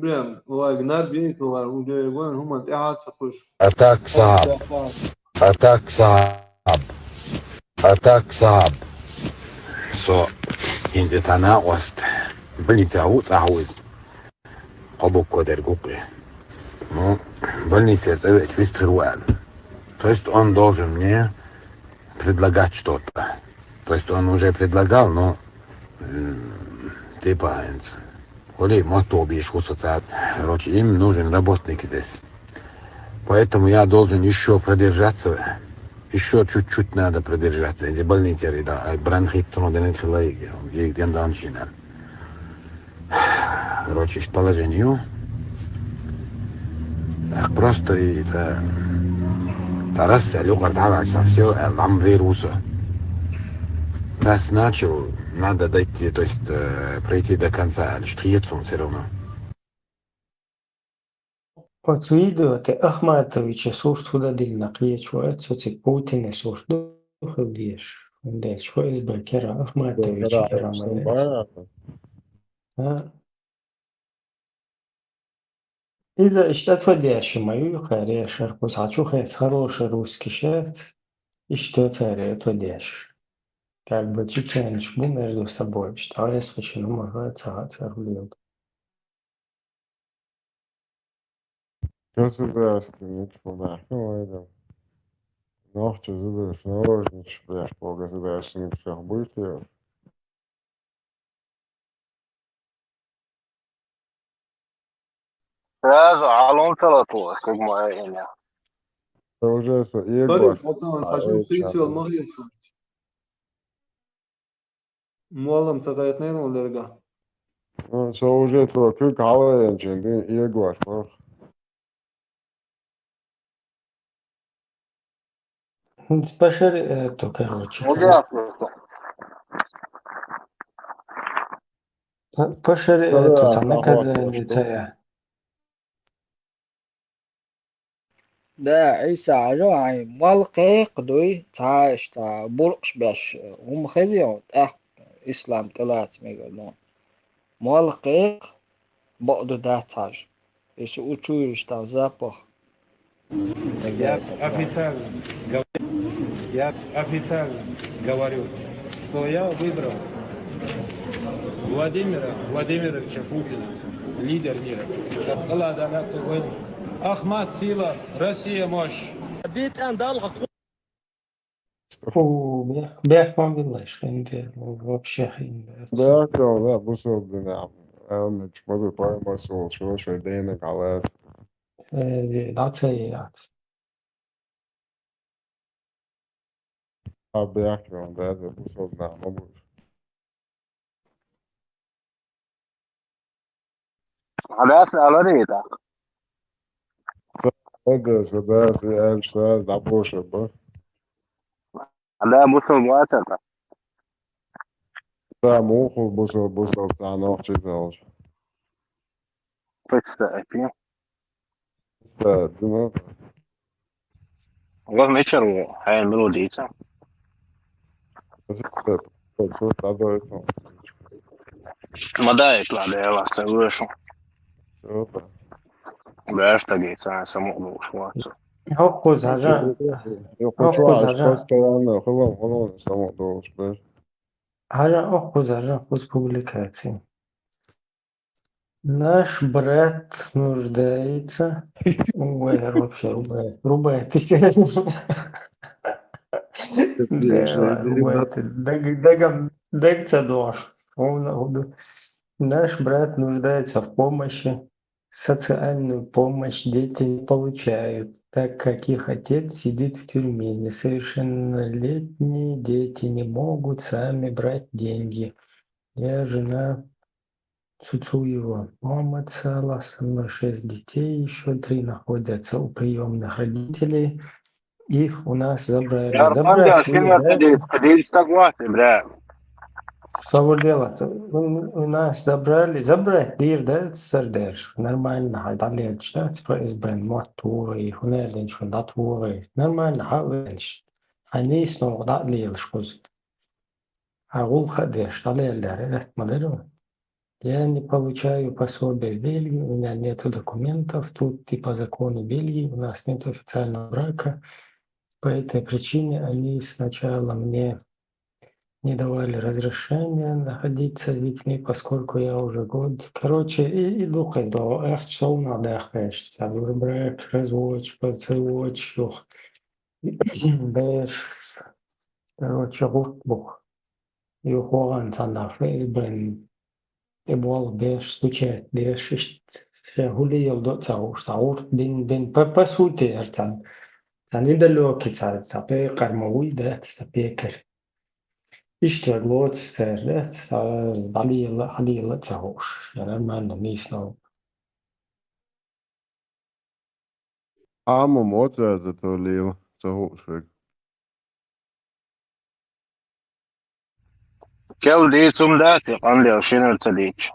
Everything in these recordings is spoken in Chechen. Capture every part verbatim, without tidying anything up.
Прям, вай, гнар бейт, вай, уже гон, хӀуман тӀехьа ца хуш. А так, сахьаб. А так, сахьаб. А так, сахьаб. Со хӀинца цхьа накъост больница ву, цӀахь ву иза. Къобуккодер гукъе. Ну, больница цӀа веача вистхир ву аьлла. То есть он должен мне предлагать что-то. То есть он уже предлагал, но, м, типа, хӀинца, хӀули мотт бийш ву со царна. Короче, им нужен работник здесь. Поэтому я должен ещё продержаться, ещё чуть-чуть надо продержаться. Эти больницы, да, а бронхит, ну, да, не целый, и, и, и, Короче, из положению. Так просто и это, царас, а, лёгар давай со, всё, а, лам вирусу. Раз начал, надо дойти, то есть, э, пройти до конца, лишь тхиет он всё равно. Оцу видео тӀе Ахматовича сурт хӀу дан диллина кхечо, оцу цига Путина сурт ду хила дезаш. ХӀунда аьлча ФСБ кера, Ахматовича кера ма яц. А? Иза иштта тхо деш ма ю, кхаре шарху схьа чу хец хороший русский шет, иштта царе тхо деш. Как бы чеченцаш бу между собой, иштта гӀайсхишина ма ха ца ха цар хулил. Государственный чпу баьхкина вайга. Нохча зударш наложничаш бехк бо государственный чпех буйте. Сразу Алон Салатова, как моя имя. Уже со Бару, эгош. Алтан, сачу сисел магис. Муаллам ца гайтнен он лерга. Со уже то куьг хьалаянчен дин эгош бах. Пашари эту, короче. Удивился. Пашари эту, ца наказание цая. Да, Ӏийса, хьажа хьайн, молла кхайкха дуй, цхьа иштта буркъаш беш, хӀума хезий хьуна, тӀаккха ислам тӀелаца мегар ну. Молла кхайкха, бакъду дац хьажа. Если учуешь там запах. Я официально говорю, я официально говорю, что я выбрал Владимира Владимировича Путина, лидер мира. Ахмат сила, Россия мощь. Фу, бех, бех ма биллаш, хинди, вообще хинди. Да, да, да, бусалдина. Ам чмаду паймасул, шо шо дейна галат. Э, да, це яц. А бех, да, да, бусалдина, ма буш. Хьадас аларийта. Хьадас, хьадас, аьлча саз дӀабоша ба. Хьада бусал вацата. Да, мухул бусал, бусал, цхьа нохчи залш. Представь, не? Да, ну, Вот вечер у Хай Мелодийца. Что-то, что-то. Мадаик ла дела, це вышел. Что-то. Да, что гейца, само вышел. Хоккуз хьажа. Я Хоккуз хочу, хьажа. Постоянно, хлам, хлам, само должен быть. Хьажа, хоккуз хьажа, хоккуз публикация. Наш брат нуждается. Ой, вообще, рубай, рубай, ты серьезно? Да, рубай, ты даг-, дагам, даг ца дош. Ровно, ровно. Наш брат нуждается в помощи. Социальную помощь дети не получают, так как их отец сидит в тюрьме. Несовершеннолетние дети не могут сами брать деньги. Я жена Цуцуева Мухаммад Салах, со мной шесть детей, еще три находятся у приемных родителей. Их у нас забрали. Забрать их, да? Кадиш так вахты, бля. Савр делаца. У, у нас забрали, забрать дир, да, сардеш. Нормально, хай далеч, да, типа ФСБ, мотт вогӀий, хӀунеден шу дат вогӀий. Нормально, хьа венш. Хьа нийс ногӀ дат лелаш куз. Хьа гӀулха деш, далеллер, эт ма дару. Я не получаю пособия в Бельгии, у меня нету документов. Тут и по закону Бельгии у нас нет официального брака. По этой причине они сначала мне не давали разрешения находиться с детьми, поскольку я уже год. Короче, и, и дукха из доо, эх, что у нас, да, эх, что брак, развод, поцелуй, чух. Беш, короче, гурт бух. Юхуган сандар, фейсбен. Эбуал беш, стучать беш, ишт, ше хули йолдо цагуш, цагуш, бин, бин, по, по сути, эртан. Ца недалёки ца, ца пекар ма уй, да, ца пекар. Ишт вег лоц цер, да, ца далила, халила цагуш. Я нормально, не снова. Ама моца за то лил, цагуш вег. Кел дийцум дац, къандел шинар ца дийцу.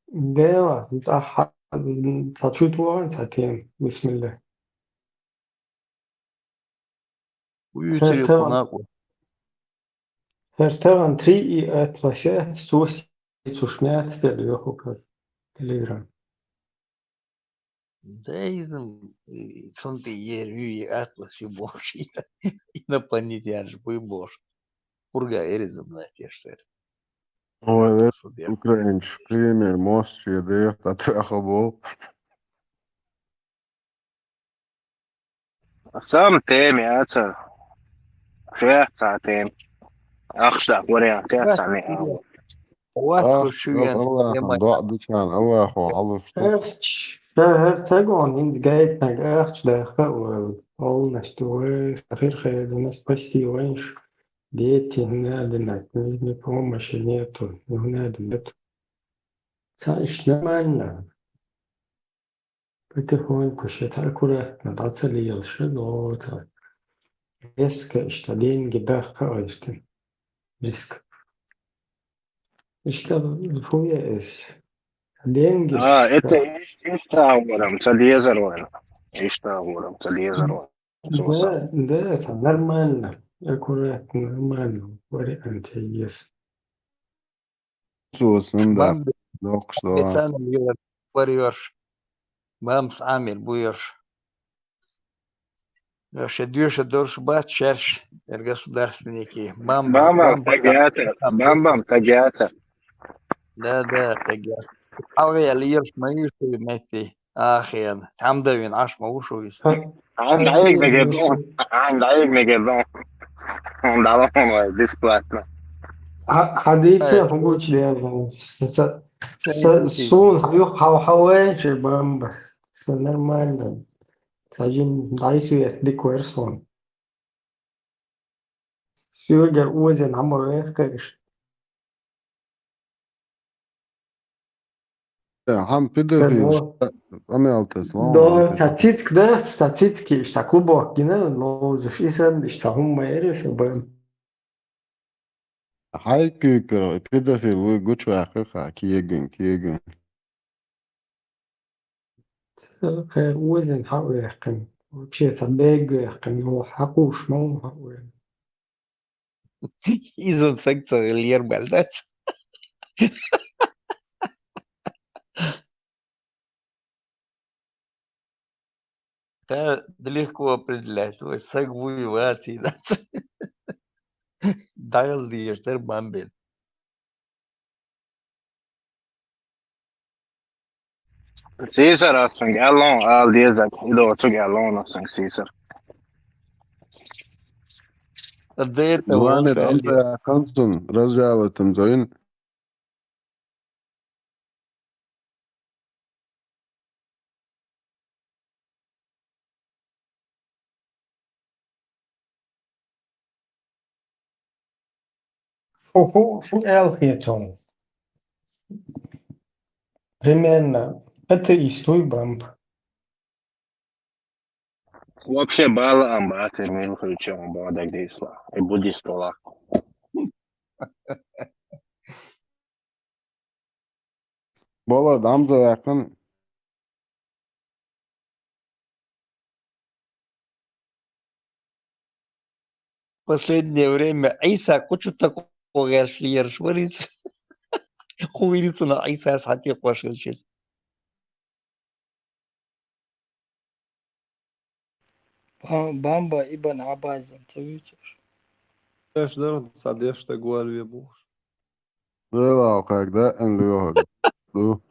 Дела, ца ха-, ца чу туган, ца тем, бисмилла. Уютри Хертаган. Хунакъу. Хертаган три и от ласет, сус, сус мяц, дел йоху кар. Телеграм. Деизм, и цунти ер, ю, и атлас, и бош, и инопланетян же, буй бош. Пурга эризм на тешсер. Ой, ве-, Судя. Украинч, пример, мост, че дыр, та тряха бол. Сам тем яца. Шеца тем. Ахшда, вариант, яца не ау. Ах, Аллах, Аллах, Аллах, Аллах, Аллах. Эх, ша, эр цагон, инз гайтнаг, эх, да, ха, ол, ол, настю, ой, сахир, хэ, да, нас спасти, ванш. Дети, не надо, не, не, помощи нету, не надо, нету. Ца иш нормально. Потихоньку, ща ца аккуратно, да, ца лиел, ша, но, ца. Резко, ишта, деньги, да, ха, ишта. Резко. Ишта, хуя эс. Деньги, А, ишта. Это иш-, ишта уорам, ца дезер уорам. Ишта уорам, ца дезер уорам. Да, да, это нормально. Аккуратно, нормально. Вариант есть. Сус, ну да. Бамб-, Докш, да. Специально милар барьёрш. Бамс амир буйёрш. Вообще, дюша дорш бат, шерш, эр государственники. Бам, бам, Бамбам, бам, тагиатор. Бамбам, тагиатор. Да, да, тагиатор. Алгы я лиёрш, маюш, ты, метти. Ахен, там да вин, аш ма ушуис. Ха-, Ан даиг мегедон, ан даиг мегедон. Он давай бесплатно. Ха-, хадице Ай, хугуч дернес. Это, Ай, с-, ай. Сун, ю хау-, хауэ, че бамба. Всё нормально. Саджин, дай свет, дикуэрсон. Сюгер узен, амур, эх, кэш. Э, хам педофил, Эмо. Ш-, амиалтес, лоон, До, амиалтес. Статистик, да, статистики, ишта клубок, гина, лоузуш, исэн, ишта хумма эрес, бэм. Хай кюкер, педофил, уй, гуч вахы, ха, киегин, киегин. Хэр уозен хау яхын. Вообще, та бэг яхын, о, хакуш, но, хау яхын. Изон секция лер бальдац. Да, да легко определять. Ой, саг воевать и дац. Дайл диештер бамбел. Сисар асунг, алон, ал дезак, идо цуг алон асунг, сисар. Дэ это Ваня, он там сэр. Та хансун, разжалотым зоин. Ху, ху, ху эл хетон. Примерно. Это и стуй бамп. Вообще бала амбате мил хучам бада грисла. И буддистола. Болар дамза якын. Последнее время Иса кучу такого гершлиер швырис. Кху вирицунах Ӏийсас хьатӀекхош хилча. Ба-, Бамба ибн Абазин ца вуьйцуш. Эш даргӀа ца деш стаг вар ве бохуш. Делахь кхаьг даьӀан лоьхург ду.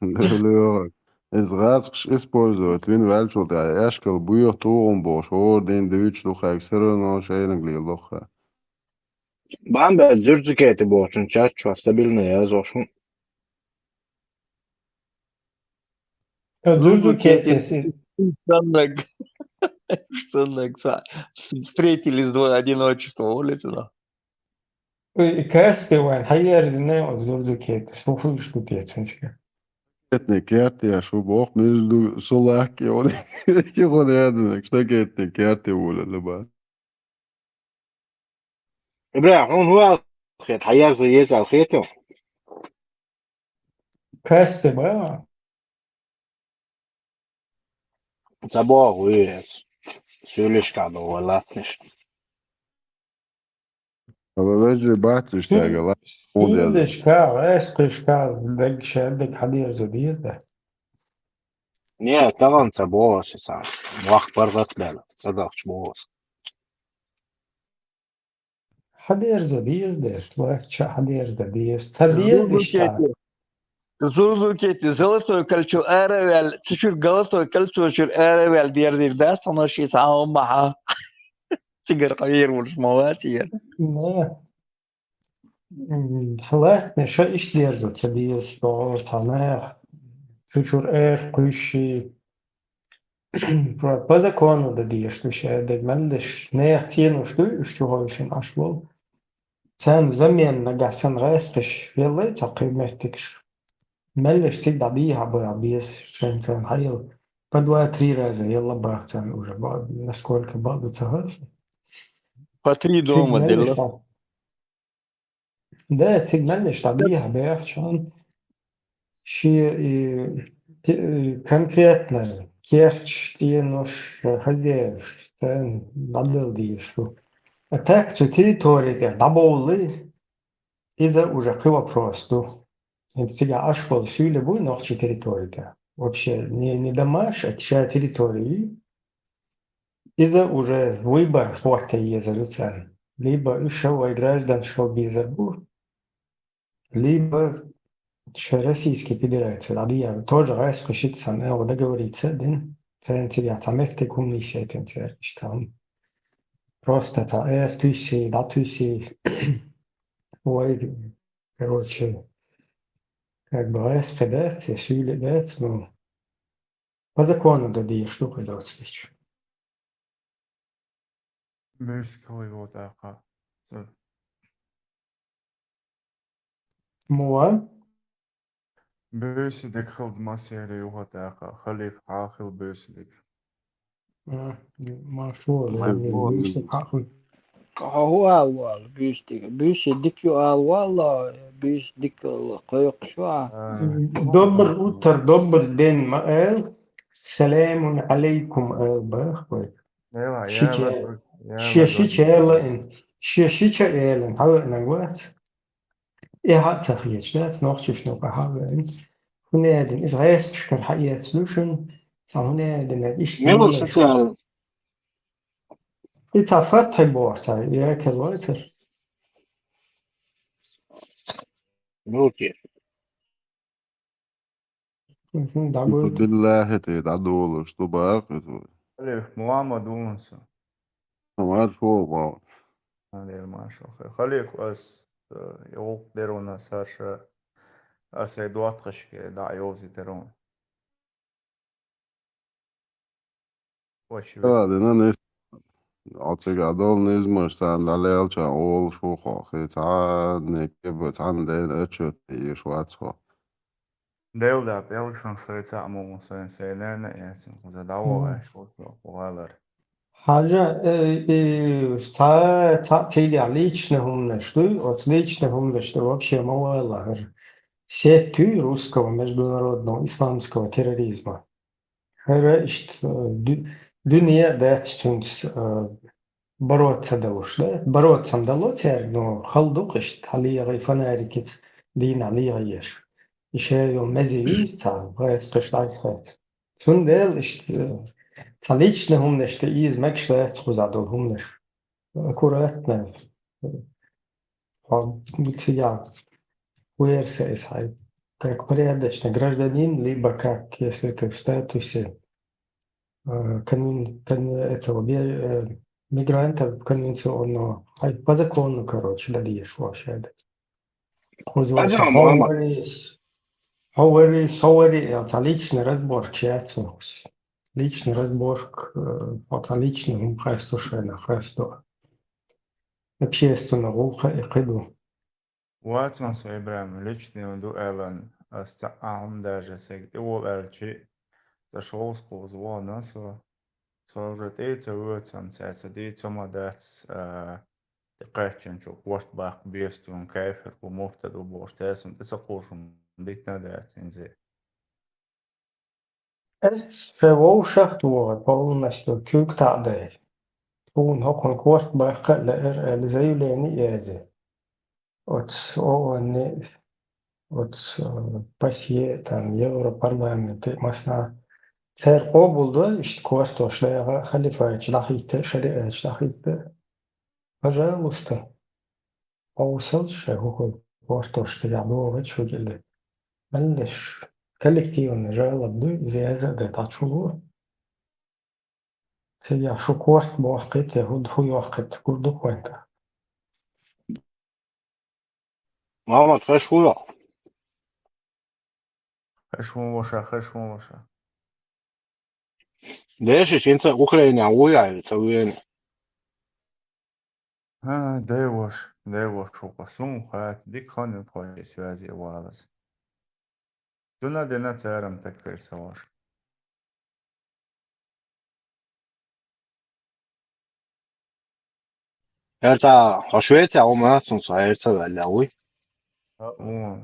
Лоьхург. Иза гӀазкхаш использовать вина ваьллачул тӀаьхьа, эшкал боьха тухум бохуш, хӀора дин дуьйцуш ду кхаьг, все равно шайниг лело кхаьг. Бамба зурзукети бохучун чат чохь стабильно язъеш хӀун. Зурзукети. Саннаг. Саннаг. Встретились два одиночества улицы, да. Ой, Каспи вайн, хьаерзина, зурзукети. Сухуш ду тетунчка. Кетни керте шу бох, между сулахки он. Ки он ядна, что кетни керте улица ба. Ибрахим, хӀун хӀу аьлла хета? Хьан язъе еза аьлла хета хьуна? Каспи ба? Ца боху вуьйр. Суьйлишкахь ду вай латтанаш. Ала вежи бац уьш тӀехь ла. Хьун деза. Суьйлишка, эскхишка, даг ша, даг хьадерзо деза. Не, тахана ца боху аса цхьа. Вахт паргӀат баьлла, ца дахча боху аса. Хьадерзо деза деш, вац ша хьадерзо деза. Ца деза иштта. Зурзукети, золотое кольцо ара а ваьлла, цу чуьра золотое кольцо чуьра ара а ваьлла дерзийр дац хьуна ши цхьа хӀумма хьан. Цигара къавер волуш ма вац яра. Не. М, латтанаш иштта дерзо ца деза, боху цхьа наха. Цу чуьра эр кхуьйсуш. По, по закону дан дезаш ду ша, дерг мел деш. Нехан цӀенош дуй, уьш чу хойшина Ӏаш болу. Царна замена нагахь санна гӀаьсташ веллай цхьа кхин меттигаш. Мел деш цига дӀадийхьа баха беза, шайн царна хьаелла. По два-три раза елла баха царна уже, ба-, насколько бакъ ду ца хууш. По три дома делла. Да, цига мел деш дӀадийхьа баьхча хьуна. Шен и, ти-, и, конкретно керташ, цӀенош, хозяеваш, царна дӀадала дезаш ду. А так цу территори тӀехь дӀабовлале, иза уже кхин вопрос ду. ХӀинца цигахь Ӏаш болу суьйле буй нохчийн территори тӀехь. Вообще, не, не домаш, а ша территори ю. Иза уже выбор хӀотта езар ю царна. Либо уьш вай гражданаш хила безар бу, либо ша Российская Федерация дӀадийхьар. Тоже гӀаьсташ итт санна аьлла договориться а дина. Царна цигахь цхьа меттиг хӀума нисъяйтина церан иштта хӀума. Просто цхьа эр туьйсий, дӀатуьйсий. Вай, короче, как бы гӀаьсташ дац, я суьйле дац, но по закону дан дезаш ду кхин доцу дича. Буьйсиг хила юха тӀаккха. Муа? Буьйсиг дика хила масере юха тӀаккха. Халиф хьан хила буьйсиг дика. А, машо, буьйсиг хьан хила. Хьо хӀун ала вала, буьйсиг дика? Буьйсиг дика ю ала вала, буьйсиг дика кхойкхуш ву а? Добрый утро, добрый день ма эл, саламун алейкум эл бах вай. Шича, шен шича элла ин, шен шича элла ин, хьавеанаг вац. И хьа а ца хеташ дац, нохчаш нуха хьавеана. ХӀунда аьлла иза гӀаьсташкара хьаэца ду шуна, цхьа хӀунда аьлла иштта. Мила социал? И цхьа фатхьи боху цхьа, я кел вацар. Мила те? Мгм, дӀагойту. Биллахи, тӀе дӀадолуш ду бакъ иза. Халиф, Мухаммад ву со. Амар шо вау. Аллер, машалла. Халиф, ас, э, гӀуллакх дер вуна саша, ас ай доттагӀашка дӀа а йовзийтар вуна. Вачи Да, дина нис. Оцигахь долу низамаш царна дӀалелча олуш ву хьо. Хи цхьанне кеба цхьанна дена отчет еш вац хьо. Делда пӀелгашан шайца а мугӀу сайн, сайн нана а яцин, кхуза дӀавогӀаш ву хьо, валар. Хьажа, э, и, цхьа, цхьа цигахь личный хӀуманаш дуй, оцу личный хӀуманаш тӀе вообще ма вала хӀара. Сеть туй русского международного исламского терроризма. ХӀара иштта, э, ду-, дуьне а дац цуьнца, э, бороться далуш, да? Бороться-м дало цаьрга, но хала ду-кх иштта, хьалийгӀай фонарикица. дийнахь лехьаеш. И шен йолу мезий йийца царна, гӀайса кхиш дӀайса хӀоьттина. Цундела иштта, э, цхьа личный хӀуманаш тӀе ийза мегаш лаьцна кхузахь долу хӀуманаш. Аккуратно. Хьо цигахь версия иза хьайн. Как порядочный гражданин, либо как, если ты в статусе, э, конвен-, кон-, этого, бе-, э, мигранта конвенционного, хьайн по закону, короче, дан дезаш вообще. Кхуза вац, хьо вари, хьо вари, со вари, я цхьа личный разборка яц вац. Личный разборка, э, хьо цхьа личный хӀума хасто шайна, хасто. Общественный гӀуллакх и кхин ду. Вацман со, Ибрахим, личный ду аьлла, ас цхьа а хӀума даже сайга тӀе волу аьлчи, ца шовзткъуза вахана со. Со уже тӀе а ца воьцу, амма цаьрца дийца ма дац, а, тӀекхаьччинчу корта баккха беза цунна, кафир ву, муртад ву бохуш, цаьрца тӀе ца кхуллуш дитина а дац хӀинца. Ас шайн вовшахтохар полностью куьг таӀадай. Тхуна хӀокхуна корта баккха а лаьара аьлла заявление а язйи. Оцу ООН-и, оцу, э, ПАСЕ, там, Европарламенте, масала, цара къобалдой иштта кортош дагӀа, халифатчу дӀахӀитта, шариатчу дӀахӀитта. Пожалуйста. Къовсалш шайн хӀокху кортош дагахь догӀучу хӀуьгили. Меллаша коллективный жалоба дуй, иза яза а дай дӀачуло. Цигахь шу корта бохкийта, хӀун, хӀун йохкийта, гур ду хӀунда. Мамат, хеш вуй? Хеш ву ваша, хеш ву ваша. Деши, хӀинца Украинехь вуй, цӀа веана? ХӀа, деваш, деваш ву-кх, суна хаьттича, дика хан ю-кх хӀокху связи валаза. Цунна дина царам так персонаж. ХӀара цхьа хьо Швецехь хӀума цунца хьерца ваьлла вуй? ХӀаъ, вон.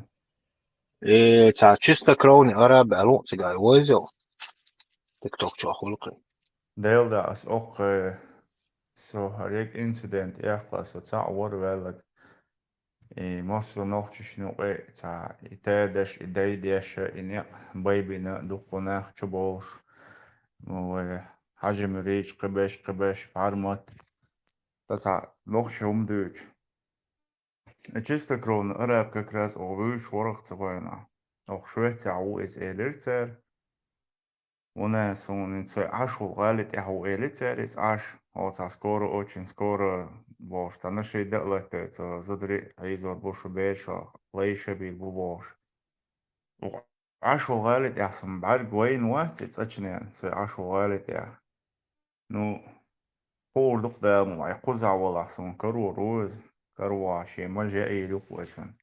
Э, цхьа чистокровный араб аьлла ву цигахь вайза йо. ТикТок чохь хуьлу кхин. Делда ас оккхе, со хӀара инцидент эккхла, со цхьаъ вара ваьллаг. И массо нохчашна юкъе цхьа и тедаш, и дайдеш, и некъ байбина дуккха нах чуболуш. Ну, вай хьажимрийча кхибеш, кхибеш, фармат. Ткъа цхьа нохча хӀума дуьйцу. И чистокровный араб как раз оха вуьйш ворхӀ ца гӀойна. Оха Швецехь ву иза элира цара. Вуна суна цой Ӏаш волу гӀали тӀехь ву эли цара иза Ӏаш, оцхьа скоро, очень скоро бохуш, цхьана ши дан а латтой, цо зударий а хьийзор бу шу берашо, лайша бийр бу бохуш. Ӏаш волу гӀали тӀехь сан бӀаьрг вайна вац и цӀа чу нен, цой Ӏаш волу гӀали тӀехь. Ну, хуур ду-кх Дала ма вай, кхузахь валахь суна карор ву иза, карвахь шен мажа яийр ю-кх вай цунна.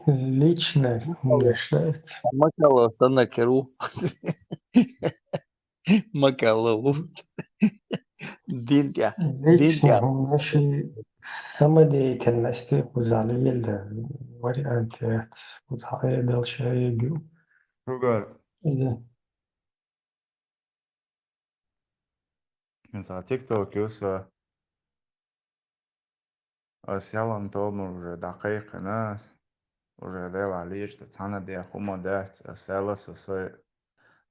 Личное, конечно. Макала, стана керу. Макала ву. Дин тя, дин Личное, тя. Наши самодеятельности кузали елда вариант, кузали дальше егю. Шугар. Иза. Иза TikTok юса. Ас ялан тобанан уже дӀакхайкхина ас. Уже делахь лечта цхьана дехьа хӀума дац, ас аьлла со сой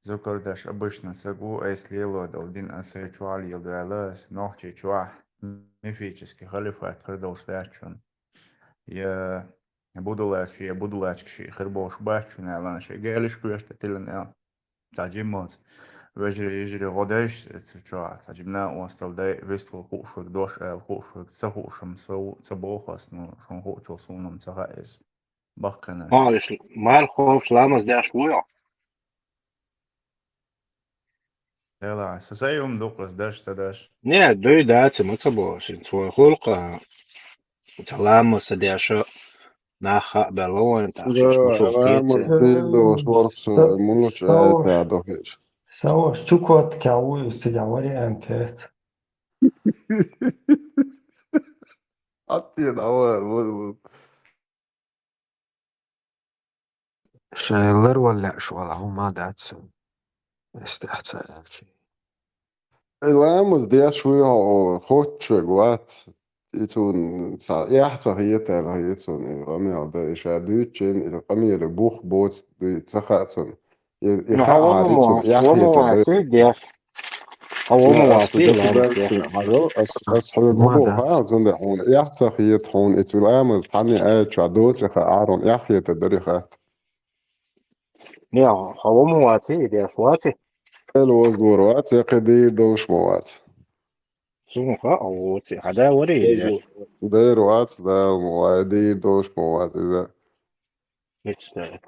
зукардаш обычно ца гу, айса лело долу дин ас сай чохь леладо аьлла ас, нохчий чохь мифический халифат хир долуш дац шуна. Я будулачкаш, я будулачкаш хир болуш бац шуна аьлла, шайн гелиш кхоьрта тилина аьлла. Цхьа жиммалц вежарий, йижарий гӀо дайша цу чохь, цхьа жимма остал дай, вистхула хууш верг, дош аьлла хууш верг, ца хууш-м со ву, ца боху ас, ну, шуна хуучул суна-м ца хаьа иза. Баккхина. Ма, иш мар ховш ламаз деш ву йо? Дела, со сай хӀума ду-кх ас деш, ца деш. Не, дуй дац, ма ца боху, шин цой хуьлу-кх, ца ламаз ца деша, нах хаа белла вайн, так Да, что, что, ламаз дийр долуш ворхӀ со, мунучу аьлла тӀе дохуьйтуш. Саваш, Чукотка ву иза цигахь вариант хӀетта. Аттена, вар, вар, вар. Шайн ларван лаьаш вала хӀума дац. Эс тӀехь ца аьлчи. И ламаз деш вуй хьо олу, хоцчуьнга вац. И цунна ца, эхь ца хетара хьо, и цунна и къамел дан, и ша дуьйцучун, и къамеле бух боцу дуьйцу ца хаьа цунна. И, и Ну, хьо хаьа вама хьара, и цунна вац, эхь вама хетар вац, дара. И деш. Хьо вама Я, вац, ас и дукха ламаз деш. Ас, ас хьоьга ма боху, хаа, цундела хьуна эхь ца хета хьуна, и цу ламаз цхьанне аьлла чохь доцу хаьа хьуна, эхь хетар дара и хатта. Я, хьо вама вац, и деш вац. Эла вазлур вац, я кхин дийр долуш ма вац. Суна хаьа вуци, хьада вари иза. Дера вац, Дала ма вай, дийр долуш ма вац иза. Представь.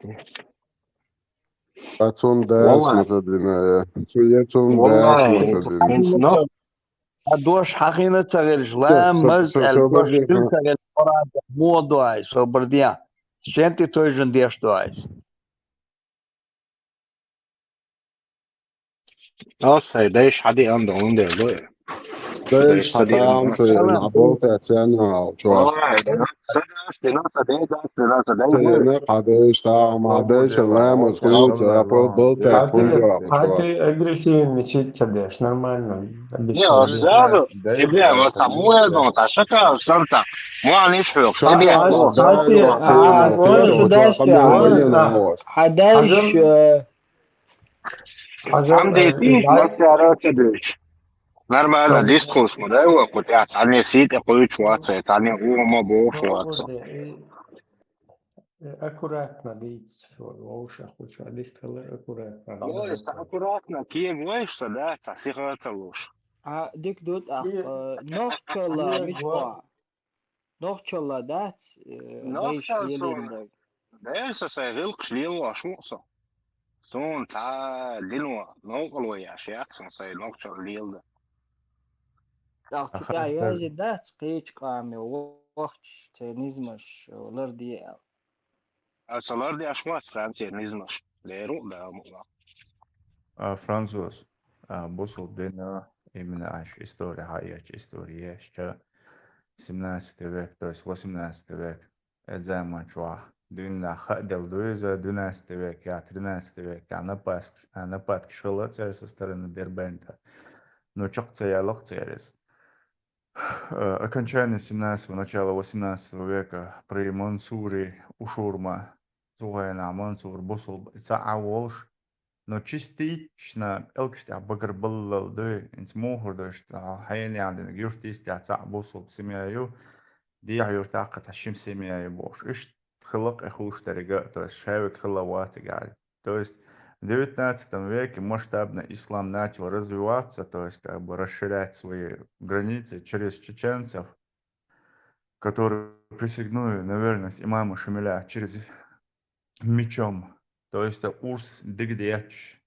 А цунна дас Валлахи. Ма ца дина, я. Цу я цунна дас ма Валлахи. Ца дина. Хьин но? А дош хьахина ца гӀирш, Со, со, ламаз со, аьлла со дош база хила ца гӀирш, Къуръан муха до ай, собар де. Шен тӀе тойжан деш до ай. Ас хьайн дайша хьадиъна ду, хӀунда аьлла? Дайша хьан таӀам ца яьлла, хьан болта ца яьлла, чохь. Ой, сан дас, дина, сан дай дас, дина, сан дай Ца вуй. Яьлла, хьан дайша таӀам, хьан дайша ламаз хуьлу ца, хьан болта Хьати, хьун йоӀ, хьати чохь. Агрессивный чуть ца деш, нормально. Не, объясни. Сразу, Ибрахим, вот там, муэдон, та шака, санта, муаниш хьёк, Ша, хьати, хьати, а, а, а, хьан дайша, Хьажал, э, Хьажал, Хьамдети, э, масяра ца дуьйцу. Нормально, Хьажал. Дискус ма дай вай, кху тӀехь цхьанне сий тӀе кхуьйчу вац, цхьанне гӀо ма бохуш вац. Э, аккуратно дийца, вовшах лучше, дистхилар аккуратно. Ой, ца аккуратно, кег вайша, да, ца сиха ца луш. А, дик ду тӀаккха, э, нохчалла, мичхо? Нохчалла дац, э, дайша лелийнарг? Дайша сайн гӀиллакхаш лелош ву со. Суна цхьа дино новкъарло еш яц суна сайн нохчалла леладан. ТӀаккха цу тӀехь язйина дац, кхечу къаме вахча церан низамаш ларде аьлла. Аса лардеш вац Францера низамаш. Леру а Дала мукъ лахь. А, француз, а, бусулба дина, именно аша истори хьаэцча, истори ешча, семнадцатый век, то есть восемнадцатый век, э, заман чохь дуьйна хаделла ду иза, двенадцатый век, я тринадцатый век, я нападк-, а, нападкаш хилла церан со стороны Дербента. Ну, чекх ца яьлла-кх церан иза. Э, окончание семнадцатого, начало восемнадцатого века при Мансуре Ушурма, цу хенахь Мансур бусулба цхьаъ а волуш, но частично пӀелгаш тӀехь багарбаллал дуй, хӀинца мухӀар ду иштта, хьенехан динарг юрт йистехь цхьаъ бусулба семья ю, дехьа юртахь кхин цхьа шина семья ю бохуш. Иштта хилла-кх и хуьлуш дерг а, то есть шаверг хилла вацигахь. То есть в девятнадцатом веке масштабно ислам начал развиваться, то есть как бы расширять свои границы через чеченцев, которые присягнули на верность имаму Шамиля через мечом. То есть урс дигадетташ,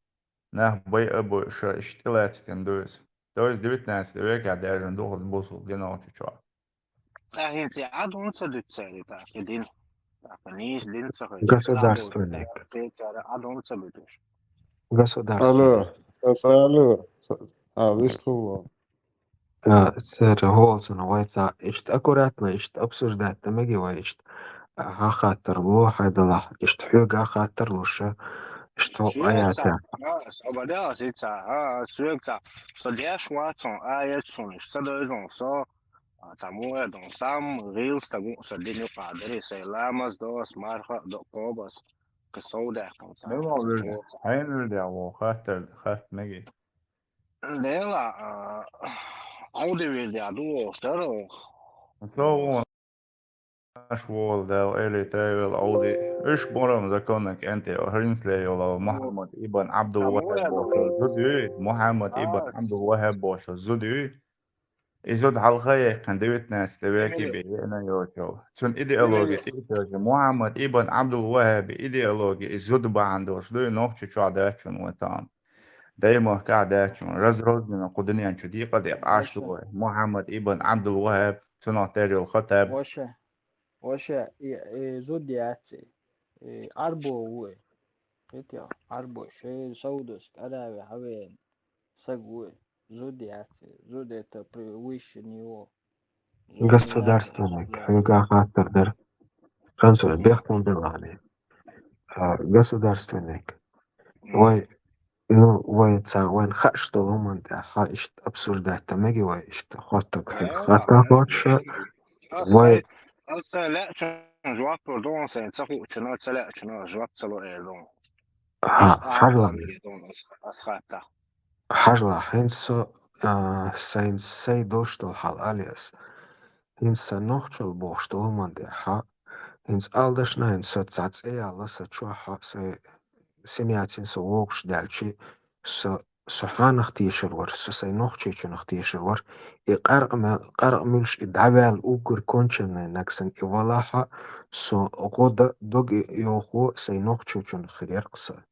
нах байа а бойуш, иштта тӀелаьцна ду иза. То есть девятнадцатый векехь даьржина ду хӀара бусулба дин нохчийчохь. Ткъа хӀинца и Ӏадун ца дуьту цара и тӀаккха и дин? ТӀаккха нийса дин ца хилча, Государственник. Цара Ӏадун ца буьтуш. Государственник. Алло, ас алло. А, вистхула. А, цара гӀолцана вай ца иштта аккуратно, иштта обсуждать дан меги вай иштта. А, хьан хаттар ло, хьай далахь, иштта хьоьга хаттар луш, иштта хьо Шеца, аята. А, со бадалас ица, а, соьга ца, со деш вацун, а, эцун, иштта ца дойзун, со А, цхьа муха ду, сам гӀийла стаг ву сан дин юкъа дарий, сайн ламаз до ас, марха а до кхобас, кхин сов даьккхина цхьа. Мила вирдехь, хьенан вирдехь ву, хаттар, хатта меги? Дела, а, Ӏовди вирдехь ду волуш дара оха. Со ву, аш волу Дала, Эли тайвел Ӏовди. Уьш мурам законна кӀентий, хӀинцле йолу Мухьаммад ибн Ӏабдул Ваххаб бохуш зуда юй, Мухьаммад ибн Ӏабдул Ваххаб бохуш зуда юй. И зуда хьалха яьккхина девятнадцатый веке бен еана йоцу. Цуьнан идеология тӀе а тевжина, Мухьаммад ибн Ӏабдул-ВахӀаби идеология, и зуда бахьана долуш ду, и нохчийчохь дац шуна вайн тахана. Даймахкахь дац шуна, разрозненно кху дуьнен чу декъа а декъа Ӏаш ду вай. Мухьаммад ибн Ӏабдул-ВахӀаб, цунах тера йолу Хаттаб. Ваша, ваша, и, и зуда яц и. И Ӏарбо ву и. Кхетий, Ӏарбо, шайн Саудовская Аравия хьавеана. Саг вуй, зуда яц, зуда это превыше него. Государственник, хьоьга хаттар дара. Француз, бехтун делахь. А, государственник. Вай, Ну, вай ца, вайн хаш долу хӀуманна тӀехь, хьа иштта обсуждать дан меги вай, иштта хоттаг хьоьга хатта хоттуш, вай. Аса лаьчун жоп лур ду, сайн ца хуучуна, ца лаьчуна жоп ца ло эр ду. Ха, хьажа. Аса хатта. Хьажа, хӀинца со, а, сайн, сай долуш долу хьал али ас. ХӀинца сан нохчалла бохуш долу хӀуманна тӀехь, хӀинца алдашна, хӀинца со цхьа цӀе яьлла, сан чохь, сан семьяцин со вогуш даьлчи, со, со хьанах тешар вара, со сайн нохчичунах тешар вара. И къаркъа ма-, къаркъа муьлш и дӀаваьлла уггар конченная наг сан и валахьа, со гӀо дан дог йохо сайн нохчичунах хир яра-кх сан.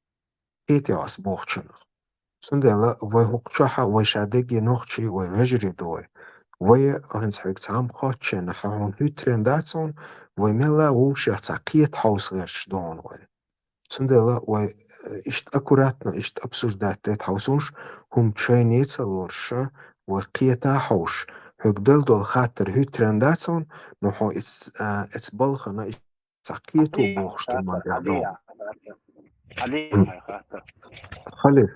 Кхетий ас бохучунах. Цундела вай хӀокху чохьа вай ша дегге нохчий, вай вежарий ду вай. Вай хӀинца хьоьга цхьа хӀума хоттученна, хьан хьуна хӀуьттаренна дац хьуна, вай мелла а вовшех цхьа кхета хьовса гӀерташ ду хьуна вай. Цундела вай, э, иштта аккуратно, иштта обсуждать дайта хьовсуш, хӀума чайне ца лоруша, вай кхета хьовш. Хьоьга дала долу хаттар хӀуьттаренна дац хьуна, но хьо эц-, а, эц балхана цхьа кхето бохуш ду ма гӀерта. Халиф,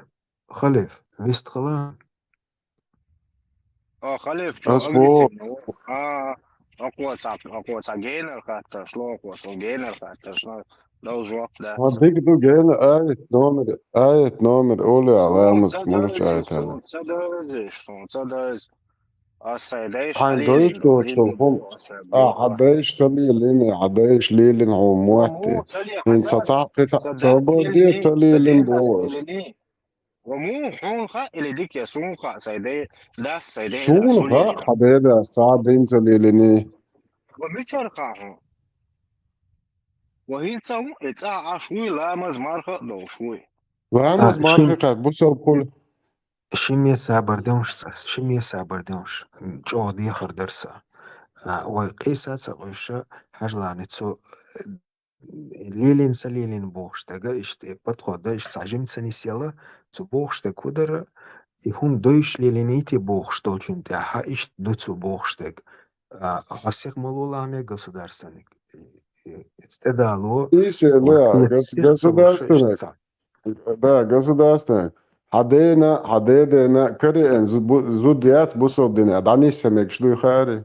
Халиф, вистхила. О, Халиф, чо ас бо. А, окхо ца, окхо ца генар хатташ, ло окхо со генар хатташ, но дал жоп да. А дика ду гена, аят номер, аят номер, оли аламаз, мулуч аят ала. Ца дойзиш, ца дойз. Аса дайш хьайн дойш доцул хӀума. А, хьан дайш ца лелийна, хьан дайш лелийна хьуна мотти. ХӀинца цхьа кхин цхьа ца бан де, ца лелийна боху ас. Ва муха хьуна хаьа или дика я суна хаьа, сайн дей, дас сайн дей. Суна хаьа, хьан дей дас цхьа дин ца лелийний. Ва мичара хаьа хьуна? Ва хӀинца хӀун, и цӀа Ӏаш вуй, ламаз марха а долуш вуй. Ламаз марха кхаьчча, бусалба хуьлу. Шимме сабар девнаш цӀа, шимме сабар девнаш, м, чӀогӀа дехар дара сан. А, вай къийса ца къуьйша, хьажлани цу, э, лелийна ца лелийна бохуш дага, иштта, э, подход да, иштта цхьа жимма ца нисъяла, цу бохуш дага хӀу дара, и хӀума дойш лелийнийти бохуш долчун тӀехьа, иштта ду цу бохуш дага. А, хьо сиха ма лолахьа государственник. Э, э, эца тӀедало, Исе, вай да, кхета гос-, сиха ца луш, государственник. Иштта цхьа. Да, государственник. Хьан дена, хьан дедена, кариъен зу-, бу-, зуда яц бусалба дине, дӀанисса мегаш дуй хаари?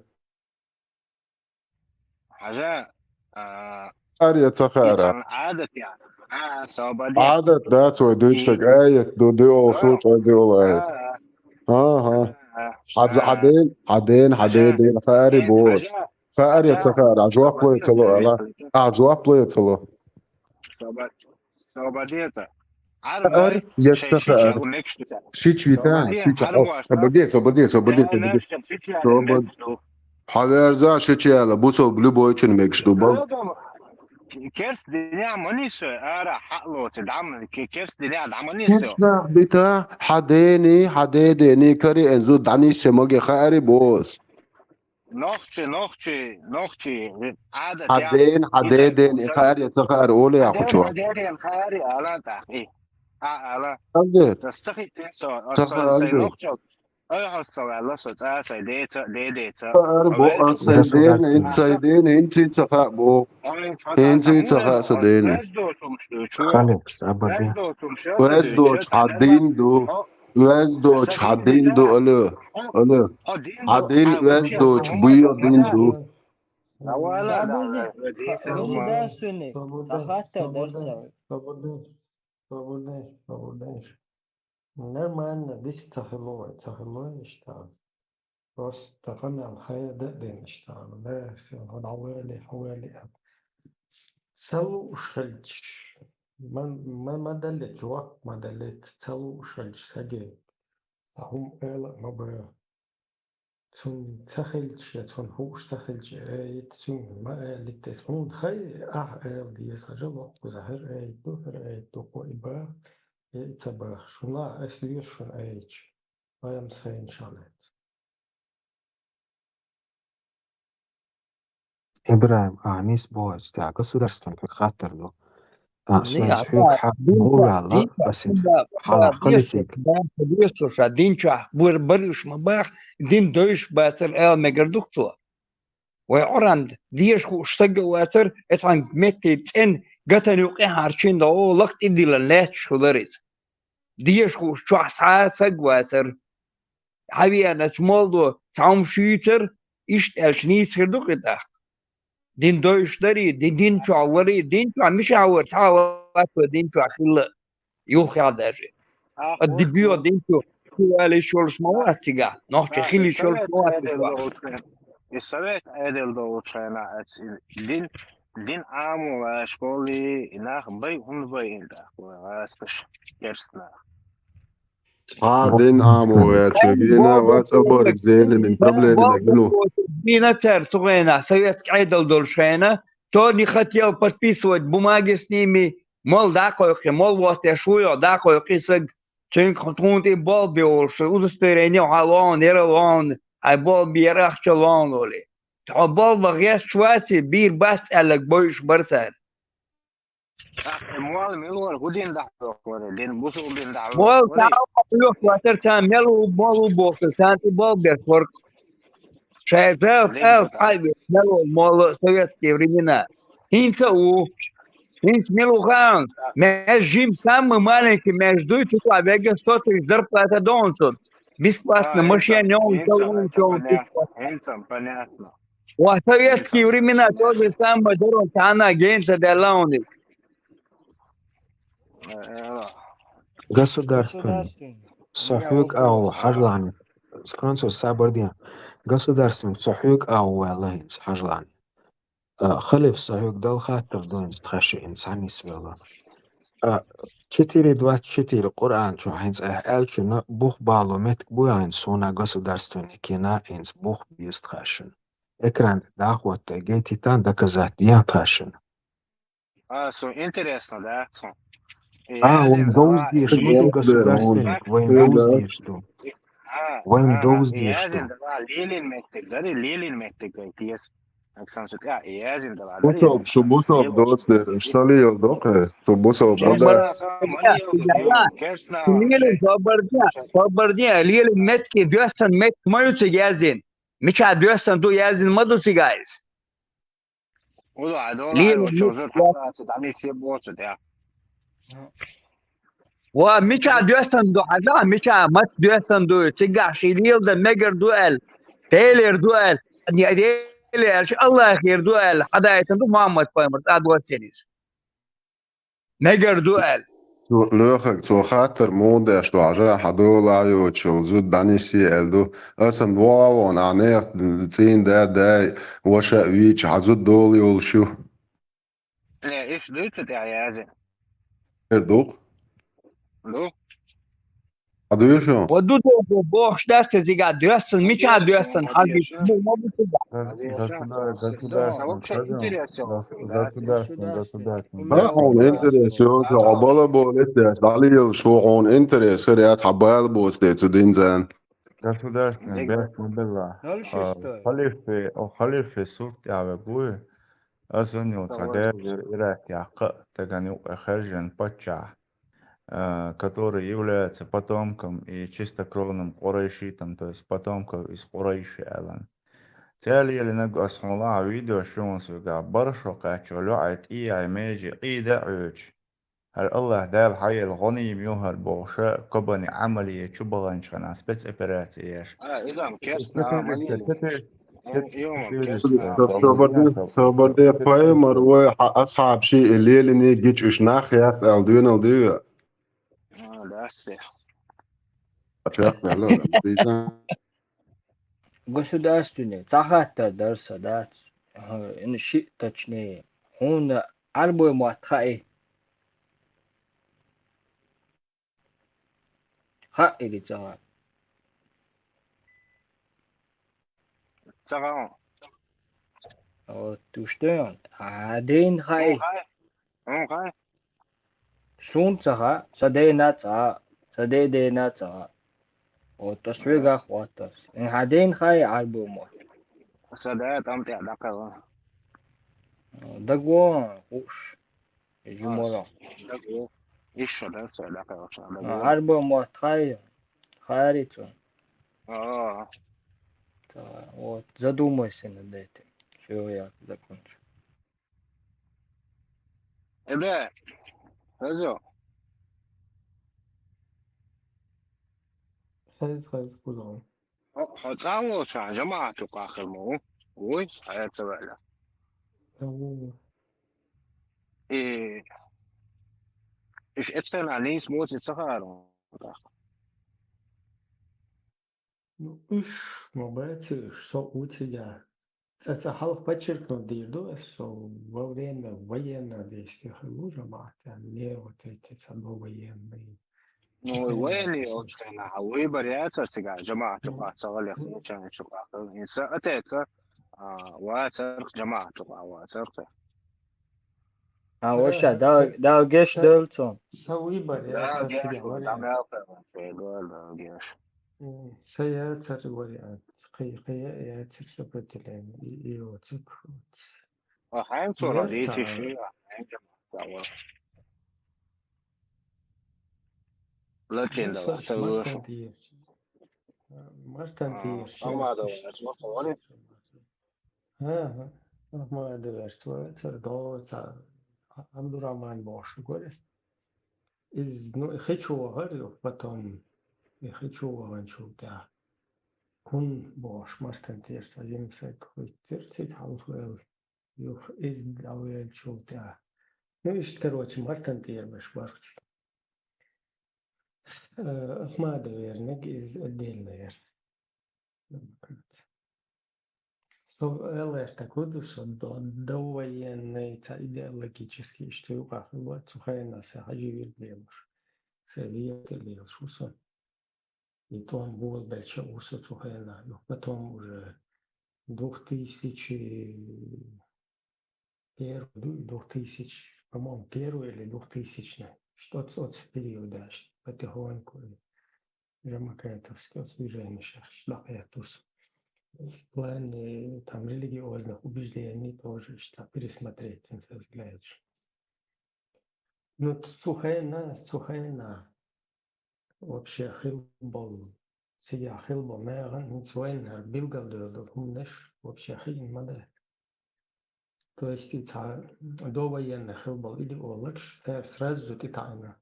Хьажа, а, хаари я ца хаара? Ицан Ӏадат я. А, собаде. Ӏадат дац вай дуьйцу стаг, аят ду, дуьйол су, чӀой дуьйол аят. А, а. Ага. А, а. Хьан, а, хьан ден, хьан ден, хьан дедена хаари боху. Хаари я ца хаара, а жоп лой ца ло ала. А жоп лой ца ло. Собаде ца. Хаар я ца хаар. Шича вита, шича. Собаде, собаде, собаде, собаде. Собаде. Хьан верза шича яла, бусалба любойчун мегаш ду бал. Керс дине ма нисса, ара хьалоци дам, керс дине дам нисса. Кучнах бита, хьан дени, хьан дедени, кариъен зуда дӀанисса маге хаари бос. Нохчи, нохчи, нохчи, Ӏадат я. Хьан ден, хьан деден, и хаар я ца хаар, оле я хьан ден, хучу. Хьан деден хаари, ала тахи. А, ала. Ханде. Ца хи тен со, ца хи, аса, аса, нохчал. Ай, хьо со ваьлла, со цӀа, сай деца, дедеца. Хаар бо, аса, сай ден, ин сай ден, ин ци ца хаа бо. Ин ци ца хаа са дени. Халиф, сабаде. Вез доч хьан дин ду. Вез доч хьан дин ду, алло, алло. Хьан дин вез доч буйо дин ду. Государственный, хатта дарса. Свободный, свободный, свободный. Нормально, дис ца хилой, ца хилой иштта. Просто къамел хьеда а дина иштта. Бехсин, хьо дӀавали, хьо вали. Ца лууш хилча, ма, ма, ма даллит жоп, ма даллит, ца лууш хилча саге. Ца хӀума эла а ма бара. Цунна ца хилча, я цунна хууш ца хилча, айта, цуьнга ма алийта, хьуна хай, ахь ала деза, хьажал, кхуза хӀара айта ду, хӀара айта ду, кхо и баха, я и ца баха. Шуна ас лоьшу шуна айча. Вай ам сайна шалац. Ибрахим, а, нийса боху ас тӀехь, государственник хаттар ду. А, соьца хьоьга хьан гӀо ваьлла, ас хӀинца хьалха халифик. Дин чохь бур баруш ма бах, дин дойш бацар ала мегар ду-кх цо. Вай Ӏуран деша хууш сага вацар, эцхьан метте цӀен гатан юкъе хьарчийна догӀу лакха тӀедиллан лаьтташ хилар иза. деша хууш чохь схьа а саг вацара. Хьавеана молла цхьа хӀума шуьйцара, иштта аьлча нийса хир ду кхин тӀаккха. Дин дойуш дарий, ди-, дин чохь варий, дин чохь мичахь вара, цхьа а вац вай дин чохь хилла а, юххехь даже. Ткъа ди-, боьха дин чу хила йиш йолуш ма вац цигахь, нохчий хила йиш йолуш ма вац цигахь. И совет Ӏедал долчу хенахь, дин, дин Ӏамо лаьа школе, и нах бай, хӀунда бай, и нах, вай гӀазкхаша, керста нах. Цхьа а дин Ӏамо ваьлча, вина вац абарг зелимин проблеминег вину. Вина цара цу хенахь, советский Ӏедал долуш хенахь, Тони хотел подписывать бумаги с ними, молла дӀакхойкхий, молла востеш ву йо, дӀакхойкхий саг, цуьнга тхуна тӀе болх бе волуш, удостоверение хьан лоьхна, яра лоьхна, хьайн болх бе яра ахча лоьхна олий. Хьо болх бан гӀерташ ваций, бийр бац аьлларг бойуш бара цара. Ахь молла мила вара, хӀун дин дахьа вара, дин бусулба дин дахьа вара. Молла цхьа а лоьхуш вацара, царна мел ву, молла ву бохуш, царна тӀе болх беш вара. Шайн Дала, Дала хьайвеш мел волу молла советские времена. ХӀинца а ву. ХӀинца мила ву хаьа, маьждиг жима, самый маленький маьждиг дуй, цу тӀехь веган сто тысяч зарплата догӀу цунна. Бесплатно машен йогӀу, йогӀу. Ва советские времена то же самое дара, цхьанна а гена ца даьлла хьуна иза. Государственный. Со хьоьга агӀо хьажалахьа. Француз, сабар де. Государственный, со хьоьга агӀо ваьлла хӀинца хьажалахьа. А, халиф, со хьоьга дала хаттар ду хӀинца, тхан шиъ хӀинца схьанисвелла. А, четыре двадцать четыре Къуръан чу хӀинца айхьа аьллачунна бух бало меттиг буй хӀинца суна государственный кина хӀинца бух беза тхан шина. Экран тӀе дӀахӀотта, гайтийтан доказать дехьа тхан шина. А, со интересно, да, со. А, вайн довза дезаш ма ду государственник, вайн довза дезаш ду. Вайн довза дезаш ду. Лелин меттиг, дари, лелин меттиг гай теза. Александр Сутка, язин дала. Бусалба, шу бусалба доцу дераш, шу лела докхе, шу бусалба ма дац. Лелин, собар де, собар де, лелин меттиг, доьссан меттиг ма ю цига язин. Мича доьссан ду язин ма ду цига иза. Лелин меттиг. Ва, мича доьссан ду хьажа, мича маца доьссан ду, цигахь ши леладан мегар ду аьлла, Делера ду аьлла, Делера аьлча, Аллахера ду аьлла, хьадайтан ду Мухьаммад-пайхамар, цӀа доцийна иза. Мегар ду аьлла. Цо, лоьхарг, цо хаттар муха деш ду хьажа, хьан дола а йоцуш йолу зуда дӀанисъе аьлла ду. Аса ма вогӀа вон, ахь нехан цӀийнан да, дай, ваша а вийча, хьан зуда дола йолуш ю. Э, иштта дуьйцу тӀехь яза. Эр ду-кх? Ду. А дуьйцу? Ва ду ду бохуш дац иза, цигахь доьссан, мича доьссан, хьан бу ма бу цигахь. Государственный, государственный, государственный. Хьан хьуна интерес йоцу, хьо бала болу эццес, дӀалелаш ву хьуна интерес, хир яц хьан бала боцу де цу динзан. Государственный бехк ма белла. Халифе, о, халифе сурт тӀехь вегуй. Аса ю цхьа гажар Иракехь кхаа стагана юкъа хержина паччахь, а, который является потомком и чистокровным къурайшитом, то есть потомков из Курайши аьлла. Цаьрга лелийнарг ас хьуна лаахь видео шуна соьгахь бара шо кхаччо лоӀе тӀеяй меже къийда а Ӏуьйчу. ХӀара Аллах Дала хьаелла гӀо-, нийма ю хӀара бохуша, Кобани Ӏамале чу баханчу хенахь спецопераци еш. А, иза-м керстна, а, ма лели. Собарде, собарде пайхамар вай хьан асхьабаший и лелиний гича уьш нах яц аьлла доьналла дуьйцу? А, дац те. Чекх даьлла, дийца. Государственный, цхьа хаттар дара сан, дац? ХӀа, ина шиъ, точнее. Хьуна Ӏарбой мотт хаьий? Хаьа или ца хаьа? Ца хаьа. Вот, уьш дуй хьуна. Хьан ден хаьий? Хьуна хаьа? Суна ца хаьа, сан дена а ца хаьа, сан ден дена а ца хаьа. Вот, ас вегахь хӀоттас. Хьан ден хаьий Ӏарбой мотт? Сан да тӀам тӀехь дӀакхелхина. Дагаву хьуна хууш? Жумара. Дагаву. Иштта да, сан дӀакхелхина, дагаву. Ӏарбой мотт хаьий? Хаьарий цунна? А. Та, вот, задумайся над этим. Всё, я закончу. Э, бе, хазо. Хеза, хеза, кхузахь. Хьо, хьо цӀа волчохь жамаӀат юкъахь хир ма ву? Вуй, хьаэца ваьлла. Ву. И, иш эцхьана нийса моци ца хаьара. Ну, уьш ма баций уьш, со ву цигахь. Цкъа-цкъа хьалха подчеркнуть дийр ду ас, со во время военных действий хилла ву жамаӀатехь, не вот эти ца до военные. Ну, военный, он цхьана, выбор яцара цигахь, жамаӀат юкъахь ца хилар, ничего, ничего. И сан а тӀе ца, а, вацара, жамаӀат юкъахь вацара. А, вообще, да, да, геш дел цо. Сан выбор яцара цигахь вариант. Да, да, геш. М, сан яцара вариант. Кхин, кхин я-, яцара сопротивление. И, и вот цуьк, вот. А хьайн цо родитель ши, а хьайн жамаӀат ца вара. Лачин дала, ца вуьйш. Мартан тӀера. Ахмадов, Ахмадов. ХӀан-хӀа. Ахмадов ваьшта вацара, до ца Абдурахман бохуш вара. Иза, ну, и хи чу вахара юха, потом и хи чу ваханчул тӀаьхьа. ХӀун бохуш, Мартан тӀера цхьа жима саг хӀуьттира, цига хьалха ваьлла. Юха иза дӀаваьллачул тӀаьхьа. Ну, иштта, короче, Мартан тӀера беш бара. Э, Ахмадов верниг иза отдельно яра. Со ала гӀерта куду, со до-, довоенный, ца идеологический, иштта юкъахь хилла, цу хенахь сан хьажи вирд лелаш. Сан вирд лелаш ву со. И тӀом болабелча ву со цу хенахь. Юха потом уже двух тысячи первый, ду-, двух тысяч, по-моему, первый или двухтысячный. Что-то вот в периоде, аж потихоньку. Жамакаевский вот движение сейчас, да, я туз. В плане там религиозных убеждений тоже что пересмотреть, не составляет. Ну, цу хенахь, цу хенахь вообще хилла болу, цигахь хилла болу нахана хӀинца вайна хӀара билгалдевлла долу хӀуманаш вообще хиъна ма дац. То есть и цхьа довоенный хилла болу идеологаш, цара сразу тӀетаӀийна.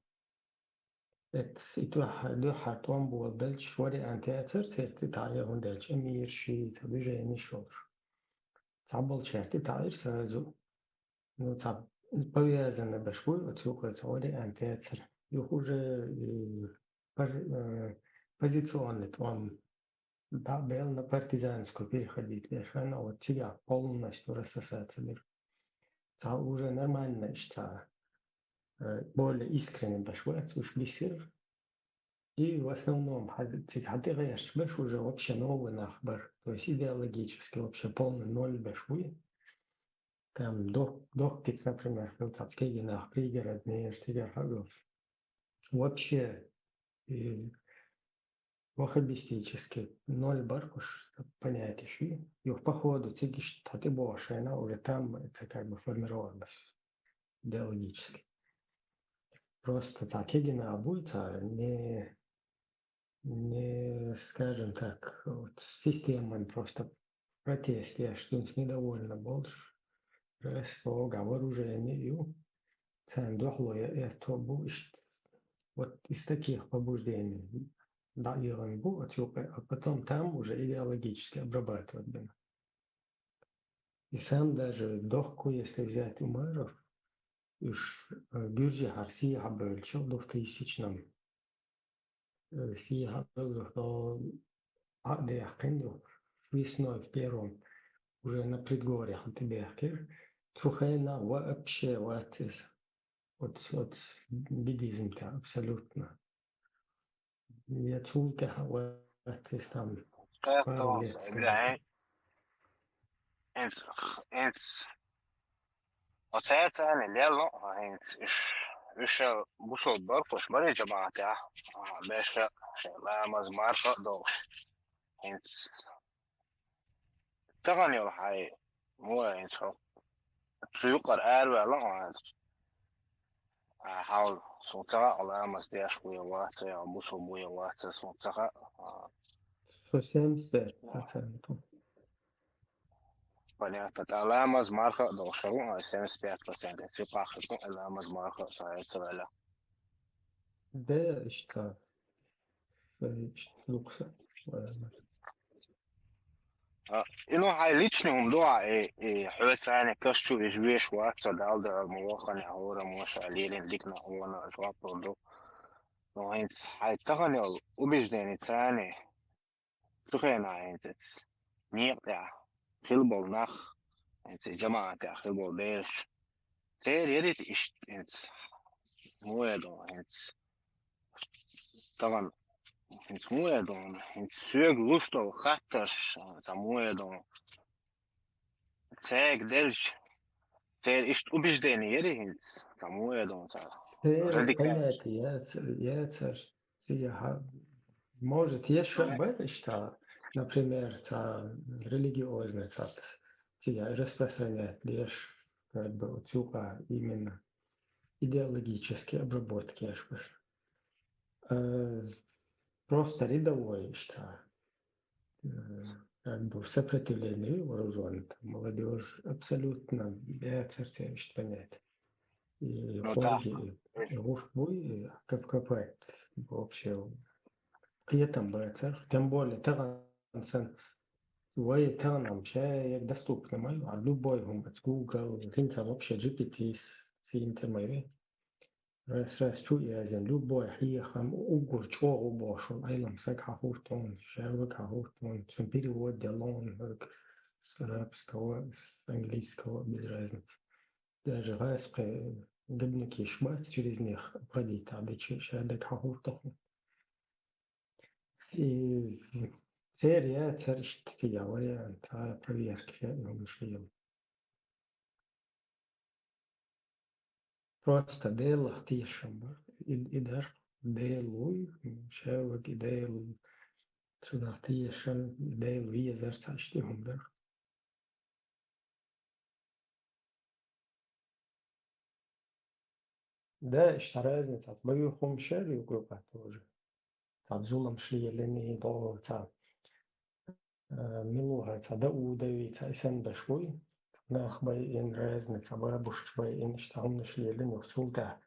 Эццахь и дуьххьара, дуьххьара тӀом болабелча вариант яцара церан тӀетаӀе, хӀунда аьлча эмираш, цхьа движенеш йолуш. Цхьаболчаьрга тӀетаӀийра сразу. Ну, цхьа повязанный беш вуй, оцу юкъара цхьа вариант яцара. Юха уже, э, пар-, э, позиционный тӀом дӀа а белла, на партизанскую переходить деш ваьлла, вот цигахь полностью рассосаться дира. Цхьа уже нормально иштта, э, более искренне беш вац, уьш бисира. И в основном хьа-, цига хьан тӀе гӀерташ беш уже вообще новый нах бара. То есть идеологически вообще полный ноль беш вуй. Там дох-, дохкица, например, хила цхьацца кегий нах, пригородные, цигара хьа а йолуш. Вообще, и ваххабистический ноль бара уьш, понятие ши. Юха по ходу цига иштта тӀебогӀуш шайна уже там это как бы формировалось идеологически. Просто цхьа кегий нах буй, цхьа не, не, скажем так, вот системан просто протест еш, цуьнца недовольна болуш, СВО-гахь вооружение ю, царна дуьхьало я-, этто бу иштта. Вот из таких побуждений дӀаоьхуш бу оцу юкъе, а потом там уже идеологически обрабатывать бина. И сам даже дохку, если взять Умаров, уьш, э, гуьржехьара сехьа бевлча, двухтысячном, э, сехьа бевлла, э, а даьккхина ду, весной в первом, уже на предгорье хьан тӀебаьхкира. Цу хенахь вообще вац иза. Оц-, оц буддизм тӀехь абсолютно. Я цул тӀаьхьа вац иза там пару лет скажем. ХӀинца, хӀинца оцаьрца лелла хӀинца уьш, уьш бусалба бара, уьш бара жамаӀатехь, а, беша шайн ламаз, марха а дохуш. ХӀинца тахана йолу хьайн, вай хӀинца хьо цу юкъара араваьлла хьо хӀинца. А, хьал, суна ца хаьа, ламаз деш ву я вац, я бусалба ву я вац, суна ца хаьа. А. Со семьдесят пять процентов. Понятно. ТӀаккха ламаз, марха а дохуш хир ву, а, семьдесят пять процентов. Цу юкъахь хир ву, ламаз, марха а со хьаэца ваьлла. Да, иштта. Э, иштта дукха са, э, А, и, ну, хьай личный хӀума ду хьа, и, и хьоьца цхьана каш чу вижа веш вац со, Далла дуьхьа ма вахана, хӀора ма ша лелийна дика нах вона, жоп лур ду. Ну, хӀинца хьай тахана йолу убеждени цхьана, цу хенахь хӀинца эцу некъа тӀехь хила болу нах, хӀинца и жамаӀатехь хила болу бераш, церан ярийта иштта хӀинца, муха ду хӀинца, тахана хӀинца муха ду, хӀинца соьга луш долу хаттарш, цхьа муха ду, цаьрга делча, церан иштта убеждени яри хӀинца, цхьа муха ду, цхьа Церан радикальный. Понятие яц-, яцар, я ха-, может, ещё бара иштта, например, цхьа религиозный цхьа, я распространять деш, как бы, вот юкъа именно идеологические обработки еш баш. Э, просто рядовой иштта, э, как бы сопротивление вооружённый, там, молодёжь абсолютно беацарца иштта понять. И Ну да. хорги, и, и гуш буй, и кап-, капает вообще. Кхетам бацар, тем более тахана сан, вай тахана ша доступно май, а любой хӀума, Google, хӀинца вообще G P T с, синтер май ве. Раз, раз чу язан, любой хьехам, уггар чӀогӀа бохуш, Ӏелам саг хьахӀуттун, шаьвраг хьахӀуттун, цуьнан перевод делон, с арабского, с английского, без разницы. Даже гӀаскхи габникиш бац, через них обходить а дичи, ша даг хьахӀуттун. И церан яцар иштта цигахь вариант, а, проверка ша и хӀумаш лела. Просто Делах тешам бара. И, и дар Дела вуй, шаьвраг и Дела, цунах тешам, Дела везар цхьа иштта хӀума дара. Да, иштта разница. Баюхум шер юкъа тоже. Цхьа зуламаш лелийна, до цхьа, э, милуха, цхьа даудови, цхьа исан даш вуй. Нах байина разница, бабушкаш байина, иштта хӀуманаш лелийна, юха цул тӀаьхьа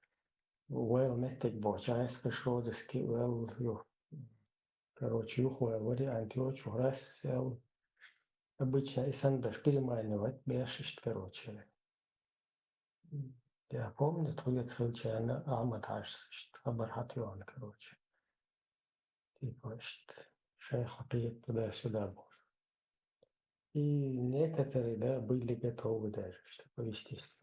вайл меттиг бохучу гӀаскхаш розаски вайл ю. Короче, юха вайл вариант йоцу, раз сел обычно исан даш переманивать беш иштта, короче. Я помню, тхуьца хилчарна Ахьмад-Хьаьжас иштта хабар хьатайона, короче. Типа иштта шайх хьакхета туда-сюда бохуш. И некоторые, да, были готовы даже, чтобы повестись.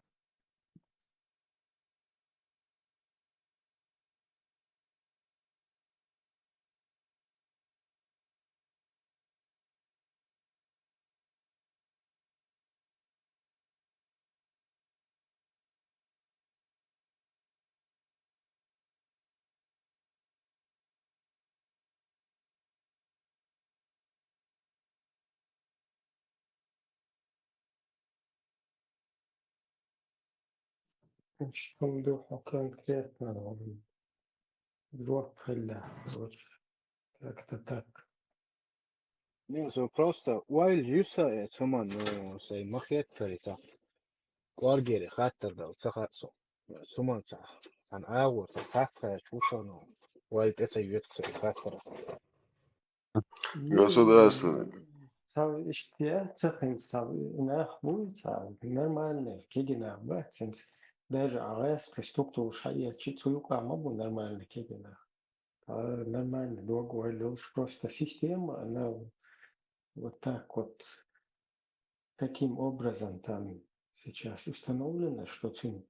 Ишколду хьо конкретно жоп хилла, короче, как-то так. Не, со просто уайл юса, э, цуман, ну, сай махет карита. Кваргери хаттар дал, ца хат со. Цуман ца. Ан агур, ца хатха, чусано. Уайл тесай ветк сай хаттар. Государственный. Цав иштта, ца хин, цав нах буй, цав нормальный кегина бацинс. Даже а гӀаскхи структура шаъя чи цу юкъа ма бу нормальный кегина. А нормальный дог валюш, просто система, она вот так вот, таким образом там сейчас установлена, что цин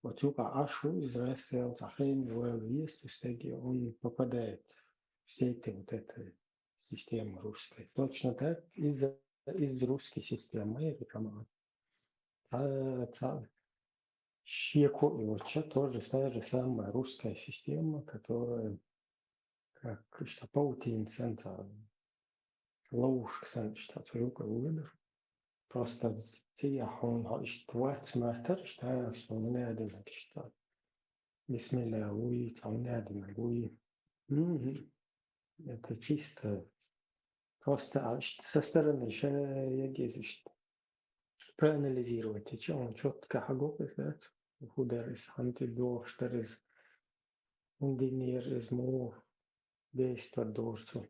вот юкъа ашу из России, он сохранил валу есть, в итоге он попадает в сети вот этой системы русской. Точно так из, из русской системы, это, по-моему, та, та, щеку и вот сейчас тоже та же самая русская система, которая как что паутинца, ловушка санна иштта цу юкъа вуьйлура. Просто цигахь хьуна хьо иштта вац мартар, иштта хьуна адамаг иштта. Бисмилла вуй, цхьа хьуна адамаг вуй. Мгм. Это чисто. Просто а иштта со стороны ша ягеза иштта проанализировать, и чё, он чётко хьагу кхуьнца, хӀун дара иза, хьанти дохуш дара иза, хӀун динера иза, муха действовать должен.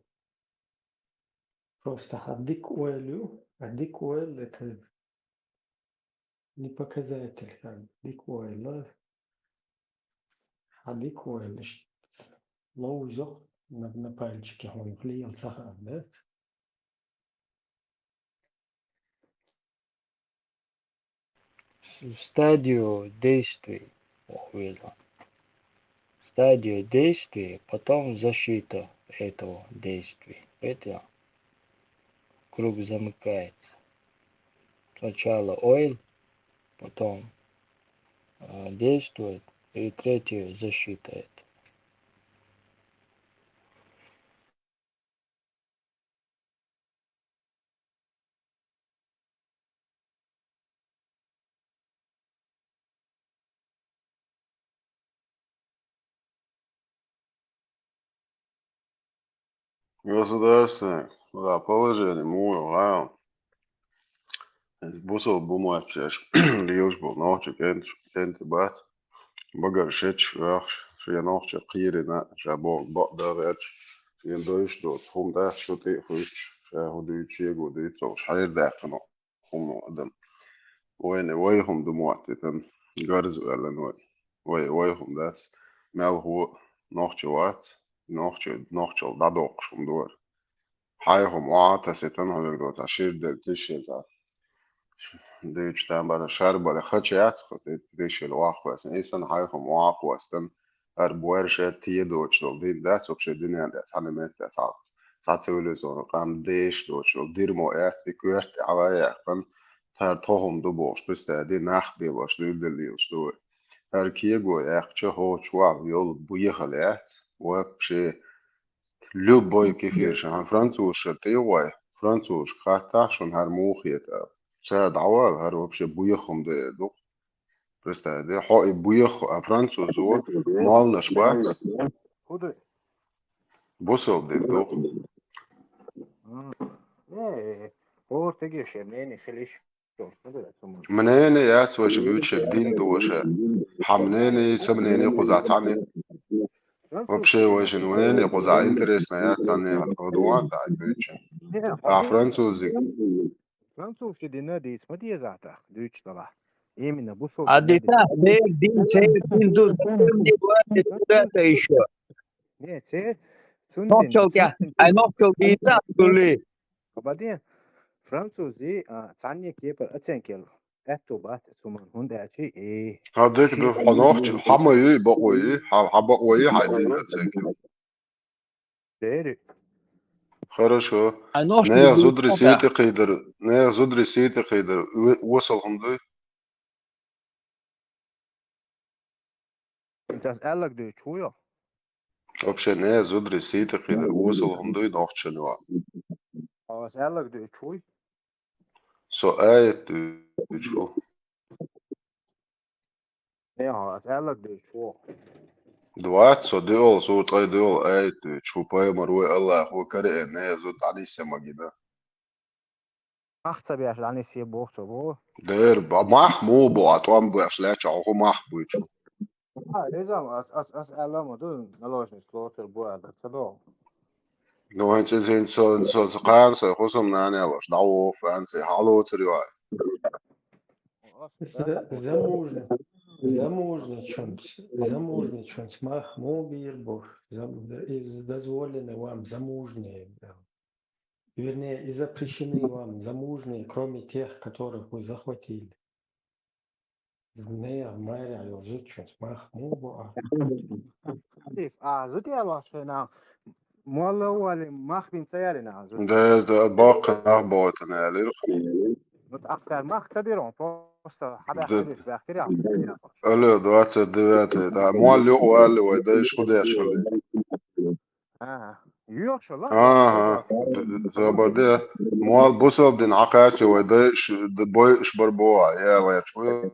Просто хьа дика ойла ю, хьа дика ойла, это не показатель, как бы, дика ойла. Хьа дика ойла, ш-, ловзох на, на пальчике, хьона хлеял ца хаьа, да? В стадию действий, ох, видно. В стадию действий, потом защита этого действия. Это круг замыкается. Сначала ойла, потом э, действует, и третье защита это. Государственное, да, положение, муха, ха. Бусалба бу моттигаш лелаш бола нохчий кӀант-, кӀанти бац. Багара шеча ваьхаш, шен нохчий кхийрина, ша боху бакъ дан гӀерташ, шен дойш доцу хӀума дац, шу тӀе а хуьйцуш, ша хӀун дуьйцу, шего дуьйцу, цо уьш хьайрдаьккхина хӀума адам. Вайна вай хӀума ду моттийтан, гарза ваьллан вай. Вай, вай хӀума дац, мелхо а нохчо вац, нохчо, нохчалла дӀадоккхуш хӀума ду вара. Хьайн хӀума охьа а тасийтан, хьо верг доцахь, шира делла тишъелла. Дуьйцу там бацахь, шарбале хача яц, кху тӀе тишъелла охьа кхоьссина. И санна хьайн хӀума охьа а кхоьссина, хӀара боьрша тӀе доцуш долу дин дац, вообще дуьнен тӀехь цхьана метте цхьа, цхьа цивилизованный къам деша доцуш долу дирмо аьтта, и коьрта тӀехь а яьккхина, тхьара тхо хӀума ду бохуш, представь, нах а белош, дуьйладелла лелаш ду вай. ХӀара кего яьккхича, хӀокху чохь йолу буе хала яц, вообще любой кефирша, хьан французша тӀе а гӀой, французашка хаттахь шуна хӀара муха хета аьлла. Цара дӀавала, хӀара вообще буе хӀума ду эр ду. Представь, де, хьо и буе хӀу-, а французо молланаш бац. ХӀун ду? Бусалба дин ду. М. Э, хӀора стеган шен мнение хила йиш йолуш ма ду, я ца ма. Мнение яц вайша буьйцуш, дин ду вайша. Хьан мнение, сан мнение кхузахь цхьаьна. Вообще вайшин мнение кхузахь интересно яц, цхьаьна хӀун ду ван цхьа буьйцуш. Не, а хьо французик. Французша дина дийца ма деза тӀаккха, дуьйцуш далахь. Именно бусалба А дина дитахь, дийца. Церан дин, церан дин ду, зачем мне власть, куда-то ещё? Не, церан, цуьнан дин, Нохчалла тӀехь, цуьнан дин. Ай, нохчалла дийца, гули. Кабаде, французи, а, цхьанне кепара оценка йолу аьтту бац цу ман, хӀунда аьлча, э, Хьан дика ду, хьо нохча, хьан ма юй, бакъо юй, хьан, хьан бакъо юй, хьайн дин оценка йолу. Дери. Хорошо. Ай, нохча Нехан ду, зударий да. Сий тӀе кхийдар, нехан зударий сий тӀе кхийдар, у-, осал хӀума дуй? Ас аьлларг дуьйцуш вуй хьо? Вообще, нехан зударий сий тӀе кхийдар, осал хӀума дуй нохчашна ван? Ас аьлларг дуьйцуш вуй? Со аят дуьйцуш ву. Яхьа, ас аьлларг дуьйцуш ву. Двадцать со дуьйолу, сур ткъе дуьйолу аят дуьйцуш ву, пайхамар вуй, Аллахо караэна, нехан зуда дӀанисъян ма гина. Мах ца беш дӀанисъе боху цо боху. Дера, ба-, мах муха бу, а тӀом беш лаьттачохь хӀун мах буьйцу? А, реза ма, ас, ас, ас аьлла ма ду, наложница лоцур бу аьлла, ца догӀу. Ну, хӀинца иза хӀинца со, со, со кхана сайн хӀусамнана аьллаш, дӀавоха фанций, хьалоцур ю ай. Ас, За-, замужня-, замужничунца, замужничунца мах муха бийр бу? Зам-, из дозволено вам замужние, вернее, и запрещены вам замужние, кроме тех, которых вы захватили. Нехан майрехь йолу зудчуьнца мах муха бу а? Хьаьдис, а, зуда ялош хенахь, молла а валий, мах бина ца ялийнахь зуда? Да, да, боккха нах бохуьйтина ялийра. Ну, тӀаккха цара мах ца бира, просто хьада Да. Хьаьдис баьхкира. Алло, двадцать девятое, да, молла юкъа валли вай дайша хӀун деш хилла? Ага. Юьйхуш ла? Ага. Д-, д-, забар де. Мол бусалба дин хьакхаччале вай дайш, д-, бойуш бар боху, яла гӀерташ ву.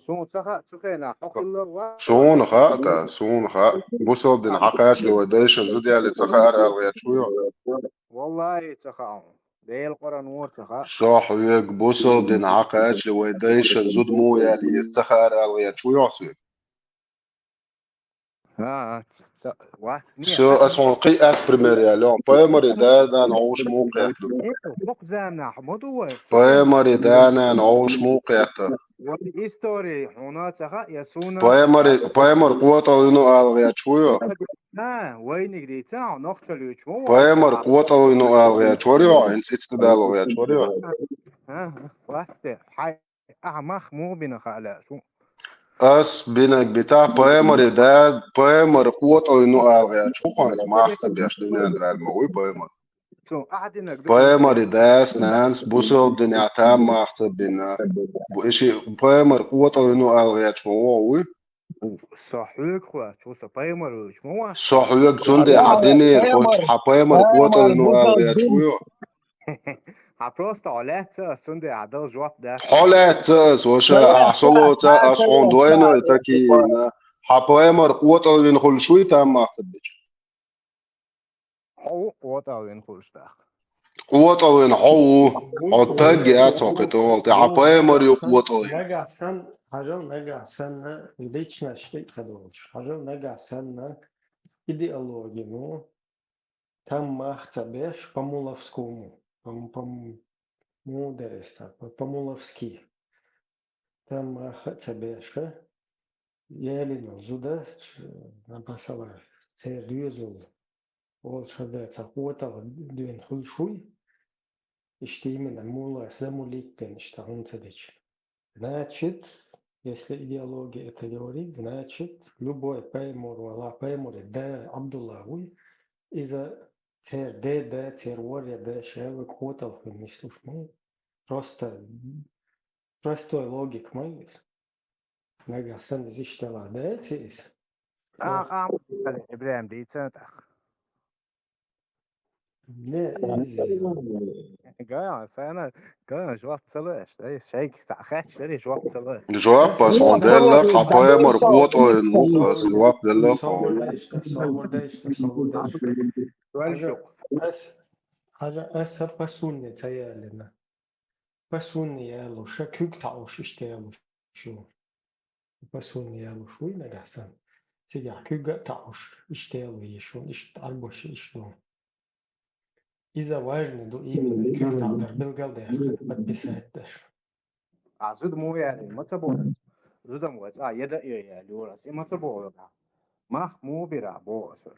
Суна ца хаьа, цу хенахь хьо хилла ва? Суна хаьа, да, суна хаьа. Бусалба дин хьакхаччале вай дайшна зуда яле ца хаьара ала гӀерташ ву. Валлахи, ца хаьа. Делан Къуръан вора ца хаьа. Со хьоьга бусалба дин хьакхаччале вай дайшна зуда муха яле ца хаьара ала гӀерташ ву хьо соьга? А, а, ц-, ц-, вац, не, Всё, так ас хьуна кхин а пример яьлла. Пайхамара да-нана хьовш муха кхетта? Э, хӀокху заманахь ма ду вай. Пайхамара да-нана хьовш муха кхетта? Вай истори хьуна ца хаьа, я суна Пайхамара, ца хаьа. Пайхамар къотӀалвина ала гӀерташ ву хьо? А, вайниг дийца, хьо нохчалла юьйцуш ма ву. Пайхамар къотӀалвина ала гӀерташ вара хьо? ХӀинца иштта дала гӀерташ вара хьо? А, а, вац те. Хьай Ахьа мах муха бина хаьа лаьа шу? Ас бинарг битахь, пайхамара да, пайхамар къотӀалвина ала гӀерташ ву хьо, хӀинца мах ца беш дуьнен тӀа ваьлла ма вуй пайхамар. Цо ахьа динарг ду. Пайхамара дас, нанас бусалба динехь там мах ца бина. Бу-, и ши пайхамар къотӀалвина ала гӀерташ ма ву хьо вуй? Со хьоьга хоьттуш ву, со пайхамар вуьйцуш ма вац. Со хьоьга цундела хьан динера хоьттуш, хьан пайхамар къотӀалвина ала гӀерташ ву хьо? Хьан просто хьо лаьцна ас, цундела хьан дала жоп дац. Хьо лаьцна ас, ваша, ахьа со лоцу, ас хьуна дойна и такийна. Хьан пайхамар къотӀалвина хуьлуш вуй там мах ца бича? Хьо ву къотӀалвина хуьлуш тӀаккха. КъотӀалвина хьо ву. Хьо таг яц хьо кхин тӀехула, тӀе хьан пайхамар ю къотӀалвина. Нагахь санна, хьажал нагахь санна, личность тӀе ца долуш. Хьажал нагахь санна, идеология, ну, там мах ца беш, по-муловскому, по-, по-, муха дара иза, по-, по-муловски. Там мах а ца беш, ялийна зуда, напасала, церан доьзал, олуш хаза дац, цхьа къотӀалвина хуьлуш вуй, иштта именно мула замулийтина иштта хӀума ца дича. Значит, если идеология это говорит, значит, любой пайхамар вала, пайхамара да Абдулла вуй, иза церан деда, церан ворхӀе да ша вуй къотӀалвина нислуш ма ву. Просто простой логика ма ю иза. Нагахь санна иза иштта делахь, дац иза? А, а, ИбрахӀим дийцина тӀаккха. Не, иза. Ган, сайна, ган, жоп ца луш, ай, шайга цхьа хатта дарий, жоп ца луш. Жоп ас хьуна делла, хьан пайхамар къотӀалвина ву, ас жоп делла хьуна. Собар де иштта, собар де иштта, собар де иштта. Хьажа, ас, хьажа, ас по сунне ца ялийна. По сунне ялуш, ша куьг таӀуш иштта ялуш ю. По сунне ялуш вуй нагахь санна. Цигахь куьг а таӀуш, иштта ялуш ву, иштта Ӏарбоша иштта ду. Иза важный ду, именно куьг таӀдар билгалдаьккхина, подписать деш. А зуда муха ялийна, ма ца боху ас. Зуда ма вац, а, еда а йой яьлла юра ас, и ма ца боху. Мах муха бира боху ас вара.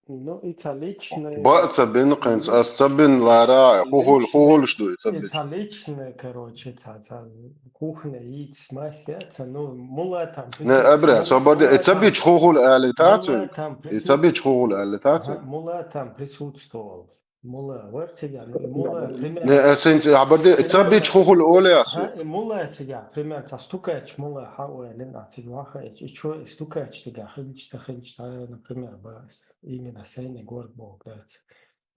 Ну, и ца личное. Баъ ца бина кхинца, ас ца бина лара, хӀу хуьлу-, хӀу хуьлуш ду и ца бина. И ца личное, короче, ца, ца кухня йийца мастер, ца, ну, мула там. Не, абра, собар де, и ца бича хӀу хуьлу аьлла тац вай? И ца бича хӀу хуьлу аьлла тац вай? Мула там присутствовал. Мула вара цигахь, ну, и мула пример. Не, ас хӀинца хабар де, и ца бича хӀу хуьлу олу ас вай? И мула цигахь, пример, ца стукач мула хьан ойла а цига ваха, и чо и стукач цигахь хилча, ца хилча, ца, например, ба. Именно сайна горг боху дац.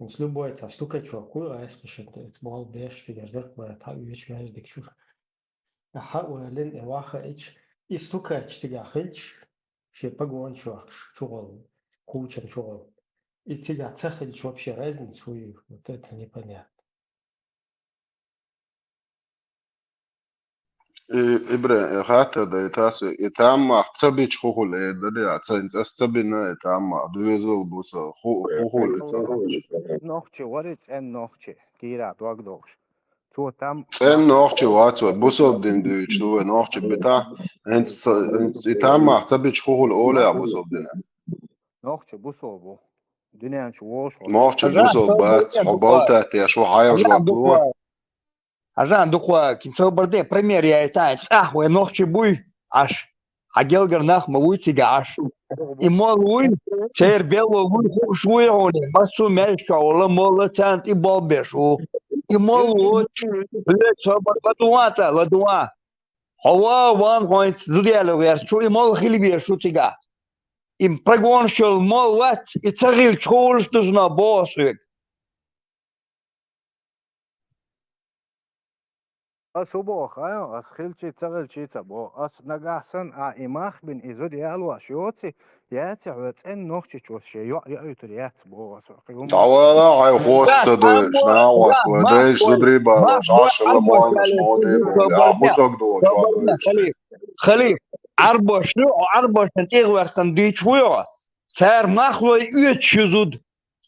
Ис любой ца стукачок ву, айс кхишан тӀе, ца болу деш, тигар зарплата хьан оьшуш маьждиг чуьра. Хьан валин и вахаича, и стукач цигахь хилча, шен погонаш йохкуш, чугӀолу, кучам чугӀолу. И цигахь ца хилча, вообще разница хӀу ю, вот это непонятно. И, Ибра, и хаттар дай тасу, и таммах ца бича хӀу хуьлу эр дара, я, ца, ас ца бина и таммах, доьзал бу сан, хӀу, хӀу хуьлу и ца. Нохчи вари, цӀен нохчи, кийра дог долуш. Цо там ЦӀен нохчи вац вай, бусалба дин дуьйцуш ду вай, нохчи бита, хӀинца ца, хӀинца и таммах ца бича хӀу хуьлу олу я бусалба дина. Нохчи бусалба бу. Дуьнен чу волуш вац. Нохчи бусалба бац, хьо балтат я, шу хьайважок ло. Хьажан дукха кин ца барде пример яйтан, цӀахь вай нохчи буй Ӏаш. Хьан гелгар нах ма вуй цига Ӏаш. И мол вуй, церан белло вуй, хууш вуй хьуна, массо а маьждиг чохь волу мол а царна тӀе болх беш ву. И мол ву, блядь, собар ладуван цӀа, ладуван. Хьо ва, ван хьоьнца зуда яьлла гӀерташ ву, и мол хила везаш ву цигахь. И прогонаш йолу мол вац, и ца хилча хӀу хуьлуш ду шуна боху ас хьоьга. Ас хӀу боху, а? Ас хилчий, ца хилчий ца боху. Ас нагахь санна, а, и мах бина, и зуда ялош йоций, яций хьо цӀен нохчичо шен йоӀ яуьйтур яц боху ас хьоьга. ДӀавала хьайн хоста ца дойуш, нагӀост вай дайша зударий балош, Ӏаш хила кхойнаш ма дийбале, а, кху цӀог дохуш ван дойуш. Халиф, Ӏарбош ю, Ӏарбошна тӀехваьккхина дийча вуй хьо. Цара махлой оьцуш ю зуда.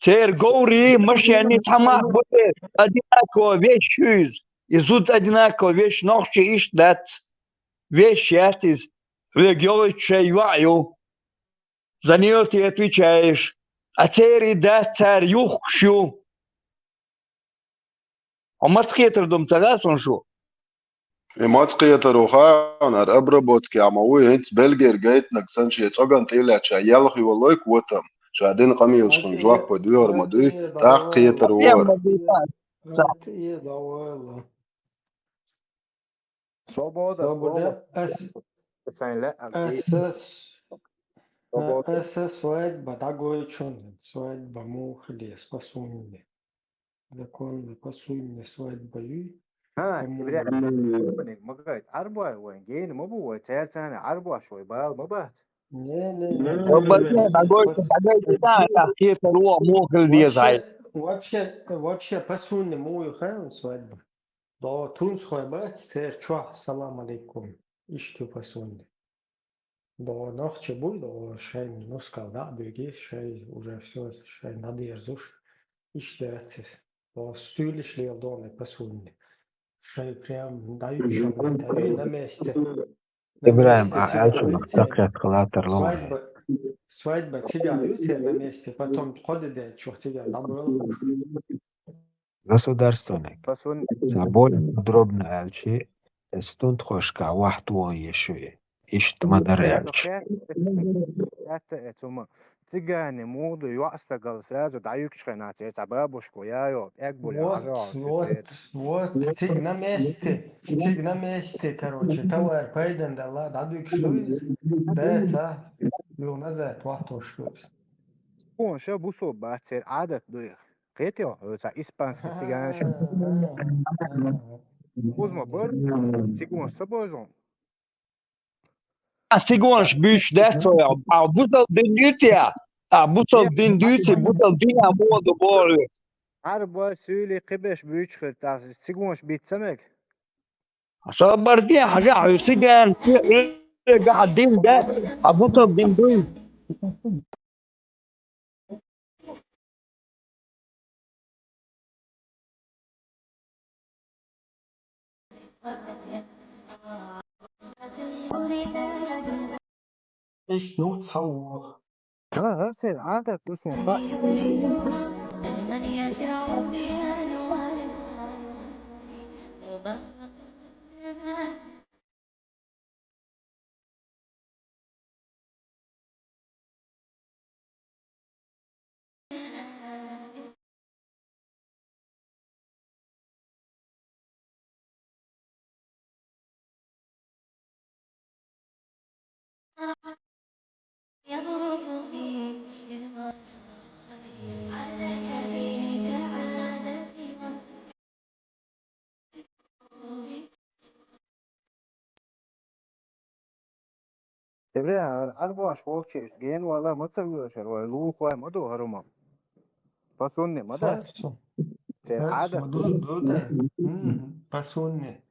Церан говрий, машенний цхьа мах бу церан. Одинаково вещ ю иза. И зуда одинаково вещ, нохчий иштта дац. Вещ яц иза. Хьоьга йоуьйтуш шайн йоӀ ю. За неё ты отвечаешь. А церан и дац, цара юхкуш ю. Хьо маца кхетар ду-м ца хаьа суна шу? И маца кхетар ву хаьа, хӀара обработка яма вуй, хӀинца Бельгера гайтинарг санна шен цӀоган тӀе лаьцна ша ялх йолой котам, ша дина къамелашкахь жоп а доьхар ма дуй, тӀаккха кхетар ву хӀара. Свобода, свобода. Ас, Сайн лаьа, ас, ас, Свобода. Ас свадьба дӀагойту шуна, свадьба муха хиле, спасунья. Законно, спасунья свадьба ю. Ха, по-моему. Ибрахим, ма гайта, Ӏарбой вайн гена ма бу вай, цаьрца Ӏарбош вай бала ма бац. Не, не, не. Робот, не, дагой, дагой, да, да, хетар ву, мохил дезай. Вообще, вообще, вообще, по сунне муй хаьа свадьба. Да, тунсхой бац, цер чохь, салам алейкум. Иштта по сунне. Да, нохча буй, да, шайн нускал да, бегис, шай уже всё, шайн надерзуш. Иштта дац иза. Да, стуйлиш лел доне по сунне. Шай прям дают, шо на месте. ИбрахӀим, а аьлча ма сакхет хилатар ло. Свадьба, свадьба цигара ю церан на месте, потом кхо де даьлча цигара дӀабоьлхуш. Государственник. Цхьа более подробно аьлча, студентхошка вахь тухуш ю. Иштта ма дара аьлча. Хатта эцума. Цигане муха ду, йоӀ стагал сразу дӀаюьгучу хенахь церан цхьа бабушка яйо, пӀегбули Вот, вот, вот, цига на месте, цига на месте, короче, товар пайдан дала, дӀадуьгуш ду иза, да, ца, юха назад вахтош ду иза. Цигон ша бусо бац, церан Ӏадат ду их. Кхетий хьо, цхьа испанский циган ша. Узма бар, цигон са бозун. А цигонаш буьйцуш дац вай, а бусалба дин дуьйций, а бусалба дин дуьйций, бусалба дин а моду боху. Ӏарбой, суьйлий, кхиберш буьйцуш хир тӀаккха, цигонаш бийца ца мега? Собар де, хьажа, хьуьсиган, хьуьсиган дин дац, а бусалба дин дуй. Иш ду цхьа вогӀу. Ха, ха, сен, Ӏадат ду шун, ха. Эбрахьим, Ӏарбош вовчуьйша гена вала ма ца воьшура, вай лулахой ма ду хӀара хӀума. По сунне ма дац. Церан Ӏадат ма ду, ду, да. По сунне.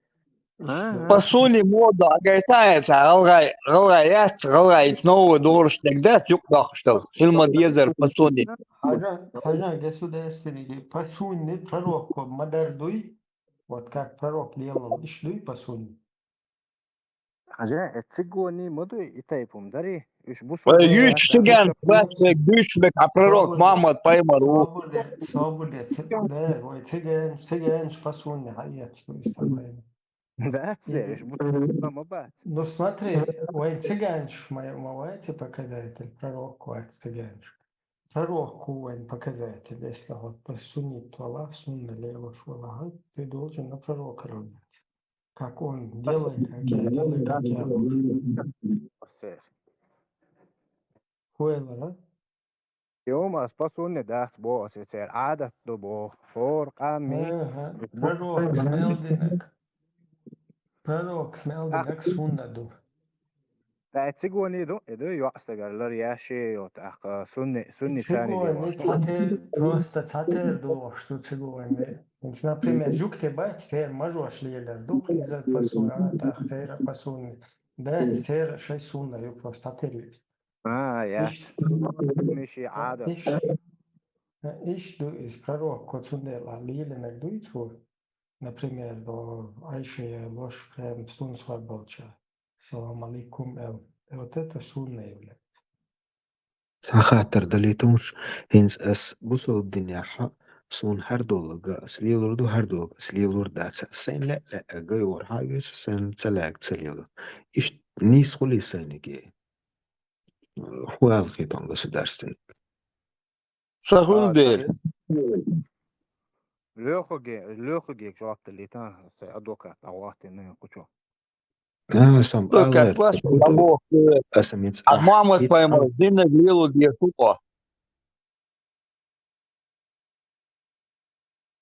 По сунне мода, а гайтаца, гӀалгӀай, гӀалгӀай яц, гӀалгӀай новый дораш дегдац, юкъ дохуш дала. Хила ма дезара по сунне. Хьажа, хьажа государственный, по сунне пророк ма дар дуй. Вот как пророк делал, иш дуй по сунне. Хьажа, э, цигоний ма дуй, и тайпа хӀума дарий? Уьш бусалба Э, юьйцу циган, бац бек, дуьйцу бек, а пророк Мухаммад пайхамар ву. Собур де, собур де, ци-, да, вай циган, циган по сунне хьаэц, то есть там, э. Дац, уьш бусалба ма бац. Ну смотри, вай циган ма, ма вай ци показатель, пророк вай циган. Пророк вай показатель, если вот по сунне вала, сунна леваш вала, ты должен на пророка равняться. Как он делает, как я делаю, как я должен. Сер. Хуэлара? Йома, ас по сунне дац боху ас, церан Ӏадат ду боху. ХӀора къамий. Ага. Пророк смел динак. Пророк смел динак сунна ду. Ткъа цигоний ду, и ду йоӀ стагара лар яши йо, тӀаккха сунни, сунни царни цигоний цхьатер, просто цхьатер дохуш ду цигоний. Например, жугти бац, церан мажош лелар ду, иза по сунне, а, тӀаккха церан по сунне. Дац, церан шоай сунна ю, просто хьатера веза. А, яц. Иштта, миши Ӏадат. Иштта, иштта ду иза пророкко, цундела лелийнарг дуй цо. Например, до Ӏайшея лош прям сунна схьаболча. Салам алейкум, эл. И вот это сунна является. Цхьа хаттар далийталаш, хӀинца ас бусалба динехьа, суна хӀара долга ас лелур ду, хӀара долга ас лелур дац. Сайна лаьа-лаьа гайгӀор хьа а веза, сайна ца лаьга ца лела. Иштта нийса хулий сайниге? Хьо ала хетон государственник. Ца хӀунда А, ца дела? хи-, Лёхаге, Лёхаге жоп далийтан, сай адвокат дӀагӀоттина кхучо. А, сам Адвокат аллар. Класс, Абу, аса миц а, Мухаммад иц пайхамар, ам. Диннаг лело деш хӀуко.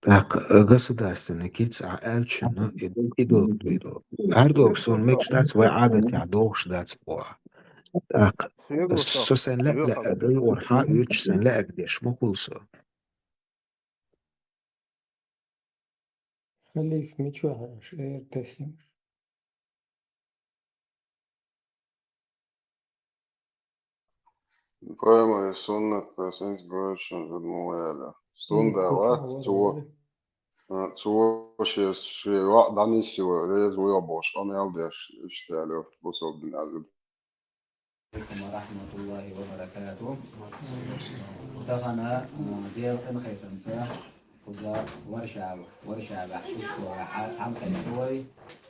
Так, государственный киц а аьлча, ну, и, и долг, и долг. ХӀара долг сон мегаш дац, вай Ӏадатехь догӀуш дац боху. Так, Соьга со со сайна лаьа-лаьа гайгӀор хьа а оьцуш, сайна лаьа деш ма хуьлу со. Халиф, мичахь аша эр тесна? Пайхамаран суннат, сенца гойтуш ду ма ваьлла. Сунда вац, цо, а, цо шен, шен йоӀ дӀанисйо, реза вуйо бохуш, къамел деш, иштта аьлла, бусалба дин аьлла. Алейкум ва рахматуллахи ва баракатух. Тахана, а, Делан къинхетамца, кхуза Варшава, Варшавехь, Ишколехь, цхьаьнакхетта ду вай,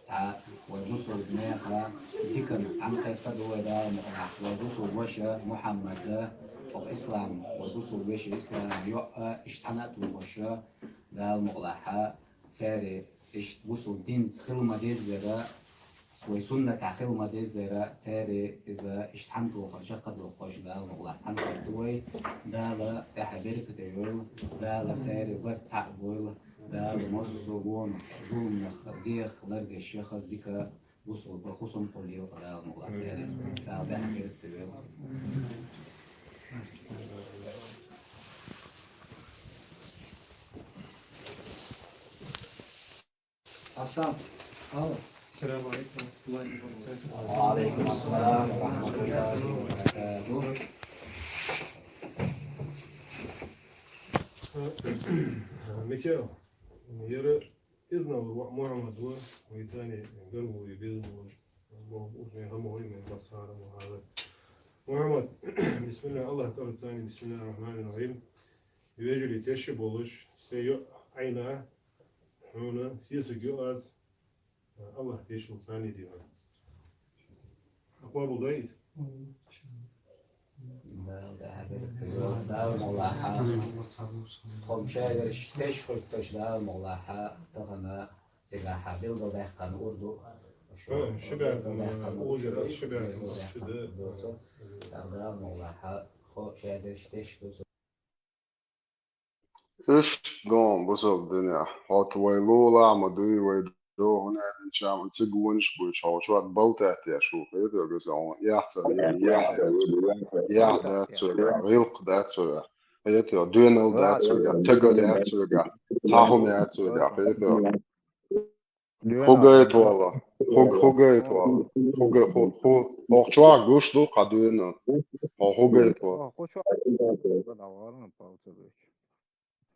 цхьа вай бусалба нехан диканна цхьаьнакхетта ду вай, Дала мукъалахь, вай бусалба ваша Мухьаммада, оха Ислам, вай бусалба вешин Ислам йоӀ, иштта цхьаьна а тухуш, Дала мукъалахь, цаьрга иштта бусалба динца хила ма-деззара, вай суннатехь хила ма-деззара, цаьрга иза иштта цхьаьна тухуш, чакхдаьккхуш, Дала мукъалахь цхьаьнакхетта ду вай, Дала тӀаьхье беркате йойла, Дала цаьрга барт цхьаъ бойла, Дала массо а гонах, зуламах, зехах лардеш, хаза дика бусалба хӀусам кхоллайойла Дала мукъалахь цаьрга. Дала тӀаьхье беркате йойла. Ассалам. Алло. Ассаламу алейкум ва рахматуллахи ва баракатух. Ва алейкум ассалам ва рахматуллахи ва баракатух. Михаил, яра иза вар воӀ Мухьаммад вар, вай царна гаргало беза вар. Боху, уьш вайн хӀама гӀой, вайн басхара ма хьара. Мухьаммад, бисмилла, Аллах цӀарца, бисмиллахир рахманир рахим. Вежарий тешаш болуш, сайн йоӀ Ӏайна, хьуна сесаг ю аз, Аллах тешал царна дийна. Акъвабул дайт? Дала тӀаьхье беркате йойла, Дала мукъалахь. Тхо шадерш теш хуьттуш, Дала мукъалахь, тахана цигахь билгалдаьккхина урду. Шу Э, ши баьхкина билгалдаьккхина урду, узир, ши баьхкина билгалдаьккхина урду. Дала мукъалахь, тхо шадерш теш ду. Иштта ду бусалба динехь. Хьо вай лулахь ма дуй, вай дохуна аьллача ма цига вонаш буй, хьо чохь балтаьттеш ву, хетарг аса хьуна, эхь ца вена, эхь дац вегахь, гӀиллакх дац вегахь, хетарг, доьналла дац вегахь, тагал яц вегахь, цхьа хӀума яц вегахь, хетарг. Хьо гайта вала. Хьо, хьо гайта вала. Хьо га-, хьо, хьо, хьо чохь гуш ду кху доьналла. Хьо, хьо гайта вала. Хьо чохь гуш ду.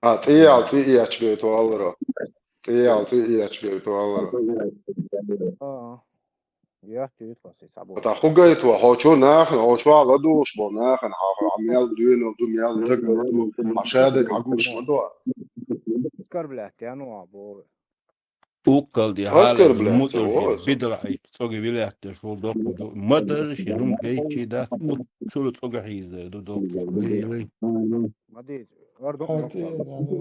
А, тӀехьа цӀе эцча гайта валара. ТӀехьа цӀе эцча гайта валара. А, а. Яхтуьйту хьо сецабо. Ата хьо гайта вала, хьо чу нахана, хьо чохь ладугӀуш бо нахана, хьо, хьо мел доьналла ду, мел тагал ду, хьо шадерг хьагуш ма ду. Оскорблять, я, ну, а бо. Уккалди хьалаца оскорблять, муцӀурчий, оса. Бидал хьайча, цӀога вилаьтташ вол доккху ду. Ма дарра ши хӀума гайчий дац, цуьра цӀога хьийзар ду доккху. Вай, вай. Ма дийца, ар доккху. Хьан тӀера дӀадо,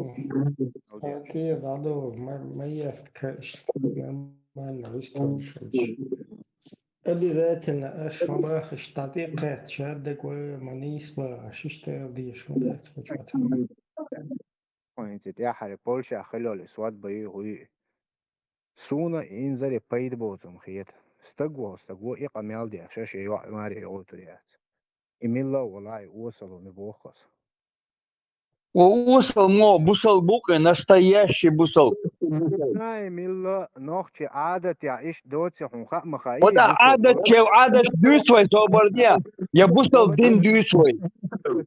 хьан тӀера дӀадо, ма, ма ехка, иш, нормально, вистхуьлуш. Обязательно, аш ма бахаш, тӀатӀе кхаьчча, дагой, ма нийса бахаш, иштта эр деш, ма дац, ма чӀоагӀа. Хьо хӀинца тӀаьххьара Польшехь хилале, свадьба ю, хӀу ю. Суна инзаре пайда боцу хӀума хета. Стаг ву, стаг ву, и къамел деш, шен йоӀ маре йогӀуьйтур яц. И милла а валахь, и осал ву, ма боху аса. О, бусал мо, бусал бу-кх, настоящий бусал. Ай, милла, нохчи Ӏадат я, иш доци хьун хаа ма хаий, Вот а бусал Ӏадат бу. Чев Ӏадат дуьйцу вай, собар де. Я бусал дин дуьйцу вай.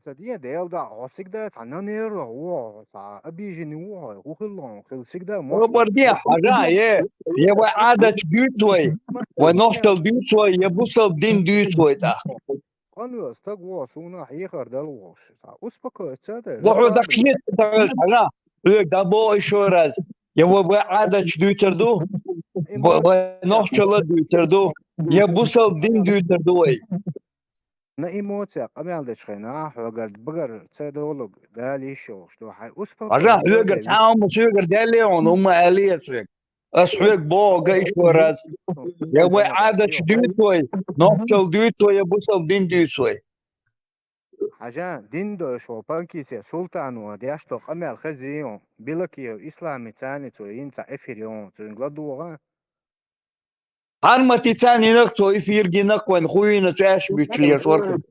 Ца де, Дела да, хьо сигда цхьа нанерла, хьо, цхьа обиженный ву хьо, хӀу хилла хьо, хил сигда мо. Собар де, хьажа, е. Я вай Ӏадат дуьйцу вай. Вай нохчал дуьйцу вай, я бусал дин дуьйцу вай тӀаккха. Къанвел стаг ву, суна хьехар дала ву. Успокоиться да. Вахьо да расслабься. Кхета тагал хьажа. Хьоьга дӀабо ишо раз. Я ва, ва Ӏадатча дуьйцар ду, ва, ва Эмоция. Нохчалла дуьйцар ду, я бусал дин дуьйцар ду вай. На эмоция къамел дечу хенахь, хьоьгара багара ца долуг, Дала йиш йолуш ду, хьайн успокоиться. Хьажа, хьоьгара цхьа хӀума соьгара даьлле хьуна, хӀума аьлле ас вега. Ас хьоьга боху га ишо раз. Я вай Ӏадатча дуьйцу вай, нохчалла дуьйцу вай, я бусал дин дуьйцу вай. Хьажа, дин дойш ву Панкисе Султан ван деш до къамел хезий хьуна. Билакиев Ислами царни цо йина цхьа эфир ю хьуна, цуьнга ладогӀа. Хьармати царни йинах цо эфир гинах вайн хуйна цаьш буьтчу леш вархиз.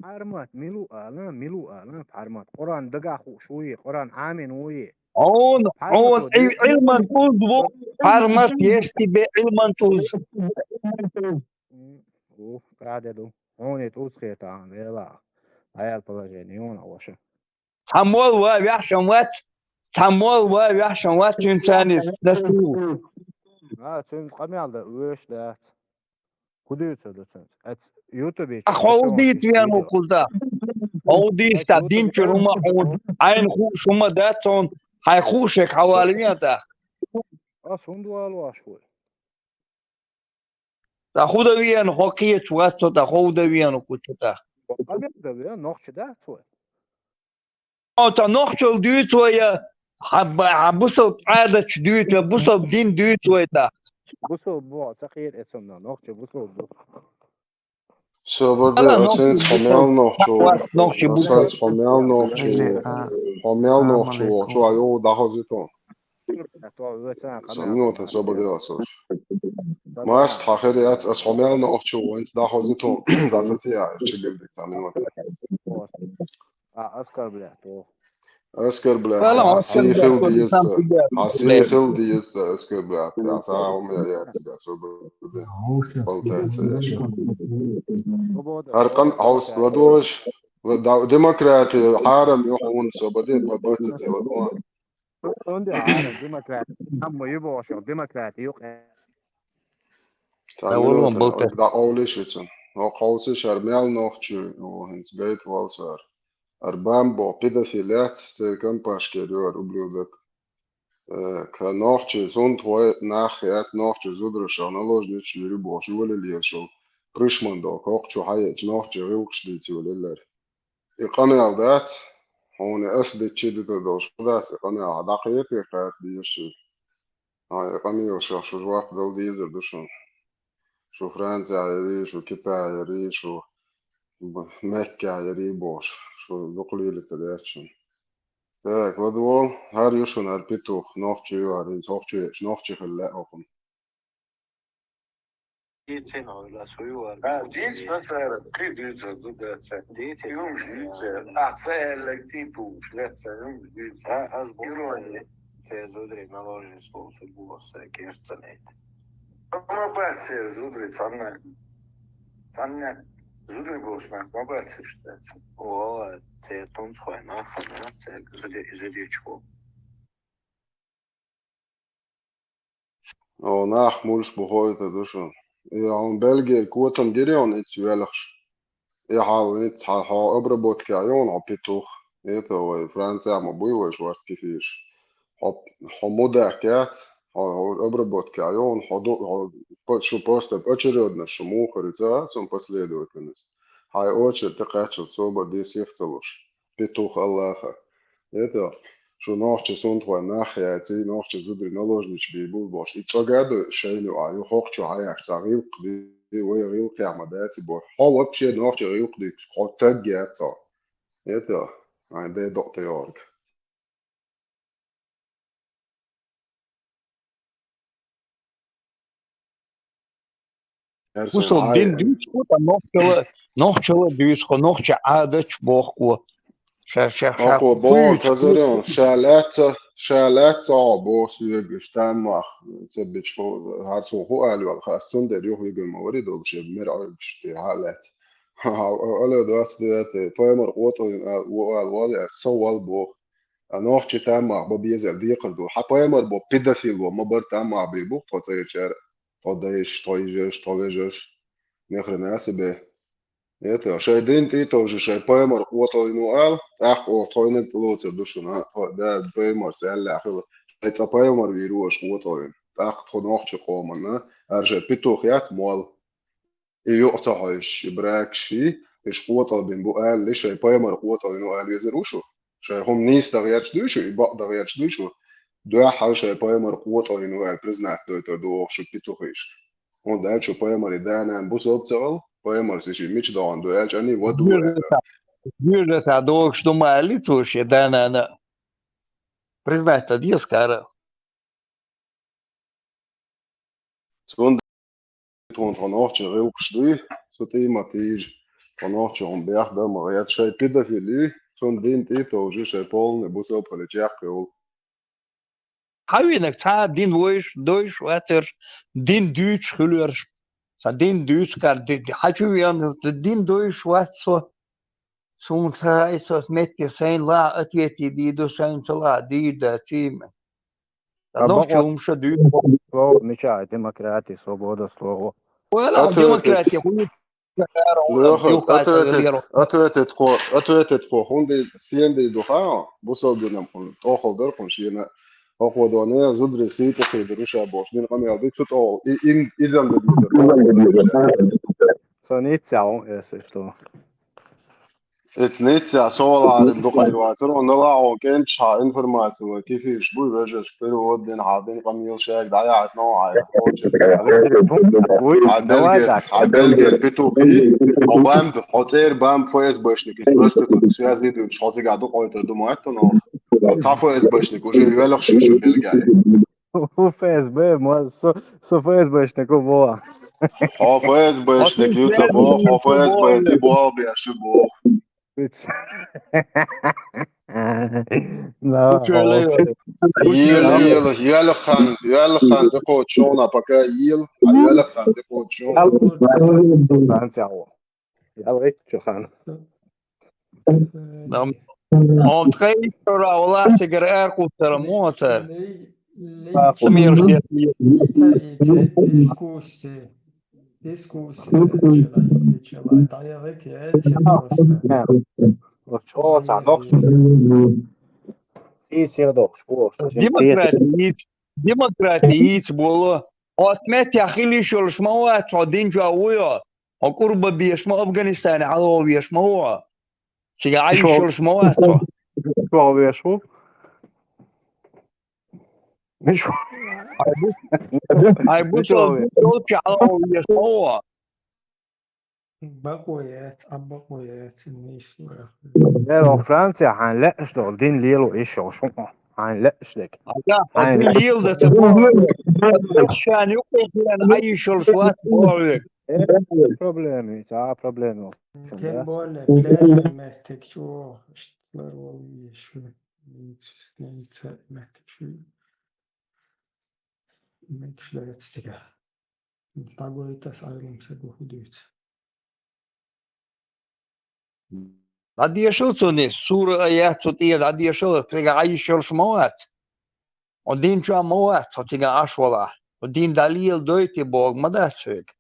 Хьармат, милу ала, милу ала, Хьармат. Къуръан дагахь хууш вуй, Къуръан Ӏамин вуй. Хьуна, хьуна, Ӏилман тӀуз ву, Хьармат, еш тебе Ӏилман тӀуз. Ух, кӀаде ду. Хьуна и тӀуз хетахьа, вела. Хьаял положение, юна ваша. Цхьа молла ван ваьхьшан вац, цхьа молла ван ваьхьшан вац, цуьнан царнис дастийла. А, цуьнца къамел дан веш дац. ХӀу дуьйцур ду цуьнца? Ац ютубе чу хьо хӀу дийца вен ву кхуза? Хьо хӀу дийца, динчуьра хӀума хьуна? Хьайна хууш хӀума дац хьуна, хьайн хууш хьавала вен тӀаккха? Ас хӀунда валош ву? Ткъа хӀу дан веана, хьо кхечу вац со, ткъа хьо хӀу дан веана кхучу тӀаккха? Къамел дан веана, нохчи дац вай? Хьо ца нохчалла дуьйцу вай, я хьан ба-, хьан бусалба Ӏадатча дуьйцу вай, бусалба дин дуьйцу вай тӀаккха? Бусалба бу, ца кхета эцунна, нохча бусалба бу. Собар де, аса хӀинца хьо мел нохчо ву. Аса хӀинца хьо мел нохчо ву. Хьо мел нохчо ву, чу а йогӀу дӀахозуьйту. Цхьа минута, собар де, аса. Маст хьан хир яц, аса хьо мел нохчо ву, хӀинца дӀахозуьйту. Даса ца яа, чигилди, цхьа минута. А, оскорблять, о. Оскорблять, хьан сий хила деза, хьан сий хила деза, оскорблять, я цхьа хӀума яц, я собар де. Болтаца яц. ХӀара къам хьовса ладогӀаш, ла-, да-, демократи хьарам ю хьуна, собар де, ба-, бац ца ладогӀа. ХӀунда хьарам демократи? Амма ю бохуш, демократи юкъа. Цхьа минута, дӀакъовлийша вицун. ХӀокху хьовсийша, хӀара мел нохчо ву, хӀинца гайта воллушехь. ХӀара Бамбо, педофил яц, церан компашкера ю хӀара ублюдок. Э, ка нохчий сунтхой нах яц, нохчий зударшах наложницаш йуьру бохуш, йолалла езаш йолу Пришмандо кхокху чу хьаеъча нохчий гӀиллакхаш дийца йолаллара. И къамел дац, хьуна ас дитча дитар долуш ма дац, и къамел хьан дӀакхета, кхета дезаш. Хьан и къамелашах шу жоп дала дезар ду шуна. Шу Францехь ярий, шу Китайхь ярий, шу Б-, Меккехь ярий бохуш, шу дукха лелийтар яц шуна. Так, ладогӀал, хӀара ю шуна хӀара петух, нохчо ю хӀара, хӀинца хӀокху чу еъча, нохчо хила лаьа хӀокхунна. Дийцина хьо, лас хӀу ю хӀара? А, дийцина цара, кхин дуьйцур ду, да, ца. Дийцина. Юмаш дуьйцура. А, ца аьлларг тӀе тухуш, лаьцна юмаш дуьйцура. А, ас бу-, ирония. Церан зударий наложница волу боху сайн керстанийтина. Ма бац церан зударий цхьанна. Цхьанна зударий болчу нах ма бац уьш, дац. Валла, церан тунцхой нах хилла, церан зуде-, зудечу. О, нах муьлш бу хӀойтур ду шуна. И хьуна Бельгера котам гира хьуна, иццу велхаш. И хьал, ницкъ хьо обработкехь ю хьуна хьо петух. Это вай Францехь ма буй вай шорта кефираш. Хьо, хьо мудак яц, хьо, хьо обработкехь ю хьуна, хьо ду-, хьо по-, шу просто очередность, шу муха хир ца, цунна последовательность. Хьайн очередь тӀекхаччалц собар де, сих ца луш. Петух Аллаха. Это, шу нохча сунтхой нах яций, нохча зударий наложница бийр бу бохуш. И цӀога а ду шайна юкъахь, ю хӀокху чу хьаяш цхьа гӀиллакх ди, вай гӀиллакхехь ма даций бохуш. Хьо вообще нохча гӀиллакх дуьйцуш, хьо таг яц хьо. Это, айн дедо тӀейогӀург. Кхузахь дин дуьйцу, ткъа нохчалла, нохчалла дуьйцу, нохча Ӏадатча боху. Ша, ша, ша, Акхо боху хуьйцу хазаран, ша лаьцна, ша лаьцна Ӏо боху соьга, уьш таммах, ца бича ху-, хӀара суна хӀу ала йолу хас, цундела юха вигина ма вари долуш, я мера Ӏуьллуш тӀе хьа а лаьцна. Алло, двадцать девятое, пайхамар къотӀалла ву ала вала, со вала боху. А нохчи таммах бан безал декхар ду. Хьан пайхамар бо педофил во, ма бара таммах бен бу тхо цӀерачара, тхо дайша, тхо йижарша, тхо вежарша. Ни хрена себе. Это, шайн дин тӀе а товжа, шайн пайхамар къотӀалла ву ала, тӀаккха оха тхойниг тӀелоцур ду шуна, тхо, да, пайхамар саьллахь хила. Шайн цӀа пайхамар вийр ву аша къотӀалла вина. ТӀаккха тхо нохчи къоманна, ара шайн петух яц мол. И юкъа ца хьоьжуш, и бракаш и, уьш къотӀалла бина бу алале, шайн пайхамар къотӀалла вина ала везар ву шу? Шайн хӀума нийса дан гӀерташ дуй шу, и бакъ дан гӀерташ дуй шу? Дуьххьал шайн пайхамар къотӀалла вина ала признать дойтур ду оха шу петухишка. ХӀунда аьлча шу пайхамаран да-нана бусалба ца хилла, пайхамарс и шиъ мича догӀун ду аьлча, аьлла, ва ду аьлла. Доьжаса догуш ду ма аьлли цо шен да-нана. Признать дан деза кхара. Цундела тхуна тхо нохчийн гӀиллакхаш дуй, цу тӀе ма тийжа, тхо нохчий хӀума бехдан ма гӀерта, шайн педофили, цунна дин тӀе а товжий, шайн полный бусалба хилла чекхйовла. Хьавийнарг цхьа а дин войуш, дойуш вацарш, дин дуьйцуш хуьлуьйтуш, сан дин дуьйцу кара, ди-, ди-, хьан чу веана, дин дойуш вац со. Суна ца, и со метте сайна лаха ответи дийр ду, сайна ца лаха дийр дац, цима. Ткъа нохчо хӀума ша дуьйцу. Слово, мичахь демократия, свобода слова. Вала, ответить, демократия, хуьлу. Леха, ответить, ответить хо, ответить хо, хӀунда сен ду хаьа, бусалба динан хӀума, тӀохал дар хӀума шена. ХӀокхо доне, зударий сий тӀе кхийдар шу бохуш, дин къамел ду, цу тӀохал, и, и, и зам ду дийзар. Со ниццехь ву, если что. Эца ниццехь со валарин дукъайр вацара, хӀунда аьлча хьо кӀенташ хьан информаци вай кефиш буй, вежаршка перевод дина, хьан дин къамел шайга дӀаяхьийтина хьайна. Хьан белгер, хьан белгер петухи, хьо бамба, хьо цӀера бамба ФСБшник, проститутка, связи дуьйцуш, хьо цигахь дукъойтур ду ма аьтту нах. Хьо цхьа ФСБшник, уже йоьлхуш шу белгер. ФСБ, ма, со, со ФСБшник ву боху. Хьо ФСБшник ю ца боху, хьо ФСБ тӀе болх беш ю боху. Йила, йила, йоьлхан, йоьлхан тӀекхочуш хьуна, пока йила, йоьлхан тӀекхочуш хьуна. ЯлгӀа чу хан. Хьо тхайн ишшара валахь, цигара ара кхуссур ма ву цара. Дискуссия. Дискуссия. Демократия йийца, демократия йийца болу. Хьо меттехь хила йиш йолуш ма вац, хьо дин чохь вуй хьо. Хьо кӀурба беш ма, Афганистане хьалавеш ма ву хьо. Цига Ӏайш йолуш ма вац хьо. Мишо веш ву? Мишо? Хьай бу-, хьай бусалба йолчу хьалавеш ма ву хьо. Бакъо яц, а бакъо яц, нийса ву. Э, хьо Франция хьайн лаьаш долу дин лело йиш йолуш хьуна. Хьайн лаьаш дерг. Ага, хьайн дин лела дан ца боху. Шен юккъе хилла Ӏайш йолуш вац боху вега. Э, проблема, цхьа а проблема. Тем более, пляжный меттиг чӀогӀа иштта лар волу шу. Ницца, ницца меттиг шу. Мегаш дац цигахь. ДӀагойту ас Ӏелам стага хӀун дуьйцу. ДӀадешал цунна, сура а яц цу тӀе, дӀадешал, цигахь Ӏайш йолуш ма вац. Хьо дин чохь ма вац, хьо цигахь Ӏаш валахь. Хьо дин дӀалела дойтий боху ма дац хьоьга.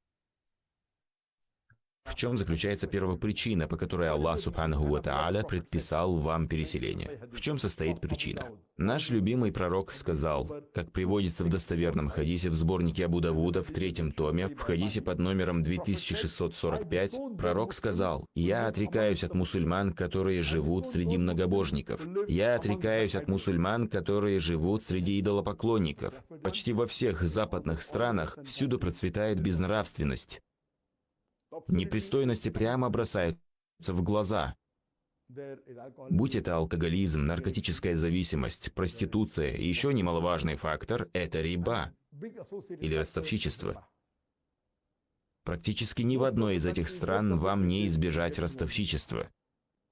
В чем заключается первопричина, по которой Аллах Субханаху ва Тааля предписал вам переселение? В чем состоит причина? Наш любимый пророк сказал, как приводится в достоверном хадисе в сборнике Абу Давуда в третьем томе, в хадисе под номером две тысячи шестьсот сорок пять, пророк сказал: «Я отрекаюсь от мусульман, которые живут среди многобожников. Я отрекаюсь от мусульман, которые живут среди идолопоклонников». Почти во всех западных странах всюду процветает безнравственность. Непристойности прямо бросаются в глаза. Будь это алкоголизм, наркотическая зависимость, проституция и ещё немаловажный фактор — это риба или ростовщичество. Практически ни в одной из этих стран вам не избежать ростовщичества.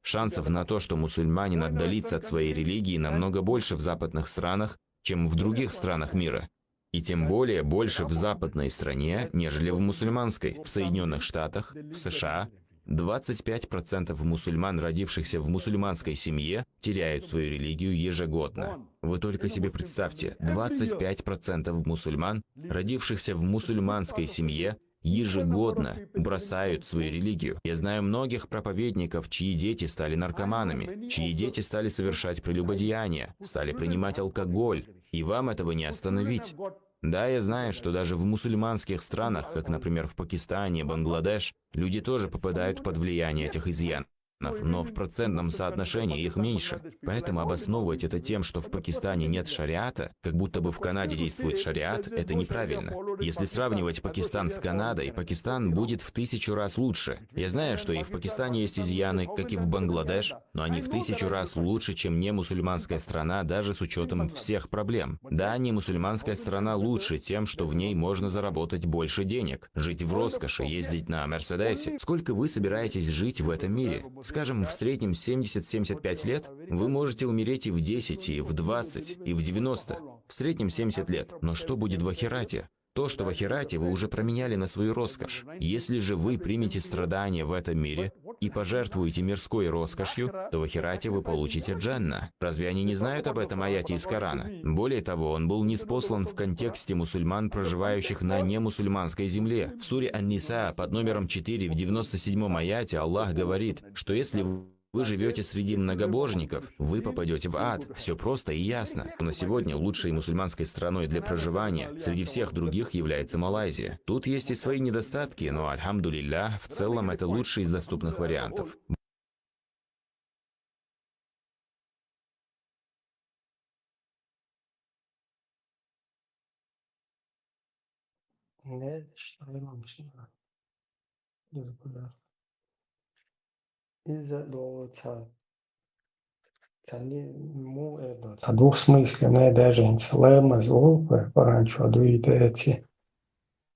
Шансов на то, что мусульманин отдалится от своей религии, намного больше в западных странах, чем в других странах мира. И тем более больше в западной стране, нежели в мусульманской. В Соединенных Штатах, в С Ш А, двадцать пять процентов мусульман, родившихся в мусульманской семье, теряют свою религию ежегодно. Вы только себе представьте, двадцать пять процентов мусульман, родившихся в мусульманской семье, ежегодно бросают свою религию. Я знаю многих проповедников, чьи дети стали наркоманами, чьи дети стали совершать прелюбодеяние, стали принимать алкоголь, и вам этого не остановить. Да, я знаю, что даже в мусульманских странах, как, например, в Пакистане, Бангладеш, люди тоже попадают под влияние этих изъянов, но в процентном соотношении их меньше. Поэтому обосновывать это тем, что в Пакистане нет шариата, как будто бы в Канаде действует шариат, это неправильно. Если сравнивать Пакистан с Канадой, Пакистан будет в тысячу раз лучше. Я знаю, что и в Пакистане есть изъяны, как и в Бангладеш, но они в тысячу раз лучше, чем не мусульманская страна, даже с учетом всех проблем. Да, не мусульманская страна лучше тем, что в ней можно заработать больше денег, жить в роскоши, ездить на Мерседесе. Сколько вы собираетесь жить в этом мире? Скажем, в среднем семьдесят-семьдесят пять лет, вы можете умереть и в десять, и в двадцать, и в девяносто. В среднем семьдесят лет. Но что будет в ахирате? То, что в ахирате, вы уже променяли на свою роскошь. Если же вы примете страдания в этом мире и пожертвуете мирской роскошью, то в ахирате вы получите джанна. Разве они не знают об этом аяте из Корана? Более того, он был ниспослан в контексте мусульман, проживающих на немусульманской земле. В суре Ан-Ниса под номером четыре в девяносто седьмом аяте Аллах говорит, что если вы живете среди многобожников, вы попадете в ад. Все просто и ясно. На сегодня лучшей мусульманской страной для проживания среди всех других является Малайзия. Тут есть и свои недостатки, но, альхамдулиллях, в целом это лучший из доступных вариантов. Ne, šalim amšina. Izgleda. Izgleda ca, ca ni mu edo. Ca duh smisla ne dežen, ca lema zvuk, parančo duj deci.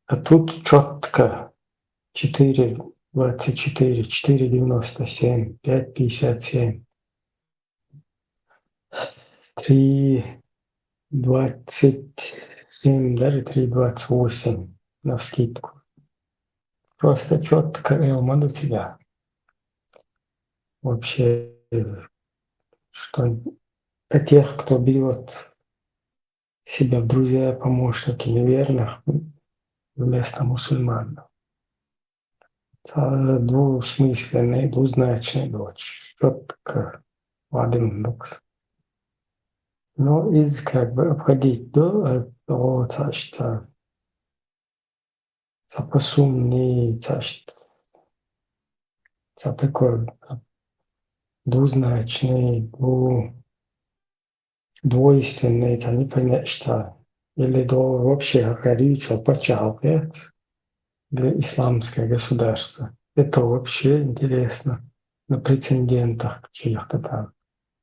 A тут четко четыре двадцать четыре, четыре девяносто семь, пять пятьдесят семь. Три двадцать семь, даже три двадцать восемь навскидку. Просто четко Элман у тебя. Вообще, что для тех, кто берет себя в друзья, помощники неверных вместо мусульман. Це двусмысленный, двузначный дочь. Четко в один бокс. Но из как бы обходить до того, что запасумный, что такой двузначный, дву двойственный, это не понять что. Или до вообще говорит, что пачалкет для исламское государство. Это вообще интересно. На прецедентах чьих-то там.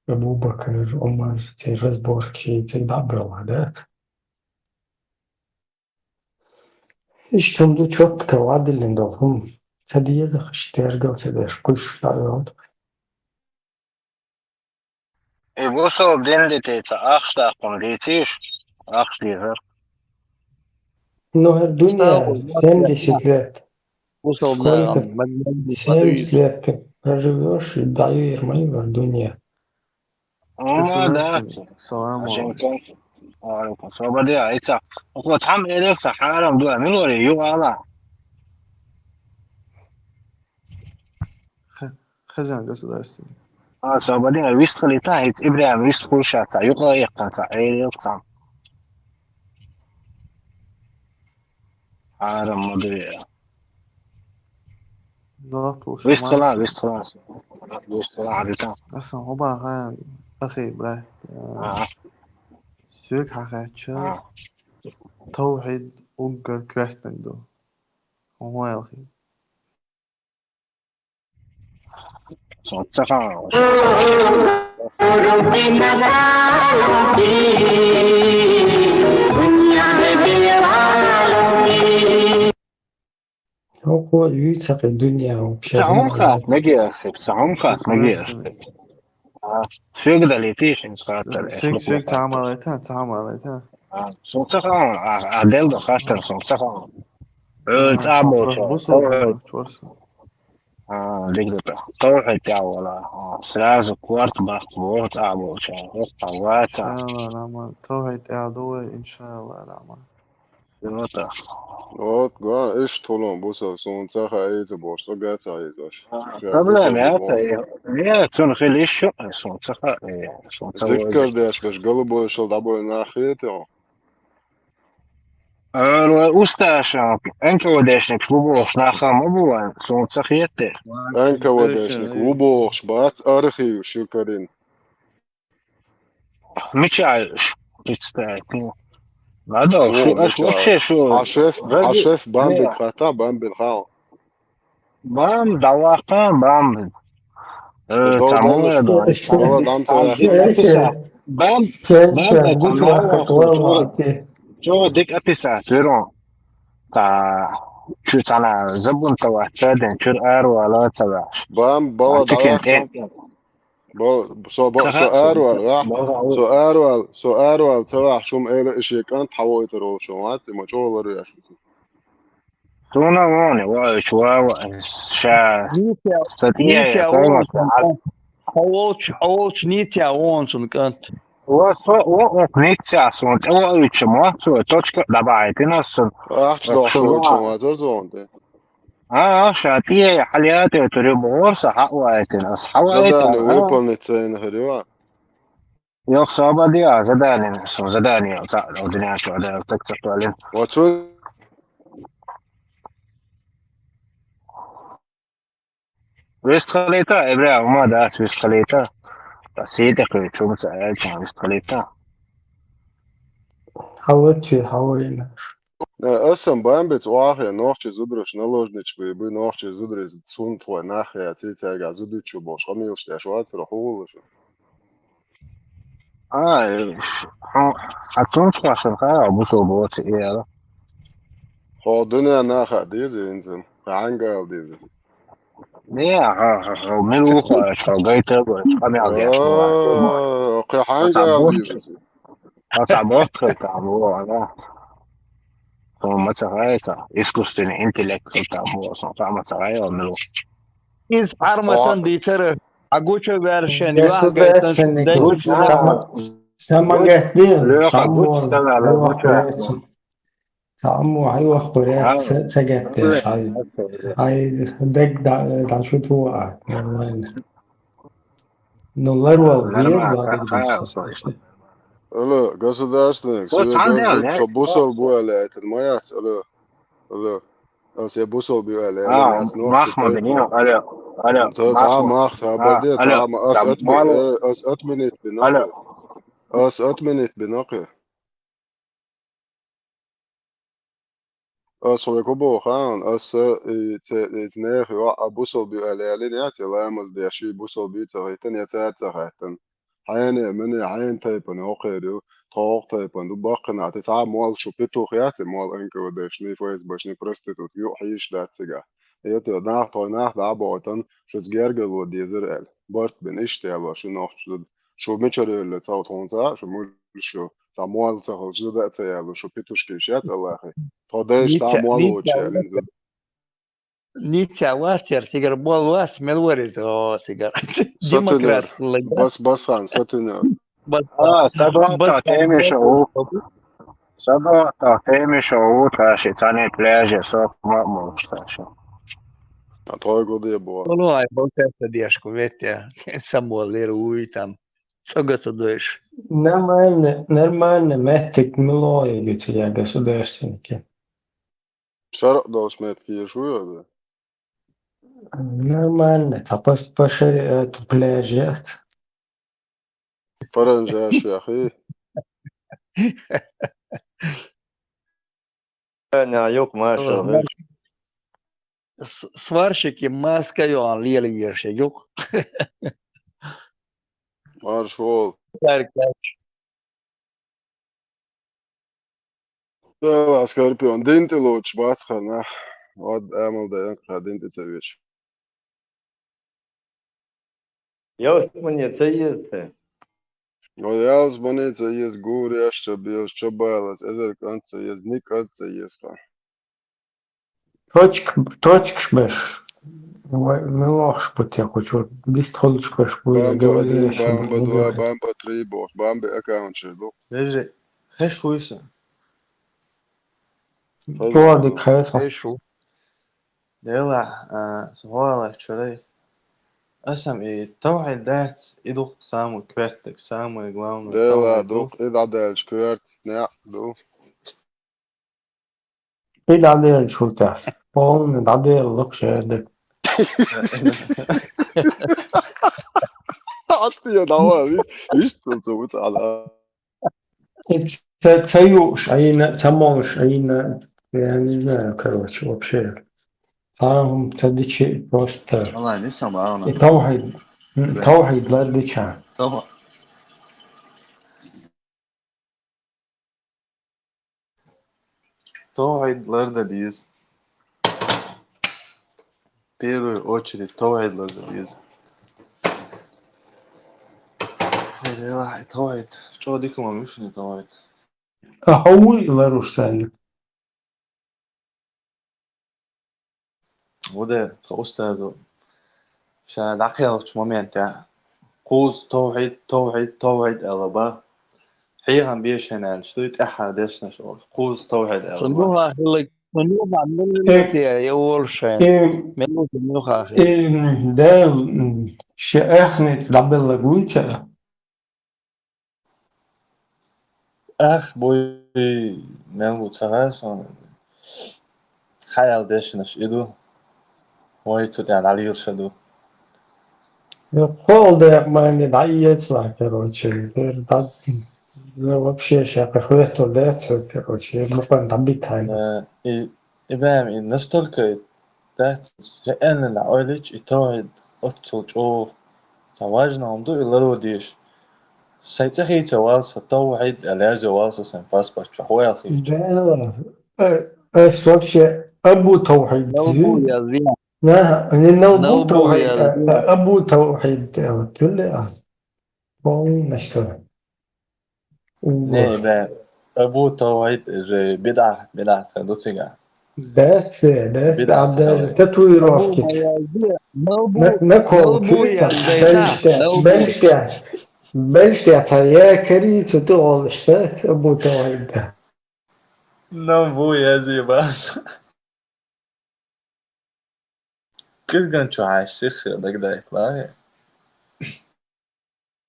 Абу Бакр, Умар, те разборки, те доброго, да? Иште ду четко вадилин дол. Хм. Садиеза хштергал седеш, куш шайот. И гусал дендетеца ахштахун дециш, ахштихар. Ну, дуня, семьдесят лет. Гусал Сколько? Семьдесят лет ты проживешь и даешь мои в дуне. Ума да. Салам Ашенко. Алейкум. Собади айца. Око там элек сахарам дуа минори югала. Хазан государство. А собади вистхали та хит Ибрахим вистхушаца югала якканца элек сам. Арам модуя. Да, Вистхала, вистхала. Вистхала адита. Асан оба ха ахи брат. А, Сюк хахача. а. Тавхид уггар квестен ду. Ома алхи. Соцаха. Ну, кхо юй цакъи дуьнен вообще. Ца хьуна хатта мегаш хир, ца хьуна хатта мегаш хир. А, соьга далийтийша хӀинца хаттар, аш Сиг, лук сиг, ца хьамалайта, ца хьамалайта. А, сона ца хаьа, а, а, делла хаттар сона ца хаьа. Э, А, цӀа сохрах болча, бусал тавхьид. Чорса. А, дика да. Тавхьид тӀехь вала. А, сразу корта баккха боху цӀа болча. ХӀокху ваца. Иншалла, Рахман. Тавхьид тӀехь ду вай, иншалла, Рахман. Синота. Вот, га, иштта хӀуллан бусал, суна ца хаьа, ца бохуш, цкъа а ца хьийзош. А, Ша проблема бусал яц, боху. Э, не, цунна хила йиш ю, суна ца хаьа, э, суна ца Зиккар вайза. Деш беш, голубой шал дӀабойла нах хетий хьо? Ара вай усташа, Н К В Д-шник ву бохуш нах ма бу вайн, суна ца хетий. Н К В Д-шник ву бохуш бац, архив шу карийна. Мича ш-, представить, ну. Надо, Во, шу, аш мича. Вообще шу. Хьан шеф, хьан Ради-, шеф бамбит не. Хатта, бамбит хьал. Бам, даваха, бам. Э, Дов цамоя дам, да. Вала дам ца Аш яхи. Дика описать. Бам, Ше, бам, ше, э, гучу цамоя вахка, вала, чё, окей. Чё, дика описать, верно. Та, чу цана забунтовать, ца ден, чур арвала ца ваш. Бам, бала А, чикен, даваха. Э, Бо-, со бо-, Ца со хаьа, со арвал, ца-, ва? Бо-, Со арвал, со арвал, ца вахь шум эла и шен кӀант хьавойтар волу шун вац, и ма чӀогӀа ларвеш ву. Суна вон, ваьлча, ва, ва, ша, Ниця, са тӀе Ниця я, вон Томас, цун а, кӀант. Хьо волчу, хьо волчу Ниця вон цун кӀант. Ва со, ва, ва, Ниця суна тӀе ваьлча, ма, цо точка дӀабахьийтина сан. Ахча Ва дохуш шун волчу ва. Ма, зар зон тӀе. А, а, ша тӀе, хьалаятӀе тур ю бохура сан, хьа а вайтина, ас хьа вайта, Задание а? Выполнить ца йина хир ю а? Йох, собаде а, задание, сон задание, ца, о, дуьнен чу, а, так ца толин. Вот цу- Вистхалита, эбря, ума, да, вистхалита. Та сетя, кхы, чум ца, э, чум вистхалита. Хьалваччи, хьалвайна. Э, ас сан бамбица охьахе, нохчий зудараш наложнички бу, нохчий зударий сунтхой нах яций, цаьрга зудучу бохуш, къамелаш деш вацара, хьо волуш. А, э, ш-, хьо, хьан тунчхошна хаа, бусул боцу, и яла. Хьо дуьнен наха деза, инзам, хьан гал деза. Не, ха, ха, ха, мила ву хьо, ша гайта бу, къамел деш бу. А, кхин хьан гал деза? Аса бот хир там, во, ана. Сон ма ца гайса, искусственный интеллект хир там, во, сон ма ца гайо, мила. Иза хьарматан дийцара, а гуча ваьршина, юха гайтан, Сама гатни, Лёха, гуча ца ваьлла, гуча. Цхьаммо хьайвахкур яц, ца, ца геттеш, хьай, хьай дег да, да шу ту а, нормально. Ну, ларвал, вез, ладык, да, шу. Алло, государственник, со бусал бу аьлла, это моя, алло, алло. Ас я бусал бу аьлла, А, яц, ну, Махмуд, не, алло, алло, Махмуд. Мах, хабар де, алло, ас отменить бина. Алло. Ас отменить бина. Ас хьоьга боху, хан, ас, э, и, це, и, нехан йоӀ а бусалба ю аьлла ялийна яц, я ламаз деш, и бусалба ю ца хӀиттина, я цара ца хаьттина. Хьенан, мини, хьенан тайпана хӀокхуьнан ю, тхо хӀокху тайпана ду, баккхина, те цхьа а молла шу петух яц, и молла Н К В Д-шний, Ф С Б-шний проститутка ю, хьийзаш дац цигахь. Эта нах, тхой нах дӀа а бохуьйтан, шуьца гергарло дезара аьлла. Барт бина, иштта яло шу нохча зуда. Шу мичара йолло ца тхуна ца, шу муьлш ю, цхьа молла ца хилча зуда а ца яло, шу петушки иш яц Аллахе. Тхо дайша цхьа молла воцуш ялийна зуда. Ницця вац яра, цигара болла вац, мел вара иза, о, цигара. Демократ хилла. Бас, Басхан, сатуьнер. Бас, а, садвата теми шоу. Садвата теми шоу, таши, цани пляже, сок, ма, муш, таши. А твой годы было. Ну, ай, был тесто дешку, ведь я. Самуэл Леруй там. Цога ца дойш. Нормально, нормально, меттик милой, говорит, я государственники. Шаро долуш меттиг езаш ву иза? Нормально, цхьа пас-, пашариат, пляж яц. Паранжаш яхи. Ана юк, машалла. С-, сварщики маска йоан лела веши юк. Марш вол. Царкач. Дала, Скорпион, дин тӀе лоцуш бац ханна. Оад амал да, кхы дин тӀе ца веш. Ялсмане ца еза те? О, ялсмане ца еза, гур яш чо беза, чо балас, эзар кӀант ца еза, ни кӀант ца еза. Точка, точкаш беш. Вай, мелохаш бу те кучу, бист холчка беш бу, Бамба один, говори, бамба два, бамба три бохуш, бамба аккаунт чуьра ду. Вежи, хеш вуйса? Тоди кхайса. Эшу. Дела, а, сухала чурай. Асам и тавхид дац, и дух самый квертак, самый главный. Дела тавхид дух, и дӀадаьлча квертак, не, ду. И дӀадел чурта. Полный дӀадел лук шеде. Ат я, давай, вис, вис, цо, цо, вот, а, а. Ца, ца юш, айна, ца мош, айна, я не знаю, короче, вообще. Там ца дичи просто. Валлахи, не сама она. И тавхид, м, тавхид лардича. Тама. Тавхид ларда диз. Первую очередь тавхид ларда диз. Дела, тавхид. Чо дикума мишни тавхид. А хауи ларуш сани. Вуде, ха устаду. Ша дакъелч момент я. Куз тавхид, тавхид, тавхид алаба. Хьиган бешен алч дуй, тӀаьхьа дешнаш олуш. Куз тавхид алаба. Цунуха хилик, цунуха миллиметия я олушен. Эм, Миллиметия нуха хилик. эм, да, м, ше ахнец дабелла гуйча. Ах, буй, мел бу ца гӀа сон. Хьаял дешнаш и ду. Вай цу тӀа дӀалийла ша ду. Хол декъ майни дӀаецла, короче. Дер дад-, ну, вообще, ша хвесту децу, короче, буквально дабит хайна. Э, и, и бам, и настолько дац, реально на ойлич, и тавхид оццул чӀогӀа. Ца важно хӀума ду и ларван деш. Сай цӀе хийца валса, тавхид, а лазе валса сайн паспорт чохь вайл хийца. Да, э, эс вообще Абу Тавхид. Налбу язви. Да, не Налбу Налбу Тавхид, язви. а, а Абу Тавхид, э, вот, или, а, полностью. Не, бе, Абу Тавхид же бидӀа, бидӀа ду цига. Да, це, да, Бидат, да, э, татуировки. Налбу, На, на кол, налбу курица, язви, да, бельште, налбу. бельште, бельште, ца я корицу ты олишь, да, Абу Тавхид, да. Налбу язви бас. Кизган чу хьаьш сих-сих дагадайт, лагӀе.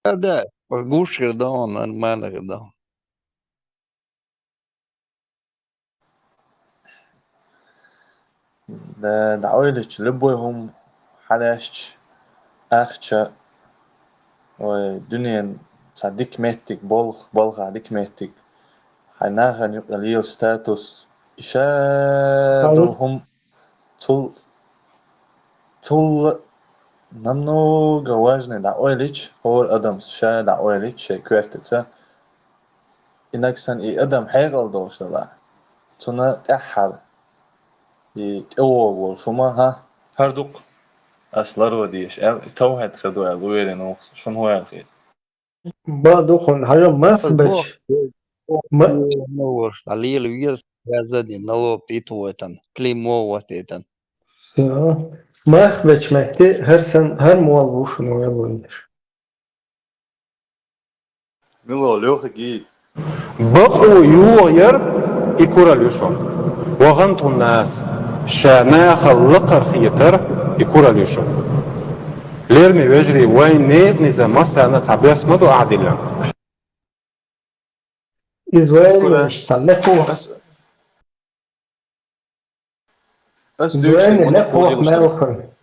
Да, да, гуш хир дан, нормально хир дан. Да, да, ойлич, любой хӀума хьалаьшча, ахча, вай, дуьнен цхьа дика меттиг, болх, балха дика меттиг, хьайн нахана юкъа лела статус, и ша долу хӀума цул, цул намного важнее дӀаойлич, хӀора адамс ша дӀаойлич шайн коьртаца. И нагахь санна и адам хьекъал долуш дала, цунна тӀаьххьара и тӀевогӀу волуш хӀума, хӀа, хӀара дукха ас ларван дезаш аьлла, и тавхьид хир ду аьлла, уверен ву, шуна хӀун аьлла хета. Ма дукхун хьажа мах бечу. Ма- Лела веза, яза дина, налог тӀе вайтан, клеймо ватайтан. Всё. Мах бечу метте хӀара сан, хӀара мол ву шуна вайл вайнаш. Мило, Лёха, гий. Бакъо йогӀу яр и куралла ю шуна. Вахана тхуна наса, ша нахал лакхара хетар и куралла ю шуна. Лераме вежарий, вайн некъан низа массарна а цхьа бес ма ду ахьа диллина. Из вайн иштта лекхо. Ас, ас из вайн лекхо мел хуьлу.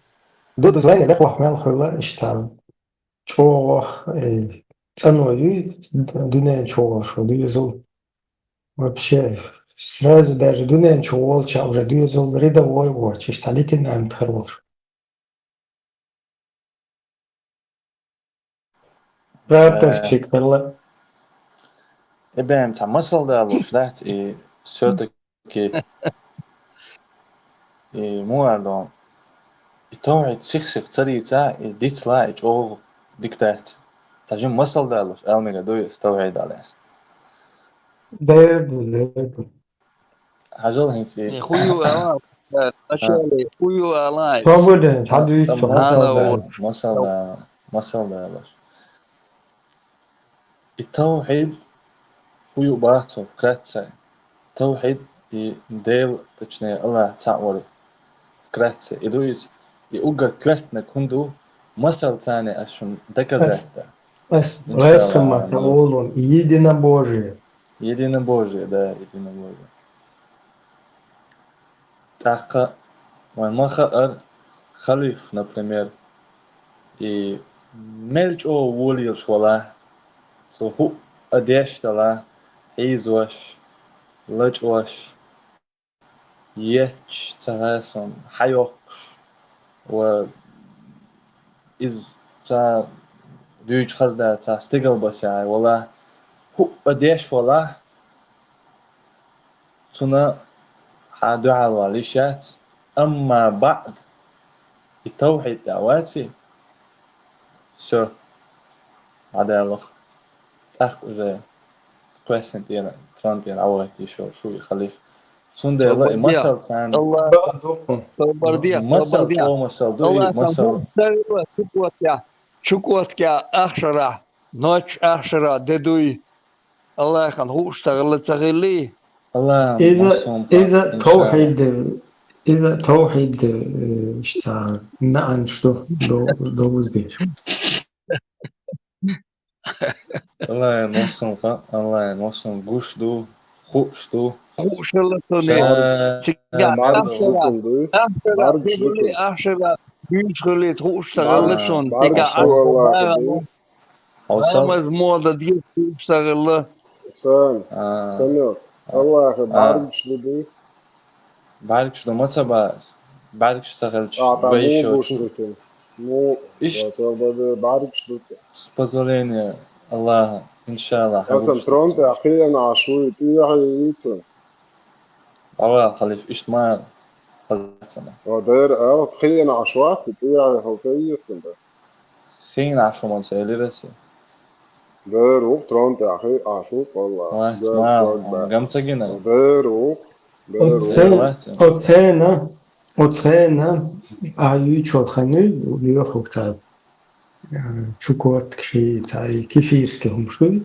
Ду, из вайн лекхо мел хуьлу иштта. ЧӀогӀа, э, цӀано ю дуьнен чу волуш ву доьзал. Вообще, сразу даже дуьнен чу волча уже доьзал рядовой воцуш, иштта лейтенант хир волуш. Прапорщик хилла. Э, бен, цхьа масал далош дац, и всё-таки. и муар дон, и тавхьид сих-сих ца дийца, и дицла, и чӀогӀа дика дац. Ца жим масал далуш, ала мега дуй, тавхьид алес. Дерду, дерду. Хьажал хӀинца и. Э, хую ала, э, начале, хую ала. Свободен, хьа дуй. Ца масал да, масал да, масал далуш. И тавхьид хую бацо, вкратце. Тавхьид и Дел, точнее, Аллах цаӀ вар. Вкратце. И дуйс, и угар квертна кунду, масал цане аш шун доказать да. Ас, ас, иншаллах, райскама та олун, единобожие. Единобожие, да, единобожие. ТӀаккха вайн ма хаъар халиф, например, и мел чӀогӀа волаелаш вала, цо хӀуъа деш дала, хьийзош, лачкъош, етташ ца хасун, хьайоккхуш, ва из ца дуьйцу хазда ца стигал басяй вала, хӀуъа деш вала, цуна хьа дуьхьал вала йиш яц, амма баъд, и тавхьид тӀа ваци, всё, хьадалах. ТӀаккха уже кхоьссина тӀера, трон тӀера Ӏовахийта йиш йолуш ву и халиф. Цундела и масал царна, масал, чӀогӀа масал ду и масал. Чукотка, Чукотка ахшара, ночь ахшара де дуй. Аллахьан хууш ца хилла, ца хилли? Аллахьан, иза, масал, иза иншаллах. Тавхьид, иза тавхьид, э, иштта наӀанаш ду, до-, довза деш. Аллахьан, масал, ха, Аллахьан, масал, гуш ду, хууш ду. Хууш хилла цунна. Ша-, цига марг ахшара, шукун ду. Ахшара, марг шукун. Ахшара, гуш хилла, хууш ца хилла цунна. Марг цига шу ахшара, Аллахьан ду. Хьо сал- Ламаз мода деза хууш ца хилла. Сан, а, Санек, а, Аллахьа, а, бӀаргаш ду дуй? БӀаргаш ду ма ца бац. БӀаргаш ца хилча, а, та вай му ишо буш чу. Ду тун? Му, иш- ва, ца бада бӀаргаш ду тун? С позволения Аллаха, иншаллах, асан хьагуш трон тӀехь кхиъна Ӏаш вуй, тӀехье йий тун? Ава, халиф, иштта ма хазацана. Ва дер, а, кхиъна Ӏаш вац, тӀехье хӀал ца йийсан да? Хин Ӏаш ву ман ца элира аса. Дер ву, трон тӀехь хи Ӏаш ву, Аллах. Вац, дер ма, ву, гам ца гина. Дер ву, дер ву. Оцхена, оцхена, а юьйчул хануй, лоьхуг цара, э, Чукотка ши, цхьа и кефирский хӀумаш дуй.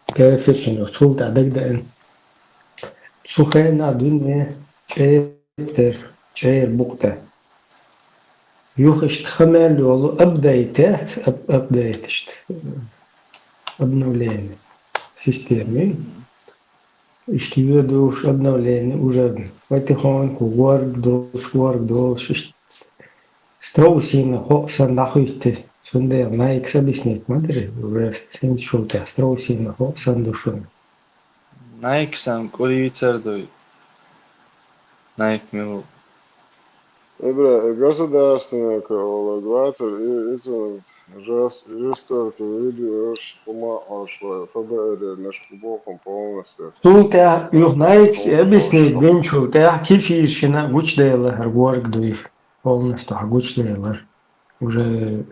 Кефир шин цул тӀа дагдаьн. Цу хена дуьне чӀер, чӀер букъ тӀе. Юха иштта ха мел йолу апдейт яц, ап-, апдейт иштта, обновление системы. Иштта йоьдуш обновление уже потихоньку гӀорг долуш, гӀорг долуш, иштта страусина хӀоъ санна дӀахӀуьтту. Цундела Nike-с объяснить ма дара, уже хӀинца шул тӀехь страусина хӀоъ санна ду шуна. Nike-сан кӀур йийцар дуй. Nike мила ву? Ибра, государственный каологвацар, и, и цу жес-, жестокий видеош хӀума Ӏаш вай, ФБР-наш бохам полностью. Цул тӀехь юха Nike-с объяснить динчул тӀехь кефир шина гучуделла хӀара гӀорг дуй. Полностью хьан гучуделар. Уже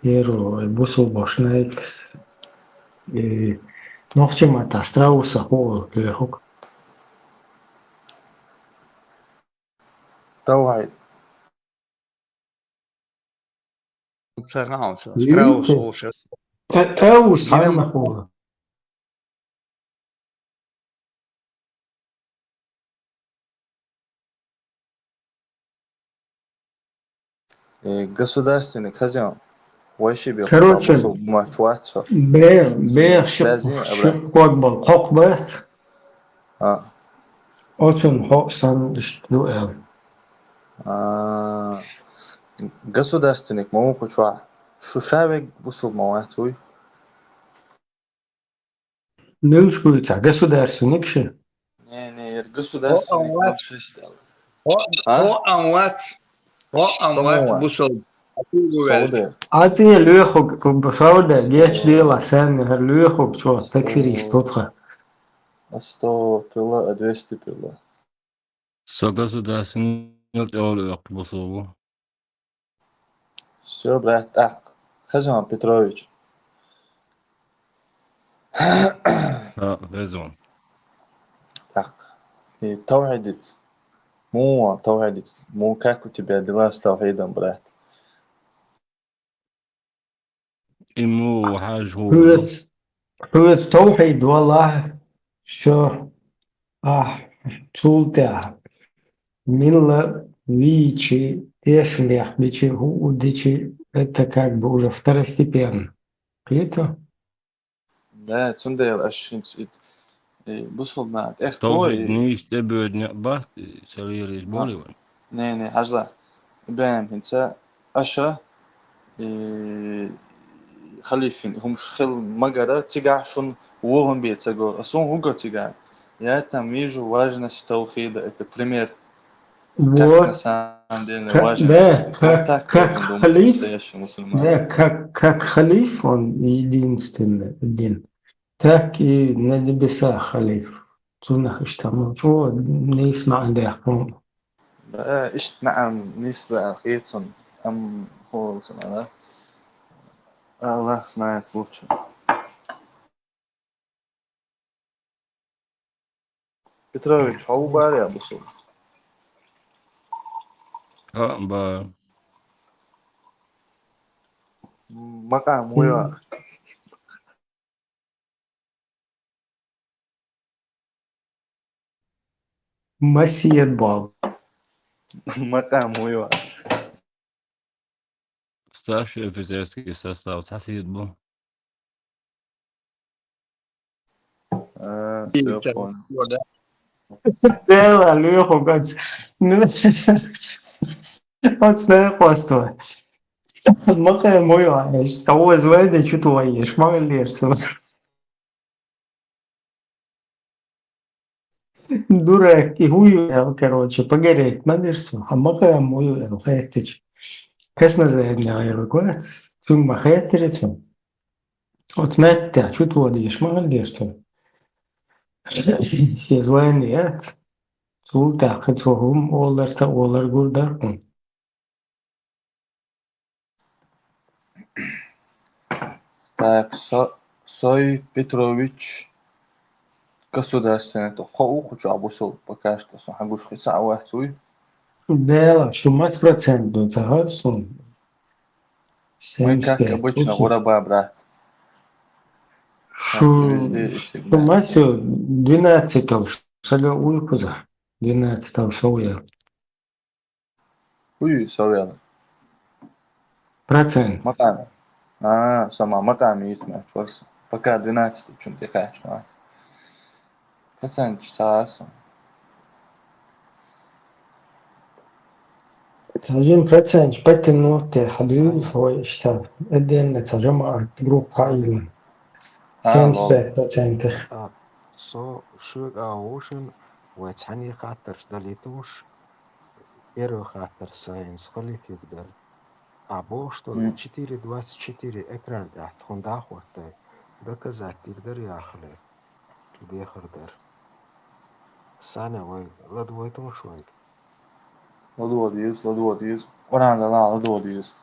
первый бусулба бошнайкас и нохчийн маттахь страуса хӀу олу лоьхуг. Давай. Ца хаам ца. Страус хӀу ша. Та-, Таус хьанна хӀу. Э, государственник хазен, вай ши бехк, короче, бусулба мачвац со. Бе-, бех ши, базин, ши абра. Ког бол, кхокх бац. А. Оцун хӀоъ санна иштта ду аьлла. А, государственник ма ву кху чохь. Шу ша вег бусулба ма вац вуй? Муьлш вуй цхьа государственник шу? Не, не, яр государственник. ХӀоъ ан вац. ХӀоъ, а? ХӀоъ ан вац. ХӀоъ ан вац бусулба. Сауда. А те лоьхуг, сауда, гечдела санна, хӀара лоьхуг чо, такфирист, тутха. Астагфирулла, а двести пила. Со государственный тӀехула оьккху бусулба. Всё, брат, тӀаккха. Хезон Петрович. ХӀаъ, хезон. ТӀаккха. И тавхьидица. Муха тавхьидица? Муха, как у тебя дела с тавхьидом, брат? И муха хьажа хӀу. Хьоьца, хьоьца тавхьид валахь, шо, ахь, цул тӀаьхьа милла вийчи, тешнабехк бичи, хӀу у дичи, это как бы уже второстепенно. Кхетий? Да, цундела аша хӀинца ит, и, бусулба наха тӀехь Тавхьид тхой. нийса тӀебоьдуш бац, ца лелийча болий вайн? Не, не, хьажал. ИбрахӀим, хӀинца аша, и, халифин, хӀумаш хила ма гара, цигахь шуна вон хӀума бен ца го. А суна хӀу го цигахь? Я там вижу важность тавхида, это пример. Как на Вот. самом деле Как, важен. да, Вот как, так как должен думать халиф, настоящий мусульманин. Да, как, как халиф, он единственный один. Так и на небесах халиф. Цунах иштта, ну, чӀогӀа нийса маьӀна даьккхина. Да, иштта маьӀна нийса да аьлла хета суна, амма хӀу ца ма да. Аллах знает лучше. Петрович, хьо ву бара я бусулба? ХӀаъ, бара. Макъам вуй вара? Масият бал. Макъам вуй вара? Старший офицерский состав цхьа сият бу. А, всё, понял. Дела, Леха, гац. Ну, вот знаю просто. Макъам вуй вара. Того звали, чё твои, шмагал дерсу. Дурак, и хӀу ю аьлла, короче, погореть ма дерсу, хьан макъам вуй ю аьлла, хеттача. Кхесна зайдна гӀайра гоц, цуьнга ма хеттара цу. Оцу меттехь чу тоха дезаш ма хила дерсу. Шен звани яц. Цул тӀаьхьа цо хӀума олар, ца олар гур дара хьуна. Так, со, Сой Петрович, государственный, то кхо у кху чохь бусулба, пока что со хьан гуш хи ца а вац вуй. Дела, шу масс процент ду ца хаьа суна? Мы, как обычно, гураба, брат. Шу, Везде и шу всегда. Масю двенадцать ал, сага уй куза. Двенадцать ал шо я. Уй, со вел. Процент. Макъам. А, сама макъам есть, ма чорс. Пока двенадцать чун тихаш, ма. Процент часа. Цхьажин процент патиннур те хьабуьйла хьо иштта. Эденна цхьа жамаӀат группа хьаийла. А, Семьдесят пять процентов. А, со шуьга а вовшин, вай цхьаьний хаттарш далийтуш, первый хаттар сайнс халифик дар. А бохуш долу Мгм. четыре двадцать четыре экран тӀехь тхуна дӀахӀоттай, доказать дийр дара яхале, дехар дара. Санна вай ладойталаш вайга. ЛадогӀа деза, ладогӀа деза. Къуръан дала ладогӀа деза.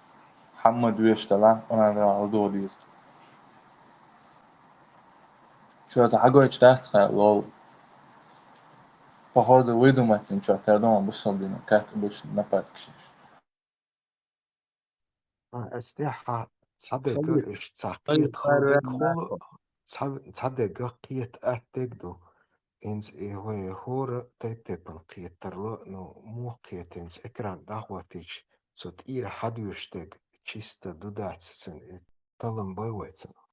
Хьаммад веш дала, Къуръан дала ладогӀа деза. Чё-то хьагойтуш дац хьа, лол. Походу, выдумать ничего, ты дома бусал дина, как обычно, нападки шиш. А, ас тӀехьа цхьа дега иш цхьа кхета хала дег хула, цхьа, цхьа дега кхета атта дег ду. Инца и вай хӀора тайп-тайпана кхетарла, ну, муха кхета инца экран дӀахӀоттийча, цу тӀера хьадоьшуш дег чисто ду дац цун и талам бай вай цунах.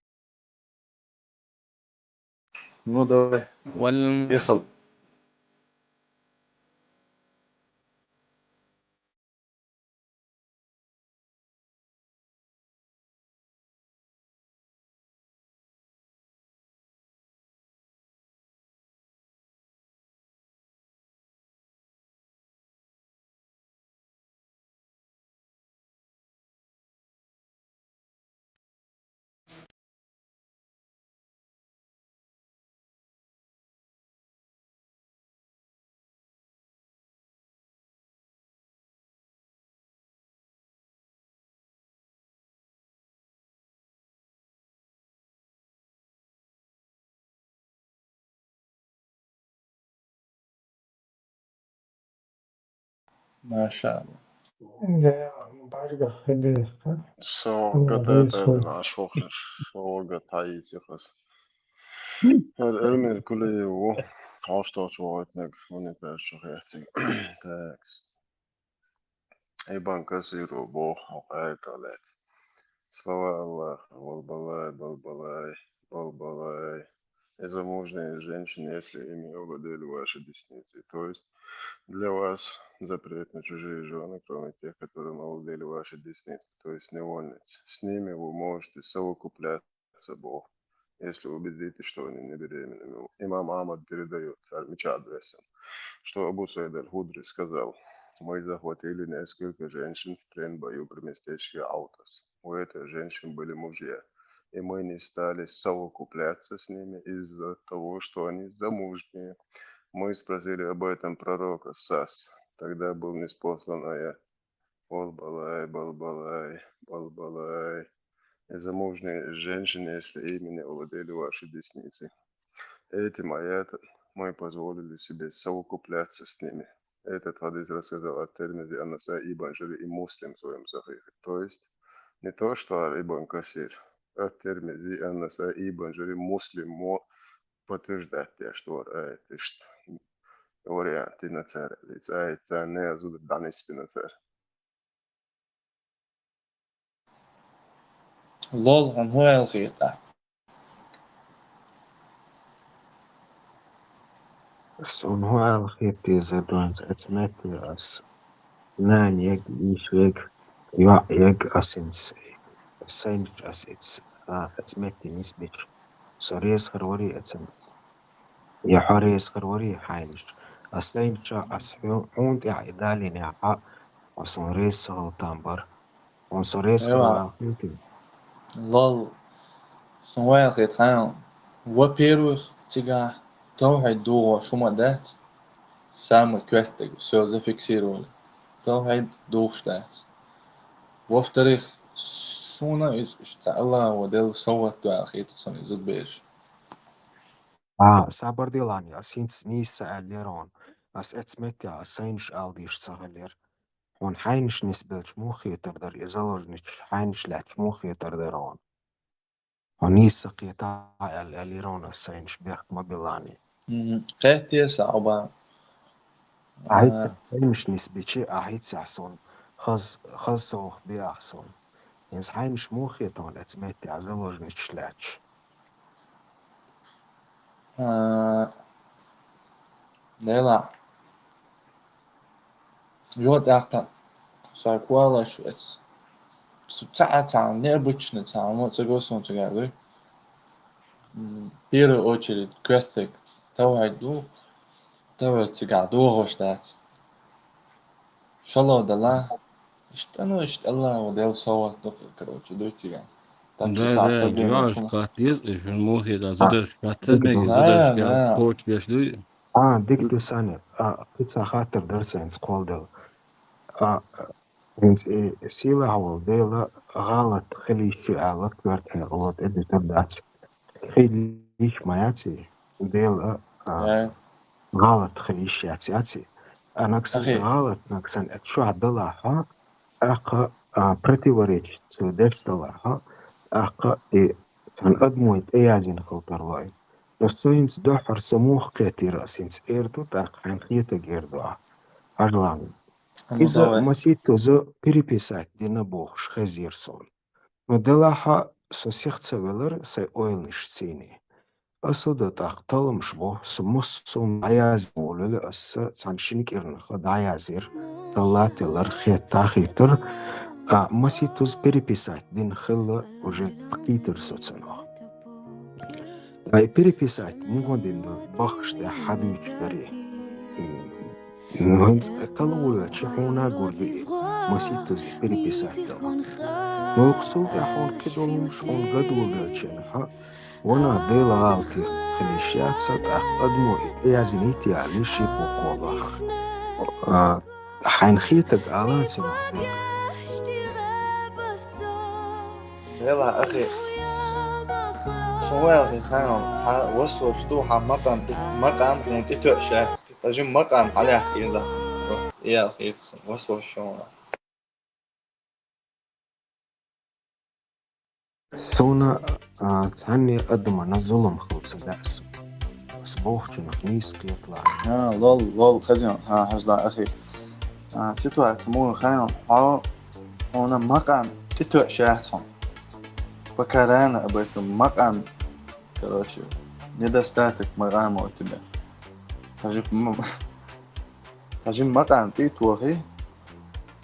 Ну, давай. Валлахьи. Ехал. Машалла. Да, баргах хилиха. Со гатата наш вохш, со гатайцихас. Эр эрмер кулево, ошточ воготнаг, унитарчу хехци. Такс. Ибн Касир бо хокаеталец. Слова Аллаха: «Балбалай, балбалай, балбалай». И замужние женщины, если ими овладели ваши десницы. То есть для вас запрет на чужие жены, кроме тех, которым овладели ваши десницы, то есть невольницы. С ними вы можете совокупляться, Бог, если убедитесь, что они не беременны. Имам Ахмад передает, отмечает в этом, что Абу Саид аль-Худри сказал: «Мы захватили несколько женщин в плен в бою при местечке Аутас. У этих женщин были мужья, и мы не стали совокупляться с ними из-за того, что они замужние. Мы спросили об этом пророка Сас. Тогда был ниспослан аят: «Балбалай, балбалай, балбалай». И замужние женщины, если ими не овладели ваши десницы». Этим аятом мы позволили себе совокупляться с ними. Этот хадис рассказал ат-Тирмизи, ан-Насаи, Ибн Джарир и Муслим в своем Сахихе. То есть не то, что Ибн Касир, ат-Тирмизи, ан-Насаи, Ибн Джарир, Муслим мо подтверждать, что вот, э, это ж вариант и нацар, лица, и цене, а зуд данный спинацар. Лол, хьуна хӀун аьлла хета? Сона хӀун аьлла хета деза донца, эца метте ас нана ег, йиша ег, йоӀ ег, ас хӀинца, сайнаш ас эца, а, эца метте нисбича. Со реза хир варий эцан. Я хьо реза хир варий хьайнаш. Ас сайнаш ас хьо-, хьона тӀехь и далийна хьа, ас хьона реза ца хила там бар. Хьона со реза хир Эва. ваьлла хетий. Лол, сона ваьлла хета хьайна. Во-первых, цигахь тавхьид духуш хӀума дац, самый коьртаг, всё зафиксировали. Тавхьид духуш дац. Во-вторых, суна иза иштта Аллахо делла совгӀат ду аьлла хета суна иза зудбераш. А, сабар де лан, ас хӀинца нийса ца аьллера хьона. Ас эца метте ас сайнаш ала дезаш ца хиллера. Хьона хьайнаш нисбелча муха хетар дара, и заложничаш хьайнаш лаьттача муха хетар дара хьона. Хьо нийса ца кхета аьлла, аьллера хьона ас сайнаш бехк ма биллани. Мгм. Кхетте са, Ӏуба. Ахьица А. хьайнаш нисбичи, ахьица сона. Хаз, хаз совгӀат де ахь сона. ХӀинца хьайнаш муха хета хьона эца метте заложничаш лаьтташ. А, Дела. Йо, тӀаккха, сай кхоллаш ву эца. Цу цхьа, цхьа, необычно, цхьа, ну, ца го сона цигахь дуй. М, первую очередь, коьртаг, тавхьид ду, тавхьид цигахь дохуш дац. Шало дала, иштта, ну, иштта Аллахо делла совгӀат ду, короче, дуй цигахь. Так что Да, цхьа да, проблема йоаш шуна. Кхат деза, и шун мухи да, А, зударш кхат дика меги, ду. зударш Да, кхат да. Кхочуш деш дуй. А, дика ду, Саня. А, кхин цхьа хаттар дара сайна кхолладала. А, хӀинца и сийлахь волу Дела гӀалат хила йиш ю аьлла, коьрта хьекъало тӀе дуьтур дац. Хила йиш ма яц и, Дела, а, Да. гӀалат хила йиш яц, яц и. А нагсан Ахи. гӀалат, нагсан а чохь далахь, тӀаккха, а, противоречить ца деш далахь, тӀаккха и цхьана адамо тӀеязйина хила тарло и. Но со хӀинца дуьххьара со муха кхетийра ас хӀинца эр ду, тӀаккха хьайна хетарг эр ду ахь. Хьажал. Иза масийттаза переписать дина бохуш хезира суна. Но делахь со сих ца велара сайн ойланаш цийний. Аса дан тӀаккха талламаш бо, со массо а дӀаязйина волавелла аса цхьана шина кӀирнах дӀаязйира, талла а теллара, хетта а хийтара, а масийттаза переписать дина хилла уже кхийтира со цунах. Ткъа и переписать муха дина ду баххаш тӀехь хьадуьйцуш дарий? Ну, хӀинца талла волавелча хьуна а гур ю и, масийттаза и переписать дала. Ну, кху цул тӀаьхьа хьуна кхидолу хӀумаш хьуна ган доладелча хьа, ванах Дела гӀалат хила йиш яц, тӀаккха адамо и тӀеязйинийта аьлла, шеко кхоллахь. А, хьайна хетарг ала цунах дерг. Дела, ахи, со ваьлла хьайна, хьан васвалш ду, хьан макъам, макъам хьуна тӀетоьуш яц. Ткъа жима макъам хьалаьхкина иза. ял хийх сан, вас-вас шуна. Суна, а, цхьанне адамана зулам хила ца лаьа со. Ас бохучунах нийса кхеталахь. А, лол, лол, хазин, а, хьажла, ахи. А, ситуация муха хайна, а, хьона макъам тӀетоьаш яц хьона. Пока рано об этом. Макъам, короче, недостаток макъама у тебя. Хьажи, м-, хьажи макъам тӀетохи.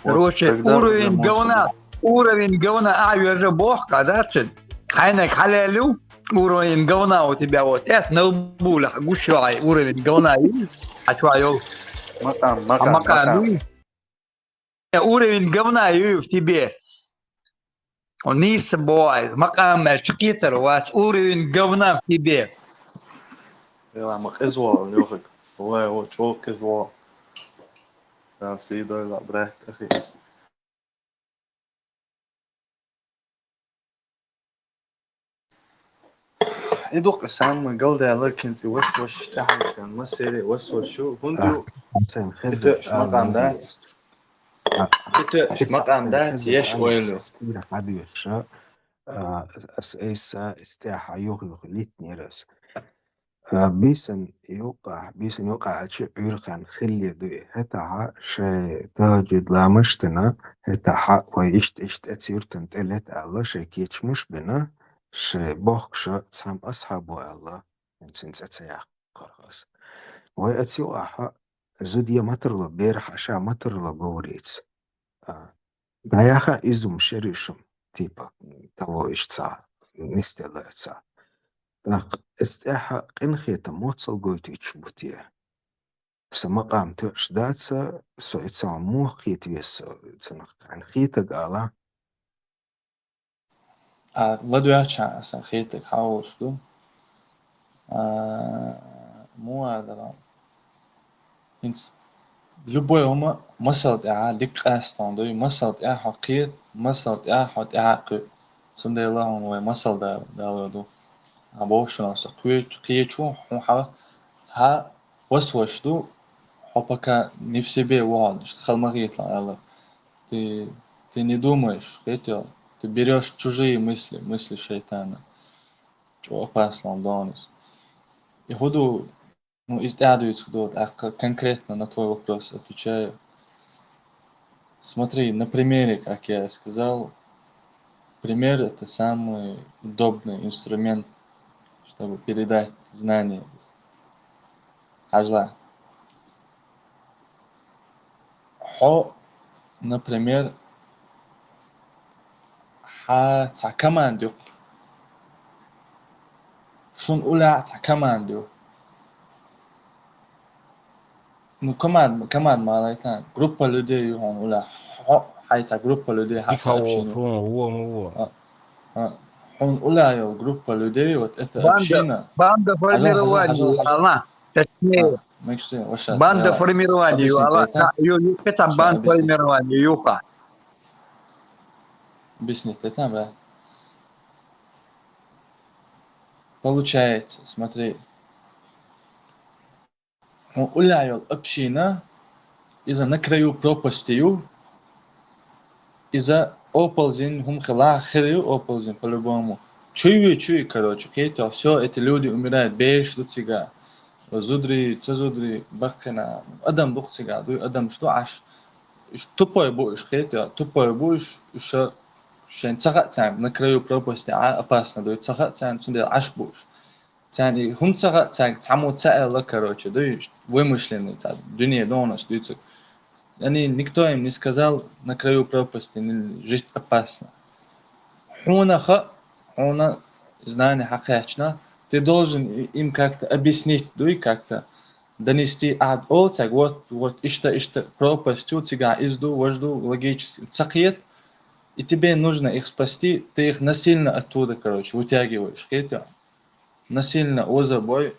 Вот. Короче, тогда уже уровень можно говна, будет. Уровень говна а вержа бохка, да, цин? Хайнак халялю, уровень говна у тебя вот. Это на лбу, ля, гусь вай, уровень говна и, а чё, а ёл? Макъам, а макъам, макъам, макъам. И? Э, уровень говна и в тебе. Он не собой, макъам, э, чекитер, у вас уровень говна в тебе. Ила, ма къизво, Лёхик. Вай, вот, чё къизво. Да, сидой, ла, брат, ахи. И дукха самый галдала кинци вас-вас тӀехьа, масери вас-вас шу, хӀунда ю? Итош макъам дац. Итош макъам дац, еш ойлу. Ас айса, ас тӀехьа юх-юх литнерас. А, бийсан юкъахь, бийсан юкъахь а чу Ӏуьйрхан хилле дуй. ХӀетахьа шай тахажуд ламаш дина, хӀетахьа вай ишт-ишт эцу юртан тӀе лет аьлла, шай кечамаш бина, шай бохкуша цхьам асхьабо аьлла, хӀинца цӀе ца яьккхарх ас. Вай эцу юкъахьа зуда е матарло, берахь аша матарло говрийца. А, дӀаяха изум шеришум, типа, того ишца, нисделла ца. ТӀаккха эс тӀехьа къинхетам моццал гойтуьйтуш бу те. Са макъам тоьаш даца, со эцан мох кхета веза, со цунах кхайна хетаг ала. А, ладоьгӀча асан хетаг хьаош ду. А, муар дара. ХӀинца любой хӀума масал тӀехьа дика къаьстон дуй, масал тӀехьа хьо кхет, масал тӀехьа хьо тӀехьа кхуьу. Цундела хьуна вай масал да-, дала ду. А бохуш сан кхечу, кхечу хьун хьа, хьа вас-вас ду, хьо пока не в себе ву хьо, хала ма хеталахь аьлла. Ты, ты не думаешь, хетел? Ты берёшь чужие мысли, мысли шайтана. Чё опасно, Донис. И хӀу ду, ну, из тӀаьхьа дуьйцур ду, тӀаккха конкретно на твой вопрос отвечаю. Смотри, на примере, как я и сказал, пример — это самый удобный инструмент, чтобы передать знания. Хьажал. Хьо, например, хьа цхьа команда ю-кх. Шун уллехь цхьа команда ю. Ну, команда, команда ма лайтан. Группа людей ю хьуна уллехь. Хьо, хьай цхьа группа людей, хьа цхьа община ю. А, а, хьуна уллехь йолу группа людей, вот это община. Банда формирования ю, ала. Точнее, банда формирования ю, ала. Ю, ю, кхетам, банда формирования ю-кх. Объяснить дайтан, брат? Получается, смотри. Хьуна уллехь йолу община, иза на краю пропасти ю, иза оползень хӀума хилахь хир ю, оползень по-любому. Чуй вуй, чуй, короче, кхетий, всё, эти люди умирают, бераш ду цига. Зударий, ца зударий, баккхина, адам ду-кх цига, дуй, адамаш ду Ӏаш. Уьш тупой бу уьш, кхетий, тупой бу уьш, уьш шайн ца хаьа царна, на краю пропасти Ӏа, опасно дуй, ца хаьа царна, цундела Ӏаш бу уьш. Царна и хӀума ца хаьа, цаьрга цхьаммо ца аьлла, короче, дуй, вымышленный цхьа дуьне догӀанаш дуьйцург. Они, никто им не сказал, на краю пропасти жить опасно. Хьуна хаьа, хьуна знание хьакхаьчна, ты должен и-, им как-то объяснить, дуй, как-то донести, ахьа олу цаьрга, вот, вот, иштта, иштта пропасть ю, цигахь иза ду, важа ду, логически ца кхета, и тебе нужно их спасти, ты их насильно оттуда, короче, вытягиваешь, кхетий? Насильно оза бой,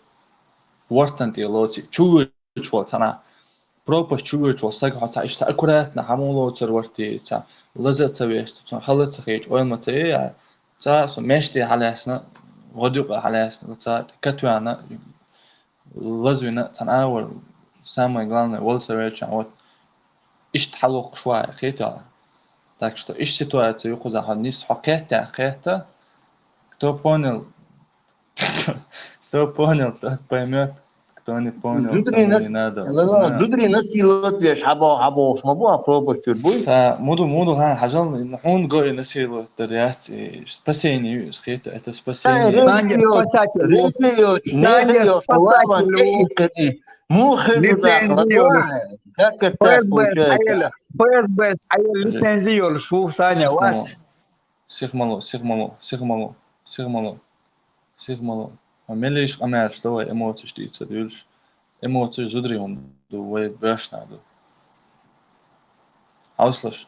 вортан тӀе лоций, чу воьдуш волу цхьана. Пропасть чу воьдуш волу саг хьо цхьа иштта аккуратно хьан ма лоцур варти, цхьа лаза а ца вешта, цунна хала а ца хеташ, ойла ма ца е, цхьа со меште хьалаьцна, гӀодаюкъа хьалаьцна, цхьа катваьнна, лазвина, цхьана агӀор, самое главное, вала ца вешан, вот. иштта хьалокхуш вай, хетта. Так что иштта ситуация юкъуза хьо нис хьо кхетта, кхетта. Кто понял, кто понял, тот поймёт, кто не понял, тому не надо. Зударий насиловать веш хьабо, хьабо, ма бу, а пробовать чур буй. Та, муду, муду, ха, хьажал, хьун гой насиловать дар яц, и спасение, хетта, это спасение. Саня, спасатель. Саня, спасатель. Лицензия йолуш, ФСБ-с Ӏела, ФСБ-с Ӏела лицензи йолуш ву Саня вац. Сих ма ло, сих ма ло, сих ма ло, сих ма ло, сих ма ло. Ма меллиш къамаьлаш ду вай эмоцеш дийца дуьллуш. Эмоцеш зударий хӀума ду, вай боьшна ду. Хьовсалаш.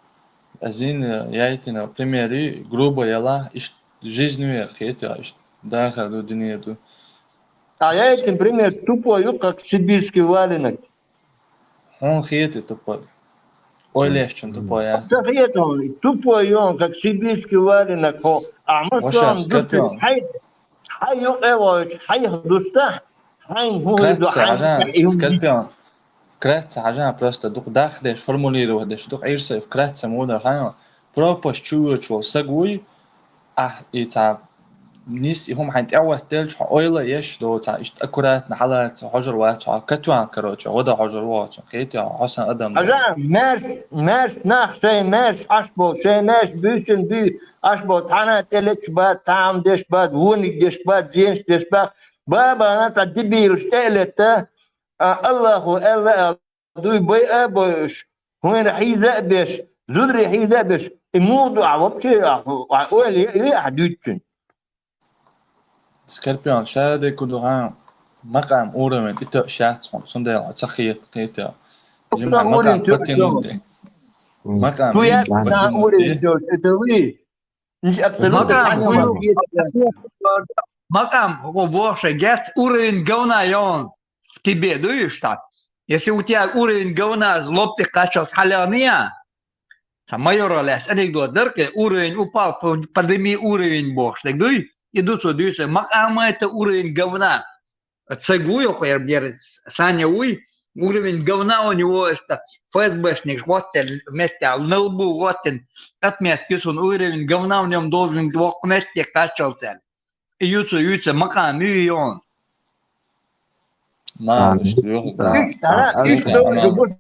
Азин яйтина примери грубо яла, иштта жизнь вер хетта, иштта дахар ду, дуьне ду. А яйтина пример тупой ю, как сибирский валенок. Хьуна хетий тупой? Ойлешчун тупой, а? Ца хетий, тупой ю, как сибирский валенок, хо. А мы Ваша, что, Скорпион. Хай, хай юкъе войш, хай дуста, хай ху ду, Кратца, хай хӀажа, Скорпион. Кратца, хӀажа, просто дукха дахдеш, формулировать деш, дукха ирсай, вкратце мудар, хай, пропасть чувачвал сагуй, Ахь и ца нис и хӀума хьайн тӀехӀоттелча, хьо ойла еш доцахь, иштта аккуратно хьалаца хьожар вац хьо, катван, короче, гӀода хьожар воцун, хетий хьо, хьо сан адам. Хьажа, маьрш, маьрш нах, шайн маьрш Ӏаш бо, шайн маьрш буьйсун буьй Ӏаш бо, цхьана тӀелечу бац, цхьа хӀума деш бац, вониг деш бац, зенаш деш бац, бабана цхьа дебилаш тӀе а летта, а, Аллахо аьлла, дуй, байа а бойуш, хӀуна хьийза а беш, зударий хьийза а беш, и муха ду ахь вообще, ахь, ахь ойла е, е ахь дуьйцучун. Скорпион, шадерг ду хьан, макъам уровень и тоьаш яц хьуна, цундела хьо ца хета, хета. Жимма макъам потянуть де. Макъам потянуть де. Макъам, хӀун боху шайн, герц уровень говна йон в тебе, дуй уьш так? Если у тебя уровень говна лоб тӀе кхаччалц хьалеана, ца майора лаьцна анекдот дара кхе, уровень упал, подними уровень бохуш дерг дуй? И ду цо дуьйцу, макъам это уровень говна. Ца гуй хӀокху яр дера, Саня вуй, уровень говна у него, это ФСБшник гӀоттел метте, на лбу гӀоттин, отметки цун уровень говна у нем должен воккха метте кхаччалц аьлла. И юца, юца, макъам ю йон. Ма, иштта ю, да. Иштта, а, иштта ю, бусург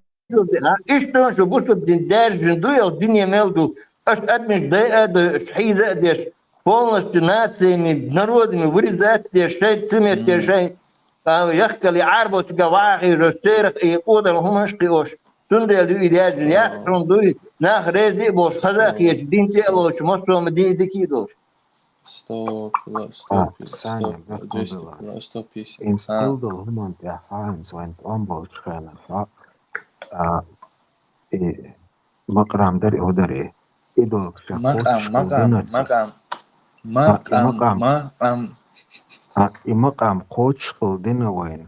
дин, а, иштта ю, бусург дин, даьржина ду, йо, дуьне мел ду. Аша адамаш дайа а дой, аша хьийза а деш, полностью нациями, народами вырезать деш, шайн цемет деш, шайн, а, яхкале Ӏарбо цига ваха хьийжош, церах и къодар хӀуманаш кхиош. Цундела ю и даьржина, яхь хьуна дуй, нах рези а болуш, хаза а хеташ, дин тӀе а лоцуш, массо а ма дин и дика а долуш. Сто кило, сто А, кило, Саня, сто кило, двести кило, сто пятьдесят. Ин А. Стилдал хӀуманна тӀехь хьан вайн тӀом болчу хенахь, а, и макърам дара, и хӀу дара, и долгуш макъам, макъам, макъам, макъам, макъам. А, и макъам кхочушхила дина вайна.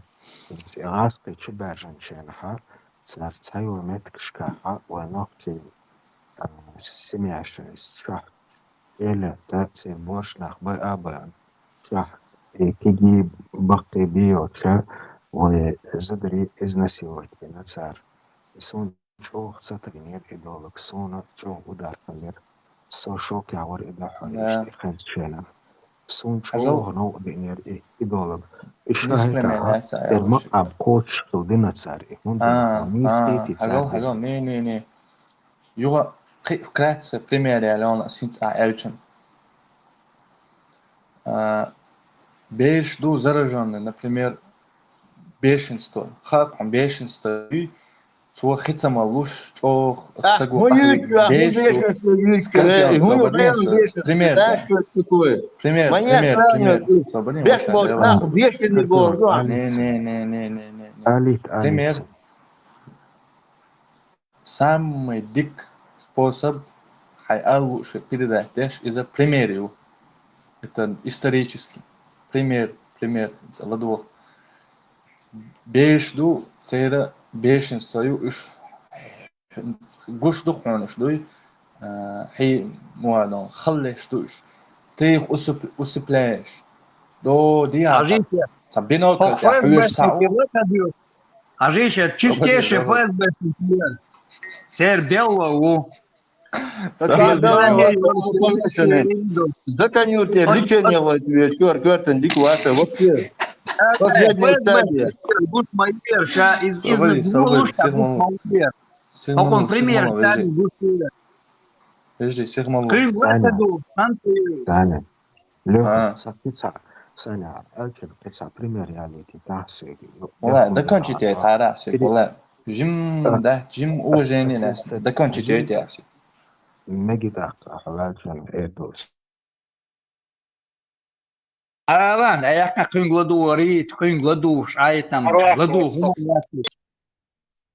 Ци гӀаскхи чу баьржинчу хенахь, цара цхьайолу меттигашкахь вайн нохчийн, а, семьяшна чохь Эля, церан боьрша нах бай а баан, чохь, и кегий, баккхий бийоцча, вай зударий изнасиловать дина цара. Суна чӀогӀа ца тайнера и долу, суна чӀогӀа удар хилира. Со шокехь вара и дуьххьара иштта и хезначу хенахь. Суна чӀогӀа новкъа деънера и, и долу. И ша хӀетахь, церан макъам кхочушхила дина цара и. ХӀунда? Нийса хетий цара? Не, не, не. Юха кхин вкратце пример яьлла хьуна ас хӀинца ахь аьллачун. А, бераш ду заражённый, например, бешенство. Хаьа хьуна бешенство юй, цо хи ца малуш, чӀогӀа саго къахьоьгу. Беш ду, скорпион, собаре, пример ду. Пример, пример, пример. Собаре, беш болуш нах бешенный боху. Не, не, не, не, не, не, не. Пример. Самый дика способ хьайн ала лууш передать деш, иза пример ю. Это исторический пример, пример, иза ладогӀа. Бераш ду, церан бешенство ю, уьш гуш ду хьуна, уьш дуй, а, хьи-, муадон, халлеш ду уьш. Ты их усып-, усыпляешь. До диа. Хьажийша, цхьа бинокль тӀехь хьоьжуш схьа ву. Хьажийша, чистейший ФСБшник ву. Тер белла ву. Заканюрте лечение лайт ве, чур кертен дик вата вообще. Последняя стадия. Гуш майвер, ша из из Собери, собери, гуш сигмал. майвер. Окон пример, ша гуш. Подожди, сигмал. Кын Саня. Саня. Саня. Лёха, А. Са кица, Саня, Эльчин, кица пример я лети, да, сеги. Вала, закончите это, да, все, вала. Жим, да, жим уважение нас. Закончите это, все. Меги да, Эльчин, Эрдус. Алан, а як на кын гладу варит, кын гладу шайтам, гладу гумасис.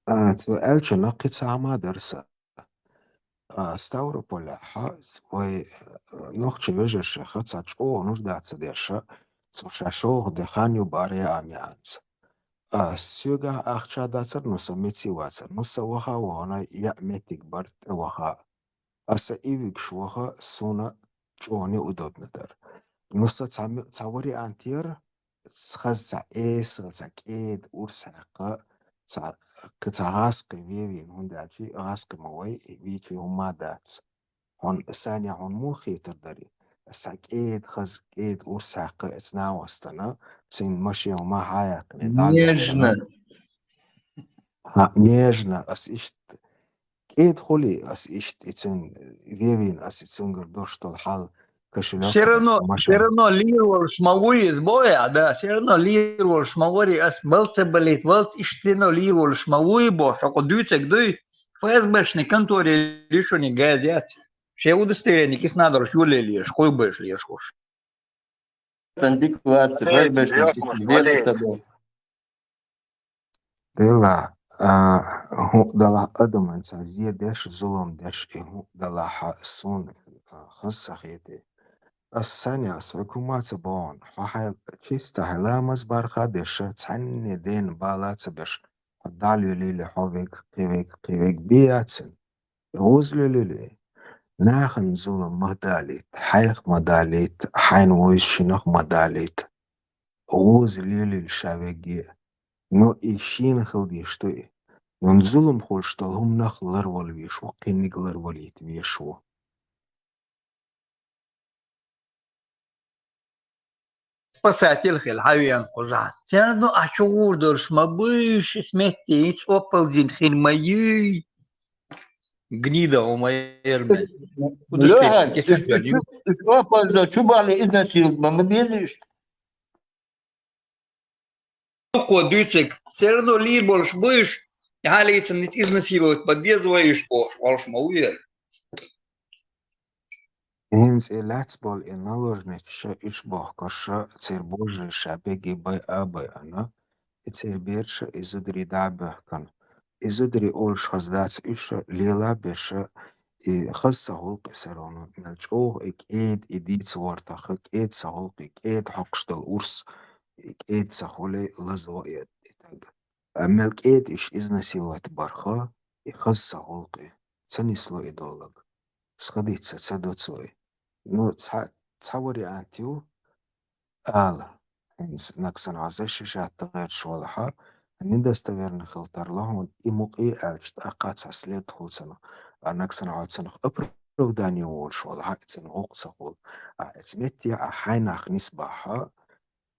А, цу Эльчин, но кица ама дарса. А, Ставрополя, ха, ой, э, нохчи вежеша, ха, ца чо нуждаться деша, цу шашох де ханю баре амянц. А, сюга ахча дацар, но са меци вацар, но са ваха вона я метик барт ваха. А са ивикш ваха суна чони удобно дар. Но са ца ме-, ца вариант яр, хаз ца эсал, ца кед, урсака, ца, ца гаске вевин, хунда чи гаске мавай, вичи хума дац. Хун Саня хун му хитр дари. Са кед, хаз кед, урсака, эцна вастана, цин маши хума хаяк. Нежно. Ха, нежно, ас ишт. Кед хули, ас ишт, ицин, вевин, ас ицин гар доштол хал, кашуля. Все равно, все равно лирвал шмагуи из боя, да, все равно лирвал шмагуи, ас мелце болит, валц иштино лирвал шмагуи бо, шоко дюцек дуй, ФСБшный конторе решение газет. Все удостоверение кис надо шуле леш, кой беш леш хош. Тандик ват, ФСБшный кис надо. Дела, а, ху-, дала адаман ца зия деш, зулум деш, и ху-, дала ха сун, а, хыз сахити. Ас Саня, ас хукумаца бон, ха хай, чиста хай ламаз барха деша, цанни ден бала ца беш, ха далю лили ховик, кивик, кивик бияцин. Гуз лили ли. Нахын зулум мадалит, хайх мадалит, хайн войс шинах мадалит. Гуз лили шавеги. Но и шин хилди, что и. Но зулум хул, что хум нах ларвал вишу, киниг ларвалит вишу. Спасатель хил хавиан куза. Церну а чугур дорш ма быш, сметти, ич оползин хин ма юй. Гнида у ма ерме. Лёха, иш ополза чубали изнасиловать, ма безиш. Ко дюцек, все равно ли больше быш, я лица не изнасиловать, подвязываешь, больше ма уер. Инц и лац бол и наложничша иш бохкарша цир божиша беги бай абай ана, и цир берша и зудри да бехкан. И зудри олш хаздац иша лила беша и хаз сахулк и сарону, мел чох и кед и диц вартаха, кед сахулк и кед хакштал урс, и кед сахулей лазва и таг. А мел кед иш изнасиловать барха, и хаз сахулк и. Цанисло идолог. Схадица ца доцой. Ну, ца, ца вариант ю, ала. Инс наксан аза шишат тагер швалха. Недостоверно хилтар лахун и мук и алчт акаца след хулсана. А наксан ацанах оправдание вол швалха, ицен гук сахул. А эцметти а хайнах нисбаха.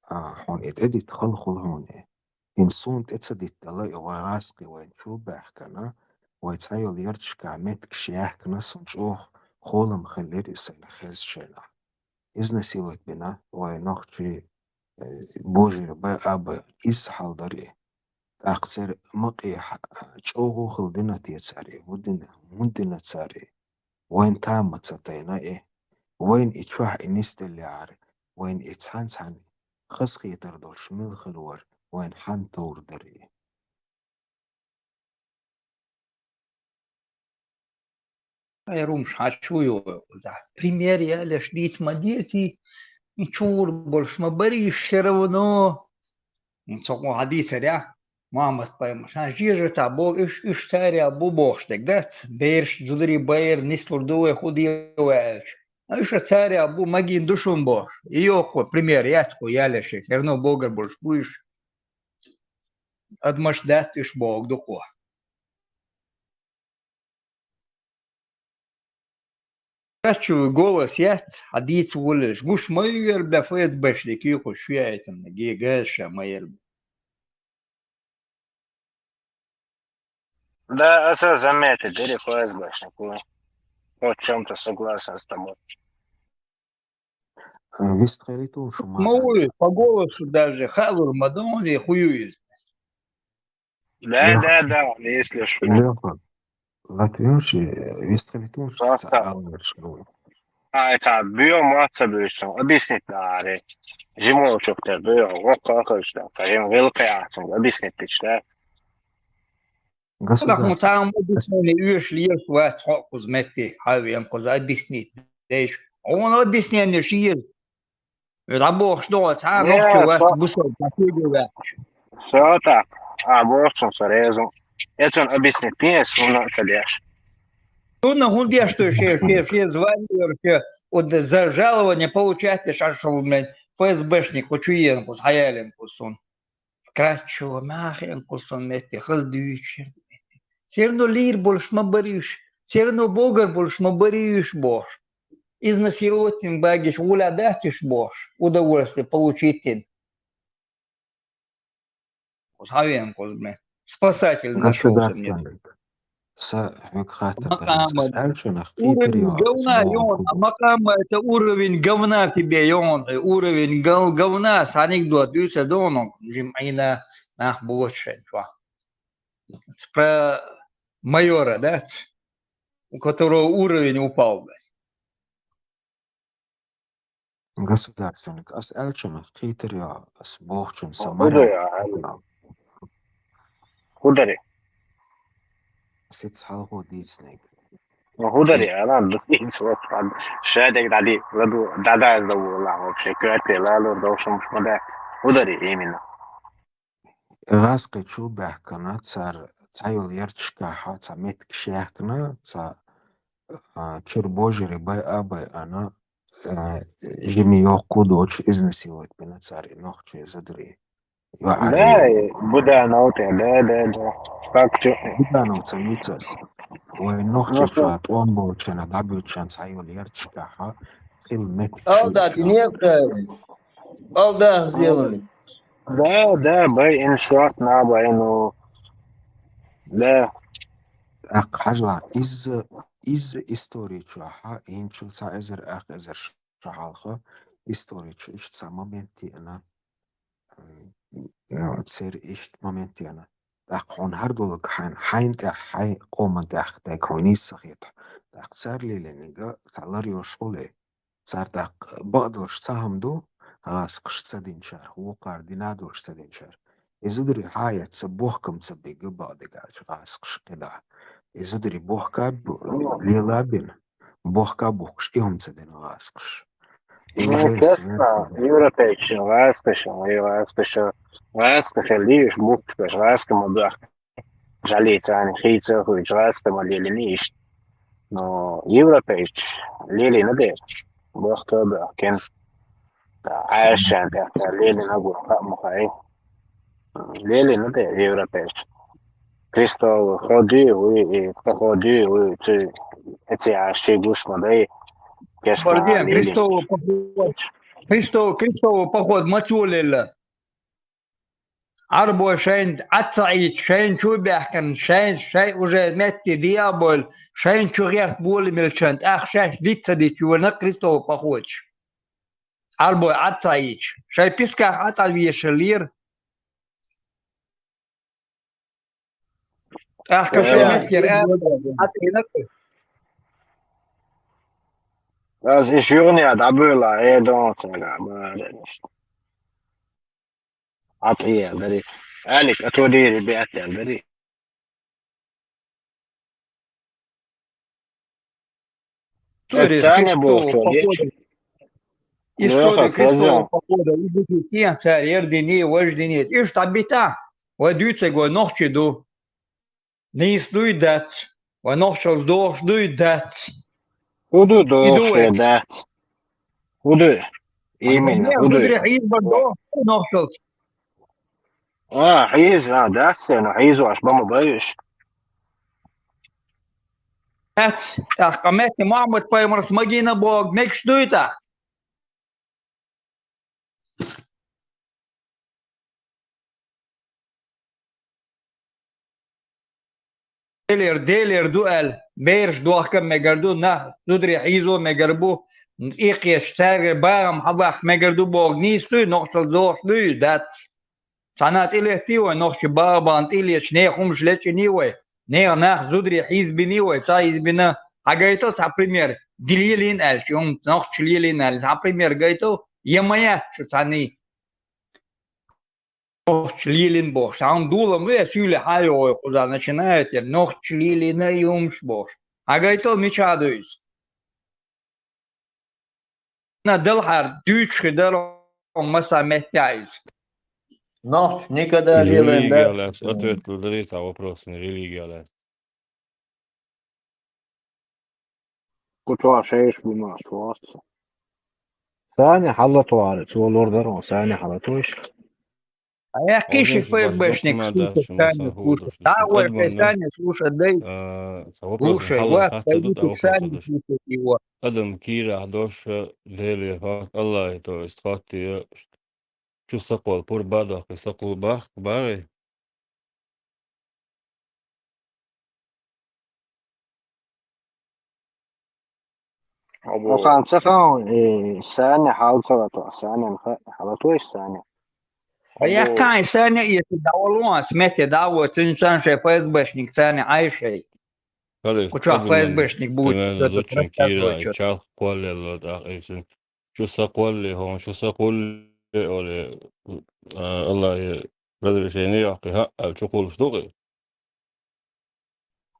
А хун эт эдит хал хул хуне. Инсун тӀе ца диттала, и вай гӀаскъи вайн чу баьхкана, вай цхьайолу ярташкахь меттигаш яьхкина, сун чӀогӀа холам хиллира и сайна хезачарна. Изнасиловать бина вай нохчий, э, божарий бай а бай, иза хьал дара и. ТӀаккха церан макъий хьа-, чӀогӀа хила дина те цара и, хӀун дина, хӀун дина цара и? Вайн тама ца тайна и. Вайн и чохь и нисделлехьара, вайн и цхьаьна-цхьаьна хазахетар долуш мила хир вара, вайн хьан товр дара и. Ай, румш, хьан чу йо, за. Пример ялеш дийца ма деций, и чур болуш ма барий, все равно. Цо кху хьадийцарехь, Мухьаммад-пайхамар, сан жежатахь боху, уьш, уьш царехь бу бохуш дерг дац, бераш зударий байра нислур ду вай, хӀун де вай аьлча. Уьш царехь бу, магийна ду шуна бохуш. И йоху кхо пример яц кхо ялеш, все равно богар болуш бу уьш. Адамаш дац уьш боху ду кхо. Качу голос яц, а дийца волалуш. Гуш ма вера бе ФСБшник юкъуш шуяйтанна, ге газ ша ма яра бе. Да, аса заметит, дери ФСБшник. Хоть в чём-то согласен с тобой. Вистхилийталаш ма вуй, по голосу даже халур ма дон, и хую из. Да, да, да, если что. Лёха, латвийчи, вистхилийталаш ца аларш. А, это бьём, маца бьём, объяснить надо. Жимолчук ты бьём, вот как это, скажем, великая, объяснить ты что? Государство. Сам объяснение уьш леш вац хоккуз метти, хавен куз объяснить. Деш, он объяснение шиез. Рабох что, ца нохчу вац бусал, так и говорят. Всё так. А, бохчун сразу. Я чё объяснить, не, сунна садяш. Сунна хундеш, что ше, ше, ше звание, вот за жалование получать, шашал, блин, ФСБшник, учуен куз, хаялен куз сун. Вкратчиво, махен кусон метти, хаз дуьйцуш. Всё равно лир болуш ма барий уьш, всё равно богар болуш ма барий уьш бохуш. Изнасиловать дина багиш гӀула дациш бохуш, удовольствие получить дина. Хавен кузме. Спасатель нашёлся мне. Государственник. Са хьоьга хаттар дац, ас аьллачунах кхетар йо, уровень говна, йон, а макъама это уровень говна тебе, йон, уровень гов-, говна, с анекдот, дуьйцур дона, жим айна нах бочен, чё. Про майора, да? У которого уровень упал, блядь. Государственник, ас аьллачунах кхетар йо, ас бохучун са мара. ХӀу дари? Сиц хьалхо дийцинарг. ХӀу дари, ала, дийца, вот, шадег дади, ладу, дадаз да вула, вообще, квартира, лалур, довшум, шмадац. ХӀу дари, именно. ГӀазкхи чу баьхкина цара цхьайолу ярташкахьа цхьа меттиг шехкина, цхьа, а, чуьра божаре байа а байина, а, жима йоккха а доцуш, изнасиловать бина цара и нохчий зударий. Да, Буданов тӀе, да, да, да. Как чу? Будановца ницас. Вай нохчий чу тӀом болчарна, дӀабуьйцучарна цхьайолу ярташкахьа хила меттиг. Алда, ты нет, алда сделали. Да, да, бай, ин шот на бай, ну. Да. ТӀаккха хьажал, изза, изза истори чохьа, инчул цхьа эзар, ах эзар шу хьалха, истори чу иштта цхьа момент еана. М, церан иштта момент еана. ТӀаккха хьуна хӀара долу хьайн, хьайн тӀехь, хьайн къоман тӀехь дайга хьуна нийса ца хета. ТӀаккха цара лелийнарг цхьа лар йолуш хуьлу. Цара тӀаккха бакъдолуш цхьа хӀума ду, гӀазкхаша ца динчара, вукхара дина долуш ца динчара. И зударий хьан яц ца бохкам ца бигга бакъдигачу гӀазкхаша кхидӀа. И зударий бохка бу-, лела бина, бохка бухкуш и хӀума ца дина гӀазкхаша. И уже честно, европейчу гӀазкхаша, и гӀазкхаша, гӀазкхаша лийш бухкуш, гӀазкхи ма бахка. Жалеется, они хийца хуьйцу гӀазкхи ма лелийна иштта. Но европейчу лелийна дера. Бохка а бохкина. Ӏаьршан тӀехь лелийна гур, хаа ма хаьа. Лелийна дера европейчу. Крестовый ход и, и походы, и цу, эци Ӏаш ши гуш ма дай. Кешна лелийна. Крестовый поход. Крестовый, крестовый поход ма цо лелла. Ӏарбой шайна Ӏад ца Ӏийча, шайна чу а баьхкина, шайн, шайн уже метте диа а бойла, шайна чу гӀерта бола мелчан, тӀаккха шаьш диц ца дича, юьйна крестовый походаш. Ӏарбой Ӏад ца Ӏийча, шайн писках Ӏад Ӏа вешаллера. ТӀаккха шайн меткера а, Ӏад Ӏийна. Аз и шуьгӀна дӀабуьйла, э, дон цара, ма, Ӏад Ӏе аьлла дари. Алик, а то дийри бе атта аьлла дари. История крестового похода. История крестового похода. И бу кхин цара ярдиний, важдиний. Иштта дӀабита. Вай дуьйцург вай нохчий ду. Нийса дуй дац. Вай нохчалц дохуш дуй дац. ХӀу ду дохуш дац? ХӀу ду? Именно, хӀу ду? Зударий хьийзабар дохуш нохчалц. А, хьийза, а, дац, но хьийзош бан ма бай уьш. Дац, тӀаккха Метте Мухьаммад-пайхамарс магийна боху мегаш дуй тӀаккха? Делера, Делера ду аьлла, бераш дохка а мегар ду, нах зударе хьийзо а мегар бу, иккхечу цаьргара багӀам хьабаккха мегар ду боху нийса дуй, нохчалла зохуш дуй иза? Дац. Цхьана а тӀелеттий вай, нохчий бага-багана тӀелеташ, нехан хӀумаш лечкъиний вай, нехан нах зударе хьийзабиний вай, ца хьийзабина, хьагайтал цхьа пример, ди лелийна аьлча, хӀума нохча лелийна аьлла, цхьа пример гайтал, я ма яц шу цхьаний. Нохча лелийна бохуш, цхьа хӀума дулам ве, суьйле хьан йогӀу кхуза начинает яр, нохча лелийна и хӀумаш бохуш. Хьагайтал мичахь ду иза? На далхьара дуьйцуш хир дара масса меттехь иза. Нохчо никогда лелийна да. Религия лаьцна ответ лур дарий цхьа вопросна, религия лаьцна. Кху чохь шайша бу ма чохь. Сани хьалатваьлла, цо лур дара, сани хьалатвеш. А я кхиши ФСБшник слушать, сани слушать. Да, ой, сани слушать, дай. Слушай, ва, дай слушать его. Адам кийрахь дош леле хӀотта Аллахе, то есть хӀотте чу сакхол пур бадохкий сакхул бах-, багӀий? Або. Сан ца хан, э, сани хьал ца лато, сани ха-, хьалатвеш сани. А я кхайн сани, если давал он, смете давал, цин сан шей ФСБшник сани айшей. Куча ФСБшник будет. Зачем кира, чал кхоллелла, да, эйсин. Чу сакхолле, хӀун, чу сакхолле, оле, а, Аллахе разрешение йоккхи, хӀаъ, аьлла, чу кхуллуш ду-кх и?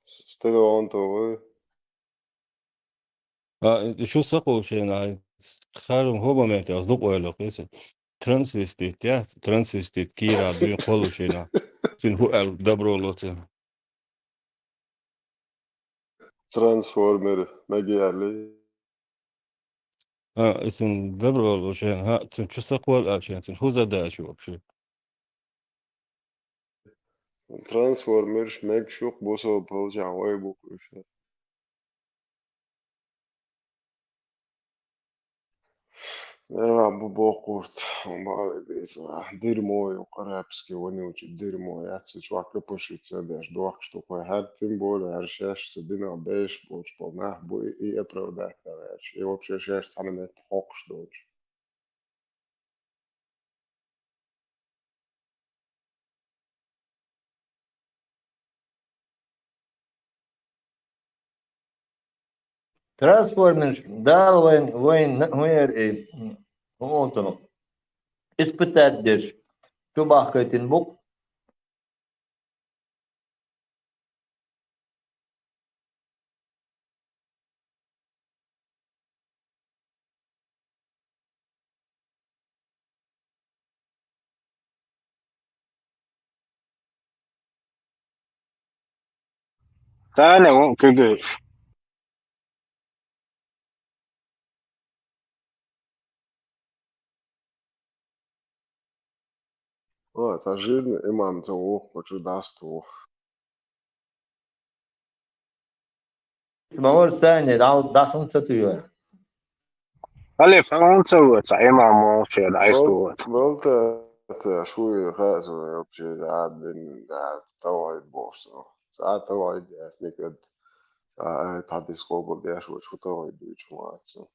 Стадион то вай. А, и чу сакхуллушшехь, харам хӀун момент яц, дукха ойла кхийса. Трансвестит, я? Трансвестит кийра дуьйна кхоллушшехь. Цуьнан хӀун аьлла, добро ло цуьнан. Трансформер мега аьлла. А, и цуьнан добро ло шен, хӀаъ, цуьнан чу сакхолла аьлла шен, цуьнан хӀун задача вообще? Трансформерш мегаш ю-кх бусалба паччахь вай бу-кх уьш. Эх, бу боккхурт, бакъ дийцина. Дерьмо ю, арабский вонючий дерьмо, яц, чохь капошица деш дохкуш ду-кх вай, хӀара тем более, хӀара шаьш цу динах беш болчу болу нах бу и, и оправдать дан гӀерташ. И вообще шаьш цхьана метта хьокхуш долчу. Трансформерш Дала вайн, вайн, хӀун яра и, хӀун олу цунах, испытать деш, чу бахкийтина бу-кх. Царна вон куьгуьш. О, цхьа жирный имам ца ву, кху чу даст ву. Ма вара царна дӀа-, дӀасун ца туьйхира. Халиф, хьуна ца ву, цхьа имам волчу дӀайста ву. Вал-, вал-, та, та, шу и хаьа суна, вообще, да, дин, да, тавхьид боху со. Ца тавхьид яц никад. Ца аят хьадис къобал деш вац, шу тавхьид дуьйцуш вац со.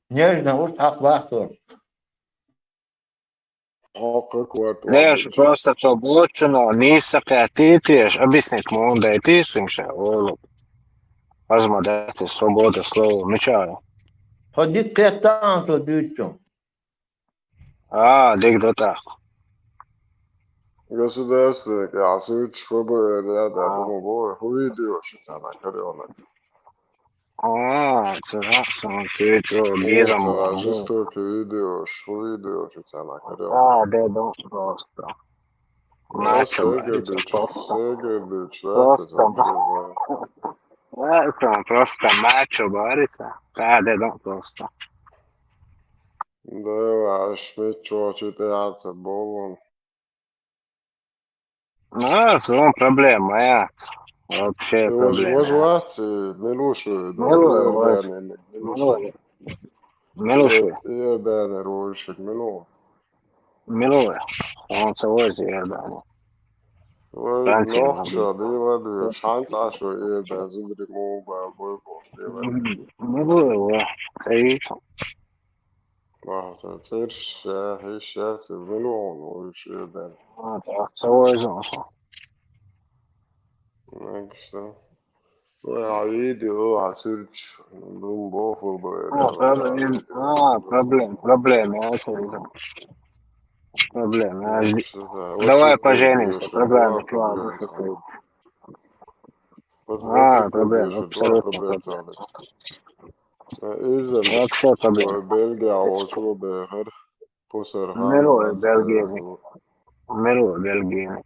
Нежно, уьш хьакха вахто. Хьокху корта. Леш, просто цо бочуно нийса кхеттий теша, объяснить муха дайтий шуьнга ша, олу. Хаза ма дац, свобода слова, мичара. Хьо дика кхеттахьа цо дуьйцучун. А, дика ду тӀаккха. Государственный, а, суьйцуш ФБР, да, да, а, по-моему, бо-, хӀун видео шу царна карайонаг. А, ца хьаъ сан кечо, о, безам ца бо. Жестокий видеош, хӀун видео шу царна карайонаг. А, да, да, просто. Просто мачо сегодня говорит, просто. Сегодня говорит, просто. Да, ца, да, ца, просто мачо говорится. Да, да, да, просто. Да, аш мичо читается болон. Ā, zvan problēma, jā. Вообще Ilūš, problēma. Važu vārds, Milušu, Milušu, Iordānija, Milušu. Milušu. Milušu. Iordānija, Rožu, Milu. Milušu. Un savos Iordānija. Vai Francija, nokšā, dīla, dīla, šancā šo Iordāniju, zudri mūbēl, bojboš, dīla. Milušu. Ceviču. Vā, tā ir šā, ir šā, ir Milu, un Rožu Iordānija. Ā, tā, savos. Nē, kas tā. Vai, ā, video, ā, search, nu, bofu, vai, Ā, problēma, ā, problēma, problēma, jā, ceviču. Problēma, jā. Давай поженимся, проблема, класс. Ā, problēma, абсолютно, problēma. Izem, Вообще проблēma. Belgijā, osu, bēhar, pusar. Milu, Belgija. Milu, Belgija.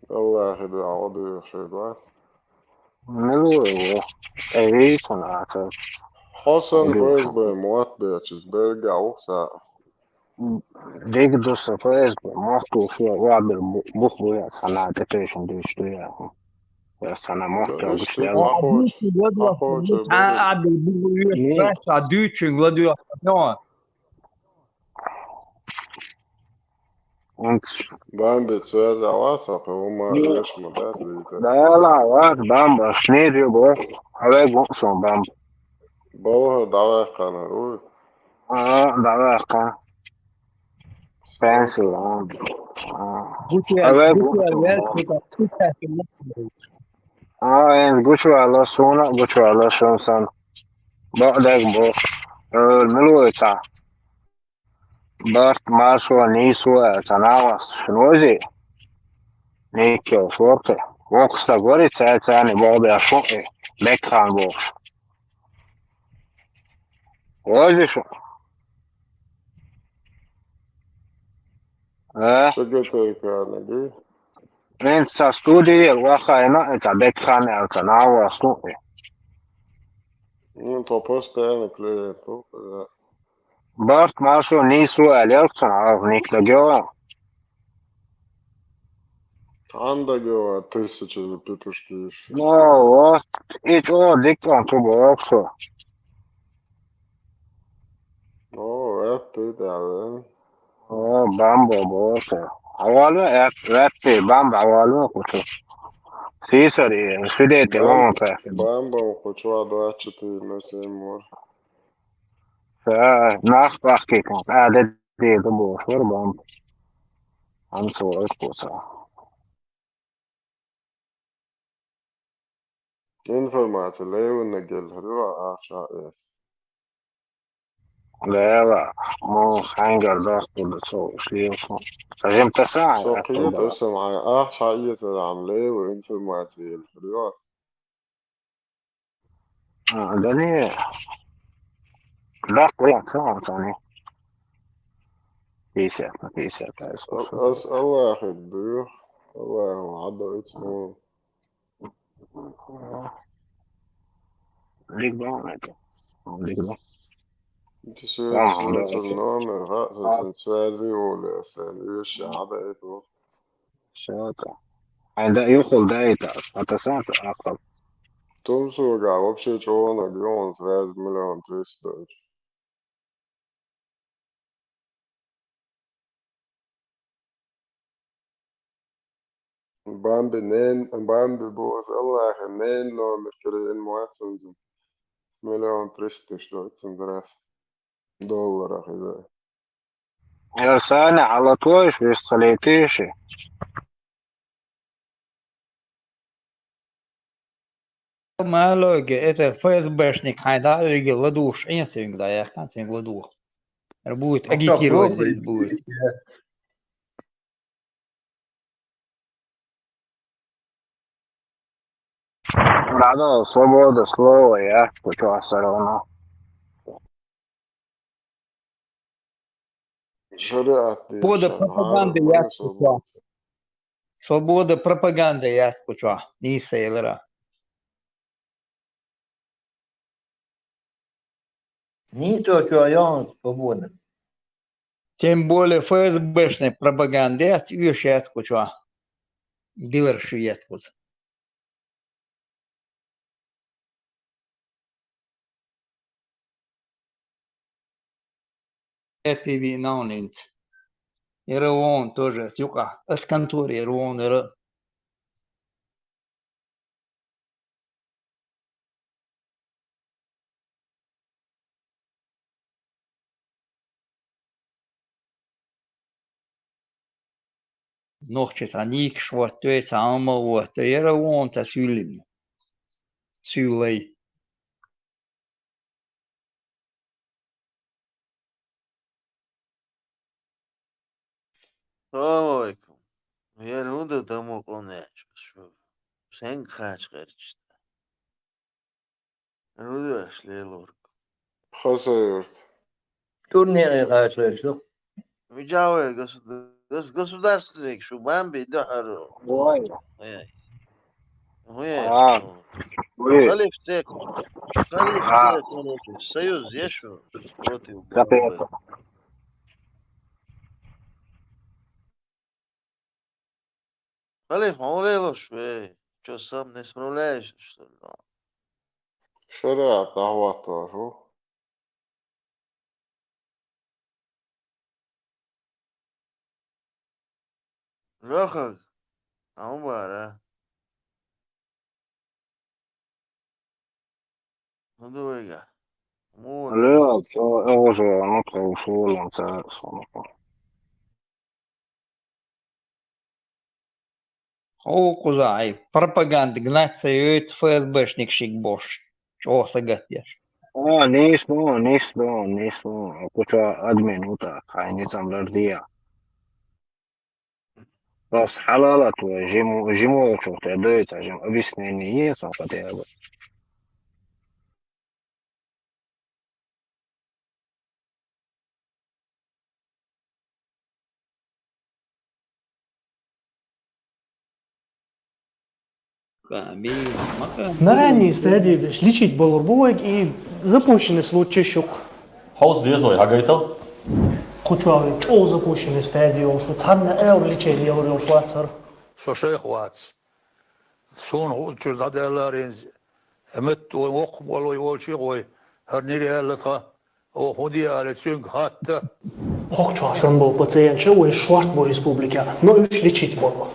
Allah, da, o, dīla, šeit, vai? Milu, ē, rīkunāta. Hosan, F S B, motbēčis, Belgijā, uksā. Digdus F S B, motu šo, labi, buhbujā sanā, te tēšan dīšu, jā. Jā, sanā, motu, Viņš augustē. šeit pahoč, pahoč, Abi bija Nē. Vācijā, Dūču, Vladimir, no. Un Bambi, sveza, WhatsApp, uma, Nē. Rešma, Dātrīte. Dēlā, vārds, bamba, šnīri, bo. Avē guksun, bamba. Balha, davai, kana, rūj. Ā, davai, kā. Pensila, ā. Ā. Gutierrez, Avē Gutierrez, guksun, Gutierrez, bamba. Ā, en gučuā la suna, gučuā la šunsan. Ba, deg, bo. Ē, miluitā. Bart, maršo, nīso, ē, tā nāvas, šnozi. Nīkjau, šorte. Voksta gori, cē, cēni, bobē, šunki. Bekhan, bo. Ozi, šun. Ē? Čega tev kā, negri? Viens tā studija, vakā, ē, tā bekhan, ē, tā nāvas, šunki. Nu, to postēni klientu, jā. Bart, maršo, nīso, ē, lielksan, ā, nīkjau, jo. Anda, jo, tūsečas pipuškīši. No, o, ič, o, dikkan, tu, bo, okso. No, ē, tu, tā, ē. O, bambo, bo, okso. Avalve, ē, ē, bamba, avalve, kuču. Sīsari, sidēti, Bam-, lompe. Bamba, kuču, ā, do, ē, četri, mēs, ē, mor. Sā, nākpahkīkan, ā, de, de, de, bo, šor, bamba. Anso, ē, kuču. Informācija, Leivina, gel, rū, ā, šā, ē. Lēva, mū, hangar, dārstu, da, so, šlielsu. Sažem, tas, ā, So, ē, kiet, da. Esam, ā, ā, šā, ē, sarām, Leivu, informācija, rū. Ā, da, nē. Da, ko, jā, tā, tā, nē. Pīsēt, pīsēt, tā, es, As, Allah, Akbar. Allah, Akbar, it's no. Lik, da, nē, tā. Lik, da. Tas Aha, ir, da, tas ir ok. nomēr, ha, tas ir svezi, ūlēs, sen, jūs šāda, ē, to. Saka. Ai, da, juhul, da, ē, tā. Ā, tas, ā, tā, atkal. Tumsūgā, вообще, čona, Jons, reiz miljonu trīsdesmit. Bambi, nē, Bambi būs, Allah, nē, nomēr, kuri in muatsunzu. Miljonu trīsdesmit, dotsunzu res. Dollarā, izē. Ja sāne, ala toiš, vis salītīši. Mālogi, это ФСБшник, hai da, īgi ladūš, ien cīng da, jā, kā cīng ladūš. Varbūt, agī kīrodzīs būs. Rado, sloboda slova, jā, ko čo asarona. Šariat, Svoboda propaganda, jā, ko čo. Svoboda propaganda, jā, ko čo. Nīsēlera. Nīso čo, jā, svoboda. Тем более ФСБшная пропаганда, jā, ko čo. дилар шу еттхуза. Эпи виъ наунинц. Яра вон тоже, юкъа. Ас контур яра вон яра. Нохчи цхьа никаш ваттой, цхьа амма ваттой, яра вон цхьа суьллина. Суьллай. Салам алейкум. Яр хӀунда тамукъун яхаш шу? Сен кхача гӀерташ да? ХӀунда аш лелург? Хасавюрт. Турнеге кхача гӀерташ ду. Мижаве гос-, гос-, государственник шу бамби духьар. Ой. Ой. Ой. А. Ой. Халиф тек. Халиф А. Тек, короче, союз еш против Капец. Бамби. Халиф, хьо лелош ве? Чё, сам не справляешься, что ли? Шариат ахватошу. Лёха, а у бара? Ну, давай-ка. Мур. Лёха, всё, я уже, ну, ты ушёл, он тебя, всё, ну. Хьо кхузахь пропаганда гнать ца йойту ФСБшник шиъ бохуш, чӀогӀа сагатдеш. А, нийса ду, нийса ду, нийса ду. Кху чу админ ву тӀаккха, хьайн ницкъ лардийа. Ас хьалалат вай, жимо, жимо волчух тӀе доьйца, жим объяснение е, сан хӀотта яба. На ранней стадии веш лечить болур бу вайга и запущенный случай шух. Хьовса везой, хьагайтал? Кху чу вай чӀогӀа запущенный стадии йолуш ву, цхьанна а лечение йолур йолуш вацара. Со шайх вац. Суна хӀу чуьра дӀадаьлларинза, метта вай воккха молой волчу гӀой, хӀара нира аьлла тхан, оха хӀун де аьлла, цуьнга хатта. ХӀокху чохь санна болу пациенташ вай шорта бу республикехь, но уьш лечить болу.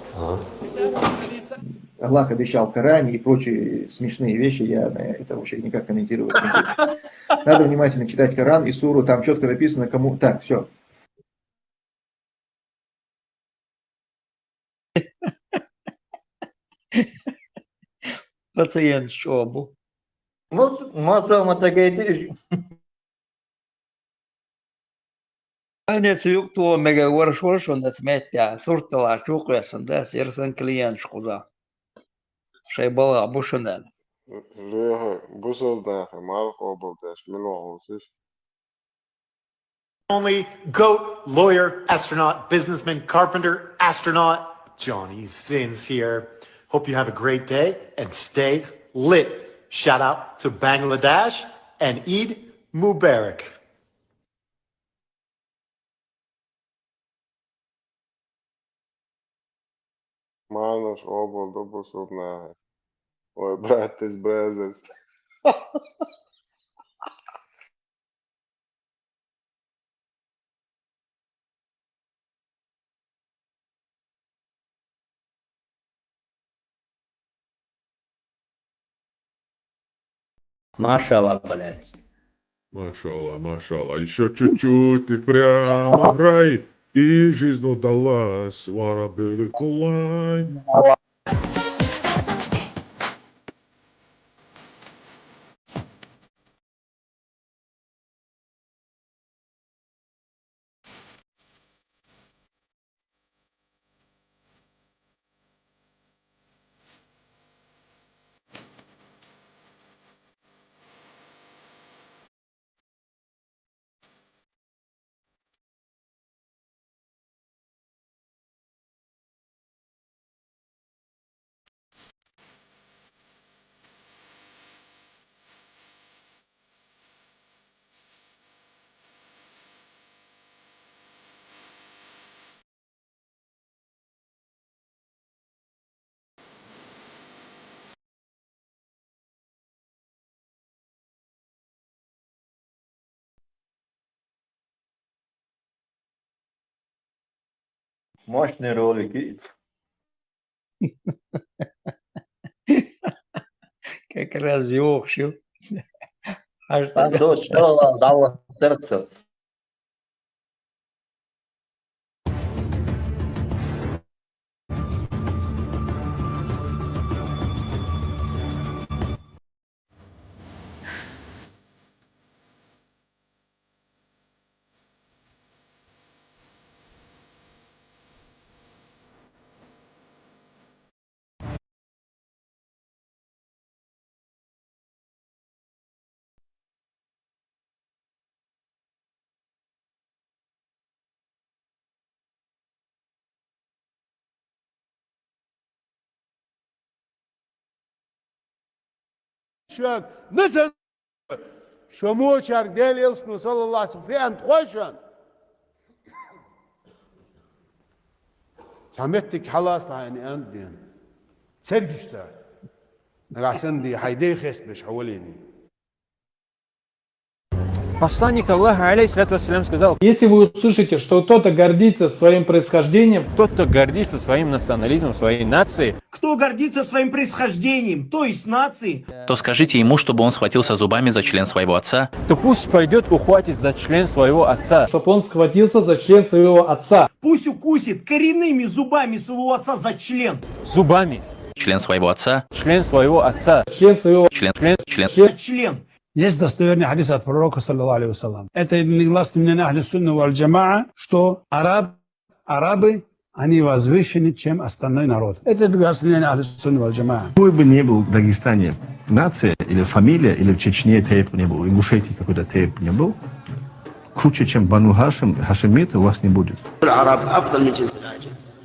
Аллах обещал в Коране и прочие смешные вещи, я на это вообще никак комментировать не буду. Надо внимательно читать Коран и суру, там четко написано, кому... Так, все. Пациент чӀогӀа бу. Мас-, масал ма ца гайтира. Ане цу юкъа тоха мегар вара шуна аса меттехь, сурт далахь чу кхоьссина дац, яра сан клиенташ кхузахь. Шайн балхахь бу шуна аьлла. Леха, бусалба нахе марха къобалдеш, мила вахуьйтуш? Only goat, lawyer, astronaut, businessman, carpenter, astronaut, Johnny Sins here. Hope you have a great day and stay lit. Shout out to Bangladesh and Eid Mubarak. Мархаш къобалдо бусалба нахе. Ой, братья, brothers. Машалла, блядь. Машалла, машалла. Ещё чуть-чуть и прямо в рай. И жизнь удалась. Wanna be with the line. Мощный ролик. Как раз ёхшо. Ан дочь, что дал, дал, Шоана, нисса, шо мочарг Даьла Элчано, саллаллаху алейхи ва саллям, фу аьннад хой шоана? Цхьа моттиг хьалаца хьайна аьннад дена. Цергашца. Нагахь санна дий, хьай дай хестабеш хьо валийний. Посланник Аллаха, алейхиссалату вассалям, сказал: Если вы услышите, что кто-то гордится своим происхождением, Тот, кто гордится своим национализмом, своей нацией, Кто гордится своим происхождением, то есть нацией, то скажите ему, чтобы он схватился зубами за член своего отца. то пусть пойдет, ухватит за член своего отца. Чтобы он схватился за член своего отца. Пусть укусит коренными зубами своего отца за член. Зубами. Член своего отца. Член своего отца. Член своего Член. Член. Член. За член. Есть достоверный хадис от пророка, саллаллаху алейхи ва саллям. Это единогласное мнение Ахли Сунна валь Джамаа, что араб, арабы, они возвышены, чем остальной народ. Это единогласное мнение Ахли Сунна валь Джамаа. Какой бы ни был в Дагестане нация, или фамилия, или в Чечне тейп не был, в Ингушетии какой-то тейп не был, круче, чем Бану Хашим, Хашимит, у вас не будет.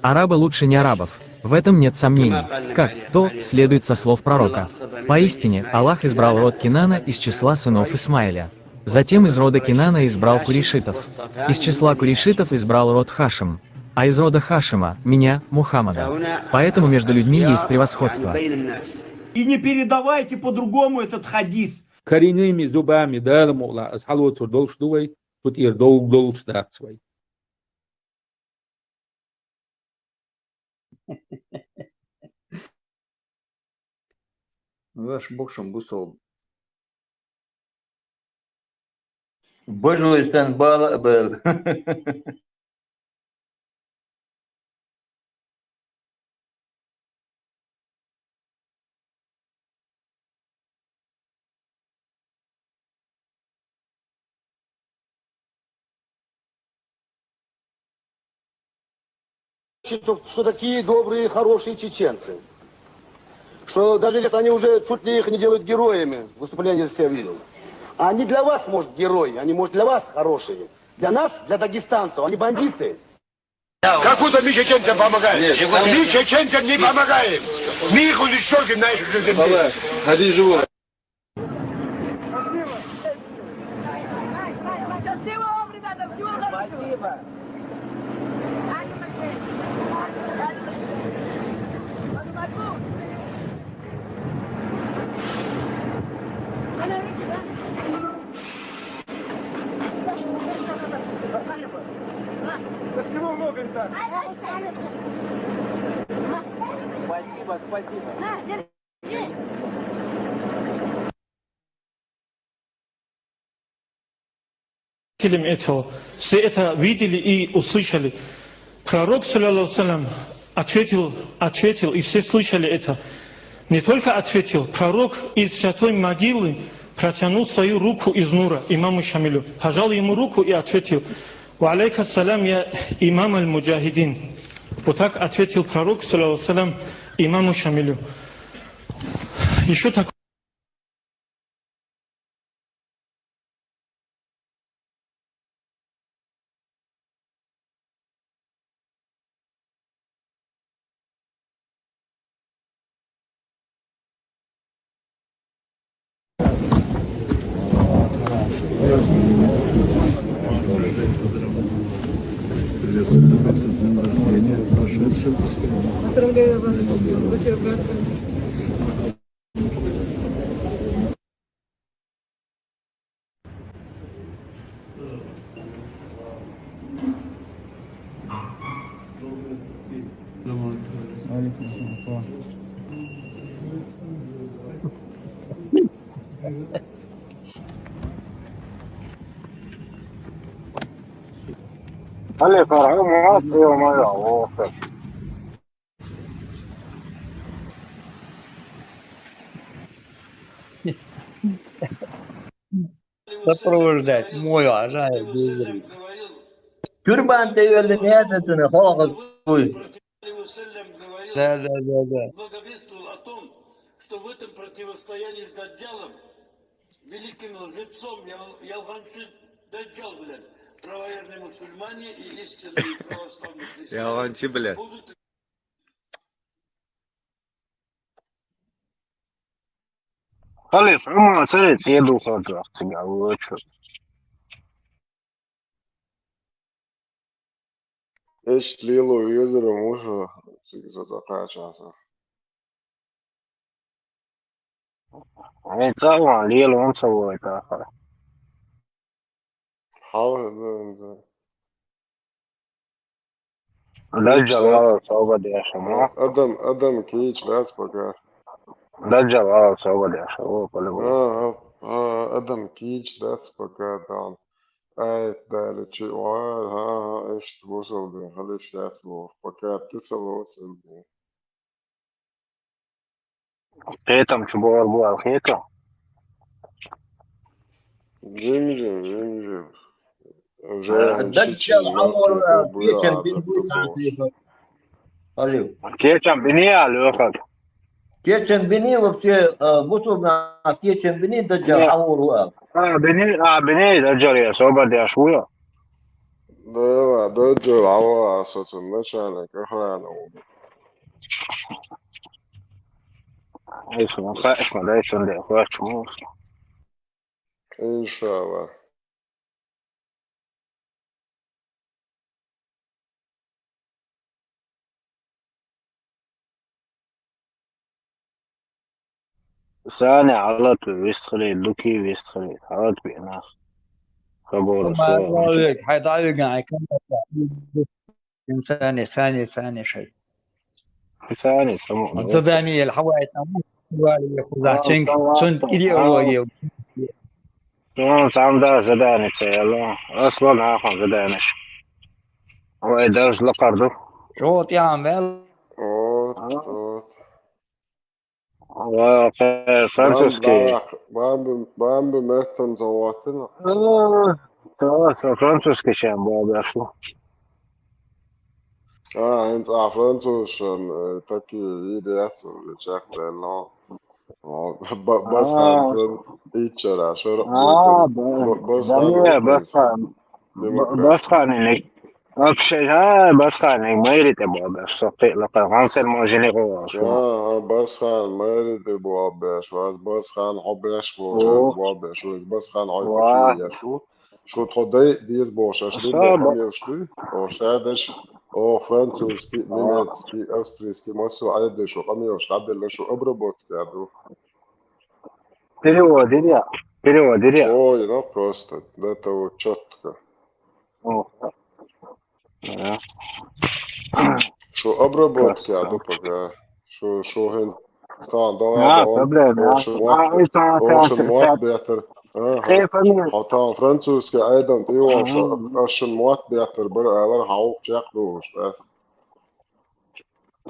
Арабы лучше не арабов. В этом нет сомнений. Как то следует со слов пророка. Поистине, Аллах избрал род Кинана из числа сынов Исмаиля. Затем из рода Кинана избрал курейшитов. Из числа курейшитов избрал род Хашим. А из рода Хашима, меня, Мухаммада. Поэтому между людьми есть превосходство. И не передавайте по-другому этот хадис. Коренными зубами, Дала мукъ лахь, из хьалоцур долуш ду вай, цу тӀера довла долуш дац вай. Ваш бокшам бусал. Божуйстан бала бел. Что, что такие добрые, хорошие чеченцы. Что даже сейчас они уже чуть ли их не делают героями. Выступление все видел. Они для вас, может, герои, они, может, для вас хорошие. Для нас, для дагестанцев, они бандиты. Как будто мы чеченцам помогаем. Мы чеченцам не помогаем. Мы их уничтожим на их же земле. Спасибо, спасибо. Свидетелем этого. Все это видели и услышали. Пророк, саллаллаху алейхи ва саллям, ответил, ответил, и все слышали это. Не только ответил, пророк из святой могилы протянул свою руку из нура имаму Шамилю, пожал ему руку и ответил: «Ва алейка салям, я имам аль-муджахидин». Вот так ответил пророк, саллаллаху алейхи ва саллям, имаму Шамилю. Еще так. Поздравляю вас с случаем брака. Хьале, Фархьо, ма хьо, ма йо, вохе. Сопровождать, мой, а, жаль, безумно. Тюрбан тӀе йолла неза цуьнан хьалха вуй. Да, да, да, да. Благовествовал о том, что в этом противостоянии с Даджалом, великим лжецом, ял-, ялганчи Даджал, блядь, правоверные мусульмане и истинные православные христиане будут. Ялганчи, блядь. Халиф, Умар, цари цӀе духар дохцигал вочу. Иштта лело везаран ву шу, цига со цӀакхачахьа. Ай, цӀа ван лело, он ца вой тахара. Хьал, да, да. Даджал валал соба деша, мо? Адам, адам кийча дац пока. Даджал валал соба деша, о, по-любому. А, а, а, адам кийча дац пока, дан. Ай, дали чи, ой, ха, ха, иштта бусалба дин, халиш яц боху. Пока ты ца бусалба дин. Кхетам чу бохур бу аьлла хетар? Жим-жим, жим-жим. Уже Даджал хьан вара, кечам бин буй цхьа тайпа. Алло. Кечам биний аьлла, вехар. Кечам биний вообще, а, бусалба нах кечам биний Даджал хьан вара ву аьлла? А, биний, а, биний Даджал я, соба деш ву я. Да, Даджал хьан вара, со цун начальник охраны ву. Ай, сон хаьаш ма дай, сон де, хоьрчу муса. Иншалла. Сани, Алатви вистхили, Луки вистхили, Алатви нах. Хабора со. Хай давига, ай, кам. Сани, сани, сани шай. Сани, само. Задание ел хавай там. Вали худа. Сон, сон, сон, иди, а, алло, ел. Сон, сам да задание це, алло. Асло нахуй задание. Ой, даже лакарду. Чё ты, амел? Вот, вот. Ва, фе-, французский. Бам-, бам-, бамби меттан заводина. А, та, са французский чем бабашу. А, хӀинца а французшан, э, таки идеяц уже чекхденно. Ба-, а, Басхан сан иччара, шура а, ба-, ба-, Басхан, да не, Басхан. Демократ. Б-, Басханинег. Вообще, а, Басханинег майри тӀе бобеш, со кхиъла кхайкхам, сел мо жине гӀо вац. А, а, Басхан майри тӀе бобеш вац, Басхан хьо беш волча бобеш вац, Басхан хьо такие еш ву. Шу тхо дай деза бохуш, аш ду, къамелаш дуй? О, шадаш, о, французский, немецкий, австрийский, массо а Ӏедда шу къамелаш дӀаделла, шу обработка ду. Переводили я. Переводили я. Ой, ну просто, до того чётко. О. Да. Шу обработка я ду пока. Шу, шу хин. Стан, давай, а, давай. Проблема, а? Шу мот, а, и та, та, шу та, мот та. Бетер. Ага. Цей фамилия. А там французский айдан, ты его, ага, шу, а шу мот бетер, бар, алар хаук чек ду, что.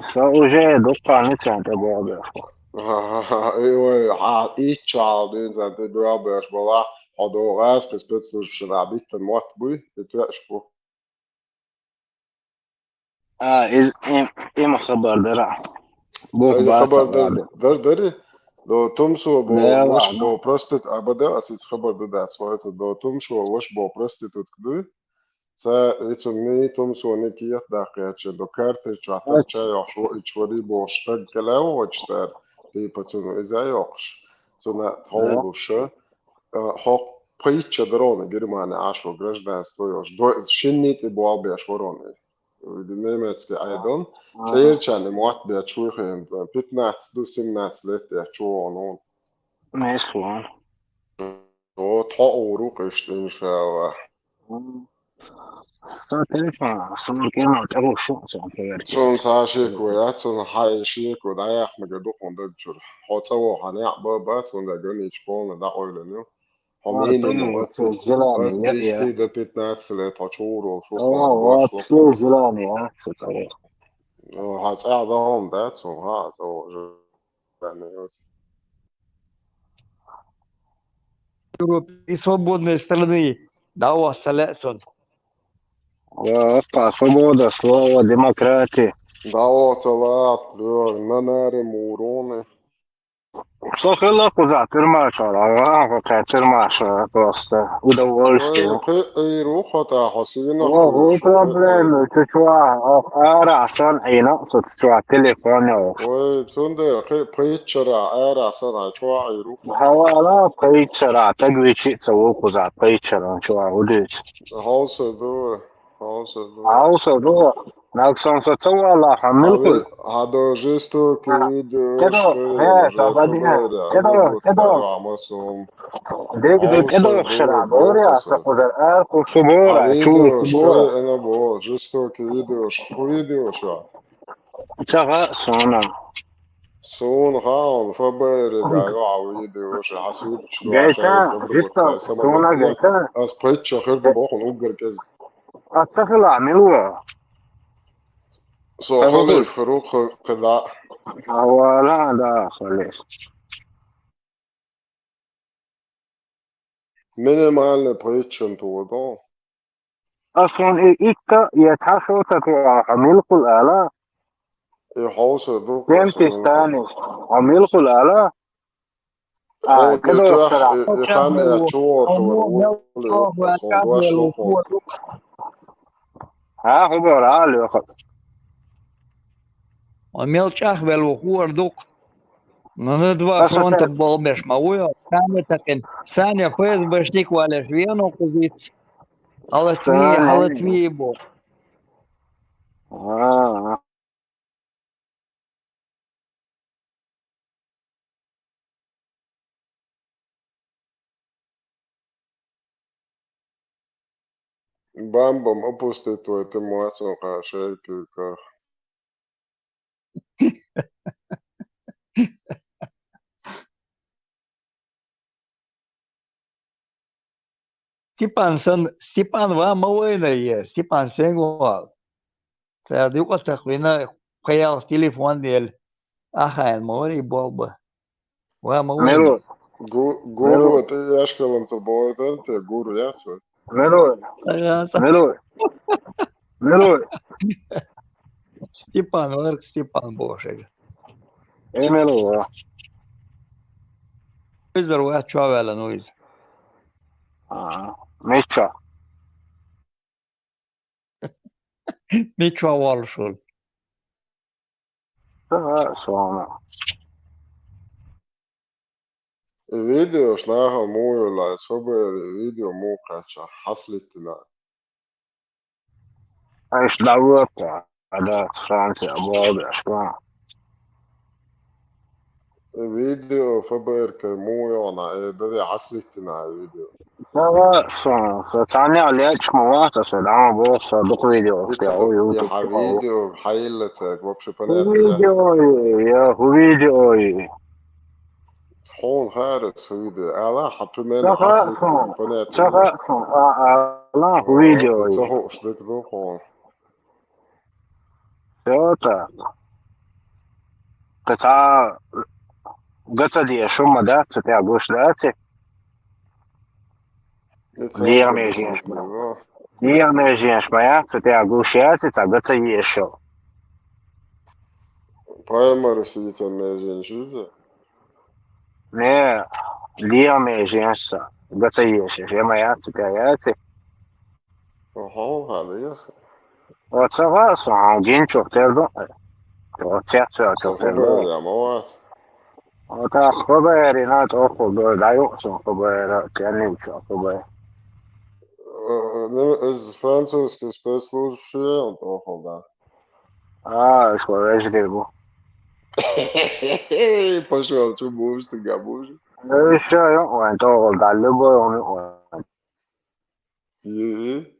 Со уже дуккха ницан тӀе богӀу беш бу. Ай, вай, хьа, ичча хьал дуьйна цан тӀе богӀу беш бала, хьо догӀу гӀаьс кхин спецслужбашна биттан мотт буй, и тоьаш бу. А, из, им, има хабар дара. Бух, ай, баца хабар дар, дар, дари? До тумсо бо, ваш бо простит, а бада асиц хабар дадац, вай, до тумсо ваш бо проститутка дуй? Ца, ицунни тумсони кехат даккхеча, до карточа чохь тӀе ча йохуш ву, и чу вари бохуш стаг кӀелхьа вогӀучу цара, типа цунна иза йоккхуш. Цунна тховлуша, а, хьо пхийтта шо дарона Германия Ӏаш ву гражданство йолуш. До-, шинний тӀе болх беш варона и. Немецкий Ӏедал. ЦӀерачарна мотт бечу вуй хин, пятнадцать ду, семнадцать лет яц чу вогӀу. Месло. Вот, хьо а вур ву-кх иштта, иншаллах. Со телефон, со кино тӀе гӀуш ю, со хӀун верчи. Цунна цхьа шеко яц, цунна хьайн шеко дӀаяхьа мегар ду хьуна даг чуьра. Хьо цӀа вохьа некъ ба, ба, цунна ганича полна дӀакъойлина ю. Хьо А, минимум цунна от, цо желание от я, я. Десяти до пятнадцати лет хьо чура волуш ву, О, хьо вот, вош ву. Цо желание, а, цо цӀа вохьа. О, хьан цӀа а догӀун дац, хьо, хьан цӀа вохьа желание яц. Европе и свободной страны дӀавахча ца лаьа цунна. Ва, ва, свобода слова, демократия. ДӀавахча ца лаьа, лоьра, на наре муроне. Со хилла кхузахь тюрьмашара, а, кху тюрьмашара просто удовольствие. Ой, кхин Ӏийр ву хьо тӀаккха, хьо сийна О, хӀун хьуш, проблема, кхин Ӏийр. Цу чохь, а, ара сан Ӏийна, со цу чохь телефон йолуш. Ой, цундела кхин пхийтта шарахь ара сан Ӏийна чохь Ӏийр ву хьо. Хьавала пхийтта шарахь, таг вичи а ца ву кхузахь, пхийтта шарахь чохь хӀун дуьйцу? Хьовса ду, хьовса ду. Хьовса ду. Нагахь санна со ца валахь, хьо мила хуьлу? Хьан до жестокий А, видео кедо, шуьйра, э, жо сабади, хабар, кедо, а, кедо, кедо. Ама сум. Дег, дег, Хьовса кедо ду, шара, бора, бора, са куда, ар ку су бора, а, чу видео су бора. Шуьйра, ана бо, жестокий видео, шу видео шу. Ца ха, сона. Суна хаун, ФБР, га, ю, а, видео шу, хьан су чу, Гайта, шайга, жисто, хабар, сама, суна, гайта. Ас пхийтта шо хир ду бохун, уггар кез. А ца хила, мила ву? Со Ага, халиф, хуй. Рух хила. А, вала, да, халиф. Минимальный пхийтта шо ту ву. А сон и итта, я цхьа шо ца ту, а, мила хуьлу ала? И хьовса ду, Кем ти станеш? А мила хуьлу ала? А, хьо кадо тӀехь шара. И, и хан я чу воккхур ву, сон дош ву хьуна. Хьа, хӀун бара, ала, йоха. Ва мел чӀахвелла ву хӀора дукха. Нана два Аса фронта те. Болбеш ма ву йо, Саня такхин. Саня ФСБшник валеш веано кхузиц. Хьалат вий, Саня. Хьалат вий бо. А, а. Бамбам опустить твой, ты мой, сука, шейки, как. Степан сан, Степан ва ма вайна е, Степан сенга вал. Ца юкъа тахвина, кхел телефон дел. Ахайн ма вари болба. Ва ма вайна. Миру. Гу-, гуру, Миру. Ты яшкалам то бойдан, те гуру я, что? Миру. Ага, са- Миру. Миру. Степан, варг Степан бошега. Э, Миру, а. Визар ва чо вела, ну, из. А, мича. Мича волшул. Ага, слава. Видео шнахал муйла, собер видео мукача, хаслитина. Аш давлата, ада Франция, обалдеш, ва. Видео ФБР-кай муйона, э, дари хаслитина видео. Сага, со, со цаня лечма ва, со, со дама бо, со дук видео, Ица я, о, я YouTube, ха о. Видео, хаилла цег, вообще понятно, да? Видео, я, видео. Хон харас видео. Ала, ха, примерно, Сага, хаслитина, со, понятно, да? Сага, со, а, а, ала, видео. О, сага, что, ну, хон. Всё так. Кхин цхьа гаца дезаш хӀума дац, цу тӀехь гуш дац и? ДегӀан меженаш ма. ДегӀан меженаш ма яц, цу тӀехь гуш яц и, цхьа гаца езаш хӀума. Пайхамаран сийцан меженаш иза? Не, дегӀан меженаш ца, гаца езаш, я ма яц, цу тӀехь яц и. Оха, хьан деза? Оцаха со хьан гинчух тера ду. Оцех цо чух тера ду. Хабар я ма вац. Ота хабарина тоху ду, даю со хабара, кеннинчу хабар. Э, ну, из французский спецслужб шея, он тоху, да. А, что вежливо. Пошёл, что будешь, ты габуш? Ну, ещё, он тоху, да, любой он, он. И, и?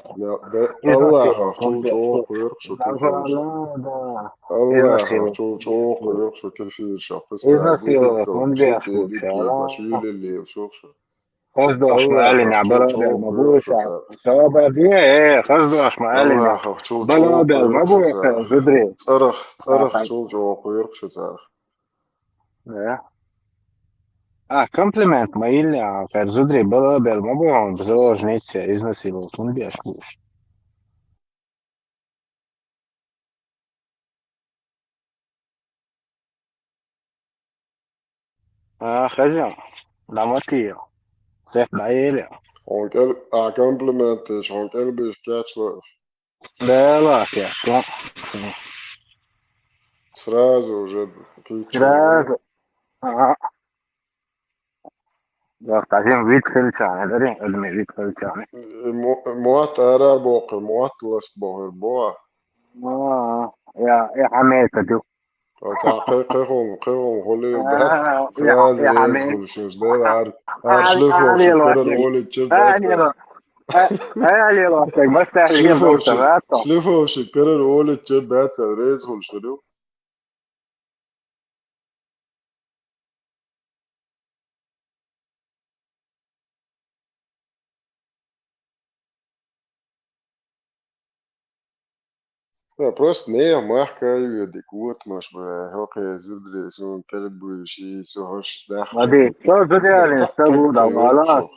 Аллахах чул чӀогӀа кхоьру шу кефирша. Аллахах чул чӀогӀа кхоьру шу кефирша. Изнасиловать хӀунда беш ву? Хаза дош ма аллинехь, баладер ма бу ша. Собар де, э, хаза дош ма аллинехь. Баладер ма бу ша, зударий. ЦӀарах, цӀарах чул чӀогӀа кхоьру шу царах. Да. А, комплимент ма йиллехь, кхер зударий балабел ма бу хьуна, заложница, изнасиловать хӀунда беш бу шу? А, хезна. Даматиев. Сет дӀаеле. Хьуна кӀел-, а, комплимент деш, хьуна кӀелбеш кечло. Дела кечло. Сразу уже кийчо. Сразу. Ага. Вахтазим вид хилчани, дари, адми вид хилчани. Э, мо-, мотт ара боху, мотт ласт боху, бо. А, я, я хьамета ду. Оцу кхе-, кхехула, кхехула хуьлийла дац. А, я, я хьамета. Сразу реза хуьлу шуьша, дела ар-, ар шлифовщик карара волитча бац. Шлифовщик, шлифовщик карара волитча бац, реза хуьлу шуьша. Да, просто нехан махка а йоьду и котамаш, бра, хӀокхе зударий суна кӀелбуьйш, и со хӀорш дахьа. Лади, со зударий, со гуда, мала.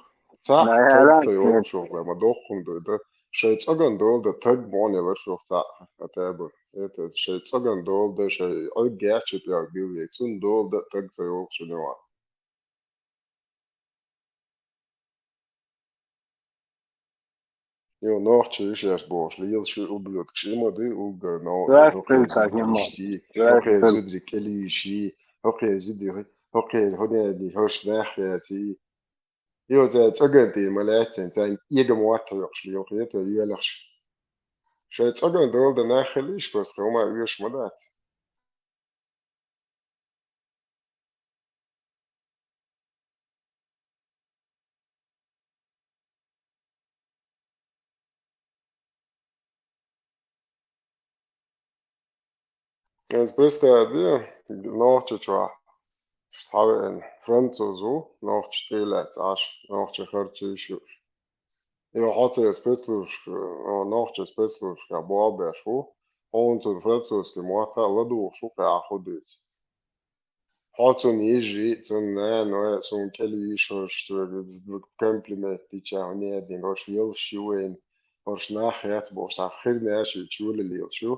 Цхьаъ таг ца йолчух, бра, ма доккхун дуй, да. Шайн цӀоган дола дан таг муьлха елар шух цхьаъ, а таба. Это, шайн цӀоган дола дан, шайн Ӏуьрг геча тӀехь билла, цунна дола дан таг ца йолуш шуна юкъахь. Йо, нохчий шаьш бохуш, лелаш ю ублюдкаш, и ма дуй уггар новкъа, хӀокхе зударий кӀелйиш, хӀокхе зударий, хӀокхе хӀунений, хӀорш нах яций. Йо, цара цӀоган тӀе ма лаьццина, царна эга мотт хьоькхуш лелхе, то йоьлахаш. Шайн цӀоган дола дан нах хилийш, просто хӀума оьшуш ма дац. Ас представь, де, нохча чохь. Хьавеана, француз ву, нохча тӀе лаьцна Ӏаш, нохча харцийш ю. И хьо церан спецслужбашка, о, нохчийн спецслужбашкахь болх беш ву, хьуна цунна французский мотт а ладугӀуш ву кхин ахь хӀун дуьйцу. Хьо цунна йижи, цунна нана вай, суна кӀелвийш хӀорш, комплимент дича, хӀун яздина, хӀорш лелаш ю вайна, хӀорш нах яц бохуш, цхьа хир неши чуьра лелаш ю,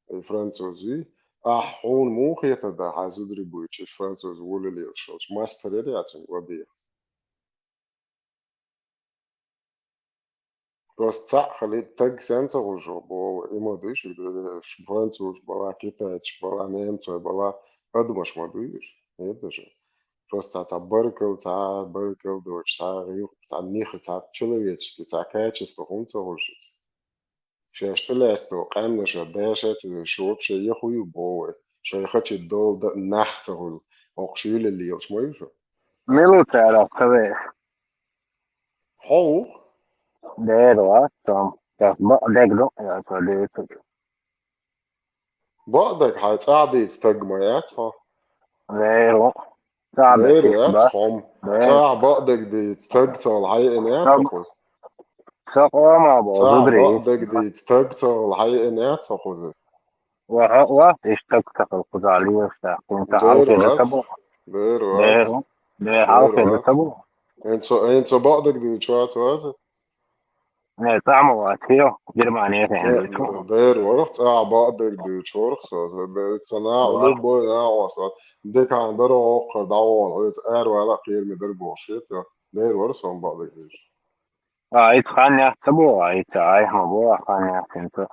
и французи. Ахь хьуна муха хетар дара, хьан зударий буьйцуш, и француз вула лелаш волчу, мастер яра яц хьуна ваде. Просто цхьаъ хилийта, таг сенна ца хуьлуш ву боху, и ма дуьйш, французаш бала, китайцаш бала, немцой бала, адамаш ма дуьйш, хеташ. Просто цхьа, цхьа баркалла, цхьа баркалла доцуш, цхьа гӀиллакх, цхьа ниха, цхьа человеческий, цхьа качество хӀунда ца хуьлуш иза? Шаьш тӀелаьцна долу къаьмнаша, даша ца веш, шу вообще яхуй ю боху вай, шайн хачи долу дан нах ца хуьлу, хӀокху шуьйла лелаш ма ю шу. Мила цара ца веш? Хьо ву? Дера вац, Том. Тас бакъдерг ду, я ца дуьйцург. Бакъдерг хьайн цӀахь дийца стаг ма яц хьо? Дера ву. ЦӀахь дийца стаг ма яц хьо. Дера. ЦӀахь бакъдерг дийца стаг ца хьайина яц хьо кхуза? Сан къоман боху, зударий. ЦӀахь бакъдерг дийца стаг ца хьайина яц хьо кхуза? Ва, ва, и стаг ца хила кхуза лелаш дац. Кхунца хьалхина ца бу. Дера вац. Дера ву. Де, хьалхе ду ца бу? Эн цо, эн цо бакъдерг дуьйцуш вац, вац? Не, цӀа ма вац, хьо, Германия хен дуьйцу. Дера вара, цӀа бакъдерг дуьйцуш вара со, ца наӀа, любой наӀа со. Декан дара воккхар дӀавон, оьца аравала а кхераме дара бохуш хета. Дера вара сон бакъдерг дуьйцуш. А, ицу хан яц ца бу, а, ицу айхьа ма бу, а, хан яц ца.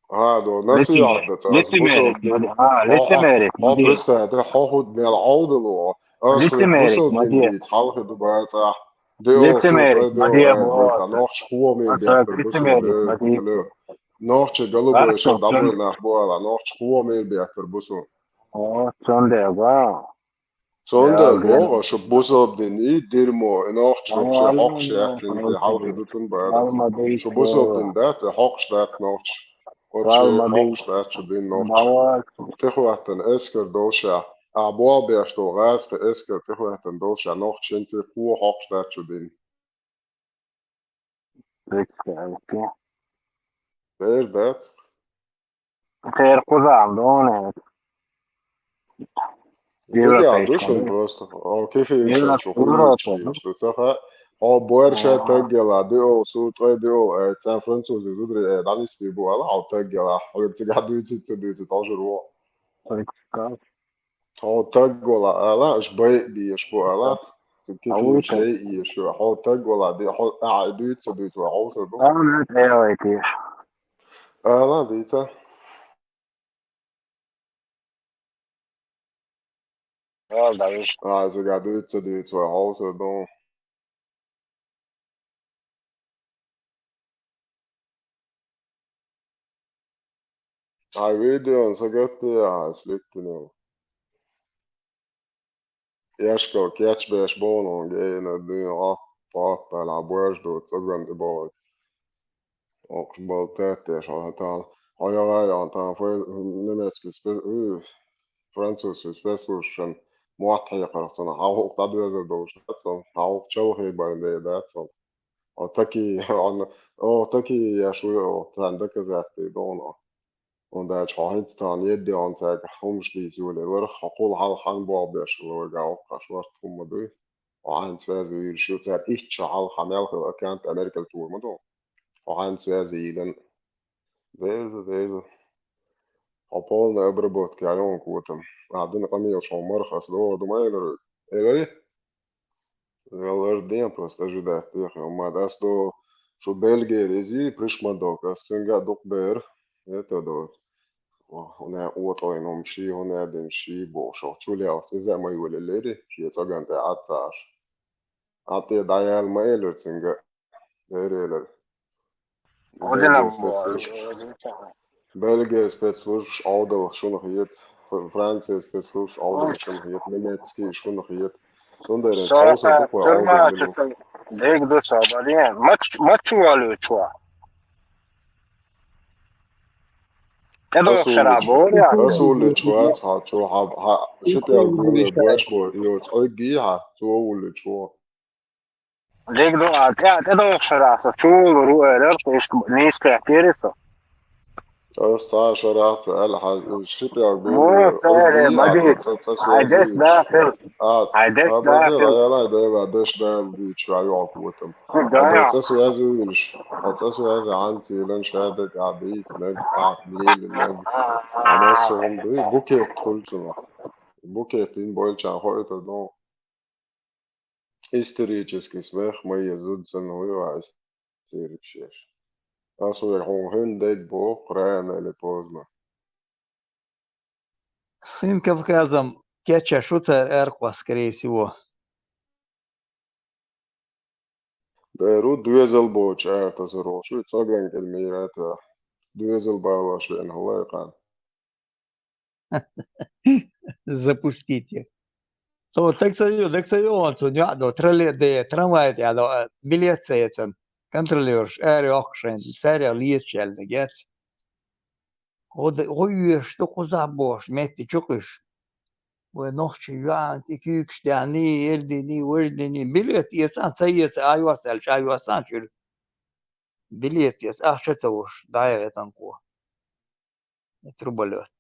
А, до, насихьат дац, лицемерие, а, лицемерие, хьо, хьо представь, хьо хӀуд мел Ӏовдало, ас хӀуд бусалба дин дийца хьалхе ду бацахь. Лицемерие, ма де, нохча хӀума бехкар бусалба. Нохча галубайша дӀабойла нах бу ала, нохча хӀума бехкар бусалба. О, цундела. Цундела боху, шу бусалба дин и дерьмо, и нохча вообще хьокхуш яц, хӀинца хьалхе ду цунна бара. Шу бусалба дин дац, и хьокхуш дац нохча. Вообще хьокхуш дац шу дин нохча. ТӀехӀоьттина эскар долуш а, а болх беш долу гӀазкхи эскар тӀехӀоьттина долуш а нохча, хӀинца кхо хьокхуш дац шу дин. Представьте. Дер дац. Кхера кхузахь ду хьуна хӀинца. Зудя ду шуна просто. О, кефе ишан шу хуьлуьйтуш ду ца хаьа. Хьо боьрша таг яла, диъол, су ткъе диъол, э, цхьа французи зударий, э, дӀанисбий бу ала, хьо таг яла. Хьоьга цигахь дуьйцуьйту, ца дуьйцуьйту, тӀожур ву. Хьо таг вала ала, аш бай а беш бу ала. Кефе ишан еш ю. Хьо таг вала, ди, хьо, а, дуьйцу, ца дуьйцу, вай хьовсур ду. Ала, дийца. Ала, да, виш. А, зага дуьйцу, ца дуьйцу, вай хьовсур ду. Хьайн видеон сагатдехьа, ас литтина. Яшкал кечбеш боху гена дуьйна гӀо, пхьоттал хьан боьрша ду, цӀоган тӀе бохуьйту. Окхуш болу теттеш хьо тахана. Хьо яхьа яхьа тахана фе-, немецкий спе-, у, французский спецслужбашан мотт хьекхарх цунах хьан гӀуллакх дӀадоьзар долуш дац хьуна, хьан гӀуллакх чалхе бан де дац хьуна. О, таки, о, о, таки еш ву, о, царна доказательств ду хьуна. ХӀунда аьлча хьо хӀинца тахана едде хьуна цаьрга хӀумаш дийца йолаелларх, хьо кхул хьалха хьан болх беш хилла вайга, воккхаш варт хӀума дуй. Хьо хьайн связи йийраш ю, цара итт шо хьалха хьан мел хилла аккаунт Американ тур ма ду. Хьо хьайн связи йийран. Деза, деза. Хьо полная обработка, а йон котам. А, дина къамелаш хьо марха ас догӀу ду ма элира. Элира? Велар ден просто ожидать дехьа, ма ас до шу Бельгера изи, пришмадок, ас цуьнга а дукха бер, это до. Хьуна отойна хӀума ши, хьуна дина ши бохуш, чулелх иза а ма йолаллери, шен цӀоган тӀе Ӏад ца Ӏаш. Ӏад тӀе дӀаяьлла ма элира цуьнга, дера элира. Бельгера спецслужбаш. Бельгера спецслужбаш Ӏовдал шуна хета, Фр-, Франция спецслужбаш Ӏовдал шуна хета, немецкий шуна хета. Цундела хьовсур ду кхо Ӏовдал. Дерг ду со, баден. Мач-, мачу валучу. ТӀедогӀу шарахь боху я? Ас уллучу вац хьо, чу хьо, хьо, ши тӀе гур беш бо, йоцу Ӏуьггий хьо, цо уллучу. Дерг ду, а, тӀе-, тӀедогӀу шарахь со чу вулур ву элира, иштта нийса кхеттера со. Ас цхьа шарахь ца аьлла, хьан ши тӀе гур беш бо, Ӏуьггий хьо, цӀа, цӀа, хьайн деш да хила. А, хьайн деш да хила. Ай, Дела, деш Дала дуьйцуш, а йоху котам. Хьо цӀа связи йийраш, хьо цӀа связи хьанца йилан ша дерг а бийцинарг, а лелинарг. А массо хӀума дуй, букет хуьлу цунах. Букет йина бойчарна хоуьйтур ду. Исторический смех, ма е зуда санна хӀун ю а истерика еш. Ас вай хьуна хӀинца дерг боху, рано или поздно. Сын Кавказом кечъеш ву цара аьркхос, скорее всего. Дера ву доьзал боцуш ара тасар волуш ву, цӀоган кӀел мийра а тоьхна. Доьзал балош веана хӀаллакьхьан. Запустите. Со даг ца йо-, даг ца йогӀу цунна йоӀ до, троллей-, де, трамвай тӀехь до, а, билет ца эцан. Контролёрш ара йоккхуш шайна, царех леташ яьлла гец. ГӀо д-, гӀо оьшуш ду кхузахь бохуш, метте чу кхуьйсуш. Вай нохчий йоӀана тӀе куьйгаш даьхний, эрдиний, важдиний, билет эца, ца эца, а йоссаьлча, а йоссана чуьра. Билет эца, ахча ца луш, дӀаяхьа тӀанкхо. Труболёт.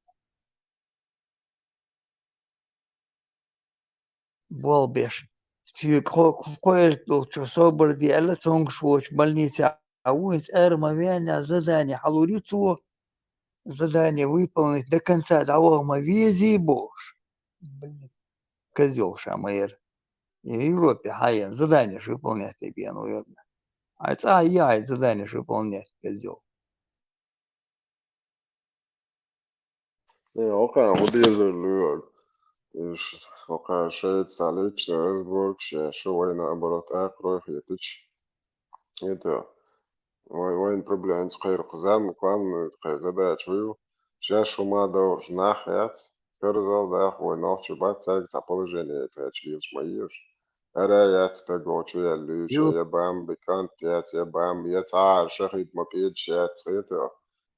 болх беш. Цуьнга кхо-, кхо-, кхоьллинчу собар де аьлла, цомгуш воцу больницехь ву, хӀинца ара ма веана, задание хьалур ю цо, задание выполнить до конца дӀаваха ма везий бохуш. Блин, козел ша ма яра. Европе хьаена, задание выполнять бен ву яра. Хьайн цӀа а йи, хьайн задание выполнять, козел. Э, окхана хӀун дезар лоьху? Уьш, окхана шайца цхьа личный разборка, шаьш вайна наоборот акхарой хеташ. Это, вай, вайн проблемаца кхайра кху зам, главный кхайн задача вуй. Шаьш хӀума довш нах яц, карзал даха вай нохчий бац, цаьрга цхьа положение тхечу лелаш ма езаш. Ара яц стаг вочу яьллуьйш, Ю. Я бамби, кӀант яц, я бамби, я цхьа а шахид ма пӀедаш яц, хета.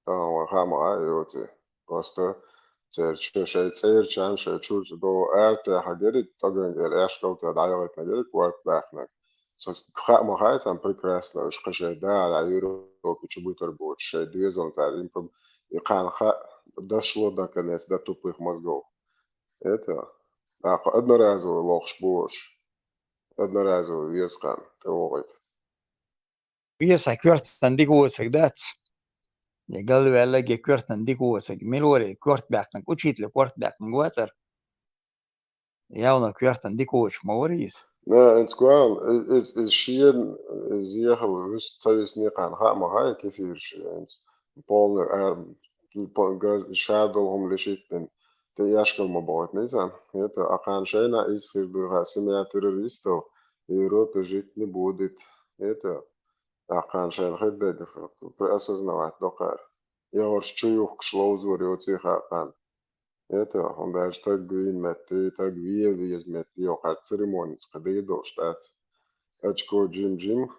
Тахана вай хаа ма хаьа йоций. Просто церан чу шайн цӀерачарна, шайн чуьрца догӀу ара тӀехьа гериг, цӀоган гӀера аьшкал тӀе дӀаяхийтина гериг, корта баьхнарг. Со хаа ма хаьа царна прекрасно, уьш кхин шайн дахьара Европа чу буьтур боцуш, шайн доьзална цара импроб-, и кхана хаа, дошло наконец до тупых мозгов. Это, а, кху одноразовый лохуш бу уьш. Одноразовый веза кхана тӀевогӀийта. Веза, хьан коьртана дика воцург дац? Я галваьлларг, я коьртана дика воцург. Мила вара и корта баьхнарг, учителя корта баьхнарг вацара? Явно коьртана дика воцуш ма вара иза? На, хӀинца гуам, и-, иза, иза шена, иза ехала вуьс-, ца висний кхана хаа ма хаьа кефираш, хӀинца полный ар-, по-, гра-, ша долу хӀума лишийтина. ТӀе ешкал ма бохуьйту иза. Это, а кхана шайна иза хир ду, ха, семья террористов в Европе жить не будет. Это, а кхана шайна хир дерг, осознавать до кхара. Я хӀорш чу юхкуш ловзор йоций ха кхана. Это, хӀунда аьлча таг вийна метте, таг вен веза метте, я кхара церемоница кхин дийр долуш дац. Очко жим-жим,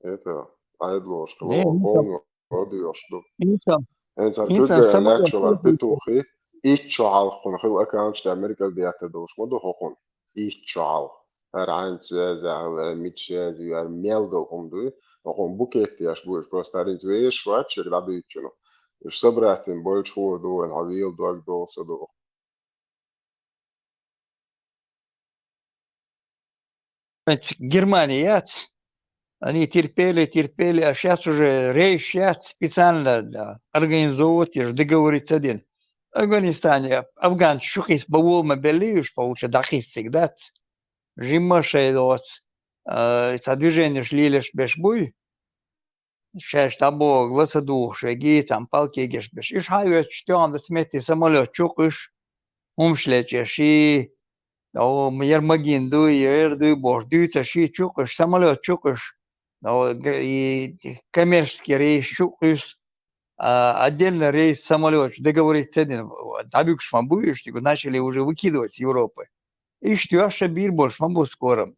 это, Ӏедалошка Не, ло, ну, полный О, доьхуш ду. Инсан, Хьайн цара инсан куьйгара самолёт лаьтташ валар петухи, итт шо хьалха кхунна хилла аккаунташ тӀе Америкара деттар долуш ма ду хӀокхунна. Итт шо хьалха. ХӀара хьайн связь, хӀара мича связь, хӀара мел долу хӀума дуй. ХӀокхунна букет еш бу уьш, просто хӀара хӀинца вешаш вац шега дӀадуьйцучунах. Уьш собрать йина бойчу хӀора ду вайн, хьан вела дог догӀу ца догӀу. Германия яц. Они терпели, терпели, а щас уже рейс щас специально, да, организовывать, я же договориться один. Афганистане, афганцы шу кхийса бан волу ма белли уьш, получа дӀакхийса цига дац. Жимма шайн доц. А, цхьа движениеш лелаш беш буй. Шаьш дӀабогу, ла ца духуш, веги, там, палкегеш беш. Уьш хьан а оьцуш, тоьхна дац метте самолёт чу кхуьш, хӀумаш лечкъеш, и, о, яр магин дуй, яр дуй бохуш, дуьйцуш, и чу кхуьш, самолёт чу кхуьш, о, г-, и коммерческий рейс чу кхуьйсу, а, отдельно рейс самолёташ договориться ца дина, дӀабуьгуш ма буй уьш, цига начали уже выкидывать с Европы. Иштта йош ша бийр болуш ма бу скоро.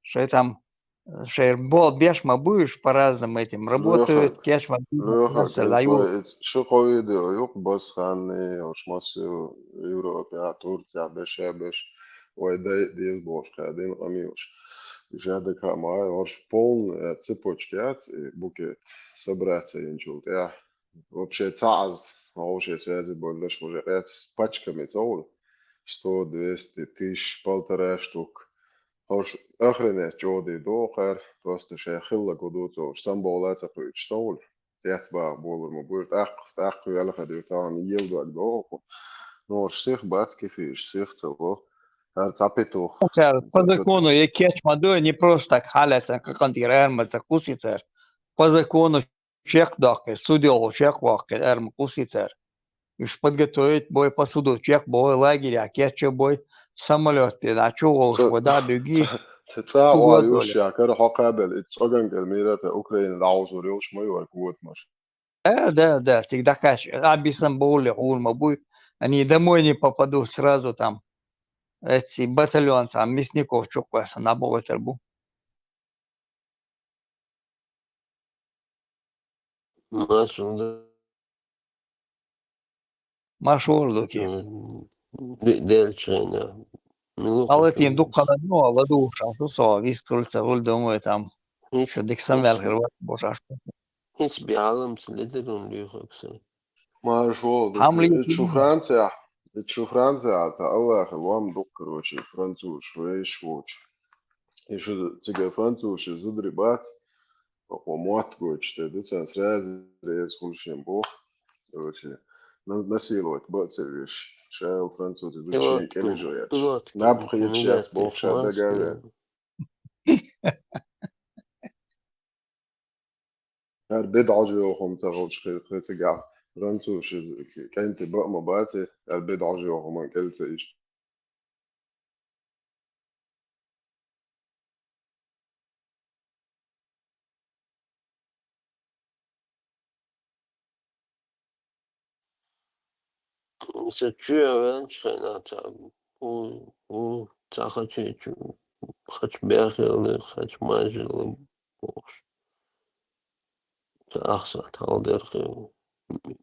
Шайн там, шайн бо-, беш ма буй уьш, по-разному этим работают, Лоьха, кеч ма буй, Лоьха, масала, хӀинца ю. Вай иза ши-кхо видео ю-кх база ханна, уьш массо Европе, а, Турция, беш, а, беш, вай дай деза бохуш, кхаьдина къамелаш. Уьш а дагахь ма, уьш полный, э, цепочка яц, и букет, собраться йинчул тӀаьхьа. Вообще цхьа аз, вовше связи боллаш, уже къец пачками ца хуьлу. Сто, двести, тысяча, полтора штук. ХӀорш охренеть чӀогӀа дийр ду кхара, просто шайн хилларг хӀун ду ца хуьлу, самбовла а ца кхуьучу ца хуьлу. Цец баха болур ма бу, тӀаккха, тӀаккха велха дию, тахана ел дог доху. Ну, уьш сих бац кефираш, сих ца ло. ХӀара цхьа петух. Цара по закону, я кеч ма ду, не просто так хьалаьцна, какан тӀера арма ца кхуси цара. По закону чекхдоккхи, суд йолу чекхвоккхи, ара ма кхуси цара. Уьш подготовить бой, посуду чекхбой, лагеря кечбой, самолёт тӀе дӀа чу вовш Ца-, бой, дӀа буьги, ца-, ца-, цӀа чу охьа вадоле. Юьш яхкара хьокхабелла, и цӀоган кӀел мира тӀе Украина дӀахьовзор йолуш ма ю вай кодамаш. Да, да, да, цига дӀакхаьчча, а бисам бовлле хьур ма буй. Они домой не попадут сразу там. Эцци батальон цхьа Мясников чу кхоьссина дӀабохуьйтур бу. Маршалла. Маршалла ду кхин. М, де-, делча хенахь. Мила Палатин хӀума дуккха ду? ЛадугӀуш, аса со вистхуьлу ца хуьлу, думаю, там. ХӀинца шу дика самваьлла хир вац бохуш аш. ХӀинца бехьаламца ледара хӀума лоьхург сан. Маршалла ду. Хьамли Шу Францехь, Шу Францехь, цхьа Аллахьан лом ду-кх, короче, французаш вешаш воцуш. И шу цига французаш зударий бац, хӀокхо мотт гойтуш тӀе ду, царна сразу реза хуьлу шен боху. Короче, на-, насиловать бан а ца веш, ша французаш зударий шен кӀелижо етташ. Наб хеташ яц боху ша дагавер. ХӀара беда Ӏожа йоху хӀума ца хуьлуш хи-, хи цигахь, французаш кӀентий бан а ма бац, хӀара беда Ӏожа йоху хӀума кӀел ца иш. Сан чоь ваьлча хенахь цхьа, хӀу, хӀу, цхьа хачийчу, хача бехъяла, хача мажалла бохуш. Ца ахсат хьалдерхи,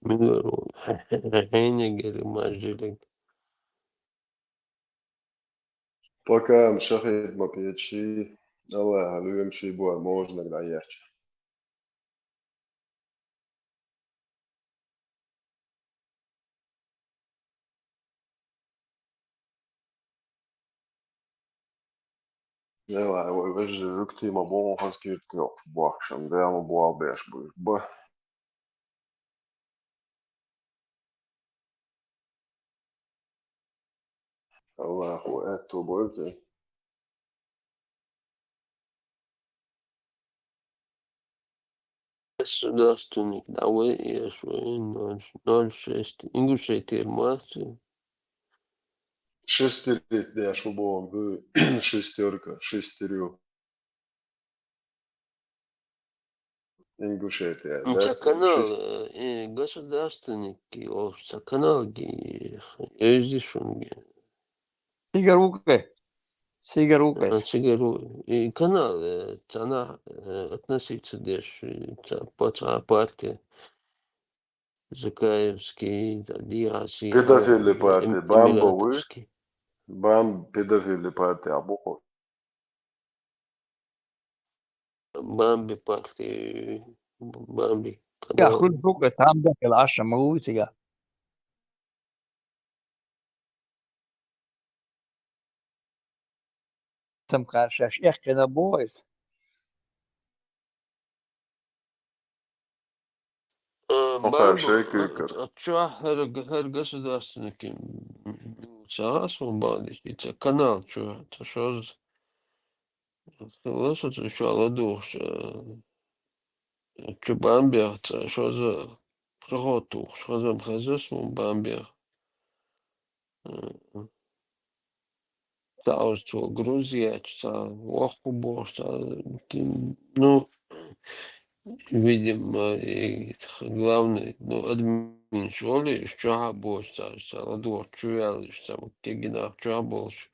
муьлар ву, хьенегара мажаллиг. Пока-м ша хетта ма печий, Аллахьа лоьмаший бу вай можнаг дӀаехча. Давай, вай вежарий жуьгтий ма боху хаза киртка йоккхуш бохкушан, Дала ма боху беш буьйш. Ба. Аллахо аьтто бойла те. Государственник, давай, я свой ноль, ноль шесть. Ингушетера маца. Шестерить деш ву боху, шестёрка, шестерю. Ингушетия, ца да, канал, шест- э, э, государственники, о, ца канал ги, э, эвзи шунги. Цигара ву кхе? Цигара ву кхе? А, цигара ву. И канал, э, цана, э, относиться деш, э, ца, по ца партия. Закаевский, да, Диаси, Педофилли э, парти, эм-, Бамба вуй? Эмиратовский. Бам-, педофилли парти а бу кху? Бамби парти, Бамби. Я канал. Хуьлу бу кхе, там да хила аша ма вуй цига. Цамхар шаьш эккхина боху иза. Э, хӀокхара Бамбу, шайка а, юккара. А чохь хӀара г-, хӀара государственники, м, ца гӀа суна бахьана, и ца канал чу, ца шозза. Хила со цу чохь ладугӀуш, э, чу Бамбех ца шозза проход тухуш, хаза-м хаза суна Бамбех. Э, цхьа оцу цо груз ечу, цхьа воккха бохуш, цхьа, ну, видимо, и главный, ну, админаш олий, уьш чохь а боцуш, цхьа, цхьа ладогӀа чу ваьлла, уьш цхьа кегий нах чохь а болуш,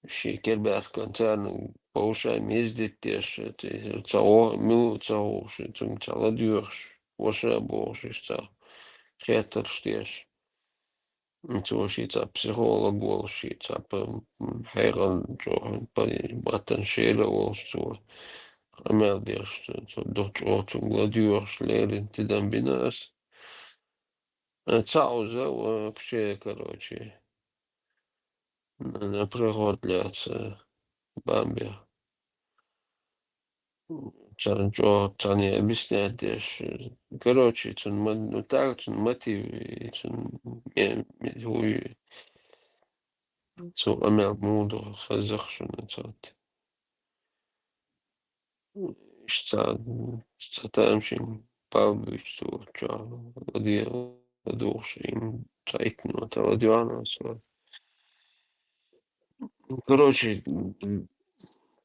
шен кербаьхкан царна повышаем ездить деш, цхьа, цхьа вон, мила ца хууш, цунга цхьа ладоьгӀуш, ваша бохуш, уьш цхьа хеттарш деш. Цо ши цхьа психолог волуш, ши цхьа п-, м, хьекъал чӀогӀа, п-, маттан шера волуш, цо къамел деш, цо, цо ду чӀогӀа цунга ладоьгӀуш, леррина тидам бина ас. Э, цхьа уза, вообще, короче, на, на проход лаьцна, Бамбе. Царна чӀогӀа, царна объяснять деш. Короче, цунна ма-, ну, так, цунна мотив, и цунна ме-, ме-, хӀуй, цо къамел муха ду, хазах шуна царна. Иштта, цхьа тамашийна бал буьйцу цо, чохь ладе-, ладугӀуш, им цхьа итт минута ладоьгӀна цо. Короче,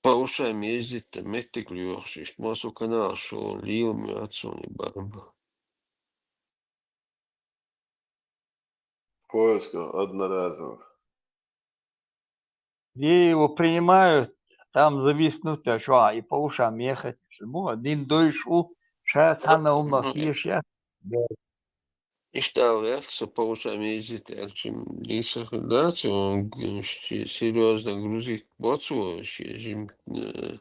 повышаем ездить, меттиг лоьхуш, иштта массо каналаш шо лийла моьтту суна и Бамба. В поисках одноразовых. Где его принимают, там зависнуть, а чё, и по ушам ехать. Бо, дин дойш у, ша цхьана хӀуманах тешаш яц. Иштта аьлла, со по ушам ездить аьлча, лийсах дац, он, ш-, серьёзно грузить боцу, ши жим, э,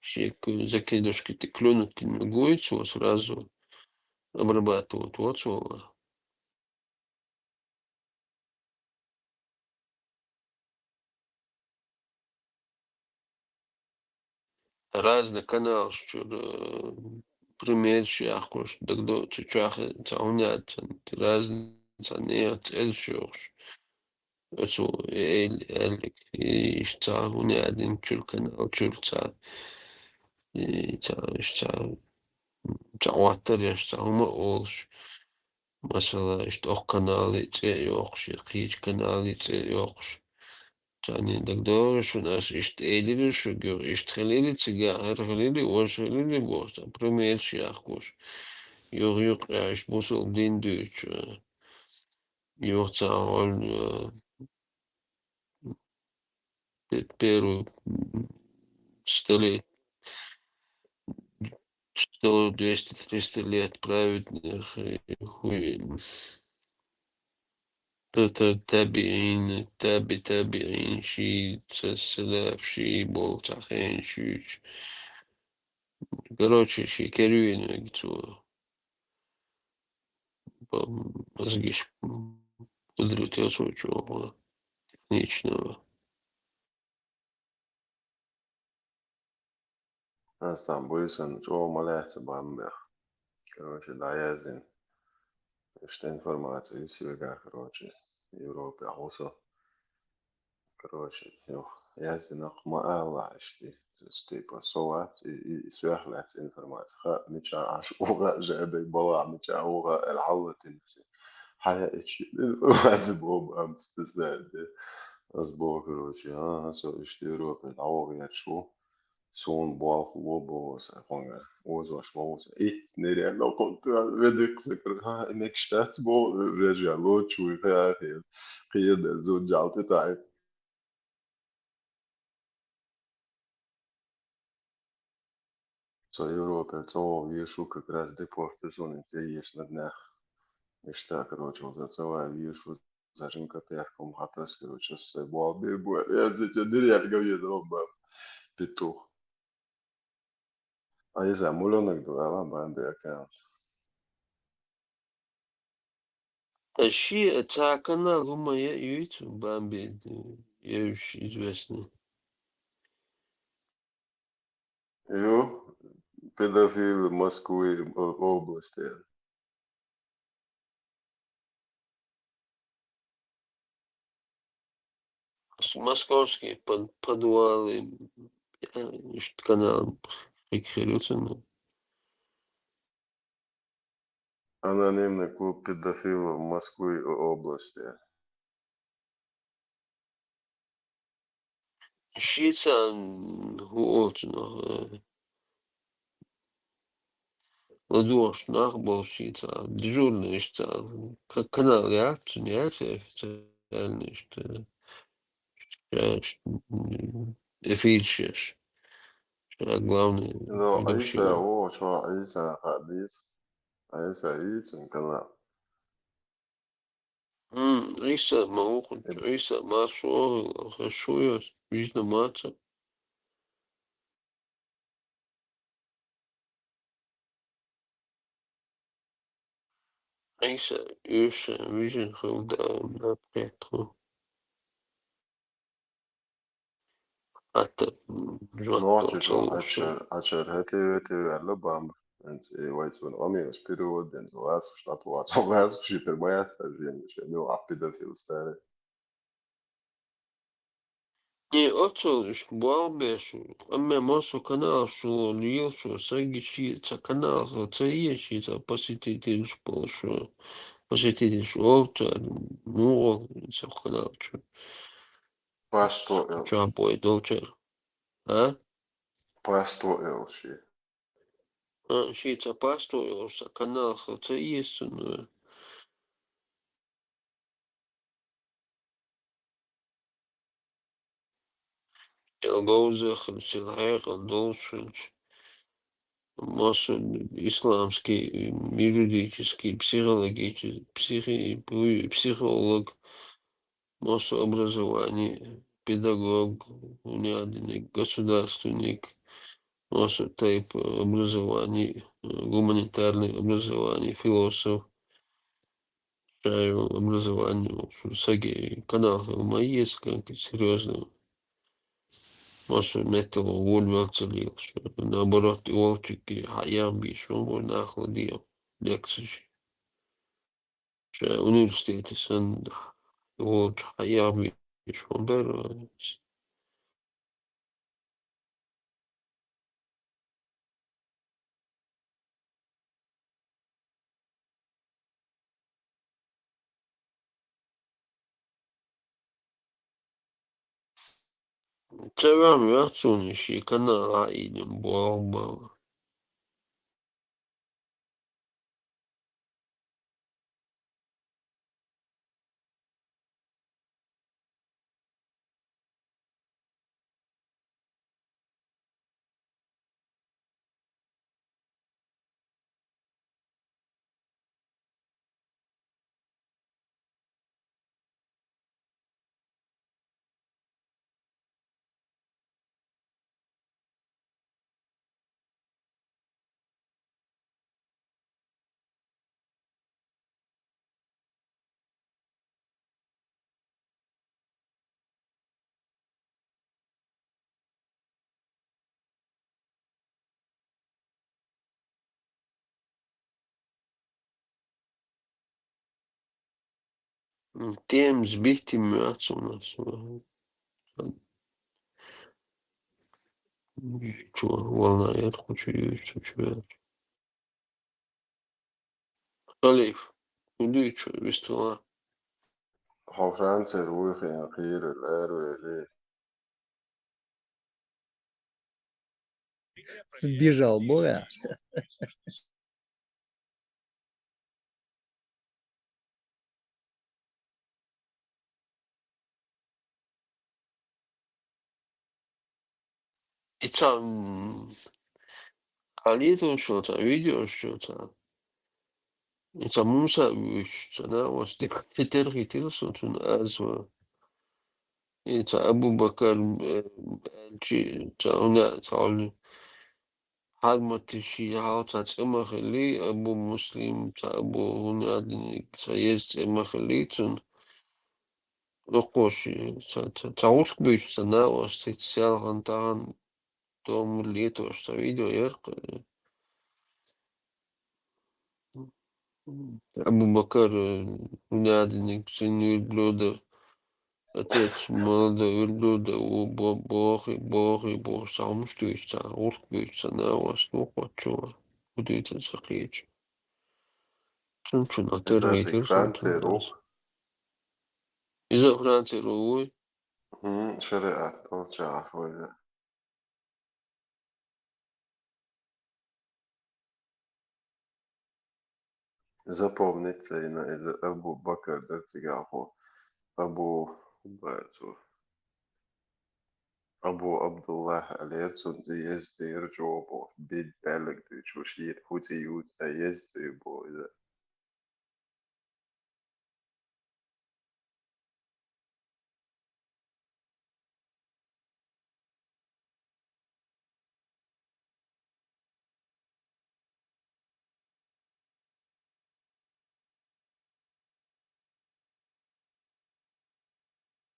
ши к-, закидушки ты клюнуть не могу, и всё, сразу обрабатывать, вот, всё. разный каналаш чура, э, примераш яхкуш, дагадоагӀа цу чохь цхьа хӀума яц, разный цхьа нехан цӀераш йохуш. Оцу эль-, эль-, и иштта цхьа хӀума яздина чуьра канал чуьра цхьа, и цхьа, иштта цхьа, цхьа Ӏоттар еш, цхьа хӀума олуш. Масала, иштта окху канале цӀе а йоккхуш, я кхечу канале цӀе а йоккхуш. Царна дагадогӀуш шуна, ас иштта элира шуьга, иштта хилира цигахь, хӀара хилира, важа хилира боху, цхьа примераш яхкуш. Юха-юха иштта бусалба дин дуьйцуш, юха цхьа хьол, э, пе-, первый, м, сто лет, сто, двести, триста лет правит, э, хи-, хуй. Та-, та-, табиин, таби-, табиин, ши, ца-, салаф, ши болу цхьа хенаш юьйцуш. Короче, ши кервин вега цо. М, мозгиш, м, пудрит йо цо чӀогӀа, технично. Ас цхьана буьйсанна чӀогӀа ма лаьцна бамбех. Короче, дӀаяздина. Иштта информаци ю соьга, короче, Европехь ву со. Короче, юха яздина-кх, ма алалахь иштта. Иза типа со вац, и, и, и соьх лаьцна информаци. Хаьа, мичахь Ӏаш ву хаьа, жаьбайг балахь мичахь ву хаьа, аьлла хьаллатийна аса. Хьан яа ичи информаци боху амца, не знаю, де. Ас боху, короче, а, со иштта Европе дӀаваха гӀерташ ву. Суна болх ло боху аса, хьуна озош ма ву аса. Итт нереально кхунтан веддаккха сакара, а, и мегаш дац боху, вежа лоцуш вуй хаьа, кхера, кхера зуда жал тӀе таӀийта. Со Европера цӀа ваха везаш ву, как раз депорт ву суна, и цӀе езаш нах. Иштта, короче, вуза цӀа ваха везаш ву, зажим капехка хӀума хьатас, короче, аса сайн болх бийр бу, я зачем дерриге веза хӀума бан, петух. А иза муьланиг ду, ала бан бекан. Ткъа шен а цхьа канал хӀума яа юьйцу, бан бе, евзаш известный. Ю, педофилы Москвы, о-, области. С-, московские под-, подвалы, э, ш-, канал, хик хилуцун. Анонимный клуб педофилов Москвы и области. Ши цхьа, м, хӀу олу цунах, э, ладогӀарш нах болуш ши цхьа, дежурный иштта цхьа, к-, канал яц цуьнан, яц официальный иштта, ша иштта, м, эфирш еш. Ша главный ведущий. Ну, Ӏийса, о, чо Ӏийса хаа дийца. Ӏийса йийцина канал. М, Ӏийса ма ву хӀунда, Ӏийса ма шо, хӀара шу йо, вижна маца. Ӏийса, уьш вижна хилла да, наб хетта хӀу. Хатта, м, жуьгтал Нохчи ца чу луш. Ачар, ачар хӀетте, хӀетте ваьлла бамба. ХӀинца и вай цунна къамелаш перевод ден, цу вацахуш, латвацахуш, вацахуш, и тера ма яц, та жен, шен, ну, а педофил старый. И оццул уьш болх беш, амма массо каналаш чу лелаш ву, саги ши цхьа канал ца еза, ши цхьа посетителаш болуш ву. Посетителаш олу цара, муха олу цу канал чу. Пасто эл. Чампой долчара. А? Пасто эл ши. А, ши цхьа пасто эл, ша канал хила ца еза цунна. Эл говза хила, сел хьекъал долуш хилча. Массо исламский, юридический, психологический, психи-, пу-, психолог, массо образование, педагог, хӀунда аьлла государственник, массо тайпа образование, гуманитарный образование, философ. Шайн образование, в общем, саги канал хила ма еза, как серьёзно. массо а меттала волавеллалца лелаш. Наоборот, и волчики хьаягӀбеш ван бу нахала дегӀ лекцеш. Ша университете санна, волча хьаягӀбеш ван бара. Ца ваьхьа ваьхцуни ши канал а идем болх бала. Темас битти муьтӀахь у нас. Чу волна яд кучу юй, чу чу яд. Халиф, хӀун дуьйцу вистхила? Хьо Францера вуй хиъна кхийрал аравели. Сбежал, бо я. И ца, м, хьалийзуш ца, видеош ца. И ца Муса вуьйцуш ца, на, вас дика тетер хитира со цун аз ва. И ца Абу Бакар, э, чи, ца уна, ца уна. Хьармати ши хьал ца цӀе ма хили, Абу Муслим, ца Абу хӀуна адиниг, ца ез цӀе ма хили цун. Укхо ши, ца, ца, ца гӀуск буьйцу ца на, вас цица селхан тахан, тому летош ца видео яркъ. Абу Бакар, э, наденег сын верблюда, отец молодого верблюда, у, бо-, бохи, бохи, бохи, сам что ища, гӀуск буьйцу ца на, вас ну, хочу, кудуьйца ца кхечу. Цун чу на тер Иза гайтир, Франция цун рух. Иза Франция рух, вуй? ХӀм, шариат, олчагӀа хойла. Запомнить сайна, иза Абу Бакар дар цигахь хьо. Абу, бацу. Абу Абдуллах алер цунца еза цӀера чӀогӀа боху, бед баьллаг дуьйцуш, шен хӀу цӀе ю цӀа еза цӀе боху иза.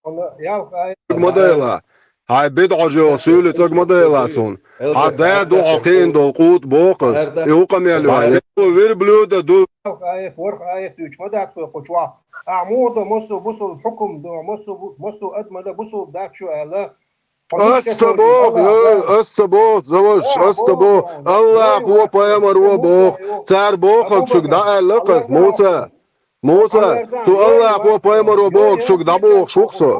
Ма дайла. Хьайн бед Ӏожо суьйле цӀаг ма дайла суна. Хьан да ду хьо кхийна долу кхута боху ас. И хӀу къамел ю хьан? Верблюда ду. Аят, ворхӀ аят дуьйцуш ма дац вай кху чохь. Ахьа муха до массо бусул хьукум до, массо бу-, массо адма да бусул дац шу аьлла. Ас ца боху, эй, ас ца боху, завош, ас ца боху. Аллахо пайхамаро боху. Цара бохург шуьга дӀааьлла кхас, Муса. Муса, цу Аллахо пайхамаро бохург шуьга дӀабохуш ву-кх со.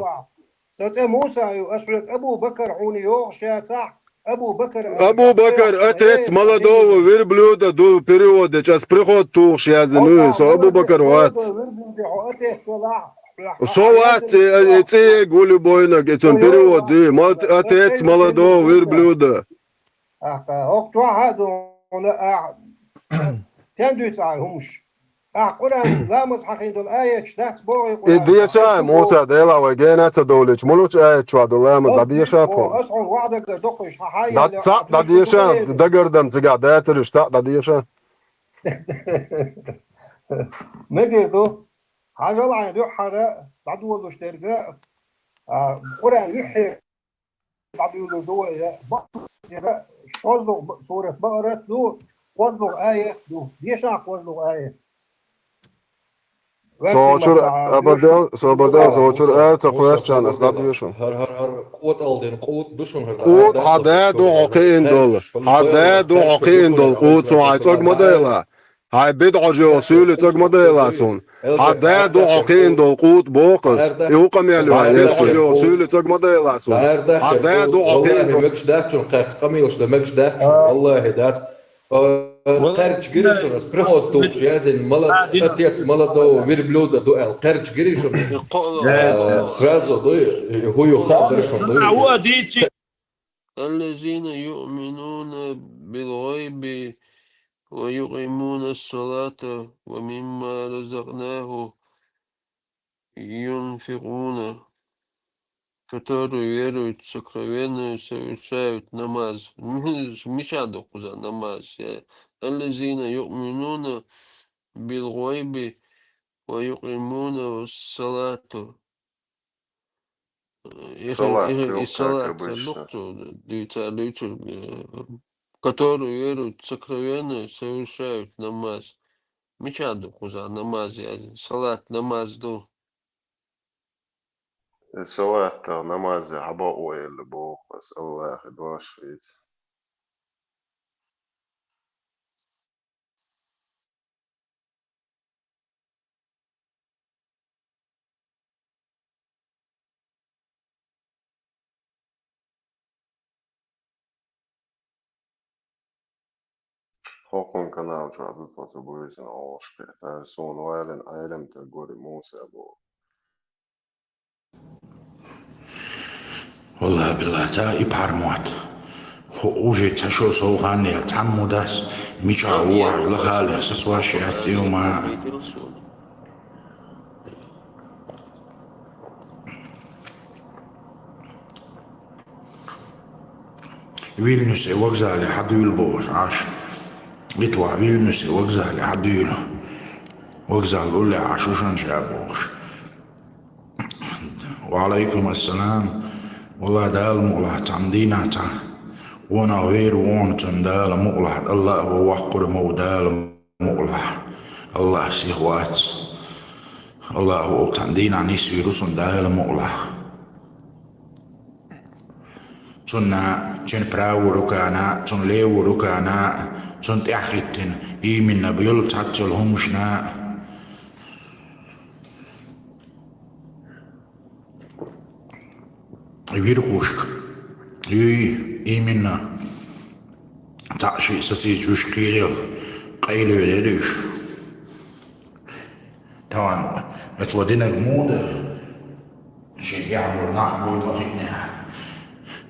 Сан цӀе Муса ю, ас хьоьга Абу Бакар хьуна йогӀуш яцахь, Абу Бакар. Абу Бакар, отец молодого верблюда ду перевод дечу, ас приход тухуш яздина ю, со Абу Бакар вац. Со вац, и, и цӀе гули бойнаг, и цун перевод ду, мо-, отец молодого верблюда. Ахка, хӀокху чохь а ду хьуна, ахь, стен дуьйцу ахьа хӀумаш? Ахь Къуръан ламаз хьахийна долу аяташ дац бохий Къуръан? И деша, Муса, Дела вай гена ца довлийча, муьлхачу аят чохь ду ламаз, дӀадеша тхуна. Аса хьуна ваӀда доккхуш, хьан хьан яьлла, цхьаъ дӀадеша, дагардам цигахь дацараш цхьаъ дӀадеша. Мегар ду, хьажал хьайн дуьххьара дӀадолуш дерг, а, Къуръан юьххье дӀадуьйлур ду вай, я, бакъ, я, шозлагӀа ба-, сурат Бакъарат ду, кхозлагӀа аят ду, дешан кхозлагӀа аят. Собардел, собардел, собардел, ара ца кхоьрччан ас дӀадоьшу. ХӀара, хӀара, хӀара, кӀотӀалдина кӀут ду шуна хӀара. КӀут, хьан да ду хьо кхиъна долу. Хьан да ду хьо кхиъна долу кӀут, цо хьайн цӀог ма дайла. Хьайн бидӀа хьожа йолу суьйле цӀог ма дайла суна. Хьан да ду хьо кхиъна долу кӀут боху ас. И хӀу къамел ю хьан, я суьйле цӀог ма дайла суна. Хьан да ду хьо кхиъна долу. Мегаш дац шуна кхаьрца къамелаш дан, мегаш дац шуна. Валлахи, дац. Кхаьрча гири шуна, ас прихода тухуш язйина, мала-, отец молодого верблюда ду аьлла. Кхаьрча гири шуна. Сразу ду, хӀу ю хаа дара шуна, ду. الذين يؤمنون بالغيب ويقيمون الصلاة ومما رزقناهم ينفقون, которые веруют в сокровенное, совершают намаз. Мича ду кхуза намаз? الذين يؤمنون بالغيب ويقيمون الصلاة. Салат, и салат, дуьйцур, дуьйцур, которые веруют в сокровенное, совершают намаз. Мича ду кхуза намаз язйина? Салат, намаз ду. Салат, намаз хьабаъо элла боху ас, Аллахе дош хийца. ХӀокхун канал чохь ду тхо цу буьйсанна Ӏалашбе. Тара суна валина Ӏеламстаг гури Муса боху. Валлахи биллахи, ца и пхьармотт. ХӀу уже ца шо сов хан ял, цхьаммо дас, мичахь ву ахь лахале, са сваш яц и хӀума. Вильнюсе вокзале хьадуьйла бохуш Ӏаш. Литвахь Вильнюсе вокзале хьадуьйла. Вокзал уллехь Ӏаш шу шан ша бохуш. Ва Ӏалайкум ассалам. Валла, Дала мукъалахь, цхьана дийнахь цхьа вонах вер ву хьуна цунна, Дала мукъалахь, Аллах ву ваккхур ма ву, Дала мукъалахь. Аллах сих вац. Аллах ву цхьана дийнахь нисвийр ву цунна, Дала мукъалахь. Цунна, цуьнан правую рукана, цуьнан левую рукана, цунна тӀаьхьахӀиттина, именно, йолу цхьаццалла хӀумашна. Вирхушка. Юй, именно. Цхьаъ шиъ сацийчуьш кхийрел къайлавелира уьш. Тахана оцо динарг муха дара? Шен гехь болу нах буй ма хиънехь.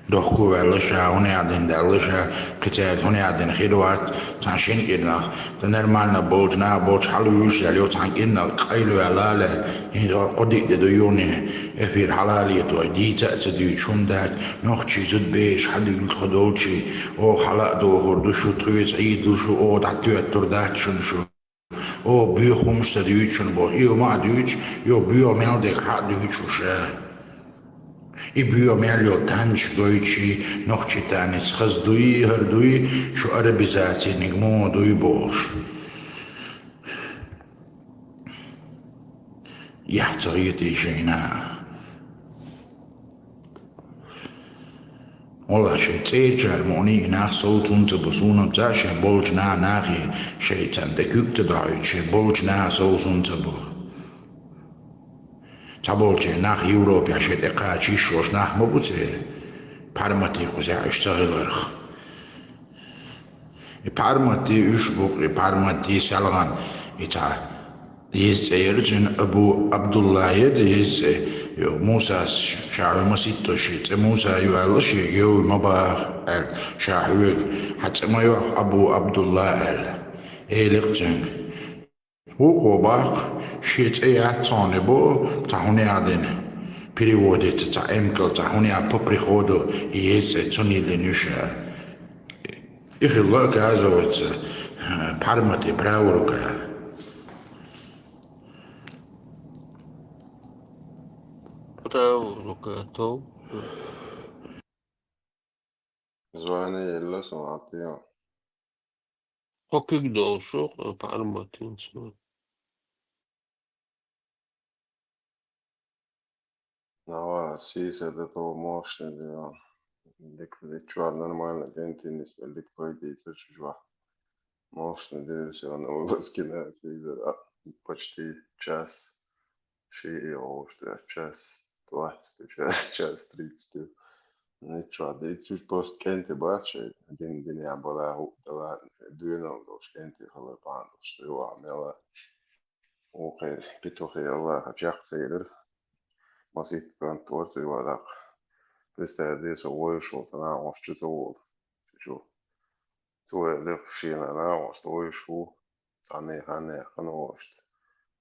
Дохко ваьлла ша, хӀунда аьлла дина даьлла ша, кхин цаьрца хӀунда аьлла дина хир вац, цхьана шина кӀирнах, дан нормально болчу наха болчу хьала вуьйш яьлла, йо цхьана кӀирнах къайла ваьлла а лаьа, хӀинца хӀора кхо-диъ де ду юхне, эфир хьалалетой, дийца а ца дуьйцуш хӀума дац, нохчий зудабераш хьадуьйла тхо долчий, оха хьала а дохур ду шу, тхоьца Ӏийдал шу, оха дӀатоьттур дац шуна шу. О, боьха хӀумаш ца дуьйцу шуна боху. И хӀума а дуьйцу, йо, боьха мел дерг хьа а дуьйцу шу ша. И боьха мел йолу танча гойтуш, нохчий танец хаза дуй, хӀара дуй, шу арабизацийниг муха дуй бохуш. Яхь ца хетий шайна. Валла, шайн цӀерачара мукъане и нах совцун ца бу, суна-м цхьа шайн болчу наха нахе шайн царна тӀе куьг ца дохьуьйту, шайн болчу наха совцун ца бу. Цхьаболчеран нах Европехь шайн тӀе кхача йиш йолуш нах ма бу церан, пхьарматий кхузахь уьш ца хиларх. И пхьарматий уьш бу-кх, и пхьарматий селхана, и цхьа еза цӀе яра цуьнан, Абу Абдулла яра еза цӀе, йо, Мусас ша хьоьга маситталла шен цӀе Муса ю аьлла, шега йовй ма баха аьлла, ша хьоьга, хьан цӀе ма йоху Абу Абдулла аьлла, элира цуьнга. Вукхо баккха, шен цӀе яц цхьана бо, цхьа хӀунех дина, переводится, цхьа эмкал, цхьа хӀунех по приходу и еза цӀе цунна йиллина ю ша. И хилла, оказывается, пхьарматий правая рука. Правая рука, то. Звонили, смотрел. Хоккей должен, а по арматуре. Давай, сис это то мощный дела. Дик, дик, чувак, нормально, день теннис, дик, пойди, это чувак. Мощный дела, всё, на улочке, на телевизор, а, почти час. Ши и ош, да, час двадцать, час, час тридцать. Ну и чё, да и чуть просто кенти бачи, дин, дин я была, да ладно, дуйнал, долш кенти, халар пан, что его, мела. Окей, петухи, Аллах, а чак цейрер. Масит кан тор, ты его так. Представь, здесь, ой, шо, она, ош, что-то вот. Чё? Цо лех шийна нагӀо, стой шу, цхьанне ханне ханошт.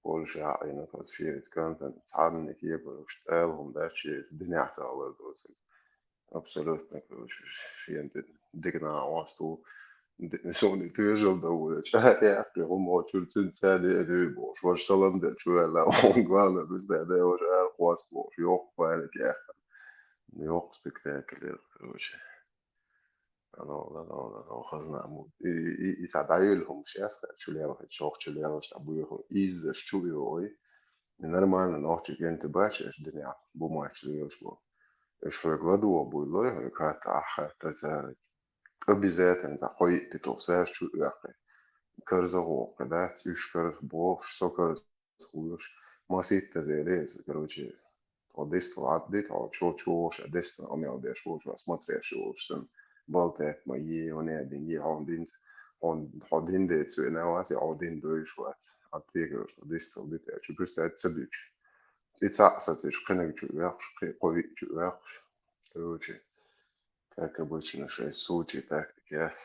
Польша хьаийна тхо шиъ кантон, цхьанне кепарушт, аьлла хӀума дац шиъ, динехь ца хилар доцург. Абсолютно, короче, шен ди-, дика нагӀо сту. Ди-, суна тоьжал довлача, яьккхи хӀума чуьра цуьнца цаьрда а дуй бохуш. Важа салам дер чу ваьлла, главное, без да, да, важа ара хвост бохуш, йоккха паник яьккхина. Йоккха спектакль яра, короче. Ано, ано, ано, хазна му. И, и, и цхьа дӀайолу хӀума шеца, чу лелхи, чохчу лелаш цхьа буьйху, иззаш чу йой. И нормально, нохчий кенти бац, аш динехь, бумач лелаш бо. Аш хьоьга ладугӀа буй лой, хьоьга хатта, ахь хаттар цара. Обязательно, цхьа хьой итти тоху саьш чу оьккхи. Карза гӀоккхи, дац, уьш карза бохуш, со карза хуьлуш, маситтаза эр иза, короче, тхо дистал Ӏаддита, хьо чо-, чо воша дистал къамел деш волчо, смотрящий волчо санна, балтет ма е, хьо не дин е, хьо дин, хьо, хьо дин децу, и навас, хьо дин дойш вац. Ӏадде, короче, тхо дистал дита, чу просто ца дуьтуш. И цхьаъ сацийш, кхиниг чу вехуш, кхи-, кхо виъ чу вехуш. Короче, как обычно, шесть случаев тактики яц.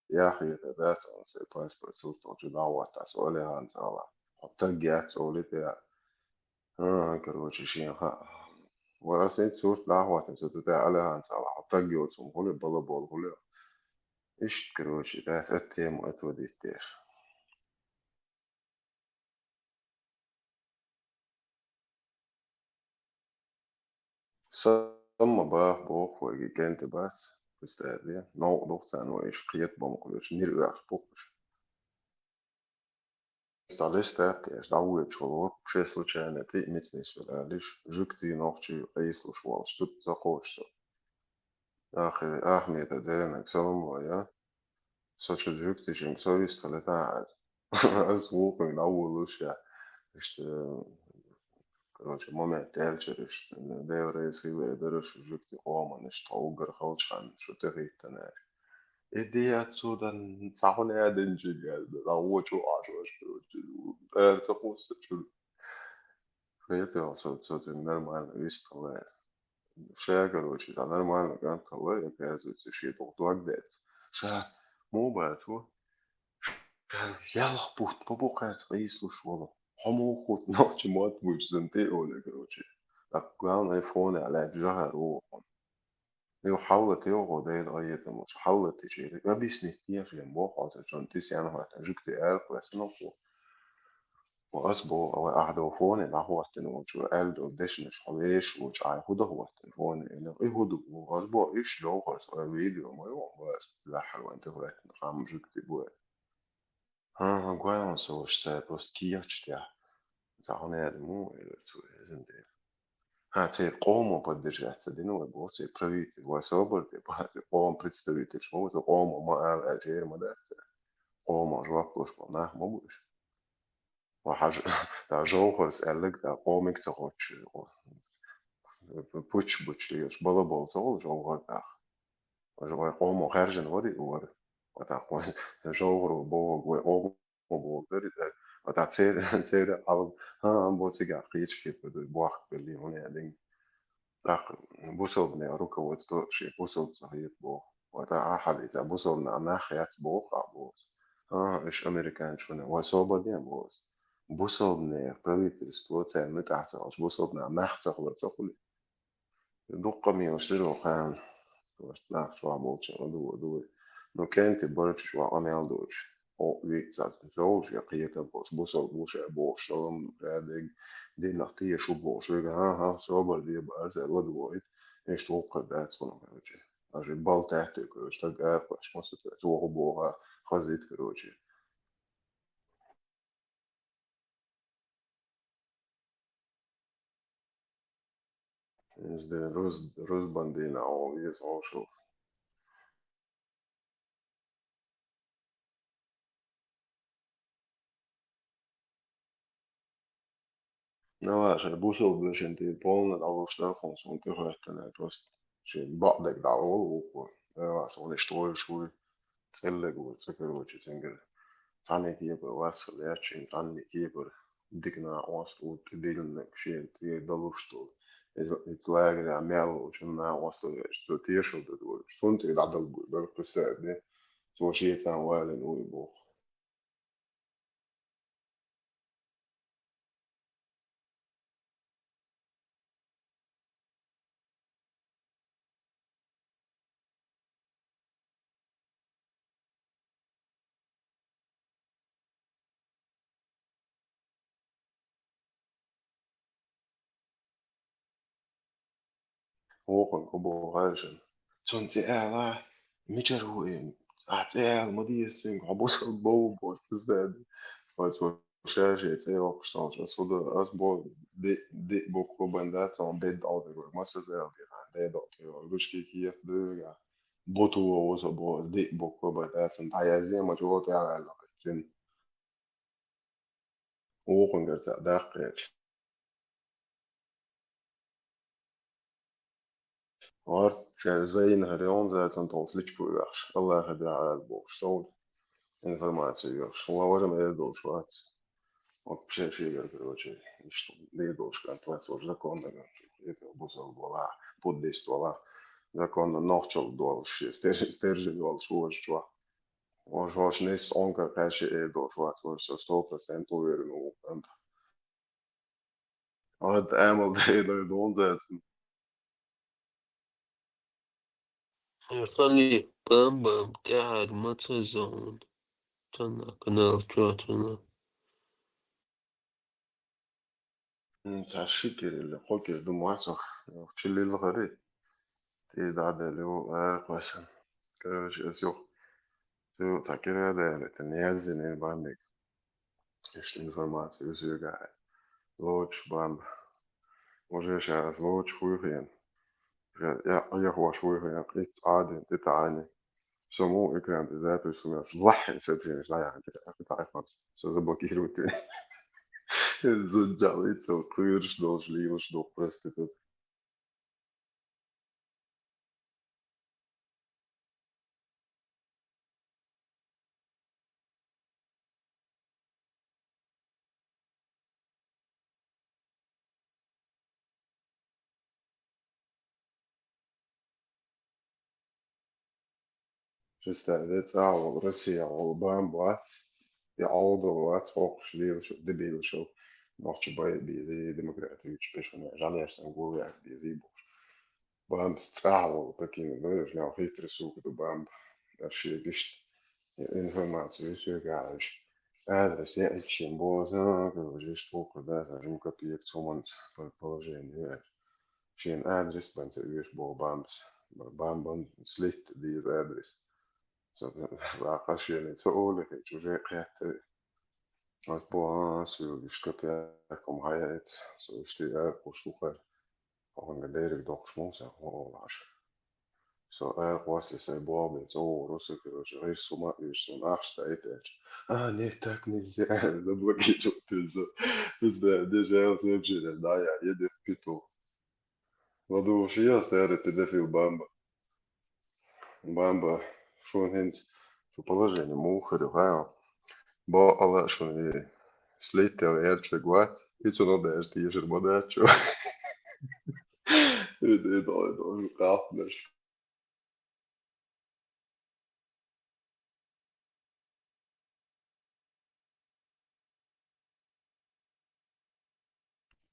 Яхье, тӀе дац, сан паспорт сурталчу дӀахӀоттас, оле хӀанца ала. Хьо таг яц, оле тӀе. А, короче, шен хаьа. Ва ас ит сурт дӀахӀоттас, цу тӀе оле хӀанца ала. Хьо таг йоцун хуьлу, бала болу хуьлу. Иштта, короче, дац, эт тему, эт вадиттеш. Самма баха боху вайга кенте бац, представь, де. Новкъа духу царна вай иша кхета бамукъа веш, нир оьхуш бухуш. Цхьа листа тӀе, дӀавоьдуш волу воккхуше случайно тӀе а мицнис велалиш, жуьгтий нохчий къийсалуш волуш, цу ца кхочуш со. Ахи-, Ахмеда Деренаг салам ло я. Со чу жуьгтичуьнга со вистхила тахьара. Ас вукхуьнга дӀавуллуш я. Иштта, короче, момент тӀелчара иштта. Дела реза хила дара шу жуьгти къоман иштта тхо уггар халчу ханна шу тӀехӀиттина аьлла. Иди отсюда, цхьа хӀуна а динчуьнга аьлла. ДӀавочу Ӏаш ваша, короче, ара ца кхуссачуьра. Хетал со, со цуьнга нормально вистхила. Ша, короче, цхьа нормально кӀант хилла, оказывается, шен тӀе дог детташ. Ша, муха бац ву? Ша, ялх бутт, бу-, бу кхаьрца къийсалуш волу. Хьо муха хӀутту нохча мотт буьйцу сан тӀе, оле, короче. ТӀаккха главное фоне лаьцна жахар ву хьуна. Юха хьаллатайо хьо, Дела къинхетам болчу, хьаллатича, объяснить дехьа боху хьо, цхьа чон тӀе сенна хӀоьттина, жуьгти аьлла кхоьссина хьо. Ва ас боху, вай ахь до фоне дӀахӀоттина волчо аьлла долу дешнаш хьо вешаш волчу, ахь хӀун дан хӀоттина фоне элира. И хӀун ду боху, ас боху, иштта жовхӀарца вай видео ма йо, ва ас лаьхьара вайн тӀе хӀоьттина, хьан жуьгти бу аьлла. ХӀан-хӀа, гой хьуна со ваша, цара просто кехаташ тӀехь. Цхьа хӀуна яда ма ву, элира цо, иза ма дера. ХӀан, церан къомо поддержать ца дина вай, боху, церан правитель, вай собар тӀе, боху, церан къоман представительш ма бу, цу къомо ма ала аьлча, эр ма дац цара. Къомо жоп луш болу нах ма бу уьш. Ва хьажа, да жовхӀарца аьлларг, да къомиг ца хоттуш, пуч-буч лелаш, бала болу ца хуьлу жовхӀар даха. Вай къомо хаьржина вари вара. Ва тӀаккха вай жовхӀаро бохург вай къомо бохург дари, ва тӀаккха церан, церан хьал, хӀан-хӀа, бо цигахь кхечу кепара дуй, бохк белли, хӀуна яа динга. ТӀаккха бусалбанийн руководство шен бусалба ца хета боху. Ва тӀаккха ахьа дийца, бусалбанийн нах яц боху, а боху. ХӀан-хӀа, уьш американчу хӀуна, вай собар ден боху. Бусалбанийн правительство церан муьтӀахь ца хилча, бусалбанийн нах ца хилар ца хуьлу. Дуккха мелаш дижо хана. Просто нах чохь болчу ладугӀу дуй. Ну, кӀентий барчу чохь къамел доцуш. О, виъ цхьацца йолуш, я кхетам болуш, бусалба ву ша бохуш, салам, радиг, динах теша ву бохуш, вега, хӀан-хӀа, собар де баьрса ладугӀуьйту, иштта вукхар дац хӀуна, короче. Аж и бал таьттуьйту, короче, стаг арахош, массо а цо хӀун боху, хазийта, короче. Иза де руз-, рузбан дийнахь олу иза хьошалгӀа. Нава шайн бусалба вешин тӀера полна дӀалуш дара хьуна, суна тӀехӀоьттина, просто шен бакъдерг дӀаволу вукхо. Нава суна иштта вевзаш вуй, цӀеллиг вара цӀа, короче, цуьнгара цхьанне кепара вассал яц, шен цхьанне кепара дика накъост ву, тӀедиллинарг шена тӀера далуш долу. Иза, иза лагеря мел волчун накъост ву, цо тешал ду дора. Цунна тӀе дӀадала буй, бара кхуьссаьрде, цо шен цхьаьна валийна вуй боху. Вукхунна кху боху хьаьжжина. Цунна цӀе ала, мичара ву и? Ахь цӀе ала ма деза цуьнга, хьо бусалба ву бохуш, пиздец. Вай цо ша-шен цӀе йоккхуш цхьалча, ас хӀу ду, ас бо, диъ, диъ буква бан дац, цхьа бед Ӏовдалора, масаза аьлла деза, дедо тӀе йогӀу, гучки кехат дуьйга. Буту ву со боху, ас диъ буква бан дац, дӀаязъе, ма чӀогӀа тӀехьа аьлла, цин. Вукхунгара цхьаъ даккхийча. ГӀорта Зайна хӀара йолчу зацан тховса личку ваьхьаш, Аллахьа дуьхьа ала бохуш, совна информаци йоьхуш. Ла важа ма эр долуш вац. Вот пше шегара, короче, иштта дийр долуш кӀант вац, важа законна кӀант. Бусалба валахь, буддист валахь, законна нохчалла долуш, стержень, стержень волуш ву важа чохь. Важа хӀорш нисса Ӏунка кхаьчча эр долуш вац, важа со сто процент уверен ву кӀант. Ад амал дайна донзац. Хали бам-бам тӀаьхьара ма ца зовна. Цунна канал чохь цунна. М, цхьа ши кира или кхо кира ду мацах. Чилилла хари. Ти дӀадели ву ара кхоьсан. Короче, ас юх. Цу цхьа кира а даьлла, тӀе язйина бамбиг. Иштта информаци ю соьга. Лоцуш бамба. Уже ша ас лоцуш вуй хиъна. Ша я, я хӀош вуй хиъна, кхин цкъа а дина, тӀе таӀийна. Со муха экран тӀе запись хӀумаш лаххье сообщениеш дӀаяхьа, тӀе таӀийна. Со заблокировать вина. Зуд жал иццал кхуьйраш долуш, лелаш ду проститут. Представь, де цӀа а волу, Россия а волу бамба вац, я Ӏовдал вац, хӀокхуш лелаш, дебилаш, нохча бай безий, демократичу пешхана, жанерсан гулъяр безий бохуш. Бамбас цӀа а волу, такие, ну, я же хитрый, сука, ду бамба. Аш шегишт информацию соьга аьлла. Адрес я иччен боза, короче, иштта вукху даса, жим копеек цуманца положение. Шен адрес бан ца оьшу боху бамбас. Бамбан слить деза адрес. Ца, ца, ца, кхашене ца олехи, чуже кхетта. Ас бо, а, соьга ишкапехкам хьаяйца. Со ишти аьркхуш вухара. Хьуна дерриг доккхуш муса хӀун олаш. Со аьркхоссий сайн болх бен, цӀа вогӀур ву со, короче, гӀирс хӀума а уьш суна ахча даийтаьча. А, нет, так нельзя, заблокировать веза. Пизда, дежа, сообщение, да, я, еде в петух. ЛадугӀуш я, старый педофил бамба. Бамба, шун хӀинца, шу положение муха хир ю, хьа? Бо ала шун и слиттел эрча гват, и цуно даже тешар ма дац чу. И, и, и, и, и, кхалхнаш.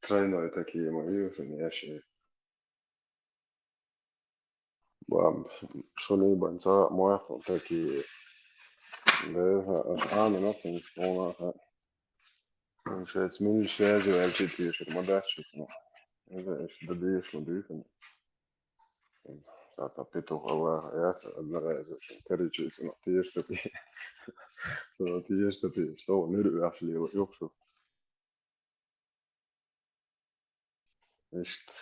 Тройной такие мы, видишь, у меня ещё. Бам, шуни бан ца моху такие. Беха, аш ана нохин школа ха. Он шец мин шез вел чи тиешир ма дач шит но. Эве эш да диеш ма дюфен. Сата петух ала яц одна раз очень. Короче, сына тиеш сати. Сына тиеш сати. Что он ныр вяш лила юхшу. Ишт.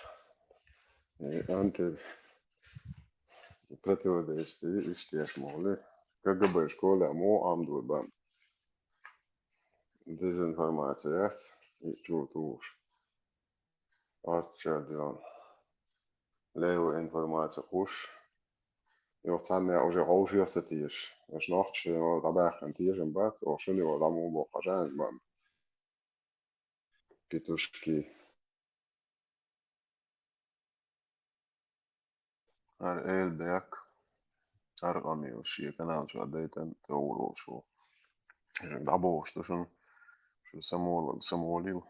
Э, анте противодействие, ишт яш моли. КГБ школа мо ам дур бам. Дезинформация, и чё туш. Арча дион. Левая информация хуш. И вот сам я уже гол жил сатиш. Аш нохчи, но табах антижен бат, о шуни вот там убо кажан бам. Петушки. Ар эльбек. Ар амил ши канал чу адайтан таурул шу. Дабо, что шун. Шу самолог, самолил.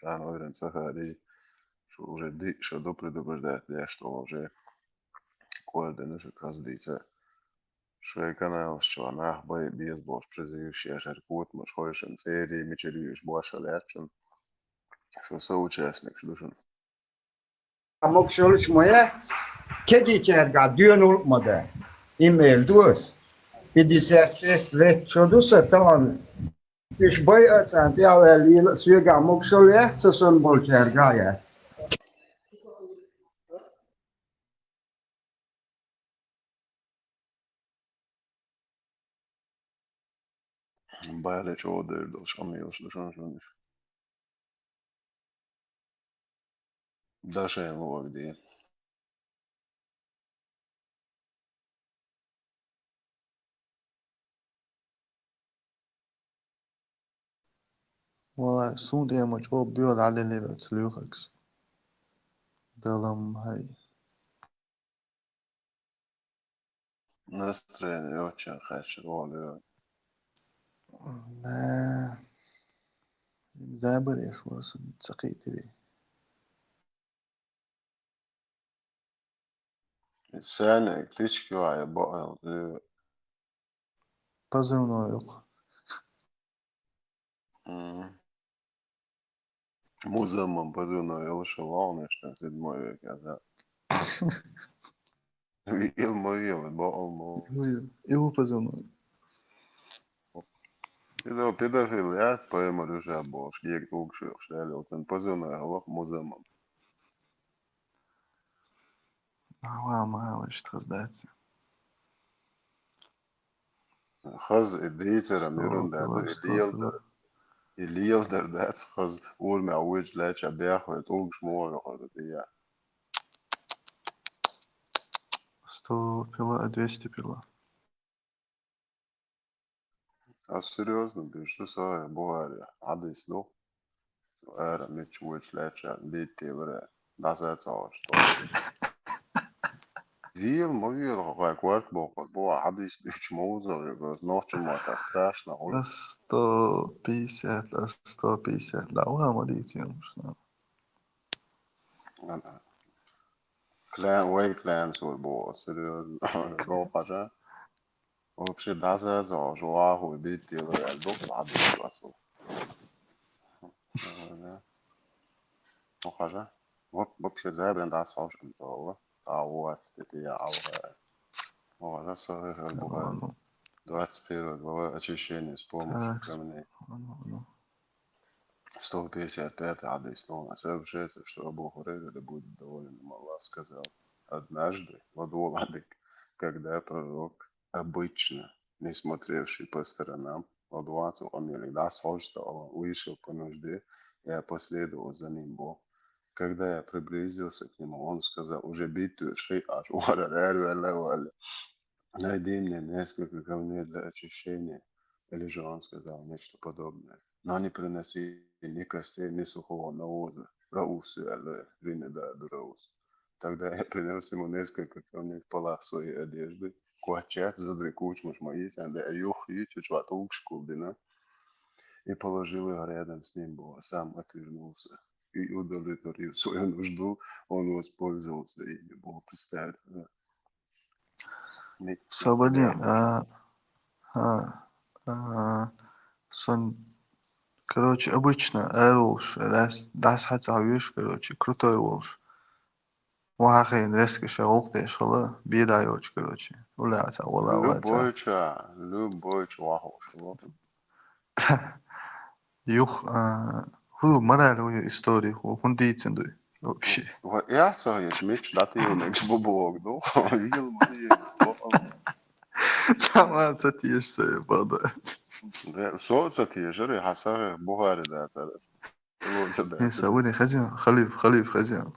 Кан ойрен сахари. Шу уже ди, шу до предупреждать, да, что уже координаты каздыйца. Швей канал, что нах бай без бош призывший, а жаркут, муж хойшен серии, мечерюш, бошалячен. Что соучастник, что душен. А мог шолыш мояц, кеди черга дюнул модац. Имейл дуос. Пятьдесят шесть лет чудуса талан. Иш бай ацан, тя вел ил, сюга мог шолыш, сосон бол черга яц. Баьле чо дыр дол шамилш душан шуниш. Дашен луагди. Валай, сун дема чо бёд алелевец люхакс. Далам хай. Настроение очень хорошо, да. Да. Им заболевшего сакитили. Сяне клички вая бо. Позывной юк. Музаман позывной, я лучше волны, что седьмой век, я за. Вил ма вил, бо он бо. Его позывной. Педо-, педофил, я поэма рюша бош, гек тук шух, что ли, вот он позывной, а вот музаман. Ава, ма, вот что раздается. Хаз и дейцерам юрунда, и лиялдар. И лиялдар дац хаз урмя уйч ляча бяхвет угш мова хаз дия. Сто пила, а двести пила. А серьёзно, бишь, что сая Бухари? Адис, ну? Эра, мич уйч ляча, бит тилре. Дасац аш то. Вил, ма вил, хай кварт бохот, бо, хадис дич моза, гос ночи мата страшно, ой. Сто пятьдесят, сто пятьдесят, да, ладно, молите, ну что. Клан, ой, клан, сор бо, серьёзно. Го пажа. Вообще, дасац аш, ваху, бит тилре, док, хадис, басу. Охажа. Вот вообще забран да саушкам то. Та вот это я алга. Охажа, соры, как бы. Двадцать первая глава, очищение с помощью камней. Сто пятьдесят пятый адрес, но сообщается, что Абу Хурейра, да будет доволен им Аллах, сказал: «Однажды, во дворадик, когда пророк, обычно не смотревший по сторонам, ладуацу амелик, да, сочта, он вышел по нужде, я последовал за ним, Бог. Когда я приблизился к нему, он сказал: уже битвы шей аш, уара, рэр, вэлэ, вэлэ. Найди мне несколько камней для очищения». Или же он сказал нечто подобное. Но не приноси ни костей, ни сухого навоза. Раус, вэлэ, ринеда, дураус. Тогда я принёс ему несколько камней в полах своей одежды, куачат, задры кучмаш мои, сянда юх и чучват улк шкулдина, и положил его рядом с ним, Бог, а сам отвернулся и удовлетворил свою нужду, он воспользовался ими, Бог, представит. Свободен, а, а, А, сон, короче, обычно эр волуш, рас, дас хьа ца веш, короче, крутой волуш. Вахахейн реска ша гӀулкъ деш хала, беда йолчу, короче. Уля ца, вала, вала ца. Любой ча, любой ча вахуш. Юх, а, хӀу мораль у истории, хӀу, хӀун дийцина дуй вообще? Ва, я ца еш, меч датиюнекс бубуог ду. Вил ма еш, бо. Таман ца теш сай, бада. Де, со ца тешар, хьа сагӀа Бухари да царас. Лоца да. Не, са уни хазин, халиф, халиф хазин.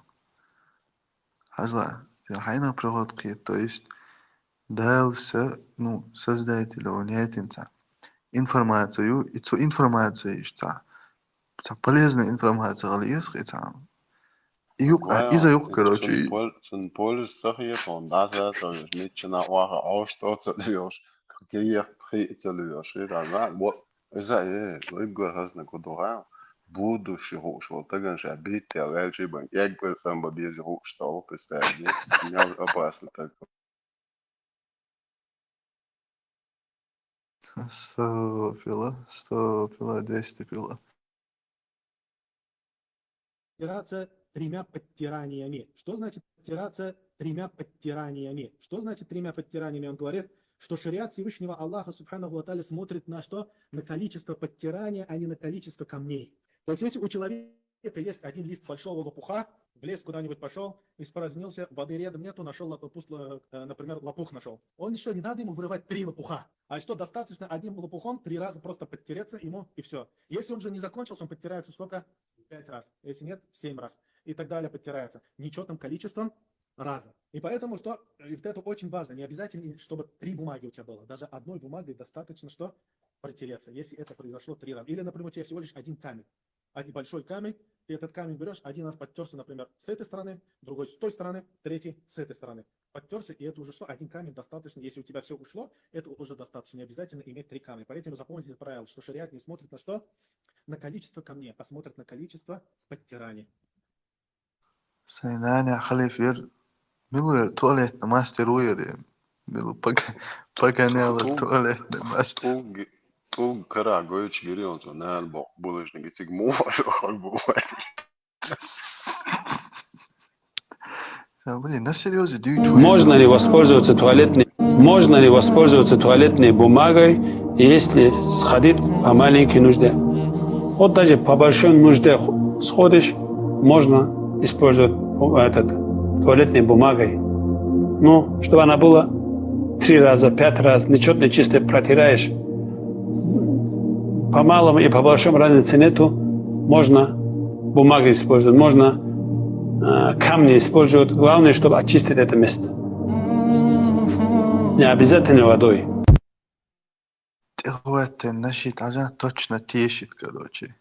Хьажла, я хьайна пригод кхет, то есть, Дала са, ну, создатель, он ятин ца. Информацию, и цу информация иш ца. Ца полезная информация гӀала ес хи ца. И юкъ, а, иза юкъ, короче. Цун пол-, цун польза ца хет, он даса ца веш, миччана ваха, ош то ца леш, кех хи ца леш, хи ца, на, вот, иза, э, лыггар хазна кудуга, будущий хуш, вот, таган ша битте, лелчи бан, эггар самба бези хуш, ца, представь, не, не опасно так. Сто пила, сто пила, двести пила. Операция тремя подтираниями. Что значит операция тремя подтираниями? Что значит тремя подтираниями? Он говорит, что шариат Всевышнего Аллаха Субханаху ва Тааля смотрит на что? На количество подтирания, а не на количество камней. То есть, если у человека есть один лист большого лопуха, в лес куда-нибудь пошел, испразднился, воды рядом нету, нашел, например, лопух нашел. Он еще не надо ему вырывать три лопуха. А что, достаточно одним лопухом три раза просто подтереться ему, и все. Если он же не закончился, он подтирается сколько? Пять раз. Если нет, семь раз. И так далее подтирается. Нечетным количеством раза. И поэтому что, и вот это очень важно, не обязательно, чтобы три бумаги у тебя было. Даже одной бумагой достаточно, что протереться, если это произошло три раза. Или, например, у тебя всего лишь один камень. Один большой камень, ты этот камень берешь, один раз подтерся, например, с этой стороны, другой с той стороны, третий с этой стороны. Подтерся, и это уже что? Один камень достаточно. Если у тебя все ушло, это уже достаточно. Не обязательно иметь три камня. Поэтому запомните это правило, что шариат не смотрит на что? На количество камней, а смотрит на количество подтираний. Сайн нана халиф яр, мила туалетный мастер ву яр, мила пага-, паганелла туалетный мастер. ТӀулг, тӀулг кара гойтуш гири он цо нана боху булыжник, и цига муха хьо бу вай. Да, блин, на серьёзе, dude. Можно ли воспользоваться туалетной, можно ли воспользоваться туалетной бумагой, если сходить по маленькой нужде? Вот даже по большой нужде х-, сходишь, можно использовать бу-, этот, туалетной бумагой. Ну, чтобы она была три раза, пять раз, нечётной чистой протираешь. По малому и по большому разницы нету. Можно бумагу использовать, можно, э, камни использовать. Главное, чтобы очистить это место. Не обязательно водой. ТӀехӀоьттина шийтта хьажа точно тешит, короче.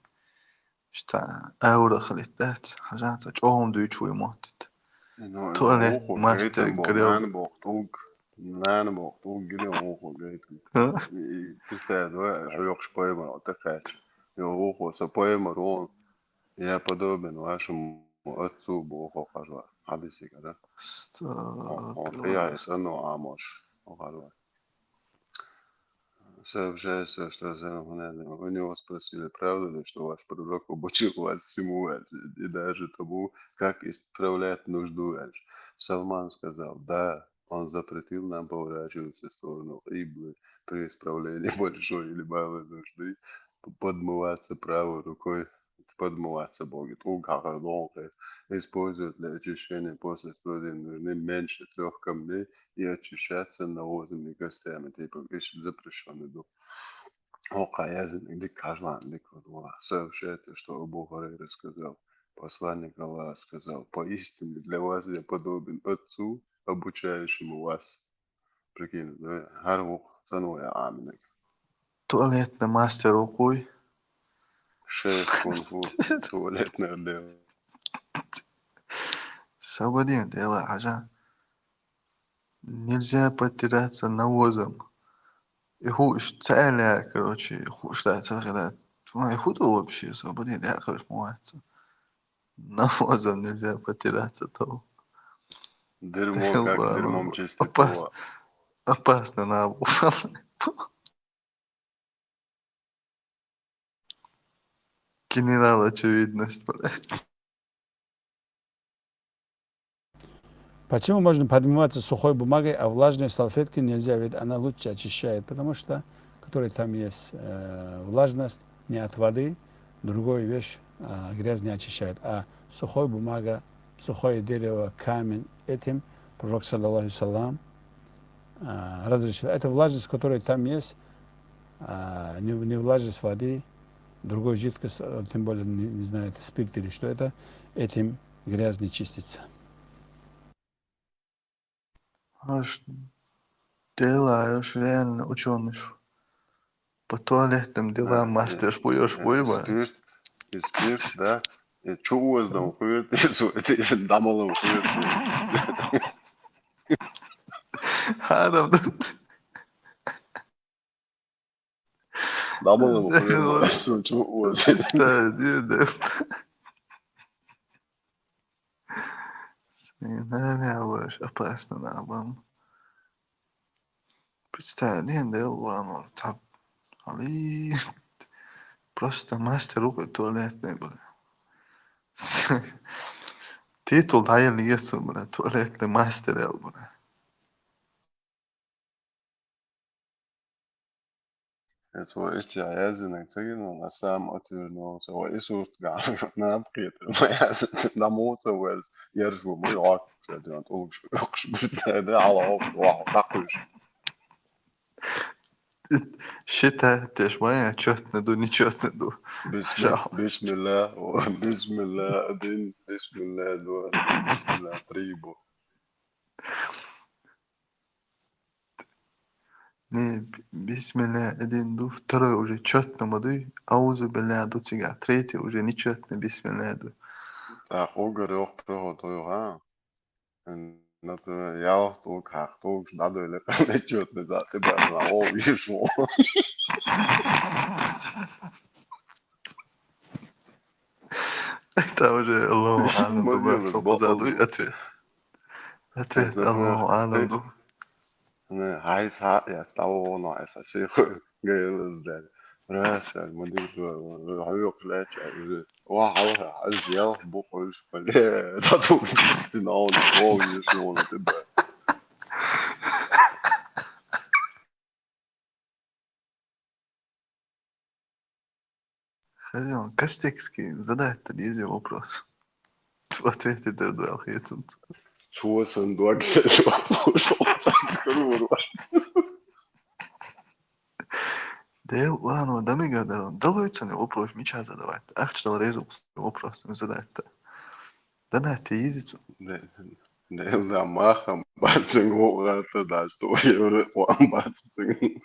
Шта аура хилит дац, хьажа ца чӀогӀа дуьйцу вуй моттит. Ну, туалет мастер грёб. Нана боху тӀулг, нана боху тӀулг гири воху гайтам. А? И, и, представь, давай, хьоькхуш поймар, вот такая. Йо, воху, со поймар, он, я подобен вашему отцу, боху, хьажа, хьадисик, да? Стопилас. Он, он, я, это, ну, а можешь, хьажа. Сообщается, что у него спросили, правда ли, что ваш пророк обучил вас всему, и даже тому, как исправлять нужду. Салман сказал: «Да, он запретил нам поворачиваться в сторону Киблы при исправлении большой или малой нужды, подмываться правой рукой, подмываться, боху, тӀулг хьалха доху, использовать для очищения после исправления нужды меньше трёх камней и очищаться навозом и костями», типа, вещи запрещённые ду. Оха яздина дика хьажлан дика вот вала. Сообщается, что Абу Хурайра сказал, посланник Аллаха сказал: «Поистине для вас я подобен отцу, обучающему вас». Прикинь, да, хӀара вукху ца ну я Ӏаминарг. Туалетный мастер вукхуй. Шеф кунг-фу, туалетный отдел. Сабадин дела хьажа. Нельзя подтираться навозом. И хӀу иш ца аьлла, короче, хӀу иш дац, ца хилац. Ой, хӀу ду вообще, сабадин дела хӀуш ма вац. Навозом нельзя подтираться, то. Дерьмо, как дерьмом чистить. Опасно, опасно, на. Генерал очевидность, блядь. Почему можно подмываться сухой бумагой, а влажной салфеткой нельзя? Ведь она лучше очищает, потому что, который там есть, э, влажность не от воды, другую вещь, а, грязь не очищает. А сухой бумага, сухое дерево, камень, этим Пророк, саллаллаху алейхи ва саллям, а, разрешил. Это влажность, которая там есть, а, не, не влажность воды, другой жидкость, э, тем более, не, не знаю, это спирт или что это, этим грязь не чистится. Аш дела, аш реально учёный. По туалетным делам, а, мастер, э, шпуёшь, э, шпуёба. Спирт, и спирт, да? И чё у вас там, хуёт, и су-, это, и дамалом хуёт. Адам, да. Дамалом хуёт, да, чё, чё у вас? Представь, не, да. Сценарий, а, больше опасно, да, бам. Представь, не, да, Луран, вот, тап. Али. Просто мастер рук туалетный, бля. Титул дайыл ес, бля, туалетный мастер, эл, бля. Это вот эти аязы на цагину, на самом отвернулся, вот и сурт гам, на обхет, на аязы, на моца вез, я ржу, мой ок, я думаю, лучше, лучше, бля, да, алло, вау, такой же. Считай, ты ж моя, чётный ду, нечётный ду. Бисми-, бисмилла, о, бисмилла, один, бисмилла, два, бисмилла, три, бу. Не, б-, бисмилла, один ду, второй уже чётный ма дуй, аузу билла ду цига, третий уже нечётный, бисмилла ду. Так, огар ёх, прохо, той, ха? Например, ялх толк, хах толк, надо или нечётный, да, ты бы, о, вижу. Это уже Аллаху алам, думаю, сколько задуй ответ. Ответ Аллаху алам, думаю. Не, хай са, я стало, но, я са, си, ху, гайлыз, да. Раз, я, мудик, ду, ху, ху, уже. Ва, хал, хал, аз, я, бу, ху, ш, бля, да, ту, ты, на, он, о, не, ш, он, ты, бля. Хозяин, Костекский задать-то нельзя вопрос. В ответе дер дуэл хецунц. Чего сын дуак, чего слушал? Дел, ладно, дамига, да, далойцоне вопрос меча задавать. Ахчдал резукс вопрос задать-то. Да на, ты езицу. Дел, да, махам, бацин, гугата, да, сто евро, куам, бацин.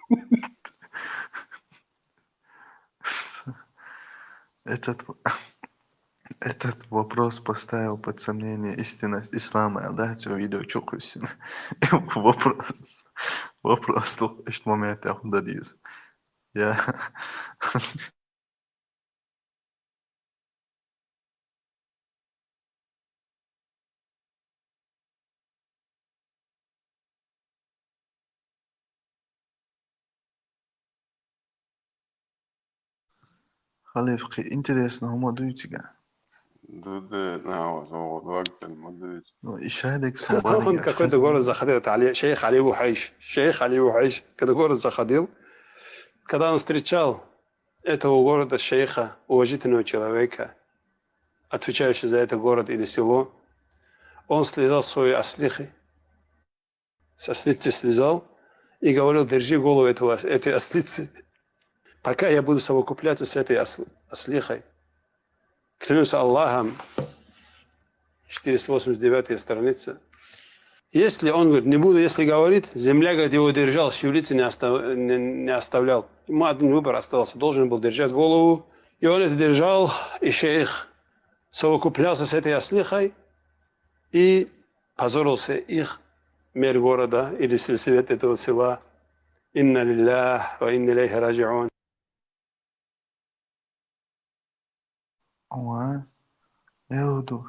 Этот, этот вопрос поставил под сомнение истинность ислама. Да, цо видео чукусин. Вопрос, вопрос тух ишт момент яхун дадиз. Я. Халиф, хи, интересно, хӀума дуй цига? Ду, ду, на, вот, вот, вот, вот, вот. Ну, и шайдек. Когда он в какой-то город заходил, это Али, шейх Али Ухайш. Шейх Али Ухайш, когда город заходил, когда он встречал этого города шейха, уважительного человека, отвечающего за этот город или село, он слезал свои аслихи, с ослицы слезал и говорил: «Держи голову этого, этой ослицы, пока я буду совокупляться с этой осл-, ослихой». Клянусь Аллахом, четыреста восемьдесят девятая страница. Если он, говорит, не буду, если говорит, земля, говорит, его держал, шевелиться не остав-, не, не оставлял. Ему один выбор оставался, должен был держать голову. И он это держал, и шейх совокуплялся с этой ослихой, и позорился их мэр города или сельсовет этого села. Инна лиллях ва инна илейхи раджиун. Ва, я буду.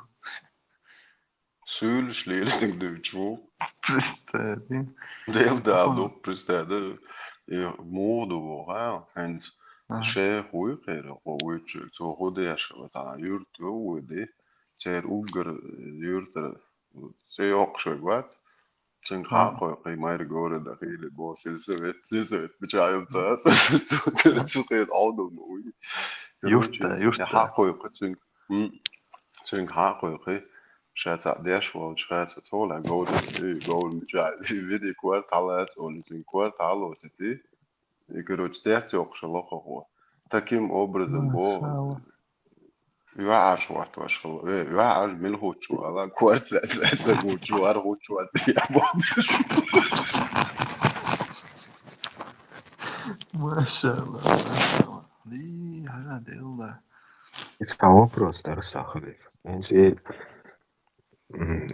Сүүл шлиилинг дүүчү. Представь. Дел да, ну, представь, да. И моду, ха, хэнс. Шайх вуй кхера, кхо вуйчуьра, цо хӀу деш хилла, цхьана юрта вуй де, церан уггар юртара цӀе йоккхуш вац, цуьнга хьа а кхойкхий, мэр города хили бо, сельсовет, сельсовет печаем ца, цу, цу, цу кхера Ӏовдална вуй. Юрта, короче, юрта. Хьа а кхойкхий цуьнга, м, цуьнга хьа а кхойкхий, ша цхьа деш волчу хацо цхьа лаьа говран, и говран мича, и вири корта хьалаца олу, цуьнга корта хьалоцийти. И, короче, цец йоккхуш лохахо. Таким образом, бо, машалла, юьхьӀаьржа хӀоттош хилла. Э, юьхьӀаьржа мила хӀуттуш ву ала, корта лаьцна, лаьцна хӀуттуш ву, хӀара хӀуттуш ву, ца я бохуш. Машалла, машалла. Ди, хӀара делла. Иза цхьа вопрос дара сан, халиф. ХӀинца и, м,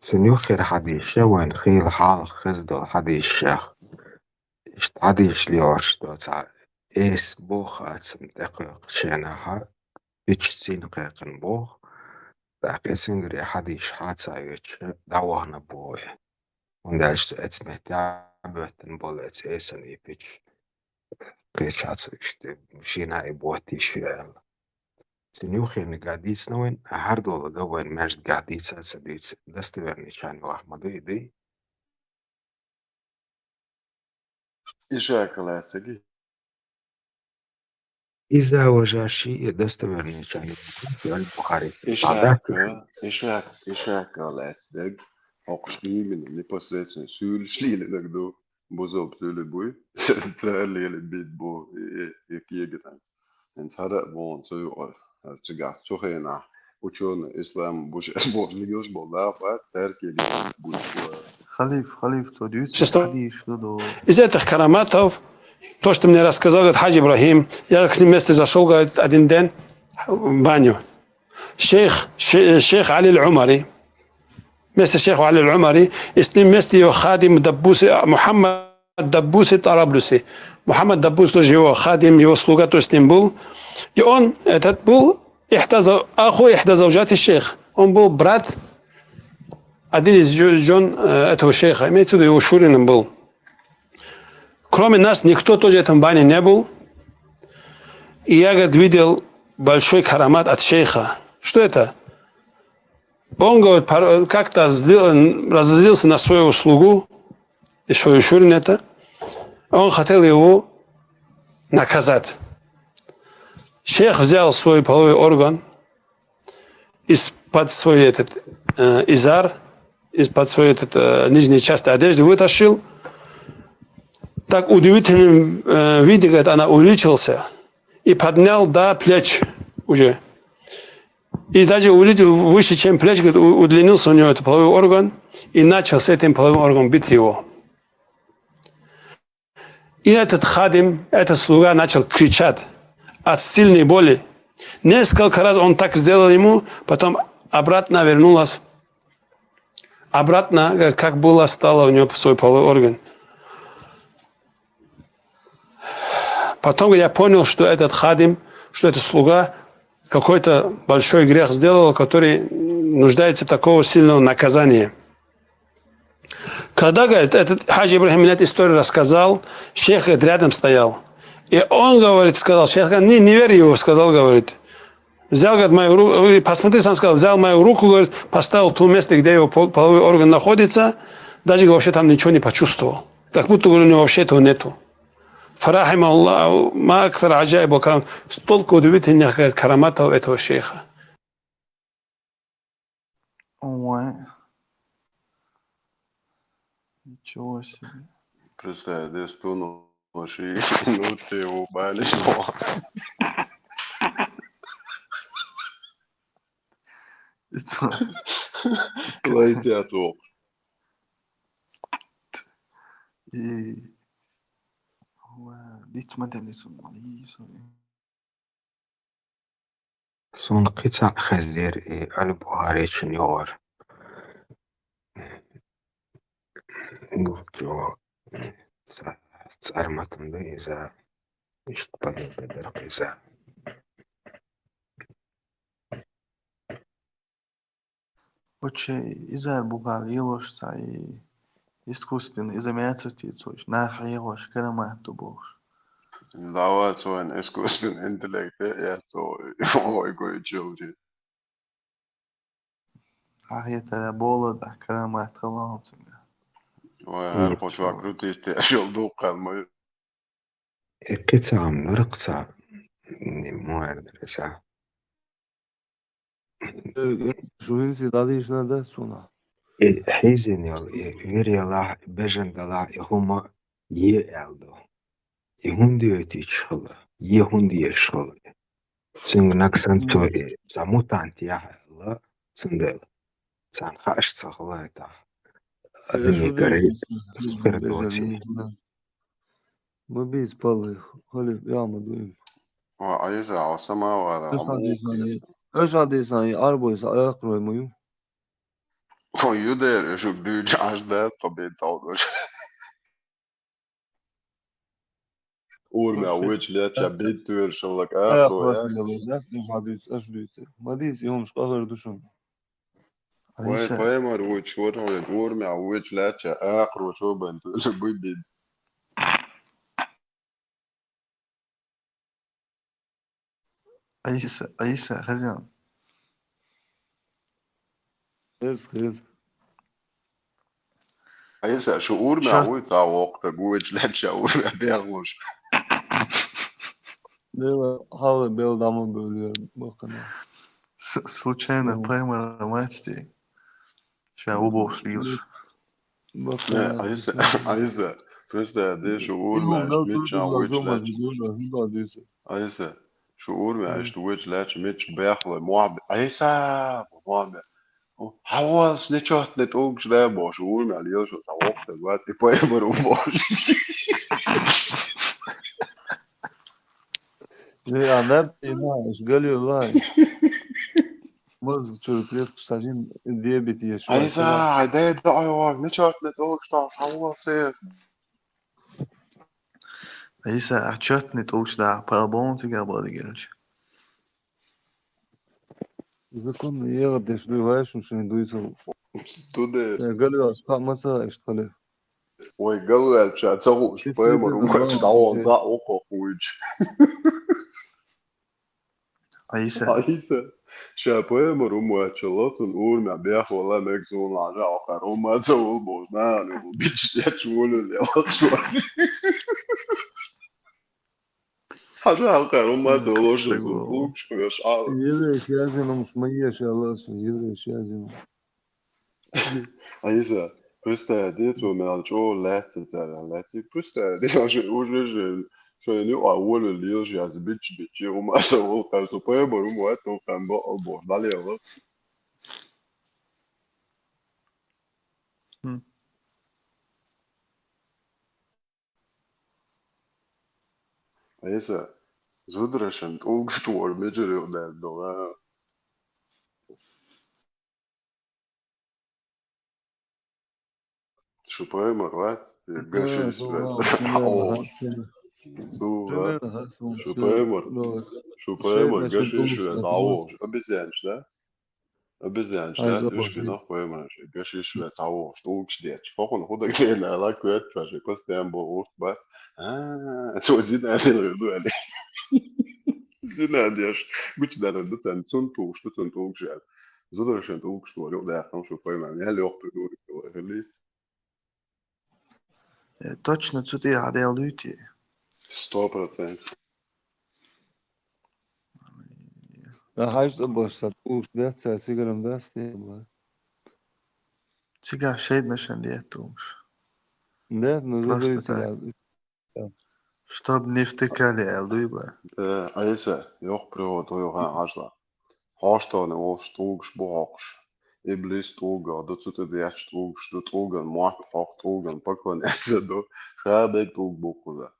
цуьнан юххера хьадисаш, вайн хийла хьалха хезна долу хьадисаш. Иштта хьадисаш лоьхуш доцахь, эса боху хацам тӀекхойкхучу хенахь, пича сийна кхайкхина боху, тӀаккха и цуьнгара и хьадисаш хьа ца йоьдуш, дӀавахана боху и. ХӀунда аьлча цу эца меттехь боьттина болу эца эсан и пича, кхечахь цо иштта шена и боттийша аьлла. Цуьнан юххерниг дийцина вайн, хӀара долу га вайн маьждигехь дийца а ца дийца, достоверный чан ваха ма ду и, дай? Ишака лаьцнарг. Иза важа ши и достоверный чан, Аль-Бухари. Ишака, Ишака, Ишака лаьцнарг. Хьокхуш именно, непосредственно, суьйлаш лелинарг ду. Бузалба туьли буй, цара лелийна бу, и, и, и кегина. ХӀинца хӀара а боху ца юкъара, хӀара цигахь цу хенахь учёный ислам буш, боху лигилш болу нах бац, цаьрга кегина буй. Халиф, халиф, то дюйца, шестой, хьадийш ду до. Из этих караматов, то, что мне рассказал, говорит, Хадж Ибрахим, я к ним вместе зашёл, говорит, один день в баню. Шейх, ше-, шейх Али Аль-Умари, вместе с шейхом Али Аль-Умари, и с ним вместе его хадим Даббуси, а, Мухаммад Даббуси Тараблюси. Мухаммад Даббус тоже его хадим, его слуга, то есть с ним был. И он, этот был, ихда зау-, аху ихда зауджати шейх. Он был брат, один из жё-, жён, э, этого шейха, имеется в виду, его шурином был. Кроме нас никто тоже в этом бане не был. И я, говорит, видел большой карамат от шейха. Что это? Он, говорит, пор-, как-то злил-, разозлился на свою слугу и свою шурин это. Он хотел его наказать. Шейх взял свой половой орган, из-под свой этот, э, изар, из-под свой этот, э, нижней части одежды вытащил. Так удивительным, э, виде, говорит, она увеличился и поднял до плеч уже. И даже увеличил выше, чем плеч, говорит, у-, удлинился у него этот половой орган, и начал с этим половым органом бить его. И этот хадим, этот слуга начал кричать от сильной боли. Несколько раз он так сделал ему, потом обратно вернулась. Обратно, говорит, как было, стало у него свой половой орган. Потом я понял, что этот хадим, что этот слуга какой-то большой грех сделал, который нуждается такого сильного наказания. Когда, говорит, этот Хадж Ибрахим мне эту историю рассказал, шейх, говорит, рядом стоял. И он, говорит, сказал, шейх, говорит, не, не верь его, сказал, говорит. Взял, говорит, мою руку, и посмотри, сам сказал, взял мою руку, говорит, поставил в то место, где его пол-, половой орган находится, даже вообще там ничего не почувствовал. Как будто, говорит, у него вообще этого нету. Фарахим Аллах, ма аксар аджаиб ва карам. Столько удивительных, говорит, караматов этого шейха. Ой. Ничего себе. Представь, здесь тонущий, ну ты его банишь. Лайтят воккхуш. И, ва, диц ма делла, сон, и, сон. Суна кхин цхьаъ хезнера и Аль-Бухаричун йогӀура. Ца-, цӀарматан ду иза, иштта падал бедар иза. Вочай изар бугал елош цхьа и искусственно изоляция тецош, нах хьегӀош, карамат ду бохуш. Давай, цо вайн искусственный интеллект, я, цо, ой, кой, чё, чё. Ахьетара бола да, карамат хала цунга. Ой, Ие, ар почва чё. Крутить, я шел дух, калмай. Экке цагам нырыкъца, не моер дреса. Э, э, шу хинси дадиш надо цуна. Э, хизин ял, э, вир яла, бежан дала, э, хума, е элдо. И хунди ветич хала, е хунди еш хала. Цунг наксан Мгм. То, э, замутант я хала, цундел. Сан хаш ца хала это. Э, Адами шу гари, дуйс, шу дуйс, хер шу дуйс, доци. Ма бис палы, хали, я ма дуйм. Ва, айза, а сама вара, Эш а ма адисан, охи. Эш адисан, арбойса, аякрой мою. Ой, юдер, шу бюч аж да, побед талдош. Урмя Вообще. Вуч леча бит тур шалак Э, ахро, классно я. Делаешь, да? Эш адис, эш дуйс. Мадис, и он шкахар душун. Вай, Алиса. Паймар вуч, урмя, урмя вуч леча, ахро, шо бен, тур, бу бит. Алиса, Алиса, хозяин. Хыз, хыз. Алиса, шу урмя Чё? Уй, та вокта, гуч леча, урмя беглуш. Дела, халы бел дамы бөлер, бакана. С-, случайно Ну. Паймар мать. Ща убош лилш. Не, Айса, Айса, просто деш урмя мел меча туду вуч лазома лач. Зуна, зуна десе. Айса, шу урмя аш вуч лач меч бяхло муабе. Айса, муабе. Хавал с нечат не толк жда бош урмя лил шо та вокта двадцать и поебру бош. Не, а не, и на, галю лай. Мозг чур клетку сажин дебит еш. Айса, айда да айвар, нечат не толк жда, хавал се. Айса, а чат не толк жда, по-любому ты габал гелч. Законно ягъдеш дуйвайшун шин дуйсал. Туде. Э, галю аш ка маса эштхале. Ой, галу эл ча цагуш, Ис поэмар битин умач да, дао ше. За око хуич. Айса. Айса. Ша поэмар умач лотун урмя бях вала мегзун лажа ока рома за улбожна, ну, бич я чулю ле лачу. Хажа ока рома за улбожна, Красиво. Луч, я шал. Еврей шязин, ум шмае шалас, еврей шязин. Айса, просто дец у меня чё лэцэ цара лэцэ. Просто дец уже, уже же, что я не а воля лил же, я бич бич, у меня со вол там со поэма, у меня то там бо бо далее вот. Хм. Айса, зудрашан толк туор меджерил да дора. Шупаймар ват, гашиш ват. О. Сува. Шупаймар. Шупаймар гашиш ват. О, обезьянш, да? Обезьянш, да? Тышки нах паймар. Гашиш ват. О, что учдет. Фокон худак дена, ла квет, паже, костем бо урт бат. А, что зина дел, дуали. Зина деш. Гучдана дуцан цун туш, дуцан туш. Зудрашан туш, что лёг да, там что пойман. Я лёг придурок, говорили. Э, точно цути адел люти. Сто процентов. Да, хай что больше сат уж, да, ца сигарам да, с ним, да. Цига шейд нашан да, тумш. Да, ну, просто так. Чтоб не втыкали, а луйба. Э, Айса, ёх привод, ой, ха, ажла. Хоштоны ол штулгш бу хокш. Иблис тулга, ду цуты дяч тулгш, ду тулган муат хок тулган паклан эцэ ду. Шабек тулг бу куза.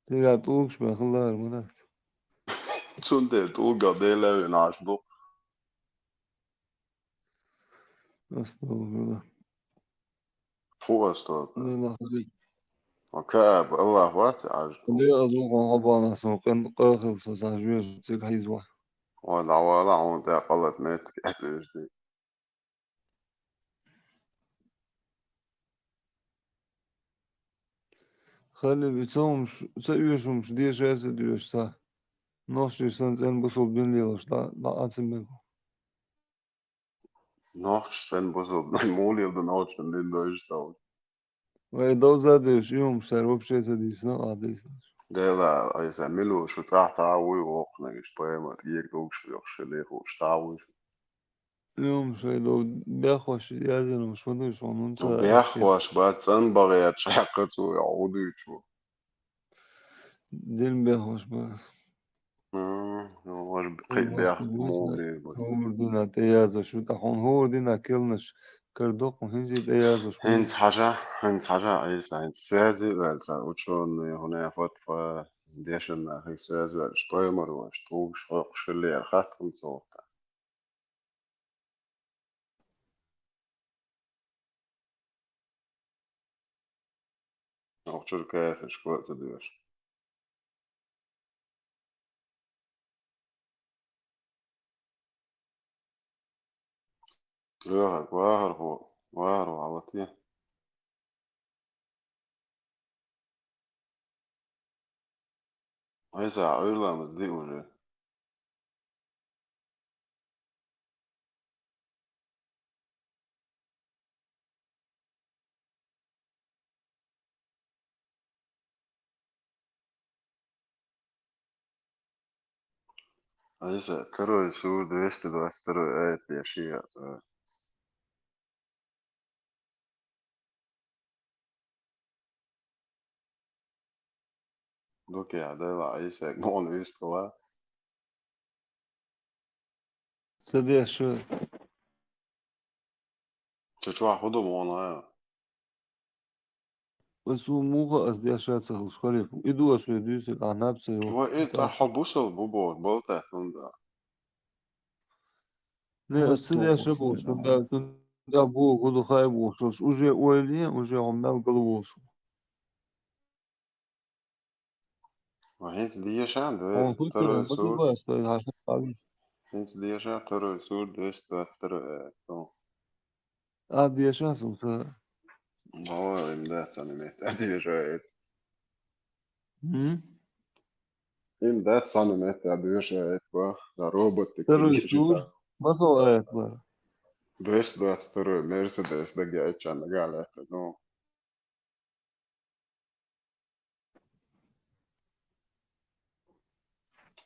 Тига тулгш бахылар мына. Цунде тулга делавин аш ду. Астагфирулла. Фу астагфирулла. Не нахали. Акаб, Аллах ват аж. Де азу хан хабана сон, кен, къахил сон, сан жуез, цик хайзва. Ва давала, он да къалат мет, эсэжди. Халил, и ца хӀумаш, ца оьшурш деша а ца доьшу цхьа. Нохчий санна цӀена бусалба дин лелаш дӀа, дӀа а ца мега. Нохчий санна бусалба дин муха леладу, нохчий санна дин дойша ца хӀума. Вай довза а доьшу, и хӀумаш цара вообще ца дийцина, а дийцина. Дела, айса милу шу цӀахь ца а вуй вокхунаг иштта поэма, тӀера дугаш йохуш, лехуш ца а вуй шу. Йом, шай дог беххош язйина, ма ду шо, ну, Ну, ца беххош бац, цӀан багӀерча хьаькхац ву, йо, хӀу дуьйцу ву? Дин беххош бац. М, ну, ваш кхин бех муха дийр бу? ХӀора дина тӀеязош ю, тӀаккха хӀора дина керланаш кара доккхун хӀинца тӀеязош бу. ХӀинца хьажа, хӀинца хьажа, Ӏийса, хӀинца связи ваьлла цхьа учёный, хӀуна фотфа, дешан нахе связи ваьлла, штоймар ваш, тхугаш хьокхуш хилла яра хатта хӀинца вахта. Охчура кафеш кхоъ ца доьшу. Лоьхарг вахархо, вахархо хьалатте. Айса, Ӏуьйрламаз ди уже. Айса, второй сур, двести двадцать второй аят, я шиа. Дукех дела Ӏийса гон вистхила. Ца деш шу. Ца чохь хӀу ду муха а? Ас ву муха ас деш а ца хилаш халиф. И ду ас ве дуьйцург, а наб ца йо. Ва и тӀа хьо бусал бу боху, балтаьхна хӀунда? Не, ас ца деш а бохуш, хӀунда, хӀунда боху, хӀу ду хай бохуш, уже ойла е, уже хьо мел гала волуш ву. Ва хӀинца деша, да, второй сур. ХӀинца деша, второй сур, двести двадцать второй аят. А деша, сумца. Бала, им дац цхьана метта деша аят. М? Им дац цхьана метта деша аят, ба. Да, робот ты. Второй сур. Масал аят, ба. Двести двадцать второй Мерседес, да, гайчан, галет, ну.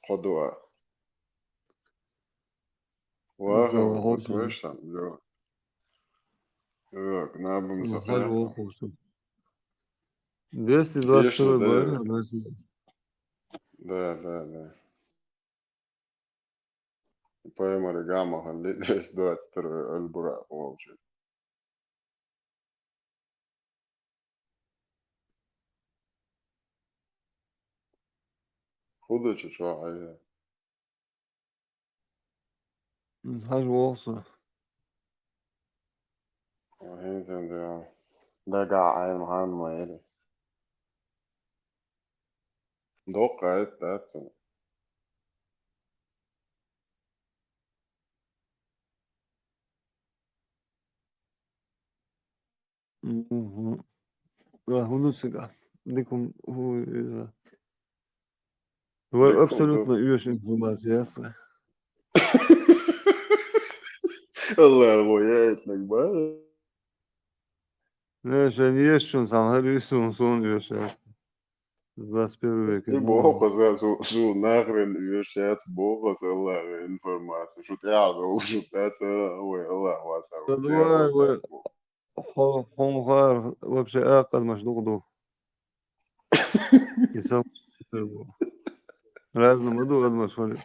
Кхо дуа. Ваха, вот слышишь там, Лёва? Лёва, к нам будем заходить. Двести двадцать второй, да? Да, да, да. Паймари гамма ханли двести двадцать второй Аль-Буракъ волчу. Худа чу чохь айа. Хьажа воху со. ХӀинца дагахь Ӏайн хан ма яри. Доккха аят дац цуьнан. Мгм. А, хӀун ду цигахь? Дика хӀун, хӀун, э, вай абсолютно оьшу информация яц вай. Аллах, вай яйтнаг ба. Не, шайн ешачун сам хӀара юсун суна оьшу. Двадцать первый век. И боху хаза, су, су нахрен оьшу яц, боху хаза Аллаха информация. Шу тӀаьхьа шу дац, а, вай Аллах вацар. Да давай, вай. Хо-, хьуна хаар вообще акха адамаш дукха ду. И сам разный ма ду адамаш хӀара.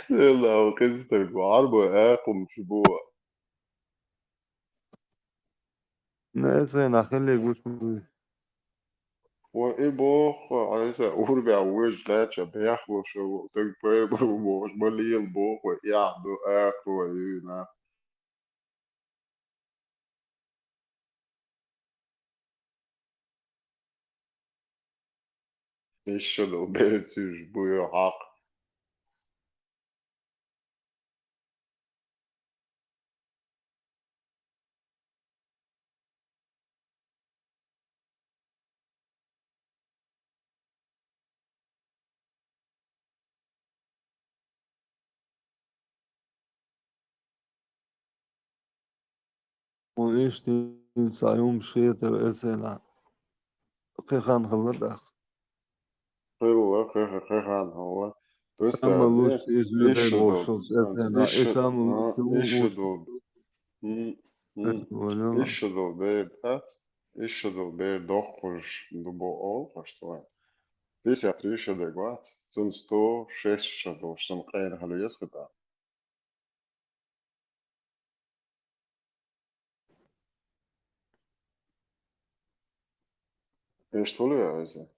Аллах, хезтарг ву, Ӏарбой акха хӀумаш бу. Не, сайна хилли гуш ма дуй. Ва и боху, Ӏайса, урбехь вуьйш лаьттача бехлуш ву, таг пайбар ву бохуш, ма лела боху, и ахь ду акха вай юьйна. Иштта ду берцуьйш буй хьакъ. Ма иштта цхьа хӀума шетара эсэна кхин хан хилла тӀаккха. Хилла, кхин, кхин хан хилла. Амма представь, луш иза луш иша долу, волчу эсэна, иша, иша амма а, луш иша волчу. Долу. М, м. Эс валла. Иша долу бер дац, иша долу бер доккхуш ду бо олу хаш твайн. Пятьдесят три ша дерг вац, цунна сто шесть ша долуш, цунна къена хила еза хита. Эш туле айза.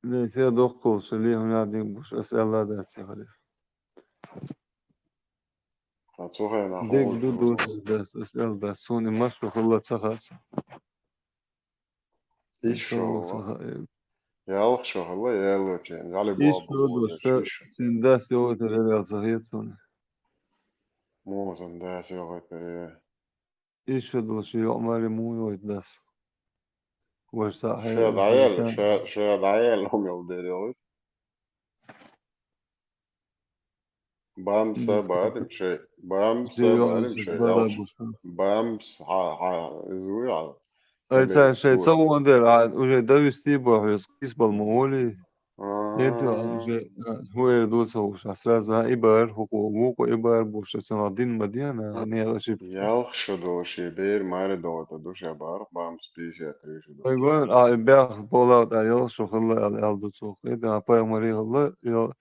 Не, се доккхул, ша ле хӀун дин буш, ас аьлла дац, я хали. Ха, цу хенахь дерг хууш ду ду. Дус дац, ас аьлла дац, суна и массо хилла ца хаьа. Ишшо ва. Ялх шо хилла, яллочу, гӀали ишшо баба ду, ша шиш. Син дас йогӀуьйтур ял ца хета суна. Муха сан дас йогӀуьйтур я? Ишшо ду, ши йоӀ маре муха йогӀуьйту дас? Ваш са хье-, ша дӀаяьлла, ша, ша дӀаяьлла хӀума йолу дер йогӀуьйту. Бамса барим шей, бамса барим шей, ялш. Бамс, хьа, хьа, иза вуй хьа. Ай, ца шей, ца вон дер, а, уже довести бохьуьз, кис бал ма воли. А. ХӀинца уже, а, хӀу эр ду ца вуш, а, сразу, а, и бар, хӀу кху, ву кху, и бар буш, а, ца дин ма дена, а, не ошибка. Ялх шо долу ши бер, маре долу ду ша бар, бамс пятьдесят три шо долу. Ай, гон, а, и бях полав, а, ялх шо хилла, ал, ал ду цо. ХӀинца, а, пайхамари хилла, йо,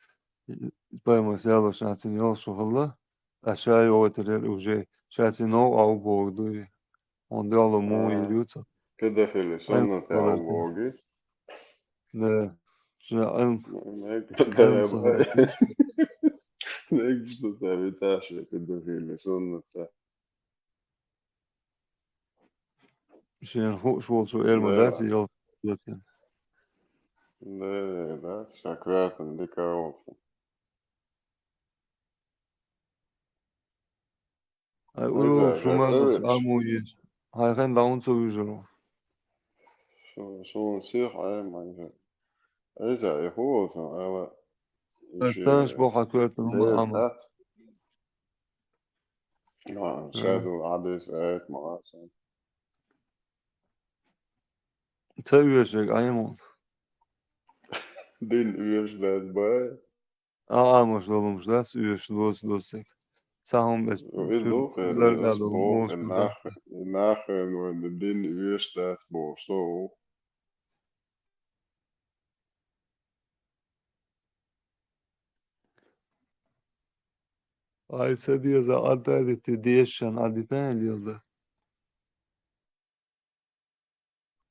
Пайхамарс ялош нацин йолуш хилла, ткъа ша йогӀуьйтур яра уже, ша цин новкъа а боху дуй. Хьуна дуьхьало муха йир ю ца? Педофили суннат а боху. Да. Ша ан-, ан-, ца хьаьтиш. Нег что-то виташи педофили суннат а. Шен хууш волчо эр ма дац, йол доцург. Да, да, ша коьртан дика а волчу. Ай, уьйла шу ма ца веш. Аму еш. Хьайн хен даун ца вуьжур ву. Шу-, шун сих Ӏема. Эза, и хӀу волчу ала. Ас танаш боху хьан коьртан хӀума Ӏама. Ша ду хьадис аят ма аса. Ца оьшург Ӏема. Дин оьшуш дац бай. А, Ӏамош долумаш дац, оьшуш доцу доцург. Ца хӀума эс. Нахе вайн дин оьшуш дац бохуш со ву. Ай, ца деза, Ӏадда дитти, дешан Ӏадда дита лелда.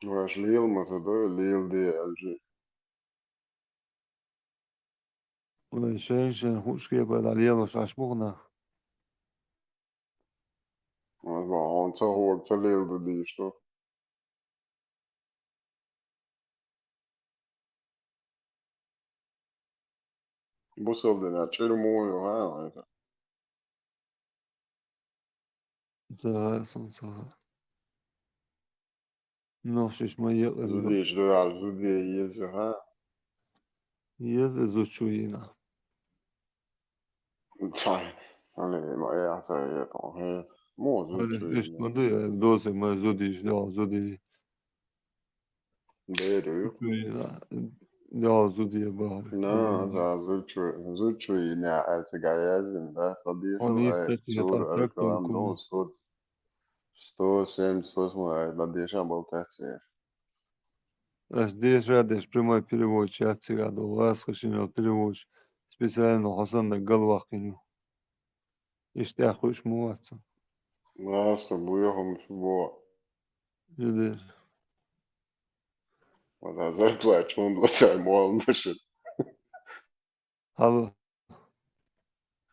Ваш лела ма ца дой, лела де аьлчи. Вай шайн-шайн хууш кепара дӀа лелош Ӏаш бу-кх нах. Вай бахьана ца хӀора ца лела ду дийш ду. Бусалба динехь чӀир муха ю, хьа, хьайна? Ца хаьа суна, ца хаьа. Нохчаш ма екъалла. Зудеш ду аьлла, зуде еза, хьа? Еза зуд чу йина. Цхьа, хьале, ма яхьа ца яхьа, хье. Мо зуд чу йина. Иштта ма ду, я, доцург ма зудеш ду, зуде. Беру. Чу йина, я, зуде бахьа. На, за зуд чу, зуд чу йина, а цига яздина, да, хадишу, ай, сур, аль-Калам, ну, сур. Сто семьдесят восьмой аят, ладеша болтаьцци. Ас деша деш прямой переводчик яц цига ду, гӀазкхи шина йолу переводчик специально хьо санна галваккхина ю. Иштта тӀехь хуьйш ма вац. ГӀазкхи буьйхамаш бу. Юдер. Вала зарплата чунда лацай молла машин. Алло.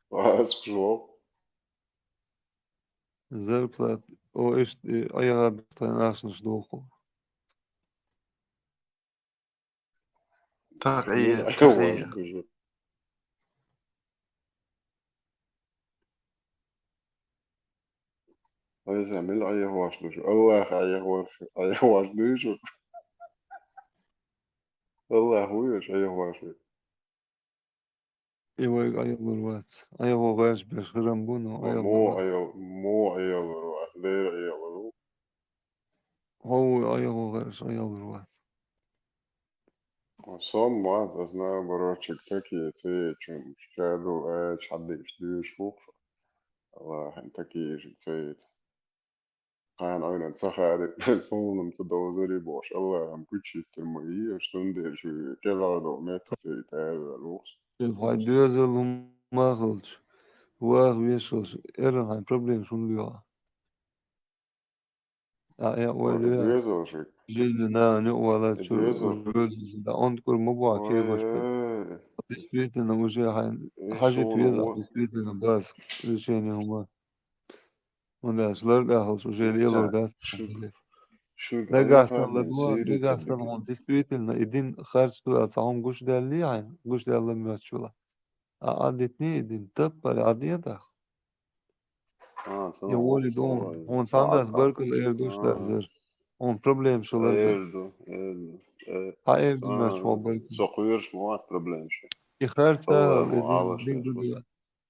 Ас чуло. Зарплата. О, иштта, и, айгӀа бехтайн ашнаш доху. Так, и, так, и. Айса, мила айгӀа ваш душу? Аллах айгӀа ваш, айгӀа ваш душу? Аллах вуй, айгӀа ваш вуй. И вайга Ӏаялур вац. Ӏаяло гӀерташ берш хирам бу, но Ӏаялур вац. Мо Ӏаял-, мо Ӏаялур вац, дера Ӏаялур ву. Хьо ву Ӏаяло гӀерташ, Ӏаялур вац. Со-м вац, ас наоборот, шуьга такие ца ечун, шадул аьлча, хьадийш дуьйш ву-кх. Аллахьан такие же ца ецу. Кхана Ӏуьйранна ца хари, суна-м ца довзари бохуш, Аллахьан пуччиттар ма йий, аш цундела шу кӀелхьардо метта ца йита аьлла вухс. Иза хьайн доьзал хӀума хилча, ваха вешалш, эрна хьайн проблемаш хӀунда лоьху? А, э, ой, Ой, лоьху. Доьзал шуьга. Жизни нахана юкъа валлачуьра, Доьзал. Уже везачу, да, онда кура ма бохьа, Ой, кегош бен. Ой. Действительно, уже хьайн, хьажийта веза, действительно, база лечение хӀума. ХӀунда аьлча лар дахалаш уже лело дац. Шу, шу, нагахь санна ладо, нагахь санна хьуна действительно и дин харц ду аьлла, цхьа хӀума гуш даьллий хьайна, гуш даьлла моьтташ вала. А, Ӏадитний и дин, таппара Ӏадин тӀаккха. А, ца Я волий ду хьуна, хьуна цхьаннас баркалла эр ду шуьга дазар. Хьуна проблема шу лар ду. Эр ду, эр ду, эр. Хьан эр ду моьтташ хьуна баркалла. Со кхоьруш ма вац проблема шу. И харц ца хила, и дин, дин ду.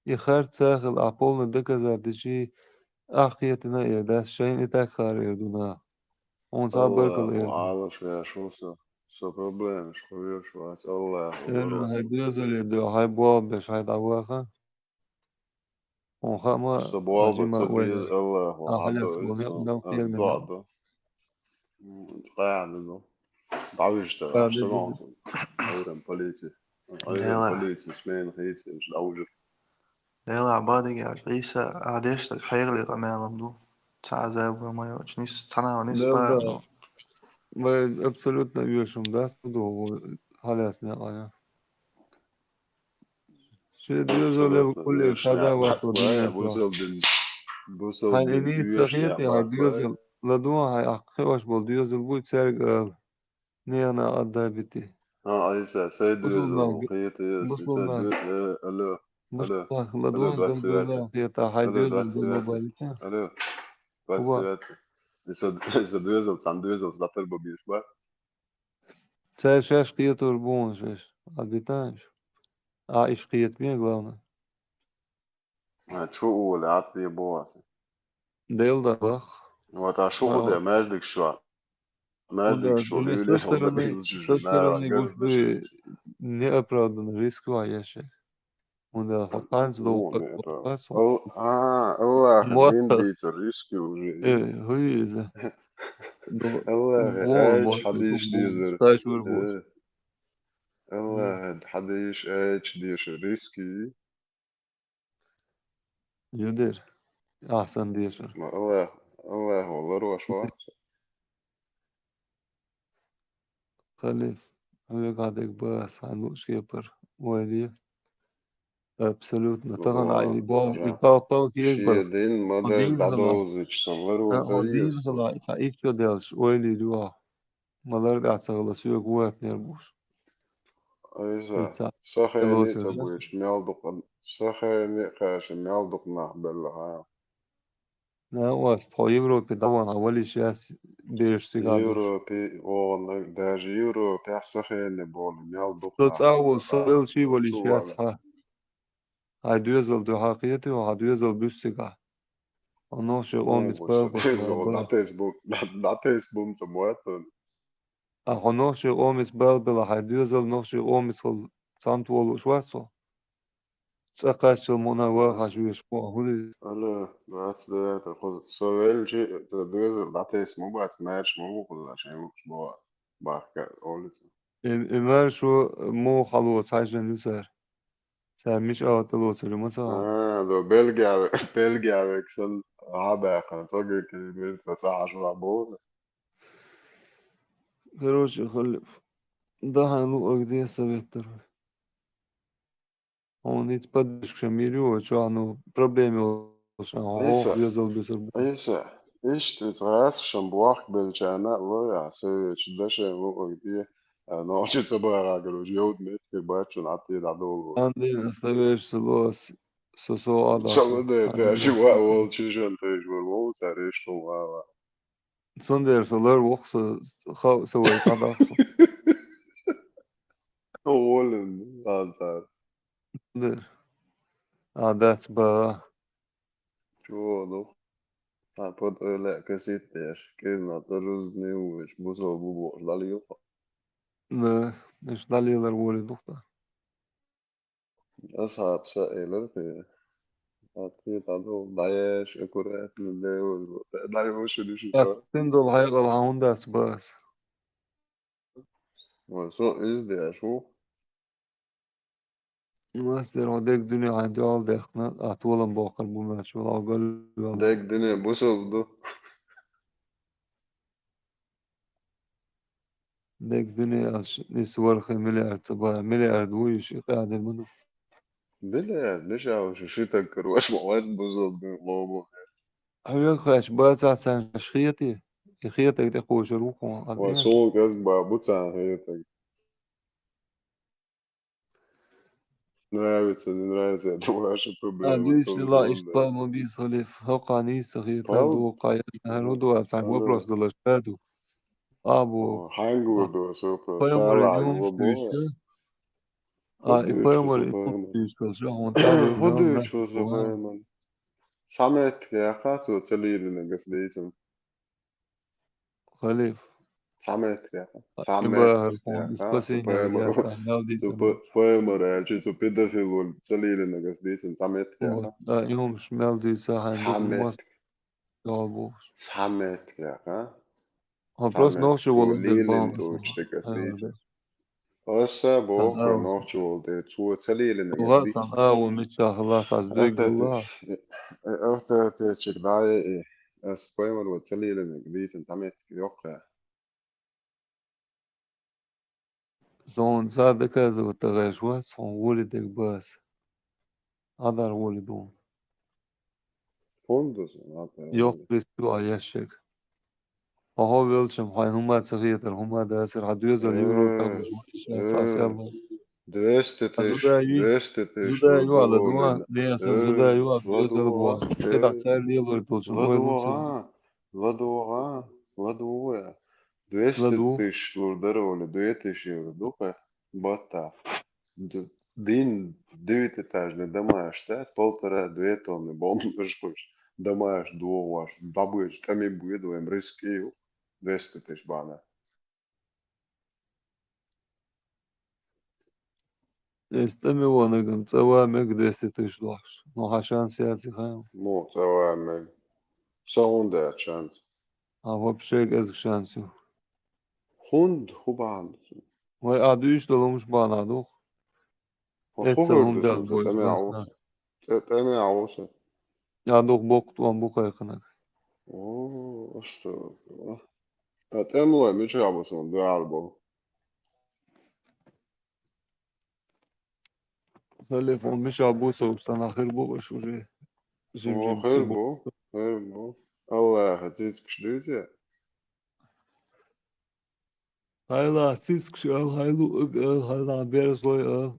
И харц ца хила, ахь полный доказать дичий, ахь кхетина эр дац, шайна и так хаар эр ду наха. Хьуна цхьа баркалла эр ду. Аллахьу Ӏалаш веш ву со. Со проблемаш кхоьруш вац, Аллахьу Эр ду, хьайн доьзале ду, хьайн болх беш, хьайн дӀаваха. Хьуна хаа ма, Со болх бан ца деза, Аллахьу Ӏалаш веш со. Мел кхера мел. М, къаьхьа ду. ДӀавижта, Ӏуьйранна полици. Ӏуьйранна полици, смена хийца, уьш дӀавижар. Делахь бадиге аьлча, Ӏийса, а дешнарг хьекъале къамелам ду. Цхьа Ӏазаб ма йоцуш, нис, цхьана а нис бац. Вай абсолютно оьшург дац, ду хьо хьалаьцна некъана. Шен доьзал лел кулле шада вас вай динца. Бусал дин, бусал дин. Хьайн и нийса хетий, хьайн доьзал ладугӀа, хьайн ахь кхиош болу доьзал буй цаьрга ала. Нехан а Ӏадда бити. А, Ӏийса, сай доьзал кхета, сай доьзал, э, алло, алло, алло, двадцать девятый. Хета, хьайн доьзал ду ма балита. Алло, двадцать девятый. Иса, иса доьзал, цхьана доьзалца дӀатарбан безаш бац. Цаьрга шаьш кхетар бу хьуна шаьш, Ӏадбитанаш. А, иша кхета бен, главное. А, чу уле, Ӏад де боху аса. Дел да бах. Вот, а шу хӀу де, маьждиг шу. Маьждиг шу, со стороны гуш ду, неоправданный риск ван яшек. ХӀунда хьо танца долу пас. А, Аллахь, дин дийцар риск уже. Э, хӀуй иза. Аллахь, айч хьадийш дезар. Аллахь, хьадийш, айч дезар риски. Юдер, ахьсан дешар. Ма Аллах, Аллахо ларош вац. Халиф, хьоьга хьадерг бахьа хьан лууш кепара вайли. Абсолютно. Тахана и бал, и пал, пал кегбар. Шен дин ма дар дӀадовзуьйтуш сан ларо ца еза. Дин хала, и цхьа иччо делаш, вайли дуа. Малар тӀехь ца хила соьга ватнера бууш. Айса, сан хене а ца буьйш, мел дукха, сан хене а кхаьчна, мел дукха нах белла хьан. На, ост, хьо Европе дӀаван, хьан валиш яц бераш цигахь дуьйш. Европе вогӀана, даже Европехь сан хене болу, мел дукха нах. Со цӀа а волу, со велчий валиш яц хьан. Хьайн доьзал дуьхьа кхета, хьан доьзал буьсу цигахь. Хьо нохчий къомица бала беш вара. ДӀатесна бу, дӀатесна бу ца моьтту. А хьо нохчий къомица бала бела, хьайн доьзал нохчий къомица хила цхьаьна волуш вац хьо? ЦӀа кхаччал муна вахаш веш хьо, хӀули? Алло, дац, дац, хьо со велчи, ца доьзал дӀатесна ма бац, маьрша ма ву хьуна, шайн лукхаш боху. Бахка олица. Э, э, мар шу муха хьало цхьаьжжина ю цара? Цара мича а тӀелоцур ю, ма ца хьо? А, до Бельгия, Бельгия век сан хьабаьккхина, цогиркин миртла ца хьажа боху. Короче, халиф, дахьан луъаг де совет дара. Хьуна ица поддержка шен мир ю, вай чохь, ну, проблема йолуш, хьо хьох доьзал бисар бу. Иса, иштта ица гӀазкхашан бохк белчарна а ло, я, совечу дашен луъург бе, а, нохчи ца бахьа, короче, йовда меттиг бац шуна Ӏатте дӀадолу. Андина, совечу ца ло, со, со а дӀа. Ца ладе, цаьрши ваъ волчу жан тайжа вар вову цаьрши тхо ваха. Цундела со лар вокху со, ха-, со вай къадахса. Уволен, Лазар. Дер. А дац бага. Чо ду? А под ойле каситтеш, кирна торузни уж, бусол бу бохла лилха. Да, иш далилар воли духта. Асхабса элер пе. А ти таду даеш, аккуратно, даеш, даеш, даеш. Ас тин дол хайгал хаундац бас. Ва, со из деш у. Мастер, о дег дуне хайн дуал дехна, а туалам бохар бу мач, вала гол вал. Дег дуне бусул ду. Дег дуне аш, ис вархи миллиард, цаба миллиард вуйш, и къядет буду. Миллиард, миша уж шитак круаш, молодец, бусул ду, лобу. Хавер хач, ба ца сан шхияти, и хиятак де кошер уху, а Ва, де. Сол кас ба, бу ца хиятак. Нравится, не нравится, это ваша проблема. А, диш, то ла, иш, да. Палма бис халиф, хокани сахи, та ду, кая, хар ду, а сан вопрос да лаш, та ду. А, бу. О, хангу ду, супер. Поймар, сала, идём, бу, что бу. Ещё? А, и поймар, и поймар. Поймар, и поймар. Ходу, что за поймар? Самет, я хацу, целили на гаслейсом. Халиф. Самет, я. А, Самет, и ба, я, спасение, супер, я, супер, сам, мел дийсам. Супер, поймар, я, чё, супер, педофил, он, целили на гаслейсом, Самет, я. Вот, а, и он шмел дийса, хан, Самет. Духмас. Дал бу. Самет, я, а? Вопрос ногчу болуп дер баамыз. Оса боху нохчу болду, цу целилине. Уга сан агу мича хылас аз бегилла. Автотечек дае, э, споймар вот целилине, видите, заметки ёкка. Сон за доказывать тагаш вот, сон воли дег бас. Адар воли дун. Фондус, адар. Ёх, воли. Прису а ящик. Ага, велчим, хай хума цахиятар, хума дасир, ха дуэзал юро кабуш, вот сейчас, э, сасял. Двести тысяч, двести тысяч. Зуда ю ала дуа, не, аса зуда ю а, дуэзал буа. Кеда цар лилор долчим, ой, велчим. Ладуга, ладуга, ладуга. Двести тысяч лур дароли, две тысячи евро, дука, бата. Д-, дин девятиэтажный домаш, да, полтора-две тонны бомбы, шкош, домаш, дуаш, бабыч, там и будет, двести тысяч бана. Эстами вонагам, цава мег двести тысяч луаш. Но хашан сяци хаям. Мо, цава мег. Саунда шанс. А вообще эзг шанс ю. Хунд хубан. Вай, а дуйш долумш бана дух. Эцэ хум дал бойш басна. Тэмэ ауса. Я дух бокт ван бухай ханак. О, что? А тэмэ лой мича абусан дуал бу. Телефон миша буса устан ахыр бу уж уже. О, хэр бу, хэр бу. Аллаха, цицкш дюзе. Хайла, цицкш ал, хайлу, ал, хайла, берзлой, ал.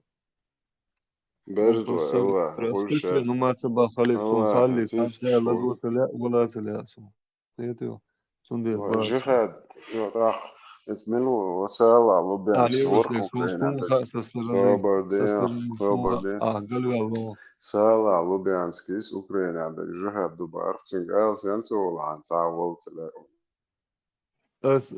Берзлой, Аллаха, больше. Ну, маца ба халиф, сон салли, цицкш, лазу саля, вала саля, сон. Нет, ё. Сунде, ва, ба, жихад, ё, ах, эс милу, ва сала, Лубянск, али, ва, ворху, сос, Украина, сос, да. Сос, сос, сос, сос, а, галвало. Сала, Лубянск, из Украина, да, жихад, дубар, цинга, ал, сен, солан, са, вол, циле. Ас,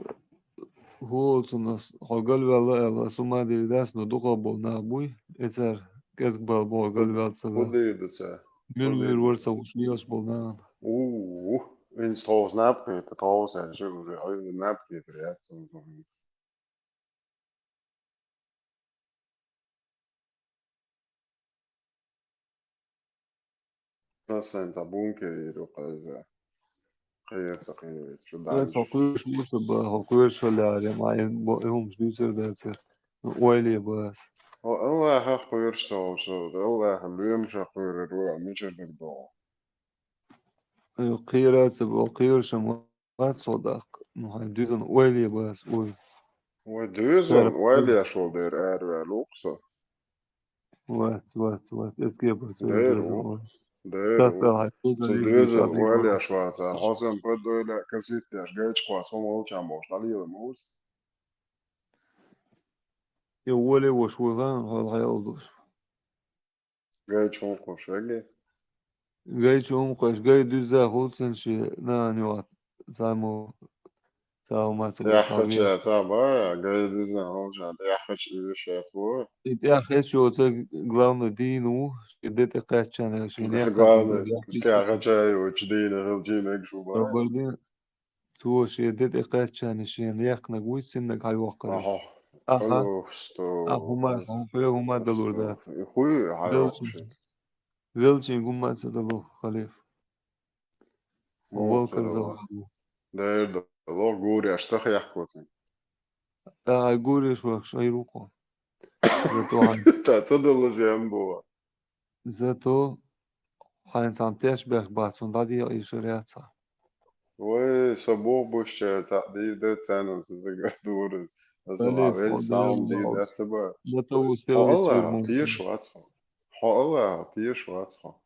хулцунас, хо галвало, ала, сума, дивидас, но духа бол, на, буй, эцар, кезг бал, бо, галвал, ца, бал. Худыйдыца. Мин вир варса уж милаш болнан. У, ин соус напкы, это соус, а же уже, ой, напкы, это я, Насен та бункер иру къайза. Къайза, къайза, чу дальше. Хокуш муса ба, хокуш шаляре, ма ин бо, ин хумш дюцер дацер. Ойли бас. О, Аллаха хойр соуса, Аллаха лем шахойр руа, мичер дердо. Ай, кыйрат се бо, кыйр шама содак. Ну, хай дюзен ойли бас, ой. Ой, дюзен ойли ашол дер эр ве лукса. Вот, вот, вот, эске бас, ой, дюзен ой. Дер у. Дюзен ойли ашвата. Хосен пэд ойли касит яш, гэлч квас, он олчан бош, талила муз. Е, ойли вош, ойган, хол хай олдуш. Гай чу хӀун кхош веге? Гай чу хӀун кхош, гай дуьзза хуьлу цуьнан шен нана йоху цхьаммо, цхьа хӀума ца боху, цхьа вен. Яххача, цхьа бан, гай дуьзза хуьлу цуьнан, яххача и вешиятво. И тӀаьххьечу оцу главный дийна ву, шен де тӀе кхаьччана, шен яххача главный, яххача тӀаьххьечу йоцу дийна хилчий мегаш ву бан. Робердин, цо шен де тӀе кхаьччана шена яьккхинарг вуй, цуьннарг хьайоккхура. Аха. Аха. Ох, сто. Аха, хӀума, хьо хӀума далур дац. Хуй, хьайоккхуш. Велчин, велчин хӀума ца дало, халиф. Хьо волкар зовхьа ду. Дера дало, гуреш ца хехкоцин. Ай гуреш вахаш, ай рукъо. Зато хьайн. Та ца дало зем бу. Зато хьайн цхьамма теш бех бац, хӀунда дӀадийгӀа ишар яц хьа. Вай, со боху бушчара цхьаъ дийр дац царна, со зага дураз. Аса Алиф, вел хьо сам дийр дац ца бац. Зато ву сел вицвир мумкин. Теша вац хьо. Хьо Аллахьа теша вац хьо.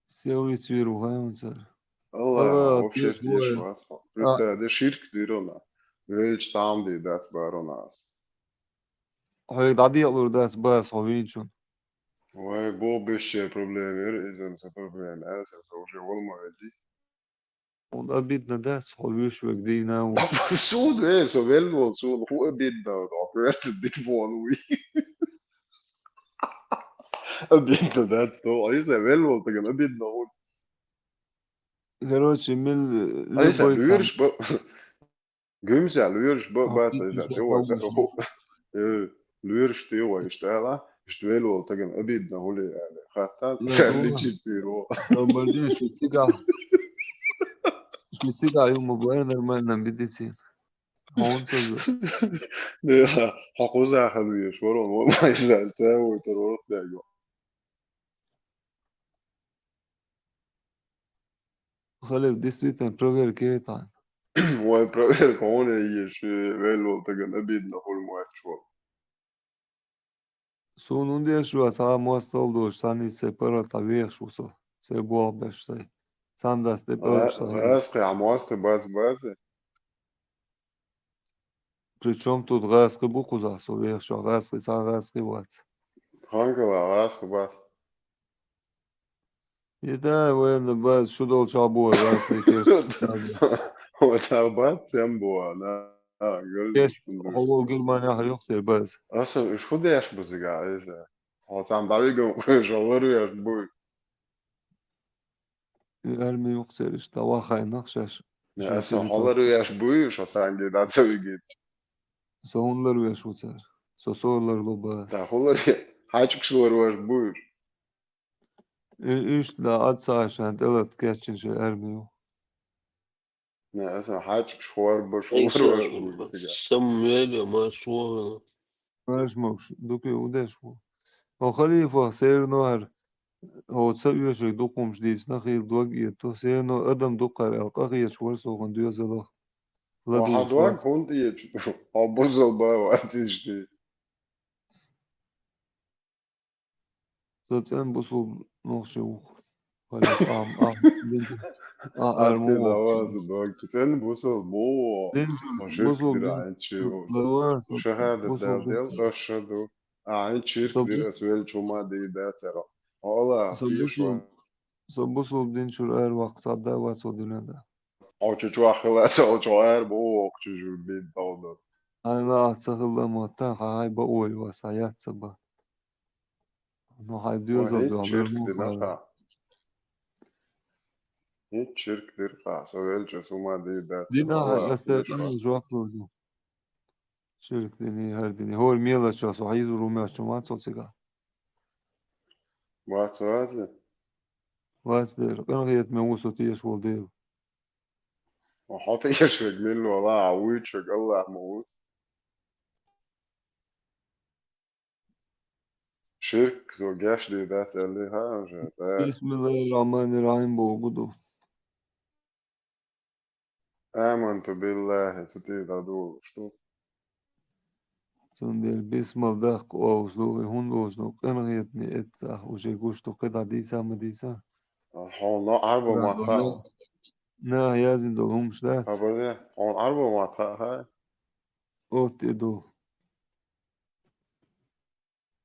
Сел вицвир ву хьайн цара. Аллахьа вообще теша вац хьо. Представь, де ширк дира хьуна. Велча сам дийр дац барона ас. Хьоьга дӀадекъалур дац бац хьо вийначун. Вай, боху бешчера проблема яра, иза сан проблема яра, сан уже вала ма велли. Хьуна обидно дац, хьо вуьш вега дийна ву. Суна, э, со велла волу, суна хӀун обидно, хьо коьрта дина вон вуй. Обидно дац, то, а иза велла волу тагана обидно ву. Короче, мил, любой лоьраш бан. Гуьмсехь лоьраш бан, бац, иза, ца вай, э, лоьраш те вай, иштта ала, иштта велла волу тагана обидно хӀули аьлла. Хатта, цаьрга личийтира ву. Робердин, шу цигахь, шу цигахь ю ма бара нормально медицина. Хьуна ца ву. Хьо кхузахь хила веш, ворон, вон ма иза, ца вуй, тара ворот дего. Халиф, действительно, проверка яйтахьа. Вай, проверка хьуна еш, велла волу тагана обидно хӀули моьттуш волу. Суна хӀунда еш вац, хьан мостагӀал дош, царна ницкъ паргӀат вехаш ву со. Сайн болх беш сайн. Царна дац тӀе паргӀат сайн. ГӀаскхи, хьан мостагӀ бац, бац. Причём тут гӀаскхи бу кхузахь, со вехаш вац, гӀаскхи, цхьа гӀаскхи вац. Ханкала гӀаскхи бац. И да, вайна бац, шу долчохь бу гӀаскхи кест. Вай та бац, цем бу, на. Кест, хьо волу Германехь юхцер бац. Аса, уьш хӀун деш бу цигахь, иза? Хьо цхьаьна дӀавигам, уьш хьо ларвеш буй. И арми юхцераш, дӀавахайнах шаьш. Не, сан хьо ларвеш буй, шо санге дӀа ца вигича. Со хӀунда ларвеш ву цара? Со сора ларло бац. Да, хӀун ларве-, хьаьчкаш ларвеш буй. И-, иштта да, ад ца шайн тӀелат кечйина шайн арми ю. Не, аса хьаьчкаш хор баш, хор баш ву тига. Самвеле ма согӀана. Марш могуш, дукхе удеш ву. Хьо халифах серано хӀара, хьо ца оьшург дукхумаш дийцина хила дог а эту, серано адам дукхара аьлла, къахеташ вара согӀан доьзалах. ЛадугӀуш вац. Хьан дог хӀунда тӀечу? Хьо бузал бан вац иштта. Со цӀена бусулба нохчи ву. Валлахьи, ам, ам, динчу, а, арму вохчу. ЦӀена бусулба мо. Динчу бусулба дин. Шахадат дал дел, ашхаду. А, ин чирк дира, ас велчу ма дий дацара. Алла, со бусулба, со бусулба динчура ара ваккха садда вац со дуьненда. Хьо чу чохь хила, цо чохь ара бу воккхачу жуьгбин товдар. Хьайн лаахь ца хилла мотта, хьан хьай бан ойла ва, сан яц ца бан. Ну, хьай доьзал ду, хьан чирк дина ха. ХӀинца чирк дира ха, со велча, со ма дий дац. Дина ха, ас те тӀана жоп лур ду. Чирк дини, хӀара дини. ХӀора мелача со хьийзур ву моьтту ма цо цигахь. Вац, вац. Вац дера. Къинхетаме ву со теша волу Дела. Хьо тешверг мила вала, а вуьйцург Аллах ма ву. Ширк, цо геш дийр дац аьллий хаа уже, да? Бисмиллахир-рахманир-рахим боху ду. Аманту биллахи, цу тӀера дӀадолуш ду. Цундела бисмал даккха олуш ду, и хӀунда олуш ду, къинхетаме эццахь, уже гуш ду, кхидӀа дийца а ма дийца. Хьо но Ӏарба маттахь? Наха яздина долу хӀумаш дац? Хабар де, хьо Ӏарба маттахь хаа? Отта и ду.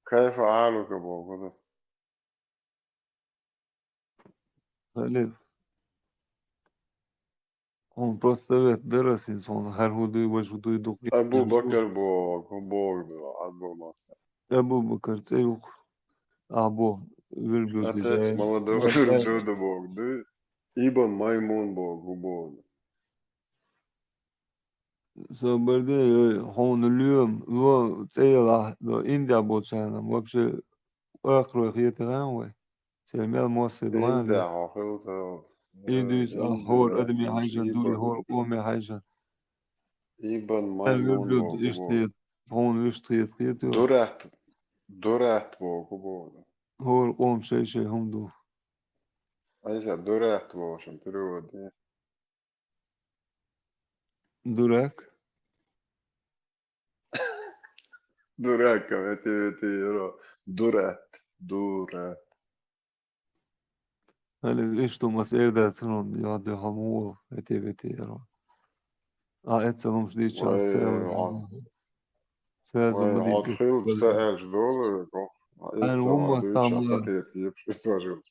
Кайфа Ӏалука боху ду. Халиф. Хьуна просто совет дара ас, хьуна хӀара хӀу дуй, важа хӀу дуй дукха. Абу Бакар боху, боху, Абу Бакар. Абу Бакар цӀе юкъа. Абу, верблюд. Отец молодого верблюда боху, дуй. Ибн Маймун боху, боху. Со барде, ой, хьуна лоьма, ло цӀе ялахь, до Индия болчарна, вообще, акхарой хетаран вай. Церан мел моссе дуан Индия хьо хилла ца. И дуьйцу, а, хӀора адаме хьаьжжина ду, и хӀора къоме хьаьжжина. Ибн Маймун верблюд боху, иштта боху. Хьуна иштта хета, хета. Дурат, дурат боху, боху. ХӀора къома шай-шай хӀума ду. Айса дурат боху шун перевод. Дурак. Дурак, эти, эти, ро. Дурат, дурат. Али, ишта мас эрдац рон, я де хаму, эти, эти, ро. А, эцалум шди час. Вай, сел, а. Сразу вай, мы а десять хил сказали. Са элш долу, ко. А, ан эцалум ума шди там час, а. Ответ епш, что же.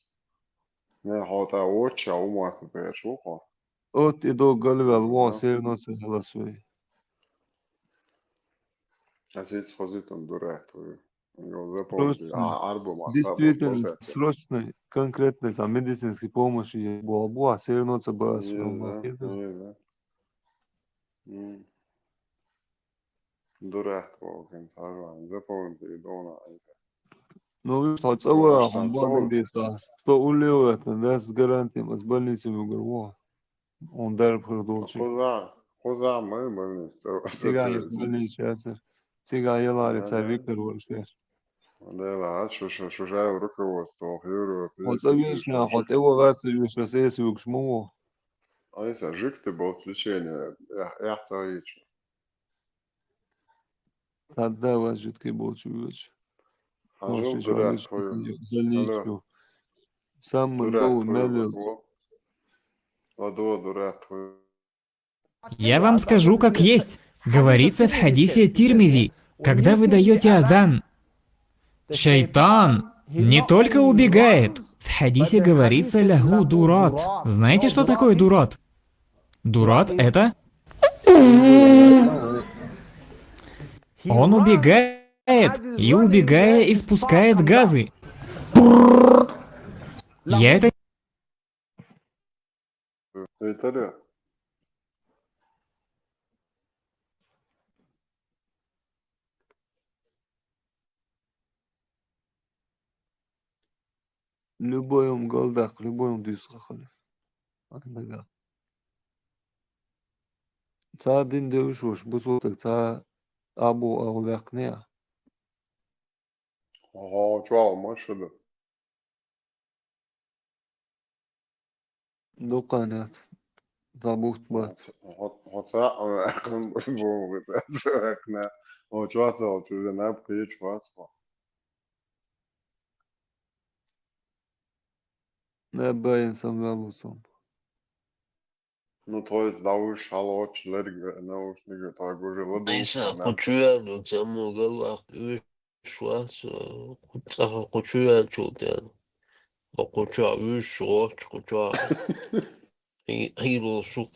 Не, хьо тӀа воча, ума тӀа пеш ву хьо. От и дог галвел, во, всё равно ца хилас вай. А здесь хозит он дурак твою. Срочно. А, арбу ма, действительно, срочно, конкретно, там, медицинской помощи е бо, бо, а всё равно ца бас, не, ну, да, не, да. М. Дурак твой, блин, сорван. Запомни, передона. Ну, видишь, хьо цӀа вара, хьуна бо дагадеста, сто улле ваьтта, да, с гарантией, с больницей выиграл, во. Он дар пхур долчи. Кхуза, кхуза мы больница. Цигахь есть больница, ясар. Цигахь ялари цар Виктор вара шер. Да, ладно, шу, шу, шу жайл руководство, Европа. Хьо цӀа вешна, хьо тӀе ваха ца вешна, эса вугуш ма во. Айса, жуьгти болчу лечение, я, я ца йичу. Цхьа да вац жуьгти болчу вуьгуш. Хьажал дурак твою. Больницу. Самый новый мелюк. Ладо дурак твою. Я вам скажу, как есть. Говорится в хадисе Тирмизи, когда вы даёте азан, шайтан не только убегает, в хадисе говорится: «Лягу дурат». Знаете, что такое дурат? Дурат — это он убегает и, убегая, испускает газы. Я это Италия. Любой хӀума галдаккха, любой хӀума дуьйцуш хила. Ай, нагахь. Цхьа дин девзаш волуш, бусулба стаг, цхьа абу агӀо ваьккхина а. Хьо чохь ма шу ду. Дукха яц. Цхьа бутт бац. Хьо, хьо, хьо цхьаъ ваьккхина бу, бу, бу, цхьаъ ваьккхина. Хьо чохь ца волчу уже наб кхечу вац хьо. Наббаин самвел ву сом. Ну, то есть, да уж, хьалоч, лерг, наушник, то гуже ладу. Айса, кху чу яьлла, цаммо галваккха уьш вац, кху цӀа кху чу яьллачул тӀаьхьа. Кху чохь уьш, гӀоч, кху чохь. Хьи-, хьийрал шух.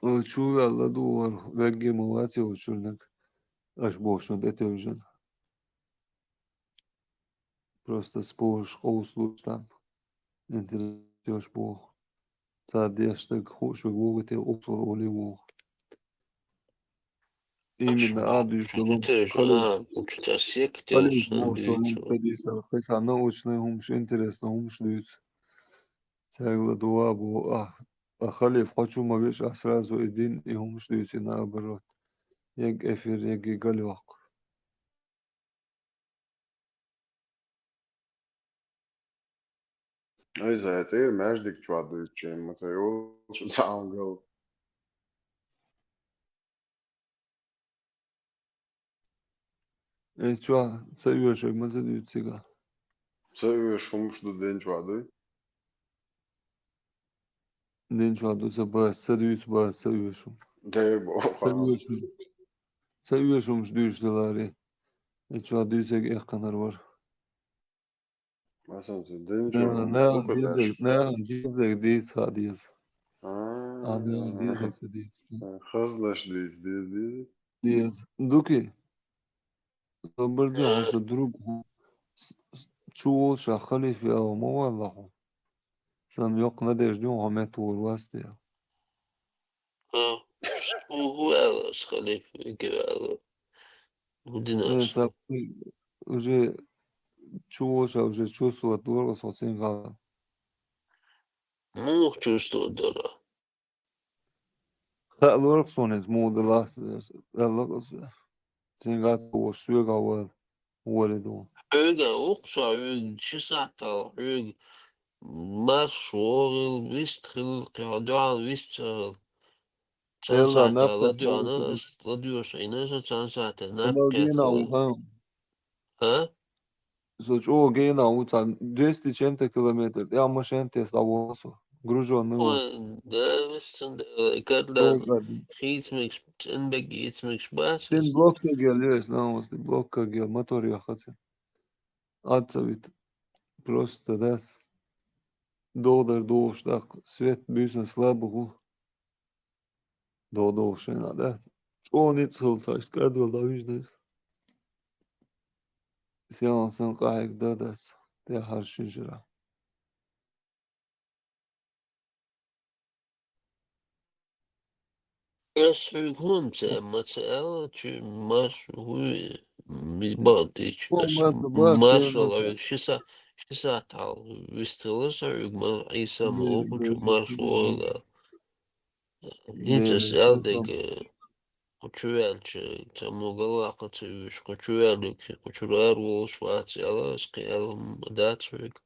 Ой, чу ваьлла ду вара, вегге ма вац йолчуьрниг, аша бохучунна тӀетевжина. Просто спорш къовсалуш там. Интерес йолуш боху. Цара деш стаг хууш вегга вогӀу те, оццул олий вогӀу. Именно а дуьйцу долу. Учитель, а, учитель секте, кхин цхьа научный хӀумаш, интересный хӀумаш дуьйцу. Цаьрга ладугӀа а бу, а, а халиф хьо чу ма веш, а сразу и дин, и хӀумаш дуьйцу, и наоборот. Егга эфир, егга и галваккха. Айса, цӀера маьждиг чохь дуьйцучийн, ма ца йолуш цхьа гал. Э, чохь ца оьшург ма ца дуьйцу цигахь. Ца оьшу хӀумаш ду ден чохь дуй? Дин чохь ду ца бац, ца дуьйцу бац, ца оьшу. Дера боху. Ца оьшу. ца оьшургӀанаш дуьйцуш даларе. И чохь дуьйцург эккханар вара. Масалца, дин чу нагахь дезарг, нагахь дезарг дийца а деза. А, нагахь дезарг ца дийца. Хазлаш дийца, деза, деза. Деза. Дукий? Со бар де хьо, со друг хьо. С-, с-, чу волуш а халифа яла ма валла хьо. Сан йоккха надежда ю хьо меттавогӀур вац те. А, хӀу, хӀу аьлла ас, халифа вига аьлла? ХӀу дина аса? Уже чу волуш а уже чувствовать дора аса хьо цуьнгахь. Муха чувствовать дора? Хаалора-кх суна иза муха далахь, аьлла-кх аса. Цуьнгахь ца волуш соьгахь вала, воле ду. Хьоьгахь ву-кх со, хьоьга ши сахьтал, хьоьга марша вогӀийла, вист хилла, кхин хьо дуьхьал вист ца хилла. Цхьана сахьтехь ладоьгӀна аса, ладоьгӀуш Ӏийна со, цхьана сахьтехь наб кхетта хилла. А? Со чӀогӀа генахь ву, цхьа двести чем-то километр, тӀехь машен тесна дӀаволла со, груженный ву. Ой, да, виссина Дела, карда хийцамигаш, цӀенберг хийцамигаш бац. Цуьнан блок кагъелла ю аса, наха, блок кагъелла, мотор йоьхна цуьнан. Ӏад ца вита. Просто дац. ДогӀу дар догӀуш даккха, свет буьйсанна слабый хул. ДогӀу-догӀу шайна, да? ЧӀогӀа ницкъ хилла цхьа иштта кӀадвала дӀавижна иза. Сенал санна къахьегна дан дац, тӀаьххьара шин шарахь. Ас хьоьга хӀунда ца, ма ца аьлла, чу марш вуй, ми бакъдича, ас маршалла вуьйга ши са-, ши сахьтал вистхилла со хьоьга, ма Ӏийса ма ву кху чу марш вогӀийла. ХӀинца ас аьлла дерг, кху чу ваьлча, цхьаммо галваккха ца оьшу, кху чу ваьлларг, кху чуьра ара волуш вац аьлла, ас кхин аьлла хӀума дац хьоьга.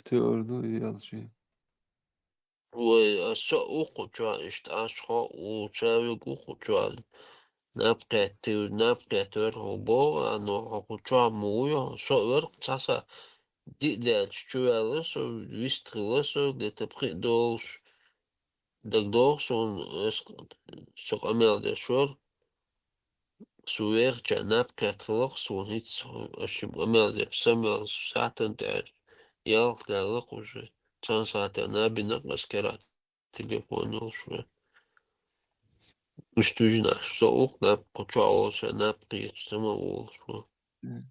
Теор ду и аьлчи. Вай, ас со а ву кху чохь, иштта Ӏаш хьо а ву, ша вуьгу кху чохь. Наб кхетта, наб кхетта вара хьо боху, а, но хьо кху чохь ма вуй хьо, со а вара кху цхьа са. Диъ даьлча чу ваьлла со, вистхилла со, где-то пхиъ долуш. ДагадогӀу суна, ас, со къамел деш вара. Со вехача наб кхетта хилла-кх суна хӀинца, ас шимма къамел деш, самел сахьтана тӀехь ялх даьлла-кх уже. Цхьана сахьтехь наб бина-кх ас керахь. Телефон йолуш вара. Иштта вижина аш, со а ву-кх наб, кху чохь волуш а наб кхеташ, ца ма волуш вара. Мгм.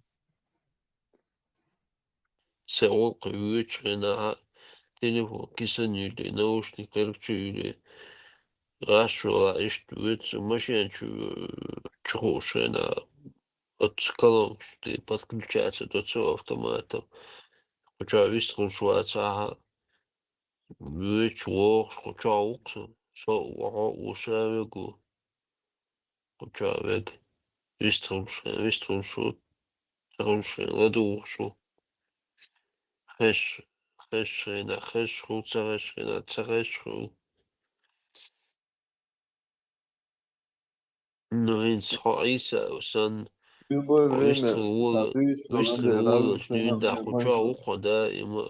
Сайн гӀуллакх воьдучу хенахь а телефон кисана юьллий, наушник кара чу юьллий, гӀаш вала иштта воьду со машен чу, чу хууш хенахь, оцу колонкаш тӀе подключаться до цу автомата. Кху чохь вистхуьлуш вацахь а, вуьйцу вогӀуш кху чохь ву-кх со, со а ву хьо а ву, ша вуьгу. Кху чохь вега. Вистхуьлуш, вистхуьлуш ву. Ца хуьлуш хенахь ладугӀуш ву. Хезаш, хезаш хенахь хезаш хуьлу, ца хезаш хенахь ца хезаш хуьлу. Ну, хӀинца хьо Ӏийса санна, хьо вистхила волавелча, дуьйна дӀа кху чохь ву-кх хьо даима.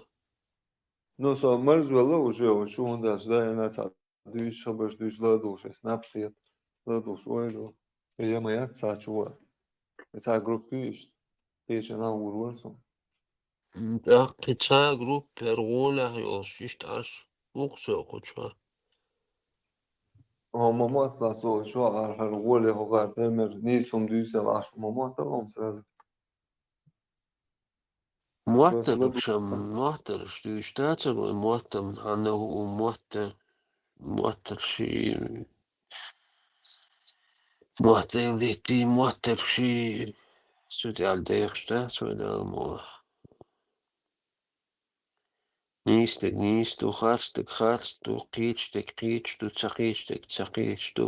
Ну, со марзвелла уже, вот шу хӀунда аьлча даима цхьа дуьйцуш, хабарш дуьйцуш ладугӀуш, ас наб кхета, ладугӀуш ойла. Я ма яц цхьа чу ван. Цхьа группа ю иштта. Кхечанхьа вур вара со. М, тӀаккха кхин цхьа группа хӀара гӀолехь йолуш, иштта Ӏаш ву-кх со кху чохь. Хьо ма моттала со чохь, хӀара гӀоле хӀокхара, например, нийса хӀума дуьйцал Ӏаш, ма моттала хьуна сразу. Моттарг ша, моттаргаш дуьйцуш дацара вай, моттам хьанна хӀу, моттар, моттарг ши, моттарг дитти, моттарг ши, цу тӀехь дехаш дац вай, Дала мукъ лахь. Нийса дерг нийса ду, харц дерг харц ду, кхечу дерг кхечу ду, ца кхечу дерг ца кхечу ду.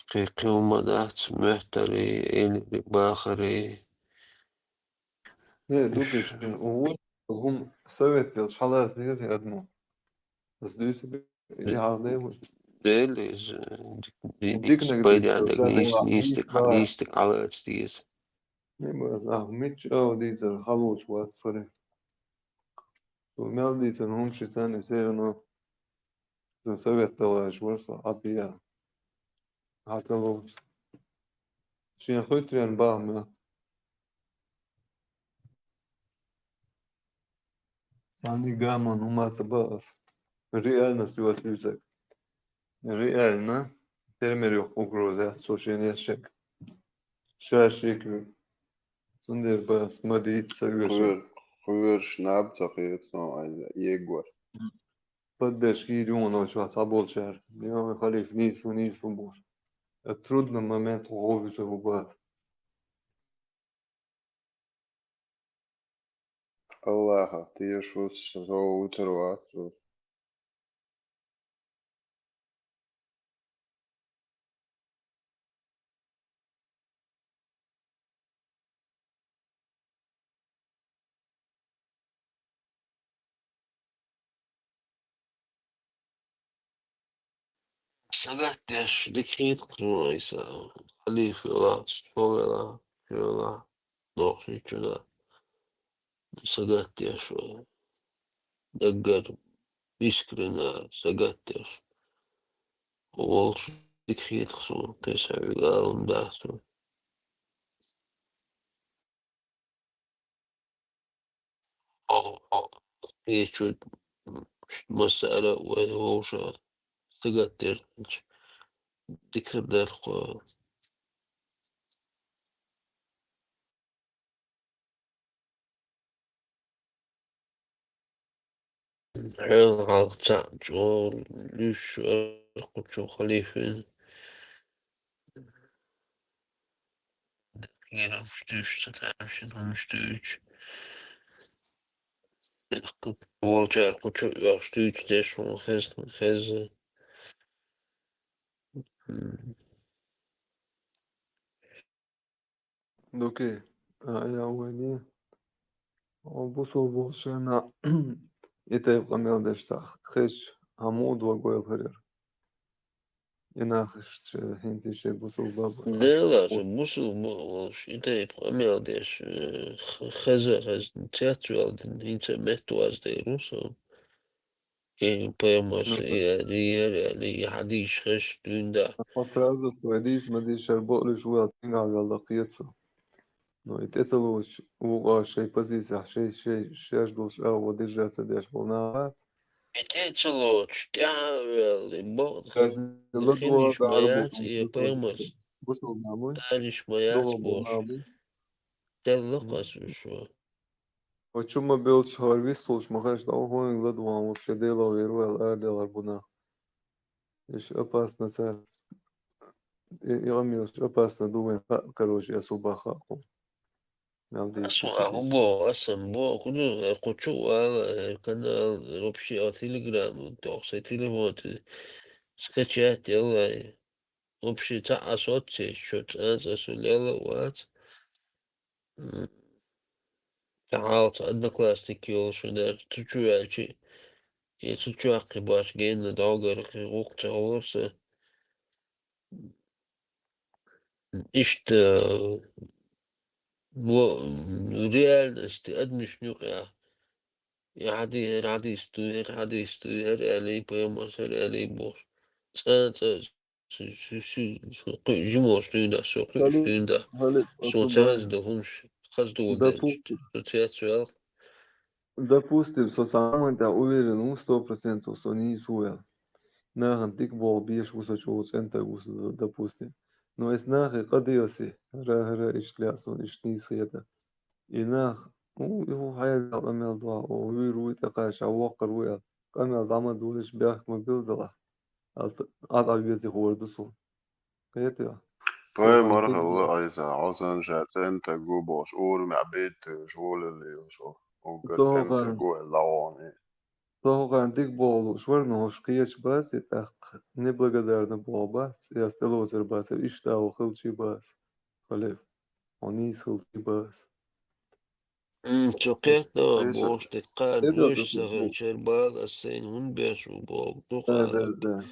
Кхин, кхин хӀума дац, моьттарий, элирий, бахарий. Не, ду тешин, вот, хӀума совет делаш хьалаца деза, я думаю. Ас дуьйцу, и хьалдевлаш. Дела иза, ди-, ди-, дикнаг пайда дуьйцу, дерг нийса, нийса дерг, нийса дерг хьалаца деза. Не, ма, нах мичча а дийцар хьалуучу вац, сори. Цо мел дийцар хӀума ши санна, все равно. Цун совет далаш вара со, Ӏабия. Хьаталуц. Шен хуьйтрен бахьа ма. Царни гаман хӀума ца баъас. Реальность ю ас уьзаг. Реально. Фермер йохк угроза яц, цо шен ящик. Ша шекю. Цундер баъас, ма дийца вешан. Кхуьр-, кхуьрш наб ца кхета, но айза, егор. Поддержки юношвац, а болчар. Йо, халиф, нийсу, нийсу буш. А трудный момент гъовза хӀу бац. Аллаха, тешус, со вутар вац. Сагатдеш дика хеташ ву айса, халиф вела, со вела, шо вела, нохчийчуьра. Сагатдеш ву. Даггара, искренне сагатдеш. Волчу дика хеташ ву, кхин схьа вигалан дац ву. О, о, кхечу массара а вай вовшах сагатдеш, дика дара кхо. Хьел хьалха цхьаъ чӀогӀа луьйш вара кху чу халифин. Кхерам дуьйцуш, ца тамашийна хӀумаш дуьйцуш. Волчара кху чу оьхуш дуьйцуш деш хӀума хезна, хезна. М. Дукий, а, я вайни. О, бусул болчарна и тайпа къамел деш цхьа хезча, хӀама ду вай гойл хӀарар. И нах иштта хӀинца шайн бусул баба. Дела, со бусул бу-, волуш, и тайпа къамел деш, э, х-, хеза, хезна, цецваьлла дина, хӀинца метта вац дер ву со. И пайхамарс, ну, и, и, и, и хьадисаш хезаш дуьйна да. Хьо сразу со дийца ма дийцара бакълуьйш ву аьлла, цигахь ваьлла кхета со. Но и тӀе ца лоцуш вукхо шайн позицехь, шай, шай, шаьш долуш агӀо держаться деш болу нах бац. И тӀе ца лоцуш, тӀаьхьа а ваьлла, и бакъ хилийш ма яц, и пайхамарс алийш ма яц бохуш. Делла кхас уьш ву. Вай чу ма беллачу хӀара вистхуьлуш ма хезаш, дӀа хӀунга ладугӀан вообще Делах вер ву аьлла араделхар бу нах. Иштта опасно цара. И, и къамелаш опасно ду вайн хаьа, короче, ас хӀу баха хаьа кхуна. Мел дийца. Ас хӀу, а хӀу боху, ас ма боху, хӀу ду, хӀара кху чу а вала, хӀара канал, вообще, а Telegram, тоху сайн телефон тӀе скачать елла, вообще, цхьа а соцсеть, шо цӀанца ас хӀу лелла а вац. М, тӀаьхьалца Одноклассники йолуш ю дара, цу чу ваьлча, и цу чохь кхин баш генна дӀогара кхин гӀуллакх ца хилира сан. Иштта, во, реальности адамашна юкъахь. И хьади-, хӀара хьадис дуй, хӀара хьадис дуй, хӀара аьллий пайхамарс, хӀара аьллий бохуш. ЦӀа, цӀа, Шу, шу, шу, шу кхуьу жималш дуьйна, со кхуьуш дуьйна. Хали, суна ца хаза ду хӀумаш, хаза ду, допустим, со цецваьлла. Допустим, со сан ман тӀехь уверен ву сто процентов, со нийса ву аьлла. Нахана дика болу беш ву со, чӀогӀа цӀентаг ву со, допустим. Но эс нахе къа дийла се, хӀара, хӀара, иштта лаьа суна, иштта нийса хета. И нах, ну, и хӀу хьаьрга къамел ду, о, вуьйр вуй тӀекхача, воккхар вуй аьлла. Къамел дӀа ма долуш, бехк ма билла далахь. Ас Ӏад Ӏа веза хӀора ду суна. Кхетий? Паймар хилла айса, хьо санна ша цӀентаг ву бохуш, урамехь бетташ волалле йолуш, уггар цӀентаг ву аьлла гӀоне. Со хӀокхарна дика бохуш вара, но хӀуш кхеча бац, и тӀаккха неблагодарно боху бац, я тӀелоцур бац, иштта а хилчий бац. Халиф, хьо нийса хилчий бац. М, цу кхетта бохуш дерг кхара луьйш ца хилчара бала ас сайна хӀунда беш ву боху, дукха. Да, да, да.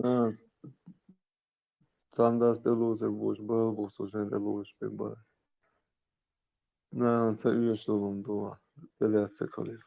А, цхьана дас тӀелоцур бохуш, бала боху со шайн тӀелоцуш бен бац. Нана ца оьшуш долу хӀума ду, тӀелаьцна ца кхалира.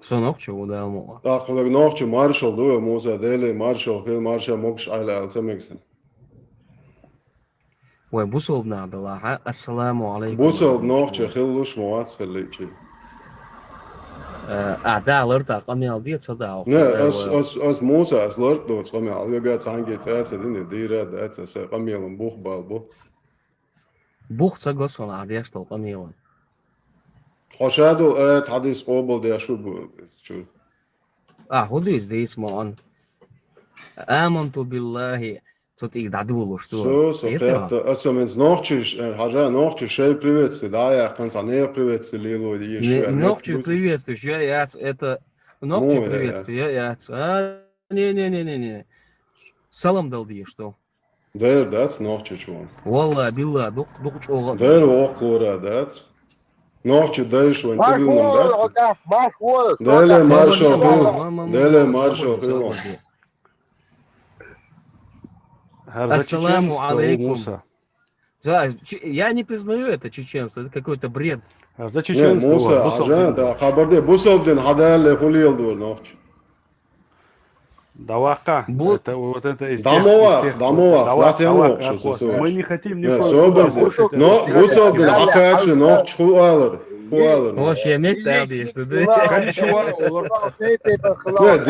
Со нохчо ву, Дала мукъ лой. ТӀаккха хьоьга нохчо маршал ду вай, Муса, Деле маршал хила, марша могуш Ӏайла аьлла ца мегаш санна. Вай бусалба нах далахьа, ассаламу алейкум. Бусалба нохчо хилалуш ма вац хилла чӀи. А, да, лартӀа къамел де, ца да. Не, ас, ас, ас Муса, ас лартӀа доцу къамел, веган цхьаьнгге цӀа ца дина, дийра дац, аса къамелан бух бал бу. Бух ца го сона, а деш долу къамелан. Хьо ша долу аят хьадис къобал деш шу бу чу. А, хӀу дийс, дийс ма он. Аманту биллахи, цо тӀиг дӀадулуш ду. Со, со кхетта, аса менц нохчиш, хьажа нохчиш шай приветствие, да, я, конца не приветствие лило, и Не, нохчи приветствие, я, яц, это, нохчи приветствие, я, яц. А, не, не, не, не, не. Салам дал деш, что? Дер дац нохчичун. Валла, билла, дук, дук чӀогӀа. Дер окхлора дац. Нохчий дайш вайн тӀедиллина дац? Дела маршо хила. Дела маршо хила. Ассаламу алейкум. Да, я не признаю это чеченство, это какой-то бред. Муса, хабар де, бусалба дин хьадалле хулиел дур нохчий. Даваха. Бу- Это вот это из тех, из тех, даваха, даваха, даваха. Мы не хотим никого сюда слушать. Но бусалба дин хьакхача нохчий ху алар. Ху алар. Хо шемет да деш да.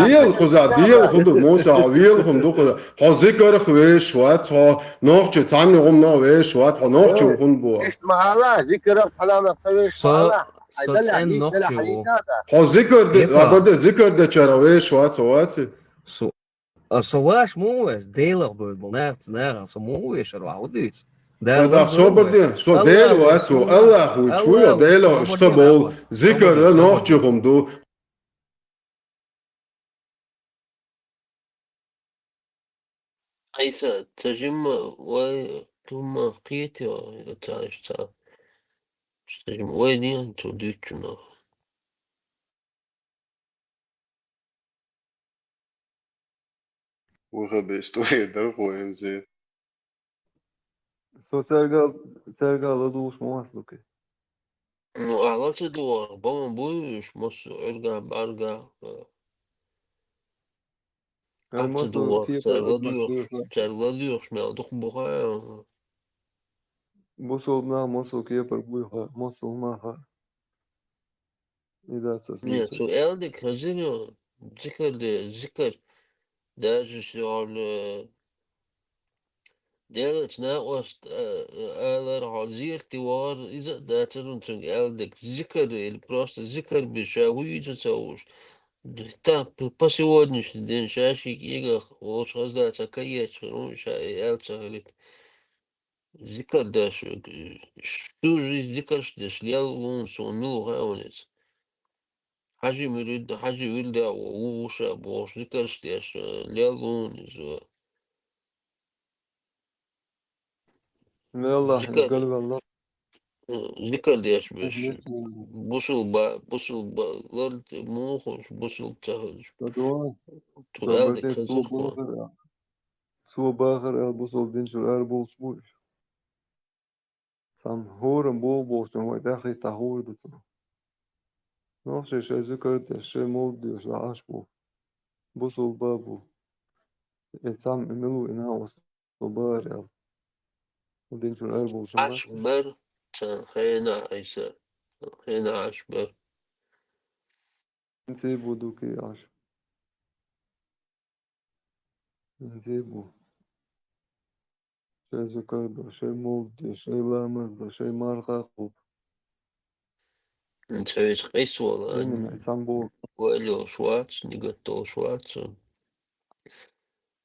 Дел кхуза, дел ху ду, Муса, вел ху ду кхуза. Хьо зикарах веш вац, хьо нохчий цхьанне гӀум нах веш вац, хьо нохчий хун бу. Ишт махала, зикарах хьаланах веш вац. Со цӀен нохчий ву. Хьо зикар де, хабар де, зикар дечара веш вац, вац. Со, а со ваш му веш, Делах бу, бу нах, нах, со му веш, ва ху дуц. Да, собар де, со Дела вац, со Аллах ву, чуя, Дела, что бол, зикар, нохчий хум ду. Айса, ца жимма вай тума кхетио, ца ишта. Ца жимма вай ниан цу дучуна. Ваха беш ту едар ху эмзе. Со цаьрга, цаьрга ладугӀуш ма вац луки. Ну, ала ца дугӀар, бама буюш, мос Ӏурга, бӀарга. Ай, ца мосо дугӀар, кепар цаьрга ладугӀуш, цаьрга ладугӀуш, мел дукха буха. Бусалба нах мосо кепар буй ха, мосо хӀума ха. И дац ас. Нет, цу элдик хазир ю, зикар де, зикар. Даже если он, э, делать на ост, э, э, алар хьо зерти вар, иза дацарун цунг элдик зикар или просто зикар би ша хуйца ца уж. Та п-, по сегодняшний день ша ши кигах, ош хазда ца каеч, ну, ша и эл ца халит. Зикар деш, всю жизнь зикарш деш, лел вун сон муха ванец. Хьажи мурид, хьажи вирда, ву, вуша, бохуш, зикарш деш, лел вун из. Мелла, зикар, галвалла. Зикар деш беш. Бусул ба, бусул ба, лар мухуш, бусул цахуш. Ту элдик хазир ху. Цо бахар аьлла, бусалба дин чуьра арабовлуш бу уьш. Цхьамма хӀораммо бохучунна вай тӀаьхьахӀитта хӀора ду цунах. Нохчий шайн зикар деш, шайн мовлид доьшуш дӀа Ӏаш бу. Бусалба бу. Э, цхьамма и мила ву и накъост бахар аьлла. Дин чуьра арабовлуш ма бу. Ӏаш бар, царна хенахь Ӏийса, царна хенахь Ӏаш бар. Ин ца бу ду кхий Ӏаш. Ин ца бу. Шайн зикар до, шайн мовлид де, шайн ламаз до, шайн марха кхубу. Ин ца веза къийса вала, ин ца бу. Вайл йолуш вац, нигат долуш вац.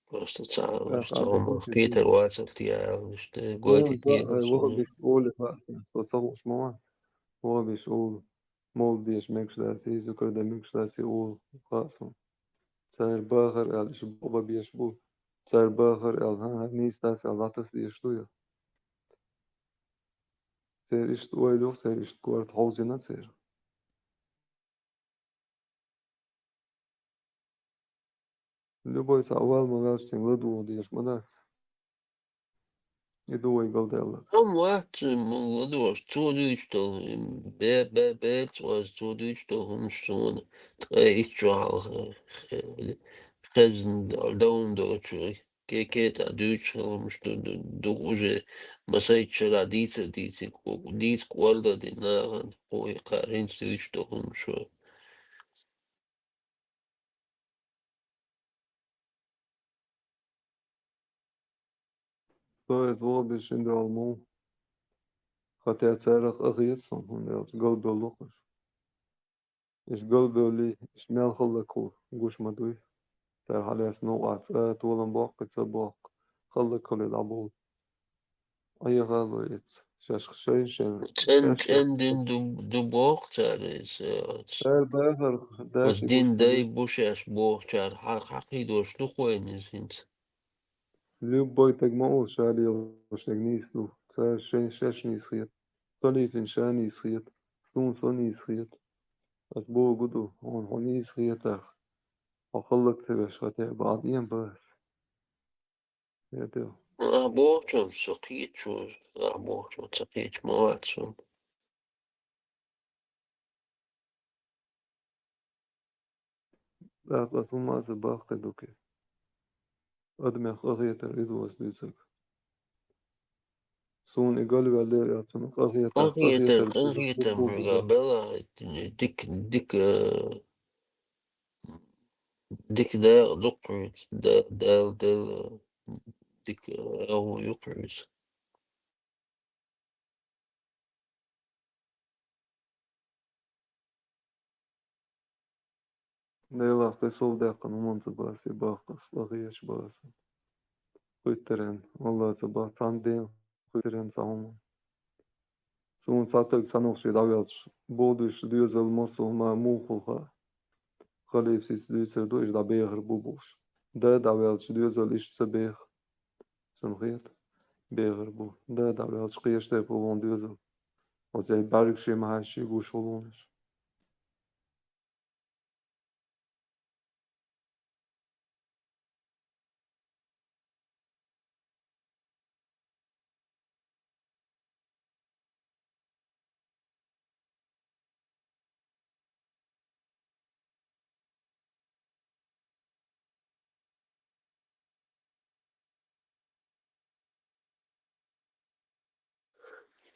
Просто ца, ца хӀума кхетар вацал те аьлла, иштта, гойту те. Ваха беш олу хаьа, со ца хууш ма вац. Ваха беш олу. Мовлид деша мегаш дац, и зикар дан мегаш дац, и олу хаьа суна. Цара бахар аьлла, иша бакъбан беш бу. Цара бахар аьлла, хӀан, хӀан нийса дац аьлла, дӀатаса дезаш ду я? Церан иштта ойла ю, церан иштта корта хьовзийна церан. Любой цхьа вала ма ваьлча, цуьнга ладугӀу дезаш ма дац. И ду вай галдаьлла. Ам вац, м, ладугӀуш, цо дуьйцуш долу, м, бе-, бе-, бецо ас цо дуьйцуш долу хӀуманаш суна ткъе итт чохь хе-, хе-, хезна д-, довна доцуш, ке-, кхетахь дуьйцуш хилла хӀуманаш ду-, ду-, ду уже масайчу шарахь дийца а дийцина, кху-, дийца кху орда дина нахана, кху и кхара хӀинца дуьйцуш долу хӀуманаш. Со иза вон беш шина дуьхьал ма ву. Хатя царах а хета суна, хӀунда аьлча галбевлла-кх уьш. Иштта галбевллий, иштта мел хӀаллакьхула гуш ма дуй. Цара хьалаьцна новкъахь цкъа а толам боккху, ца боккху, хӀаллакьхула дӀабовла. Айхьа а ло иза. Шаьш шайн-шайн. ЦӀен-, цӀен дин ду, ду боху цара иза. Цара бахар, оцу дин дай бу шаьш бохучара хьа-, хьакхийдош ду-кх вайна иза хӀинца. Любой стаг ма олу, ша лелош дерг нийса ду. Цара шайн шаьш нийса хета. Со лийцина ша нийса хета. Суна со нийса хета. Ас бохург ду, хьуна хьо нийса хетахь, хьо хӀаллак ца веш хатӀе бахьа ден бац. Хетий? Ахь бохучунна со кхеташ ву, ахь бохучунна ца кхеташ ма вац суна. ТӀаккха ас хӀумма а ца баккхий ду-кх. Адамех къахетар, иза ас дуьйцург. Суна и галваьллера, я цунах къахетар, къахетар, къахетар, къахетар, бу-, бу-, бу-, бела, дика, дика, э, дика дакъа дукха вуьйцу, да-, Дала, Дала, дика, э, агӀо юкъа вуьйцу. Делахь тхе совдаьккхина хӀуманца бац, и баккха ас лахъечу бац. Кхуьттарен, валлахӀи, ца бац, цхьана ден кхуьттарен цхьа хӀума. Суна цхьа таг санна шен дӀаваьлча, боху дуьйш доьзал массо а хӀума муха хуьлу хаьа. Халифас иштта дуьйцур ду, иштта дӀабехар бу бохуш. Да дӀаваьлча доьзал иштта ца беха. Сан хета, бехар бу. Да дӀаваьлча кхечу тайпа хуьлу хьуна доьзал. Оцу бӀаьргашна ма хьаьжжий гуш хуьлу хьуна уьш.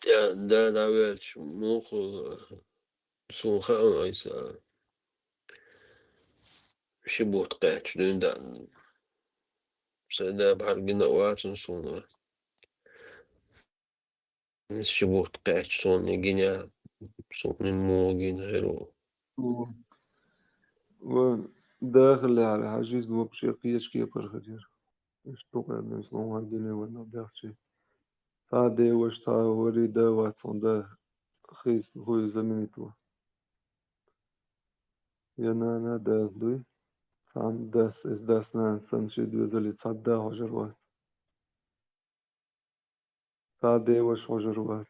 ТӀе-, да, дӀаваьлча, муха, суна хаьа, айса, ши бутт кхаьчча дуьйна даьлла. Сайн да бӀаьргина а вацана суна. Ши бутт кхаьчча суна гина, суна муха гина хир ву. Вайн дахаллехьара, хьан жизнь вообще кхечу кепара хир яра. Иштта тукъа аьлла, слон хьан дуьне вайн бехчи. Цхьа деваша, цхьа вари да вац, хьуна да хийцина хуй заминит ву. Я нана да дуй, цхьана дас, эс дас нана санна ши доьзале цхьа да хьожар вац. Цхьа деваша хьожар вац.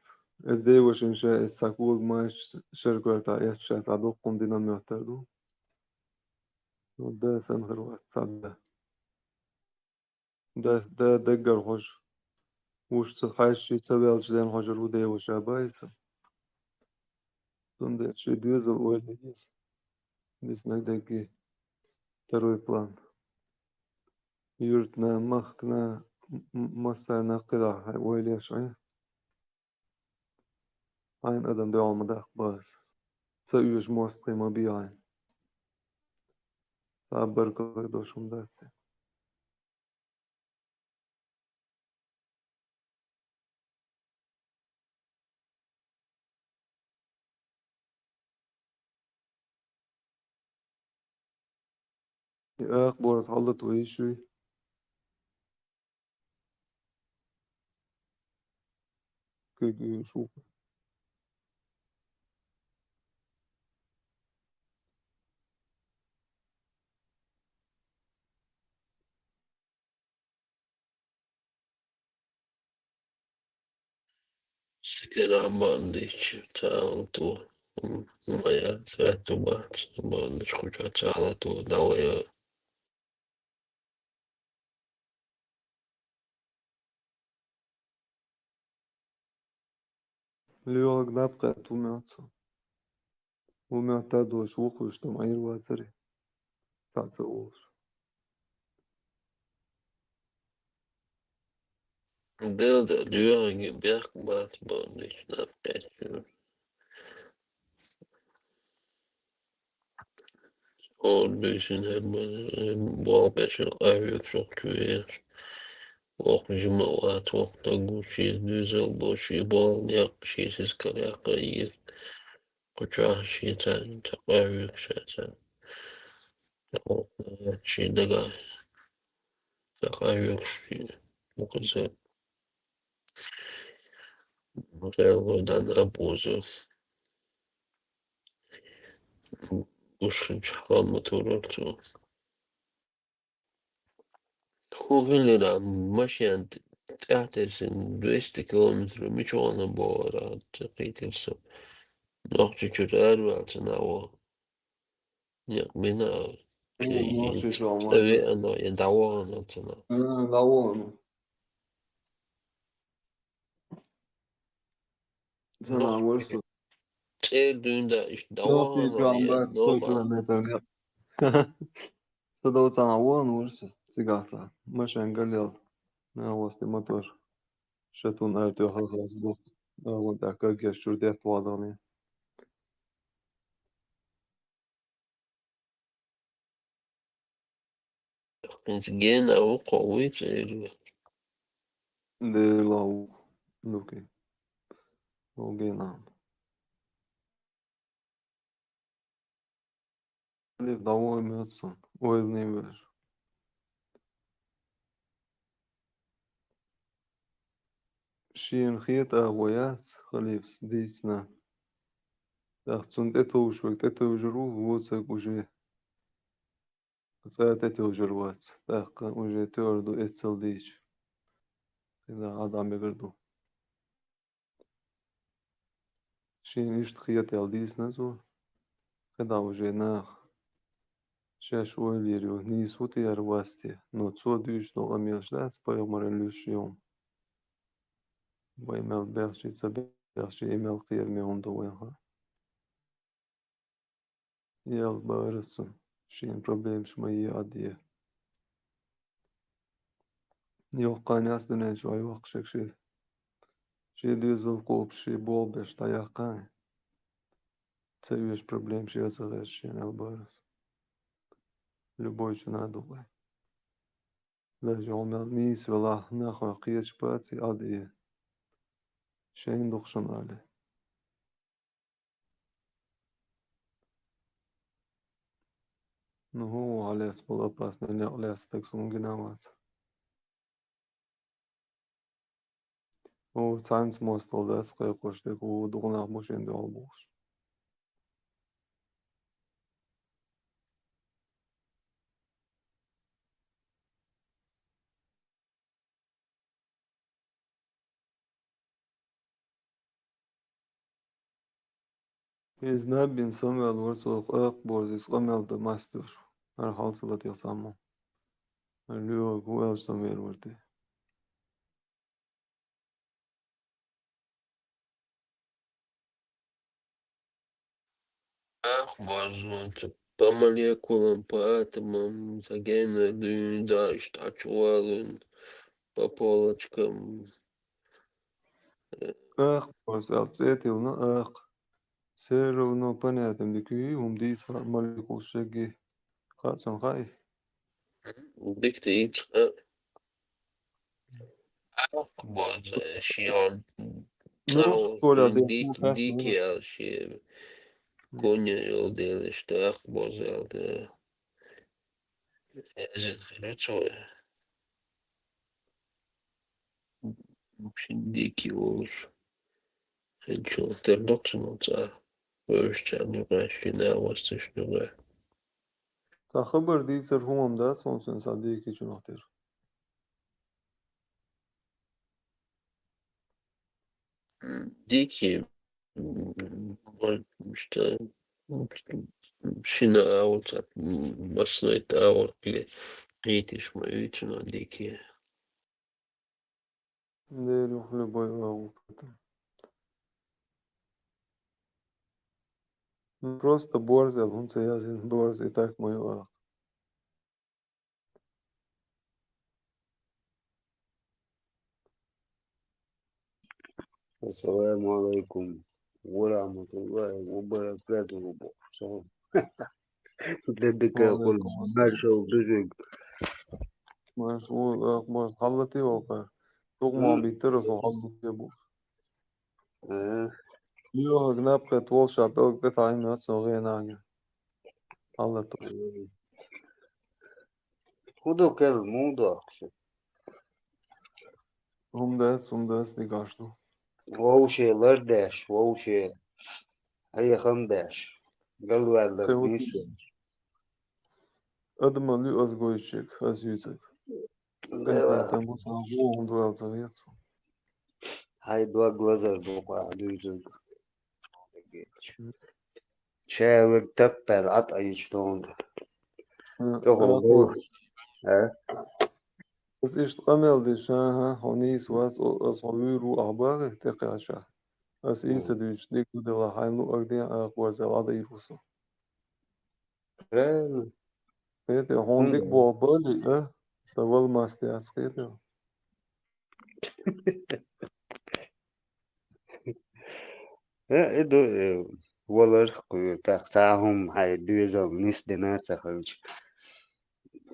Эс девашин ша эс цхьа кога маьжча шеркоьрта эцча, ша цхьа доккхун дина моьттар ду. Ну, да санна хир вац, цхьа да. Да, да даггара хьожа. Вуш ца хьаьжчий ца ваьлча ден хьожар ву деваша баиса. Цундела ши доьзал ойла еза. Диснаг дагги. Второй план. Юьртана, махкана, м-, м-, массарна кхидӀа хьайн ойла еш Ӏе. Хьайна адам дуьхьал ма даккха бац. Ца оьшу мостагӀий ма бий хьайна. Цхьа а баркалла дош хӀума дац. И акха бораз хьаллатве йиш юй? Куьг ю шу. Сикера бандич, цалату, моя цвету бац, бандич куча цалату, давай. Лёлаг наб кхетта ву моьтту со. Ву моьтту а долуш, вукхуьйш там Ӏийр вацаре. Цхьацца олуш. Делда, лоьгӀанге бехк бац бан дича наб кхетта. Олу дуьйсина хӀара бан, болу бешара къахьоьгуш воккхачу вехаш. Воккха жима а вац, воккха даг ву, шен дуьзал бу, шен болу некъ, шен сискал яккха а еза. Кху чохь шен царна ца къахьоьгуш ша царна. Шен дагахь ца къахьоьгуш шен. Мукъаза. ГӀелгӀой дан а бузу. Гуш хинчу хьалха ма турара цо. ХӀун хилира, машен тӀаьхьатесна двести километр мича вахана бохура, ца кхийтира со. Нохчийчуьра араваьлла цунах вон. Некъ бина а. О, Шен нохчийчуьра цӀа веана, я дӀавахана цунах. А, дӀавахана. Цунах вар со. ЦӀера дуьйна да иштта дӀавахана, Нохчийчуьра я бац, сто ногӀа. Километр некъ. Со долчунах вон вар со, цигахь тӀа. Машен галъяьлла. Нагахь васте мотор. Шатун ара тоьхна хаза бу. Агъон тӀехь каггеш чуьра детта вадагӀний. ХӀинца гена а ву, кхо вуй цӀера. Дела ву, дукхи. Ву гена. Лев дӀавоьмма йоц сан, ойланийн вер. Шена хета агӀо яц, Халифас дийцина. ТӀаккха цунна тӀетовжаш верг тӀетовжар ву, вуцаг уже цкъа а тӀетовжар вац. ТӀаккха уже тоьар ду эццал дийча. ХӀинца Ӏа дӀа мегар ду. Шена иштта хетаяьлла дийцина цо, кхидӀа уже наха шаьш ойла йийр ю, нийса ву те яра вац те, но цо дуьйцуш долу къамелаш дац пайхамаран луьйш йолу. Вай мел бехчий, ца бехчий, и мел кхераме хӀума ду вайна хаа. Ял бара цунна, шена проблемаш ма е а де. Йоккха хан яц дуьнен чохь йоккхуш ерг ши. Шен доьзал кхобуш, шен болх беш дӀаяккха. Ца оьшу проблемаш яц ца гӀерташ шена, аьлла бара ас. Любой чуьнан ду вай. Даже хьо мел нийса велахь, нах хьох кхеташ бац и Ӏад и. Шайна дукха шуна але. Ну, хӀун ву хьан лаьцна болу опасный некъ лаьцна стаг суна гина вац? Хьо цхьаьнца мостагӀа дац кхайкхош дерг, хьо дукха нах бу шена дуьхьал бохуш. Иза наб бина самаваьлла вара цо, акха борза иза къамел дан мастуш. ХӀара хьалца латӀехь цхьаммо. ХӀара лоьгӀург хӀун аьлча самавер вара те. Ах, борзонца, по молекулам, по атомам, за генной дуьйна даьш, тӀачувалун, по полочкам. Ах, борзал, цӀе тилна, ах. Все равно понятно, дика ю, хӀума дийца молекулаш шегги. Хаа цунна хаьий? Дика дийца хаьа. Ах, боза, шен Ну, цӀа школа деш, дик-, ну, как дикий ну. Аьлла, шен гонна йолу дела, иштта ах, боза, аьлла, да. Эзар хир цо. Шен дикий волуш. Хин чула тера доккхуш ма цӀа. Вевзачарна юкъахь, шен а васташ юкъахь. Цхьа хабар дийцар хӀумам дац, хӀун сан сан дикий чунах тера. Дикий, м, м, иштта, м, шина а ву цхьа, м, массанойта а ву, кхеташ ма вуьйцу, но дикий. Дера юха любой агӀо потом. Ну, просто борз аьлла, хӀунда ца яздина, борз и так ма ю ах. Ассаламу алайкум ва рахматуллахи ва баракатуху. Де дика хуьлда. Ва алайкум ассалам. Маршалла, дуьзиг. Маршалла, ах, марш, хьаллатий вовхар. Дукха ма М. биттара со хьаллатий бу. Э. Йохаг наб кхетта волуш ша пӀелг тӀе таӀийна йоцу со гӀенагга. Хьаллатуш. Э. ХӀун ду кел, муха дохку шу? ХӀума дац, хӀума дац, дигаш ду. Вовше лар деш, вовше. Хьехам беш. Галваьллар Кхин ву дийш. Адаман ю ас гойтучег, ас юьйцург. Эва. Тхан бу цхьа гӀо хӀума дуьхьал ца хета цо. Хьайн дог лазар бу кху ахь дуьйцург. Шаьвиг таппаьл Ӏатӏайича тхуна. ТӀехула вовш. А? Ас иштта къамел деш, аха, хьо нийса вац, о, ас хьо вуьйр ву ахьа бахи тӀекхаьча. Ас ийса дуьйцу, дика ду дела, хьайн луъаг ден акха варзал Ӏа дийр ву со. Правильно. Хетий, хьуна дика боху бали, а? Сан вала маста яц, хетий? Э, и ду, э, валар кхуьура, тӀаккха цхьа хӀума хьайн доьзал нисдина ца хилча,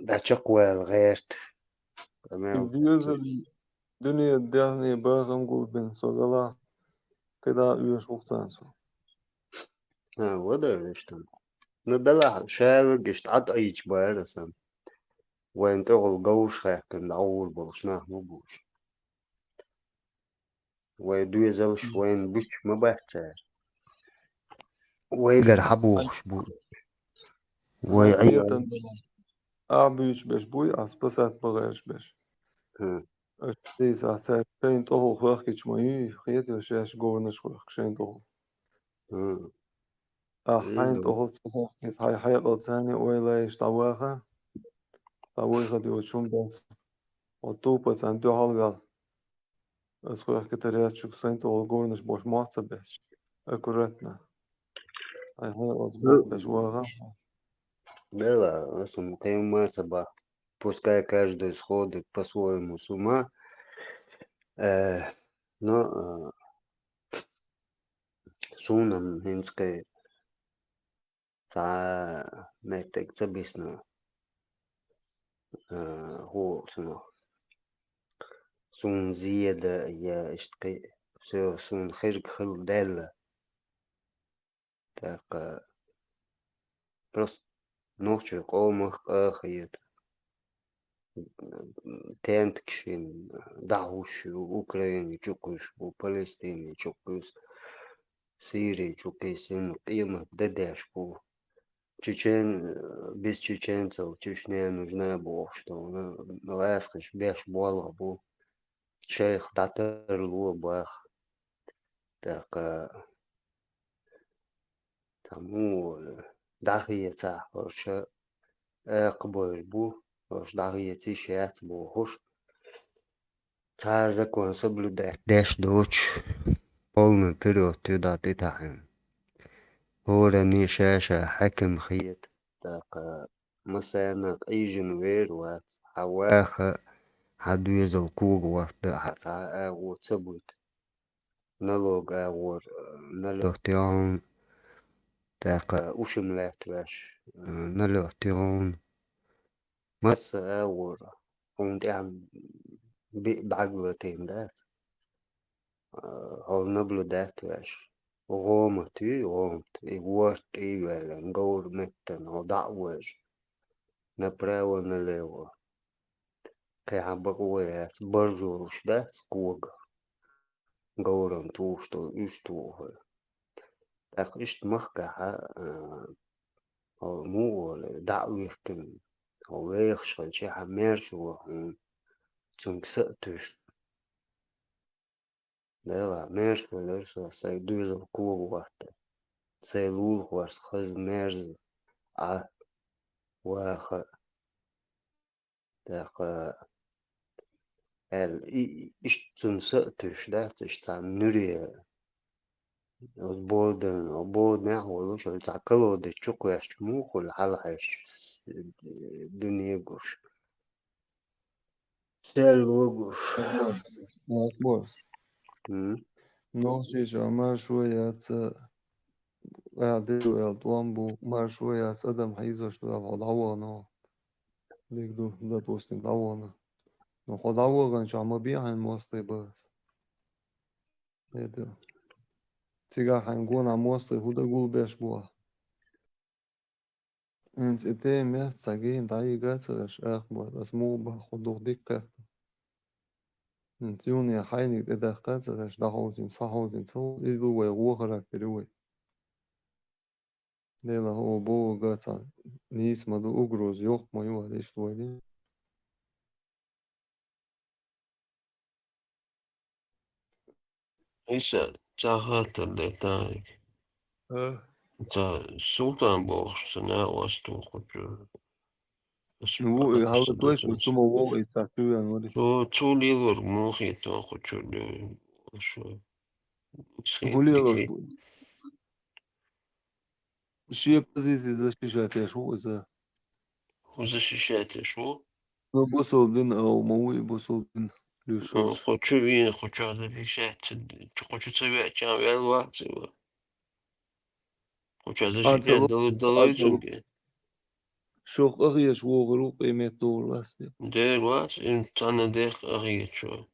дӀа чекхвала гӀерта. Къамел доьзал, дуьне даьхни бахам гулбина со велахь, кхидӀа оьшуш ву-кх царна со. А, вада вешта. Ну, белахь, шаьвиг иштта Ӏатӏайича бара сан. Вайн тӀехула говраш хаьттина дӀагӀур болуш нах ма бу уьш. Вай доьзалш вайна буьтуш ма бац цара. Вайгара хьабохуш бу. Вай Ахьа Ӏийра. Ахьа буьйцуш берш буй, ахьа спасать бан гӀерташ берш. Хм. Аш дийца ахьа цаьрга шайна тӀехула хоьхкича ма юй, хетий, шаьш говраш хоьхку шайна тӀехула. Хм. Ахьа хьайна тӀехула ца хоьхкича, хьайн хьекъал царна ойла йиш дӀаваха, цхьа вай хада йоцуш хӀума дац. Хьо тупа царна дуьхьал ваьлла. Ас хоьхкитар яц шуьга, сайна тӀехула говраш болуш мохь ца бетташ. Аккуратно. Хьайн хьекъалца бохкуш ваха. Дела, ас-м кхин ма ца боху. Пускай каждый сходит по-своему с ума. Э, но, э, суна-м хӀинца кхин цхьа меттиг ца бисна, а, хӀу цунах. Суна зеда я иштта кхин, всё, суна хирг хила даьлла. ТӀаккха просто нохчийн къомах къахета. Тентакаш йина, дӀахьуш ю, Украине чу кхуьйсуш бу, Палестине чу кхуьйсу, Сири чу кхийсина, къемат де деш бу. Чечен-, без чеченцев Чечня нужна бохуш долу, ласкхаш беш болх бу. Шайх дӀатарло баха. ТӀаккха цхьа муха олу, дӀахецахь хӀорш акхабевр бу, хӀорш дӀахеца йиш яц бохуш, цхьа закон соблюдать деш доцуш, полный вперёд ю дӀа тӀетаьхьина. ХӀоранна ша-ша хьаькам хета, тӀаккха массарна къийжина вер вац, хьан ваха, хьан доьзал кога ватта, хьан цхьа а агӀо ца буьту. Налог агӀор, налёгтий хьуна, тӀаккха ушам лаьттавеш, налёгтий хьуна. Масса агӀор хьуна тӀехь биъ бӀаьрг латийна дац. Хьо наблюдать веш. ГӀомат юй, гӀомат, и ворта тӀе а йоьллина, говра меттана хьо дӀа а вожу. Направо, налево. Кхин хьан бакъо яц, баржолуш дац кога. Говран тухуш долу уьш туху хьо. ТӀаккха иштта махкахь, а, хьо муха олу, дӀа а вихкина, хьо вехаш хилча, хьан маьрша ву хьуна, цуьнга са а туьйсуш. Дела, маьрша велира со, сайн доьзал кога ватта. Сайн лулахошца хаза мерза Ӏа ваха. ТӀаккха аьлла, и, иштта цунна са а туьйсуш дац, иштта цхьана нуьре. Оцу боданан, боданехь а волуш, оцу цхьа колодец чу кхоьссича муха хуьлу хьалхьаьжча дуьне гуш. Серло гуш. М? Нохчийчохь маршо яц, а, деза аьлла тӀом бу, маршо яц, адам хьийзош ду аьлла, хьо дӀавахана. Дика ду, допустим, дӀавахана. Но хьо дӀаваханчохь ма бен хьайна мостагӀий бахас. Хета. Цигахь хьайна гонахь мостагӀий хӀун дан гулбеш бу ахь? ХӀинца и тема яц, цхьа гена дӀайига ца гӀерш, акха боху, ас муха боху, хьо дукха дика кхетта. ХӀинца юхне хьайниг тӀедаккха ца гӀерш, дӀахьовзийна, схьахьовзийна ца волу, иза ду вай вон характер ю вай. Делахь хӀун боху га цхьа нийса ма ду, угроза йоккха ма ю, вай иштта вай де. Иша, чахатар де тайг. А. Ца Султан бохуш ца наха оцу тухучу. Ну, ву, и хьалха тойш, цу ма вогӀу, и ца чу вен вари. Цо, цо лелорг муха хетта кху чу ле-, шу. ХӀун лелош бу? Шен позици защищать еш ву иза. ХӀун защищать еш ву? Ну, бусалба дин, а, ма ву и бусалба дин луьйш. Ну, ву. Кху чу вийна, кху чу защищать, кху чу ца веача, вел вац и ву. Кху чу защищать дала, дала цунга. Шух къахеташ вогӀур ву, къемет догӀур вац те. Дера вац, и цхьана дех къахеташ ву.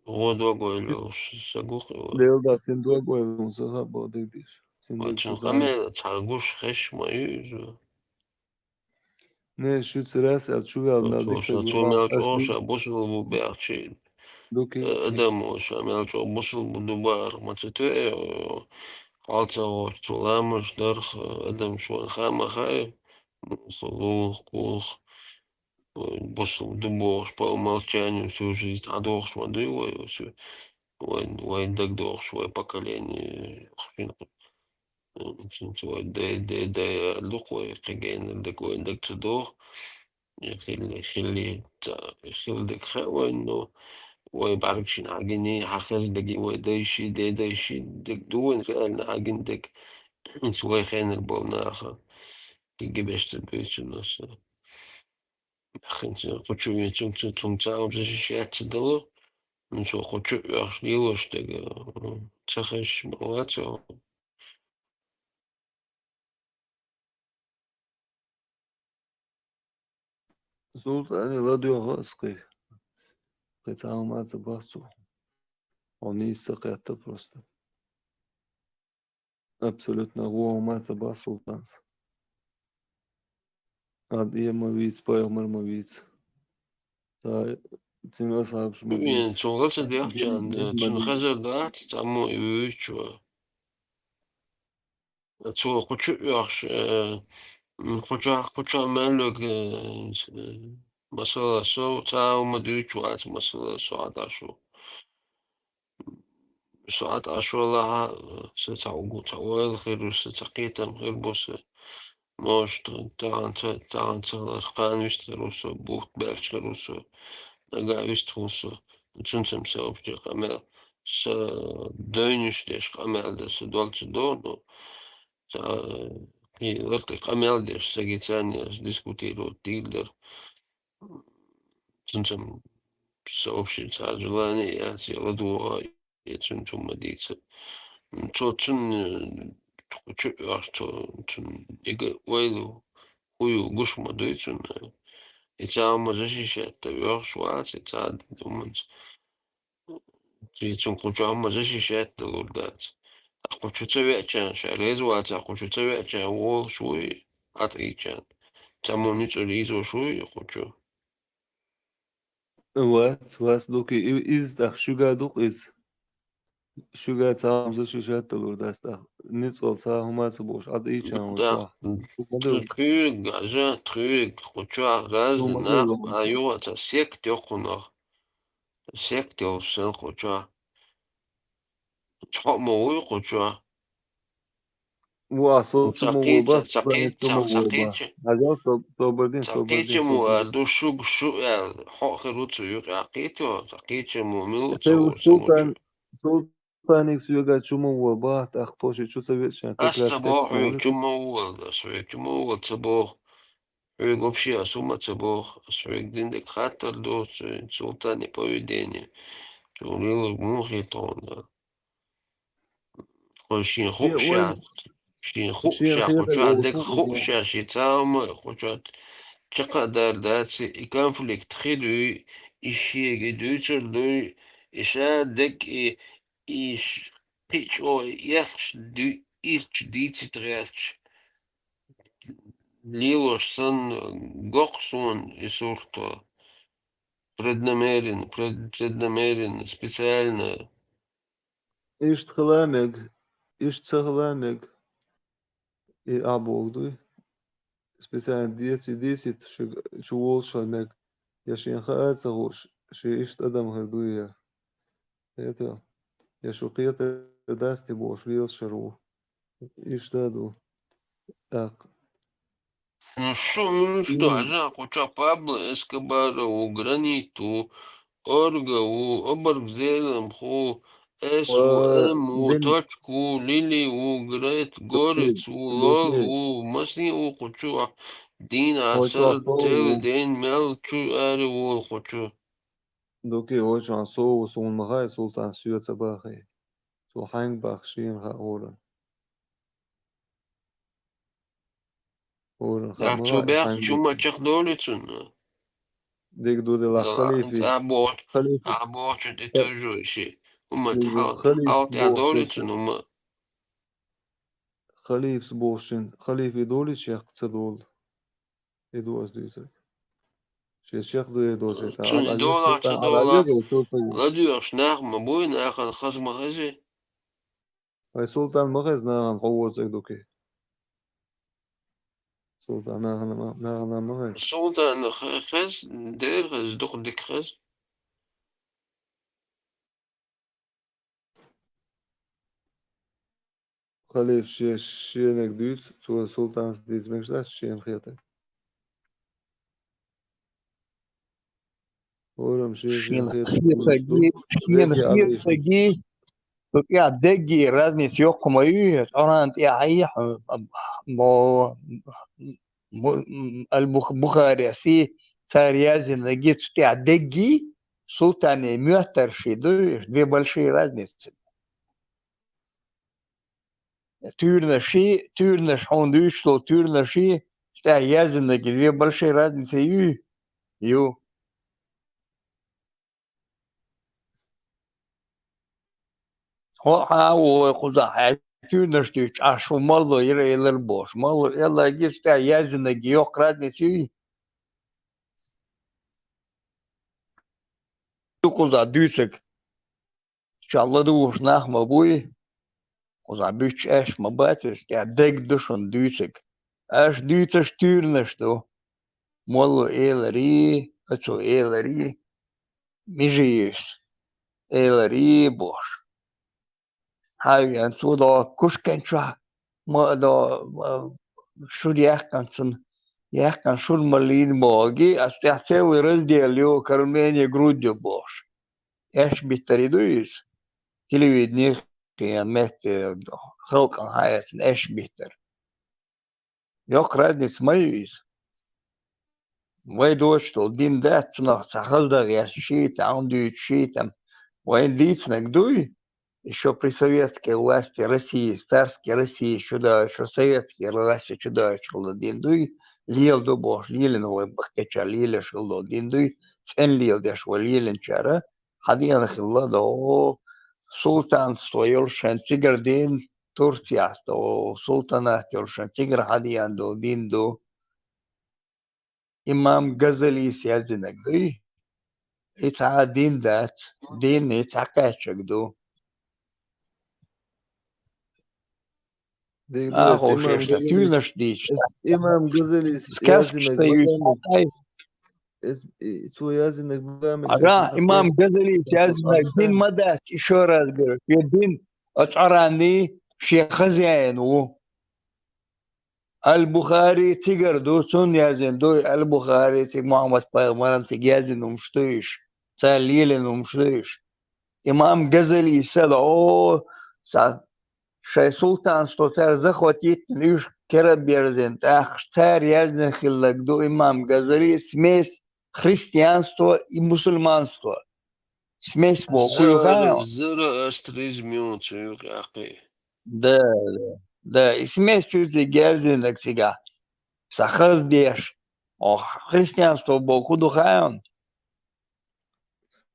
Вон дог ваьлла волуш, са гух и ву. Дела дац, цуьнан дог ваьлла, хӀун ца хаьа бакъдерг дийша. Цуьнан къамел цхьа гуш хезаш ма ю иза. Не, шуьца рас аьлла, чу ваьлла мел дика ду. Цо мел чӀогӀа ша бусалба бу баьхчи. Э, адамо ша мел чӀогӀа бусалба ду бахар ма ца тоьа, хьал ца гӀотту, цо ламаз дарх, э, адам шуна хаа ма хаьа, муха лулах, кхулах. Вай бусалба ду бохуш, по умолчанию цу жизнь дӀадохуш ма дуй вай, вай, вай дагадохуш, вай поколение, шина, цуьнца вай дай, дай, дай, дукха вай кхин генара дага вайн дага ца доху. Хилли, хилли, ца, хилла дага хаьа вайн, но вай бӀаьргашна хьагиний, хьан хезна дагий вай дайший, дай, дайший дага ду вайн, реально хьагина дага. Вай хенара болу наха. Кхин гибеш ца буьйцу аса. ХӀинца кху чу вен цунца, цунца а защищать ца дало, ну, цо кху чу оьхуш лелош дерг, м, ца хезаш ма вац. Султане ладоьгӀу аса кхин. Кхин цхьа хӀума а ца боху цо. Хьо нийса ца кхетта просто. Абсолютно гӀо хӀума ца боху Султанца. Ада э ма вийца, пайхамар ма вийца. Ца цуьнан асхьабаш ма вийца. Цо гӀо ца дехча, цунна хезар дац, цхьаммо и вуьйцучо. Цо кху чу оьхуш, э, м, кху чохь, кху чохь мел верг, э, масала, со цхьа а хӀума дуьйцуш вац, масала, со Ӏа дӀа шу. Со Ӏа тӀе Ӏаш валахь а, сан цхьа угу, цхьа ойла хир ву сан, цхьа кхетам хир бу сан. Может, тахана ца, тахана ца хиларх, кхана вист хир ву со, бутт баьлча хир ву со, нагахь вист хуьлу со. Цуьнца сан вообще къамел, сан девнаш деш къамел дан сан долчу догӀу, ну, ца, кхин лартӀе къамел деш, сан гицан дискутировать дийр дара. Цуьнца сан вообще цхьа желание яц, я ладогӀа, я цуьнца хӀума дийца. Цо цунна, э, кху чу оьхуш, цо цунна ига ойла хӀун ю гуш ма дуй цунна. И цхьа хӀума защищать дан оьхуш вац, и цхьа а хӀуманца. Цуьнан кху чу хӀума защищать далур дац. Ткъа кху чу ца веача, ша реза вацахь, кху чу ца веача, волуш вуй, Ӏа тӀе ийча. Цхьаммо ницкъ йийзош вуй кху чу? Вац, вац, дукха и-, иза тӀаккха шуьга ду-кх иза. Шуьга цхьа хӀума защищать далур дац тӀаккха. Ницкъала цхьа хӀума ца бохуш, Ӏа тӀе ийча ву тӀаккха. Тхуьга, гажа, тхуьга, кху чохь разный нах, а юха ца сект йоккхунах. Сект йолуш санна кху чохь. Цхьаъ ма вуй кху чохь. Ва, со ца кхийча, ца кхийча, ца кхийча. Хьажал, со-, собар дин, ца собар дин, кхийча мо собар дин. Ар ду шуьга шу аьлла, хьо а хир ву цу юкъа кхийто, ца кхийча мо мила ву ца Султан, Султаниг соьга чу ма ву бахьа, тӀаккха тхо ши чу ца веача, ас ца боху, хьоьга чу ма ву, ас хьоьга чу ма ву ца боху. Хьоьга вообще ас хӀума ца боху, ас хьоьга динарг хаттар ду, цуьнан Султане поведение. Цо лелорг муха хета хьуна? Тхо шен хууш ша, шен хууш ша, кху чохь дерг хууш ша, шен цхьа хӀума кху чохь чекх а дар дац, и конфликт хир юй, и шега и дуьйцур дуй, и ша дерг и, и ш-, кхин чӀогӀа и элча дуй, илча дийцийта гӀерташ. Лелош санна, гоху суна и сурт. Преднамеренно, пред-, преднамеренно, специально. Иштта хила мега, иштта ца хила мега. И а боху дуй. Специально деций дийцийта шуьга чу волуш хила мега. Я шен хаа а ца хууш, шен иштта адам хир дуй я. Это, я шу кхета Даьсти бохуш лелаш хир ву. Иштта ду. ТӀаккха. Ну что, ну что, М. Жан, кху чу Пабло Эскобар ву, Гранит ву, Орга ву, Обарг Зелимха ву, Эс ву, Ва М ву, дин Точка ву, Лили ву, Грет, Горец ву, Докей, Лол докей. Ву, Масни ву кху чу, Дин Хьо чу Асар, ас товла Тел ву. Ден, мел чу ари ву кху чу. Дукий, хӀочун сов ву, суна ма хаьа, Султан соьца бахий. Цо хьаьнга бахка шена хаьа хӀоран. ХӀоран хаьа Ах, ма цо хаьа, баьхка хьаьнга чу ма бахка. Чекхдолий цунна? Дика ду делахь, Ла, халифи. Ца боху, Халифи. Ца боху, чу тӀе Ха-, тожу иши. ХӀума Дика ду, халифи хьал тӀе боху долий цо. Цунна хӀума? Халифс бохучун, халифи долий чекх ца долу? И ду ас дуьйцург. Шен чекхдуьйр доций тӀаккха? Цунна Ӏа долахь, ца долахь, ладоьгӀуш нах ма буй, нахана хаза ма хезий. Вай Султан ма хеза нахана хьо воцург, Дукий. Султан нахана ма, нахана ма хеза. Султан хе-, хеза, дера хеза, дукха дика хеза. Халиф ше-, шениг дуьйцу, цо Султанца дийца мегаш дац шена хетарг. ХӀораммо шен, шен Шена хетарг хетарг, шена хетарг, шена хетарг, цу тӀехь дегги разница йоккха ма ю, Къуръан тӀехь а, мо, мо, аль-Бух-, Бухарес, цара яздинарг цу тӀехь дегги, Султане моьттарши ду, две большие разницы. Туьйранаши, туьйранаш хьуна дуьйцуш долу туьйранаши, цу тӀехь яздинарг две большие разницы ю? Ю. Хьо, хьан а ву вай кхузахь, хьайн туьйранаш дуьйцуш, Ӏаш ву малло яра элар бохуш. Малло элларги цу тӀехь яздинарги йоккха разница юй? Ду кхузахь дуьйцург. Ша ладугӀуш нах ма буй, кхузахь буьттуш аьшпаш ма бац, иза тӀехь дегга ду шуна дуьйцург. Аша дуьйцуш туьйранаш ду. Молла эларий, оцо эларий, Межиевс эларий бохуш. Хьан веана цо до кушкан чохь ма до, а, шура яьккхина цунна, яьккхина шура ма лийна бохуги, ас тӀехь целый раздел ю, кормление грудью бохуш. Аьшпаш биттар и ду иза? Телевидение кхин метте халкъана хьаэцна аьшпаш биттар. Йоккха разница ма ю иза. Вай доцуш долу дин дац, цунах цхьа хаза дан гӀерташ ши, цхьа хӀума дуьйцуш ши, там. Вайна дийцинарг дуй, ещё при советской власти России, царской России чудоуьйтуш, советской власти чудоуьйтуш хилла дин дуй, леладо бохуш, лелийна вай баккхийчара лелош хилла дин дуй, цӀена леладеш вай лелийначара, хьадеана хилла до, султанство йолуш шайн цигара дин, Турцияхь до, султанат йолуш шайн цигара хьадеана долу дин ду. Имам Газалис яздинарг дуй? И цхьа а дин дац, дин и цхьа кхаьчнарг ду. Дика ду, а, эс ховш имам ешна, Газалис, туьйранаш дийцича, эс имам Газалис сказкаш яздинарг тайуьйту, бакъамис, хьай. Эс, и, цо яздинарг бакъамис, ага, эс имам Газалис яздинарг дин ма дац, ещё раз говорю, шен дин оцу Къуръанний шен хозяин ву. Аль-Бухари цигара ду, цунна яздина ду, Аль-Бухари цига Мухьаммад пайхамаран цига яздина хӀумаш ду уьш, цара лелийна хӀумаш ду уьш. Имам Газалиса, о, ца, шайн султанство цара захватить йина, уьш кара берзина, тӀаккха цара яздина хилларг ду имам Газали, смесь христианство и мусульманство. Смесь боху ю хаьа? Зороастризм ю цу юкъа кхин. Да, да, да. И смесь ю цига яздинарг цигахь. Сан хаза деш. О, христианство боху хӀун ду хаьа?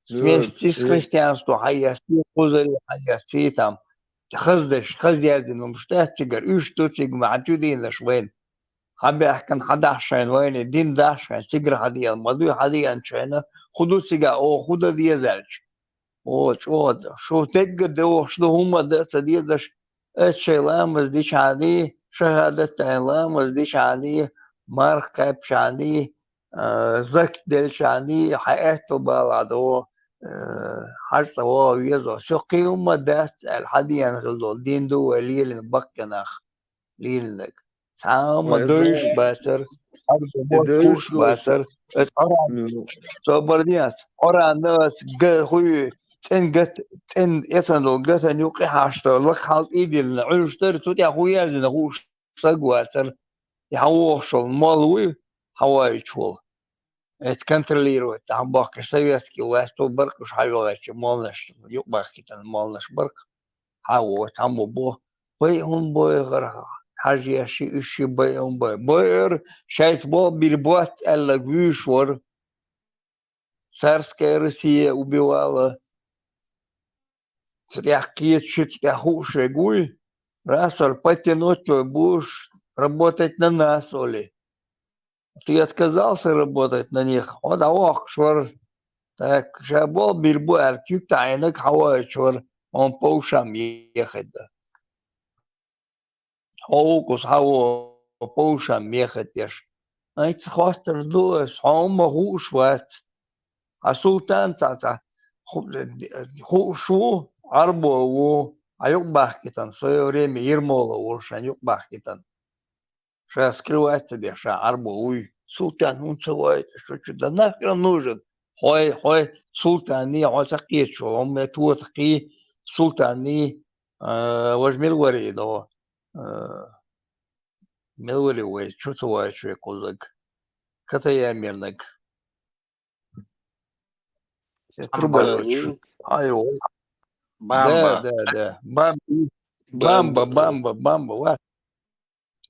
Смесь цис христианство хьаэцций, кхузаре хьаэцций там. Хаза деш, хаза яздина хӀумаш дац цигара, уьш ду цига ма хьан чу дийнаш вайна. Хьан баьхкина, хьан дахьа шайна вайна, дин дахьа шайна, цигара хьан деана, ма дуй хьан деана шайна, хӀун ду цига, о, хӀун дан деза аьлча. О, чӀогӀа ду. Шу тегга дохуш ду, хӀумма дан а ца дезаш, эццахь ламаз дичхьаний, шахӀадат даьлла ламаз дичхьаний, марха кхаьбчхьаний, а, закат делчхьаний, хьан аьтто балахь ду, э, хьажцӀа ваха веза, со кхин хӀумма дац аьлла, хьадеана хила долу дин ду вай лелийна баккхий нах, лелийнарг. Цхьа хӀумма дойуш бацара, хьажцӀа бохуш бацара. Аса Къуръан, собар де аса, Къуръан аса га-, хуй, цӀен гат-, цӀен эцан долу гатан юкъа хьашта, лакха хьалта ийдиллина, Ӏуьллуш дара, цу тӀехь хӀун яздина хууш саг вацара, и хьан вохуш волу молла вуй, хьан ваийтуш волу. Эца контролировать, тахьа бохкаш советский власть, баркуш хьан йогӀаьчу молланаш, юкъабахкийтина молланаш баркх, хьан ву, цхьаммо бо, бай хӀун бойхара, хьажъеш ши, уьш ши бай хӀун бай. Бойхара, шайца бо бир боц аьллаг вуьйш вара. Царская Россия убивала. Цу тӀехь кхеташ, цу тӀехь хууш верг вуй, раз олу подтянуть вай будешь, работать на нас, олий. Ты отказался работать на них, хьо дӀавохкуш вара. Так, ша болх бийр бу аьлла, куьг таӀийнарг хьан ваийтуш вара, хьуна повшам ехийта. Хьо вукхуза хьан ву повшам мехат деш. Айца хоттур ду ас, хьо хӀумма хууш вац. Хьан султан цхьа, цхьа ху-, хууш ву, Ӏарбо ву, хьан юкъа бахкийтина, в своё время Ермолов волу шайн юкъа бахкийтина. Ша скрывать ца деш, ша Ӏарбо вуй. Султан хӀунда ца ваийту, шу чу да нахера нужен? Хьой, хьой, султанний, хьо ца кхеташ волу, хьо ме тота кхий, султанний, а, важа мила варий до? А, мила варий вай, чу ца ваийту шуьга кхузаг? Катаямирнаг. Э, Бамба. Трубаевич. Айо. Бамба. Да, да, да. Бамби. Бамба, Бамба, бамба, бамба, ва.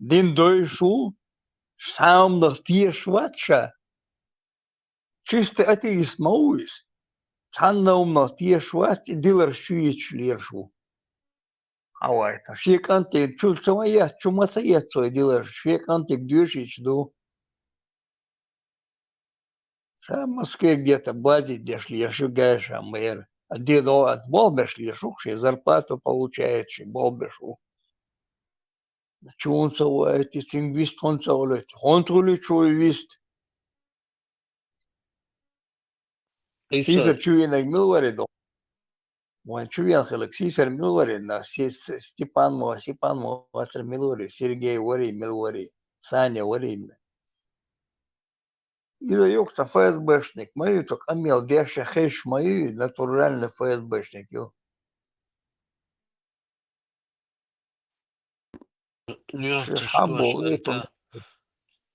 Дин дойшу, цхьа хӀуманах тешаш вац ша. Чисто атеист ма ву иза. Цхьанна хӀуманах тешаш вац, и диларш чу йиташ лелаш ву. Хьан ваийту? Шен кӀантий чу ца ма етта, чу ма ца етта цо и диларш, шен кӀантий доьшуьйтуш ду. Ша Москве где-то базить деш лелаш ю, гайша ма яра. А дедо ат болх беш лелаш ву, шен зарплату получает, шен болх беш ву. Чунца ваийту, цуьнга вист хӀунца олуьйту? ХӀунца хуьлу чу вист? Иса. Сийсара чу венаг мила варий до? Вайн чу вен хилаг сийсара мила варий, на Се-, Се-, Степан мо, Степан мо вацар мила варий, Сергей варий, мила варий, Саня варий. Иза юкъа цхьа ФСБшник ма ю, цо къамел деш а хезаш ма ю, натуральный ФСБшник ю. Лёха, ши ты хьан что бо, это?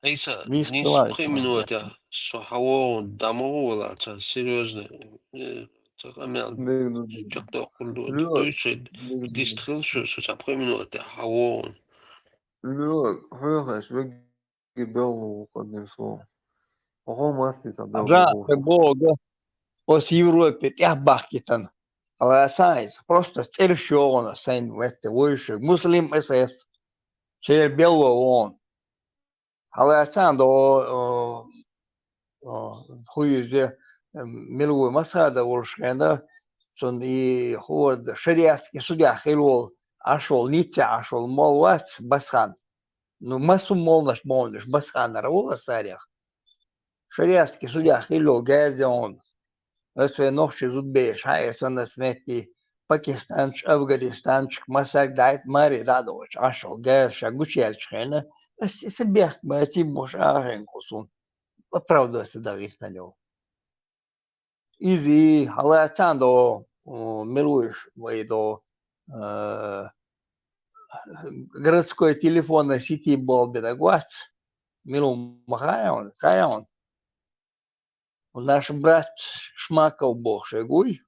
Айса, мисс не Клавис, сухой минута, со хьан вогӀун, дӀа ма вогӀу вала, цхьа серьёзно, э, цхьа къамел чекхдоккхур ду. Лёха, дистхил шу, со цхьа пхи минута хьан вогӀун. Лёха, хьоьхаш веги беллу ву, одним словом. Хьо масти ца беллу ву. Бога, оцу Европе тӀехбахкитан. Ала сан иза, просто цӀераш йогӀуна сайн метте вуйшиг. Муслим эс эс. Церан белла вон. Хьалаьцан до, о, о, хӀу иза, м, мила ву Масхада волуш хенна, цунна и хӀорда шариатский судья хила волу, Ӏаш волу, Ницце Ӏаш волу молла вац Басхан. Ну, массо молланаш бохуш, Басханара волу ас царех. Шариатский судья хила волу газе хьуна. Ас вайн нохчий зудбераш хьаэцан ас метти, пакистанчу, афганистанчу, масаг дайт, маре дӀа а доцуш, Ӏаш волу газа ша гучуяьллачу хенна, ас и сан бехк ма, ас и бохуш ахьенга кху суна. Оправдываться дан гӀиртан йолу. Иза, хьалаьцан до, о, мила вуйш вай до, э, городской телефонной сети болу бинаг вац, мила ву ма хаьа хьуна, хаьа хьуна. Наш брат Шмаков бохуш вуй.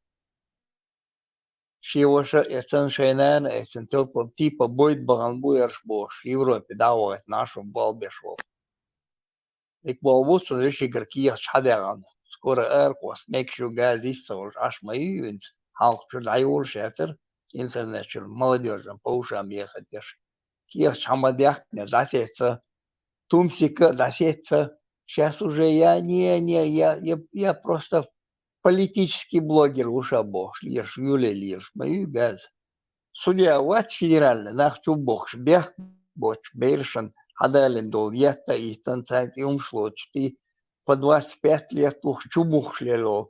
Шен ваша эцан, шайн нана эцан, типа, типа бойд бахана бу ерш бохуш, Европе дӀа а вахийтина, Ӏаш ву болх беш волу. Ик болу бу цо вешигара кехаташ хьадаьгӀана. Скоро арахьа мегаш ю, газа йист ца волуш, Ӏаш ма ю хӀинца. Хьалха чуьра дӀайолуш яцара, интернет чуьра молодёжан повшам ехат деш. Кехаташ хьан ма даьхкина, дӀасеца. Тумсика а дӀасеца. Щас уже я, не, не, я, я, я просто политический блогер ву ша бохуш, леш, юле леш, ма ю газа. Судья вац федеральный, нах чу бохуш, бехк боцуш, берашан хьадалина долу етта а йиттан, царна тӀе хӀумаш лоцуш, тӀе по двадцать пять лет вухуш, чу бухуш лело.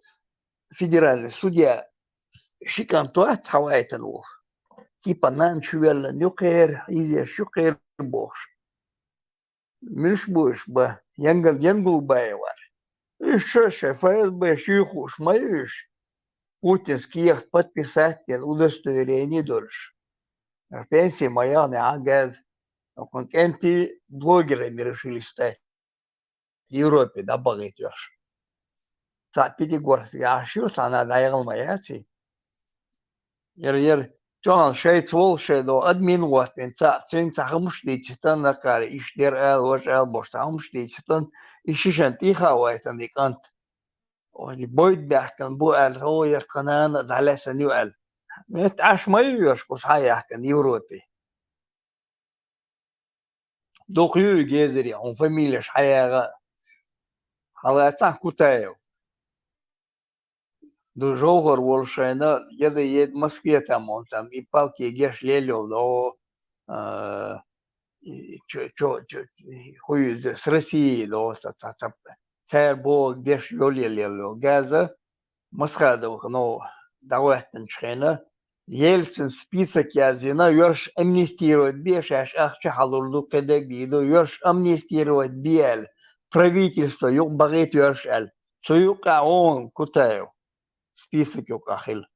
федеральный судья ши кӀант вац хьавайтана волу. Типа нана чу веллан ю кхеран, изеш ю кхеран бохуш. Муьлш бу уьш бан, Янгул-, Янгулбаев вара. Уьш ша шайн ФСБ-ш юй хууш ма ю уьш. Путинский кехат подписать дина удостоверение долуш. Пенсия ма яхна, а газ. Окхун кӀентий блогерийн мира ши листай. Европе дӀабахийта йош. Цхьаъ Пятигорске Ӏаш ю, цхьана дӀаяхана ма яц и. Яра, яра, чохь шайца волу шайн догӀу админ гӀоттийна цхьаъ, цуьнга цхьа хӀумаш дийцитан накхара, иштта дера ала, важа ала бохуш, цхьа хӀумаш дийцитан, и шишан тӀехьа вайтана и кӀант. Оцу бойда баьхкина бу аьлла, хӀо, яра тхан нана а дӀалаьцна ю аьлла. Метта Ӏаш ма ю йош, кхуза хьаяьхкина Европе. Дукха ю и гезаре, хьуна фамилеш хьаяха а. Хьалаца Кутаев. Ду Жовхар волу шайна, яда еда Москве там, он там и палки геш лел йолу догӀу, а, и чо-, чо-, чо-, хӀу иза, с Россией догӀу, ца, ца, ца, цара боху деш йолаелла йолу газа, Масхадов, ну, дӀахӀоьттинчу хенахь, Ельцин список яздина, йоьрш амнистировать бе, шаьш ахча хьалур ду, кхидерг дийр ду, йоьрш амнистировать бе аьлла, правительство юкъа бахийта йоьрш аьлла. Цу юкъа вон Кутаев список юкъа хила.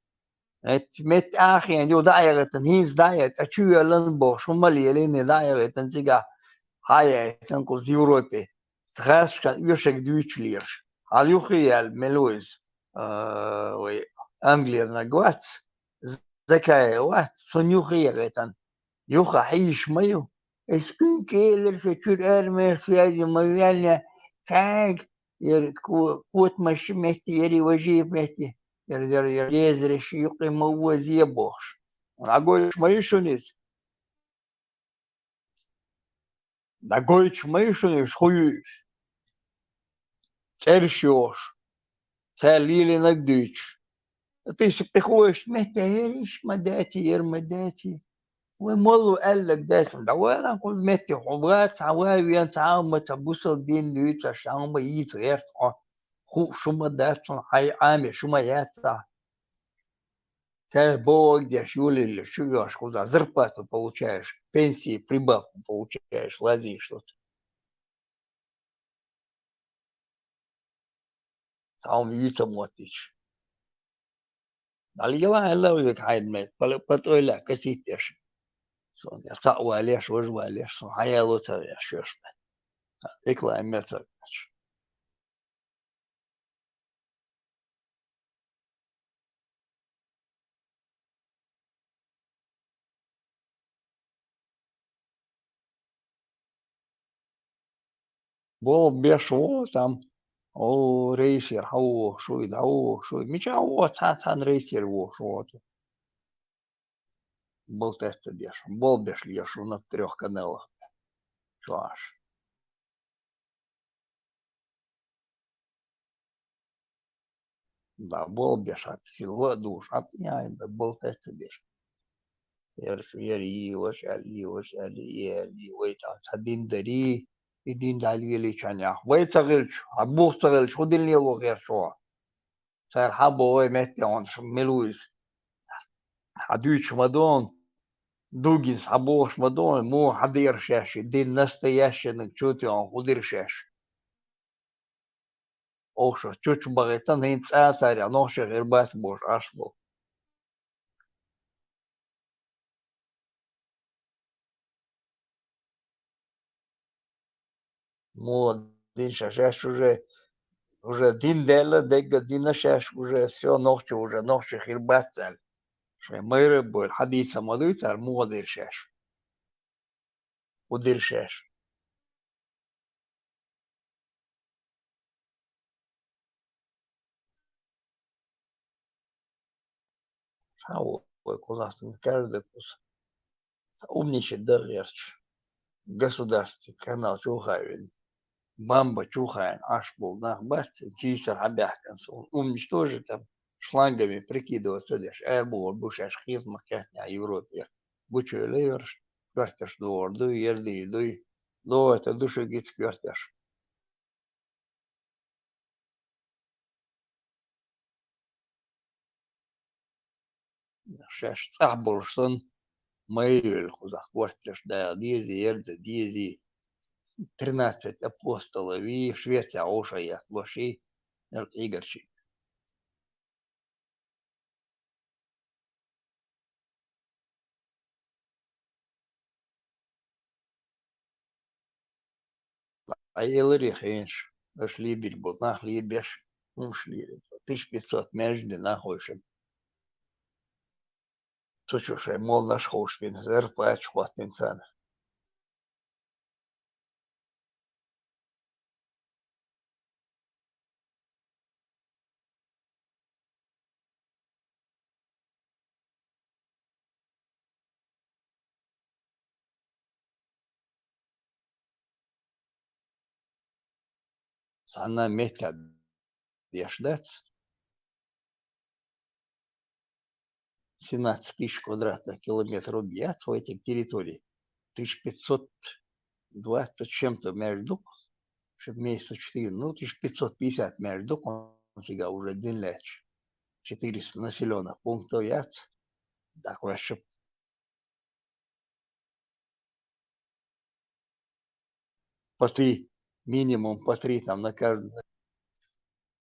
Метта, метта ахена ю дӀа а яхийтина, хӀинца дӀа а яхийтина, ткъа чу йоьллина бохуш, хӀума лелийна дӀа а яхийтина, цигахь хьаяйтина кхуза Европе. ГӀазкхийн оьшург дуьйцуш лелаш. Хьала юххе яьлла мила ву иза, а, вай Англера наг вац, Закаев вац, цунна юххе яхийтина. Юха хьийзаш ма ю. Ас куьйга элира, со чуьра армейн связи ма ваьлла, цаьрга, яра ко-, котамаш метте, яра важип метте, яра, яра, яра езараш юкъе ма вазе бохуш. ДӀагойтуш ма ю шуна иза. ДӀагойтуш ма ю шуна уьш хӀу ю уьш. ЦӀераш йохуш, цара лелийнарг дуьйцуш. Ткъа иза пхи хӀума метте, яра иштта ма дац и, яра ма дац и. Вай молла аьлларг дац, дӀаваран кхуза метте, хьо вац, цхьа ван вен, цхьа а ма ца бусал дин дуьйцуш, цхьа а ма йийца гӀерта хьо. Хууш шу ма дац, хьуна хьайн Ӏаме шу ма яц цхьа. Цара бохург деш, юлаллаш, шу йош кхуза зарплату получаешь, пенсии прибавку получаешь, лазийш луц. Цхьа хӀума юьйца ма моттийча. ДӀалела аьлла везиг хьайна мет, пала-, патӀойла касийтдеш. Сон я цхьаъ валеш, важа валеш, сон хьаяло ца веш, шоьш мет. Реклама мел ца веш. Болх беш ву там. О, рейсера хьан вохуш ву, дӀавохуш ву. Мичахь воху, цхьа-цхьана рейсера вохуш ву. Болтаьрца деш, болх беш леш ву на в трёх каналах. Чу Ӏаш. Да, болх беш хьан, сила а душ, хьан, яй, да, болтаьрца деш. Яра шу, яра йий, ваша аьлла, йий, ваша аьлла, йий аьлла, йий, вай цхьа, цхьа дин дарий, и дин дӀалелийча хьан яхь. Вай ца хилча, хьан бух ца хилча, хӀу дин лело гӀерта шу? Цара хьан боху вай метте хьуна, шу мила ву иза? Хьан дуьйцуш ма ду хьуна, Дугинс хьан бохуш ма ду хьуна, муха хьан дера шаьш, и дин настоящениг чу а тоьхна, хӀу дира шаьш? Оха шу чучу бахийтан, хӀинца цӀа царех нохчий хир бац бохуш Ӏаш бу. Муха дина шаьш, шаьш уже, уже дин даьлла, дегга дина шаьш уже, всё, нохчо уже, нохчий хир бац аьлла. Шайн майра а бойла, хьан дийца ма дуй цара, муха дира шаьш? ХӀу дира шаьш? Ша ву вай кхузахь, каждый кхуза. Умничать дан гӀерташ. Государственный канал чу хаийна. Бамба чу хаийна Ӏаш болу нах бац, сийсара хьан баьхкина суна. Умничать тоже там шлангами прикидываться деш. Ара бохур бу шаьш кхетамах кхетнехь Европе. Гучуйла йоьрш, коьрташ догӀур дуй, ярдийр дуй. Лохуьйтур ду шу гица коьрташ. кхоачаш, цӀахь болуш санна, майра велла кхузахь кортош дагӀа дезий, ярда дезий, тринадцать апостолов, и Швецехь вовшахъяхна лош, и неркъа Ӏийгарчий. Ткъа элира хенаш, аша лебиг бу, нах лебеш, хӀумаш лийра. Тысяча пятьсот маьждиг нах вайшина. Цу чу шайн моллаш ховшбина, зарплаташ хӀоттийна царна. Цхьанна меттехь деш дац. Семнадцать тысяч квадратных километров яц вай цигахь территории. Тысяча пятьсот двадцать с чем-то маьждиг, ши месяца четыре, ну, тысяча пятьсот пятьдесят маьждиг, он цигахь уже дина лаьтташ. Четыреста населённых пунктов яц. ДӀакхоьссича, по три, минимум по три там на каждый,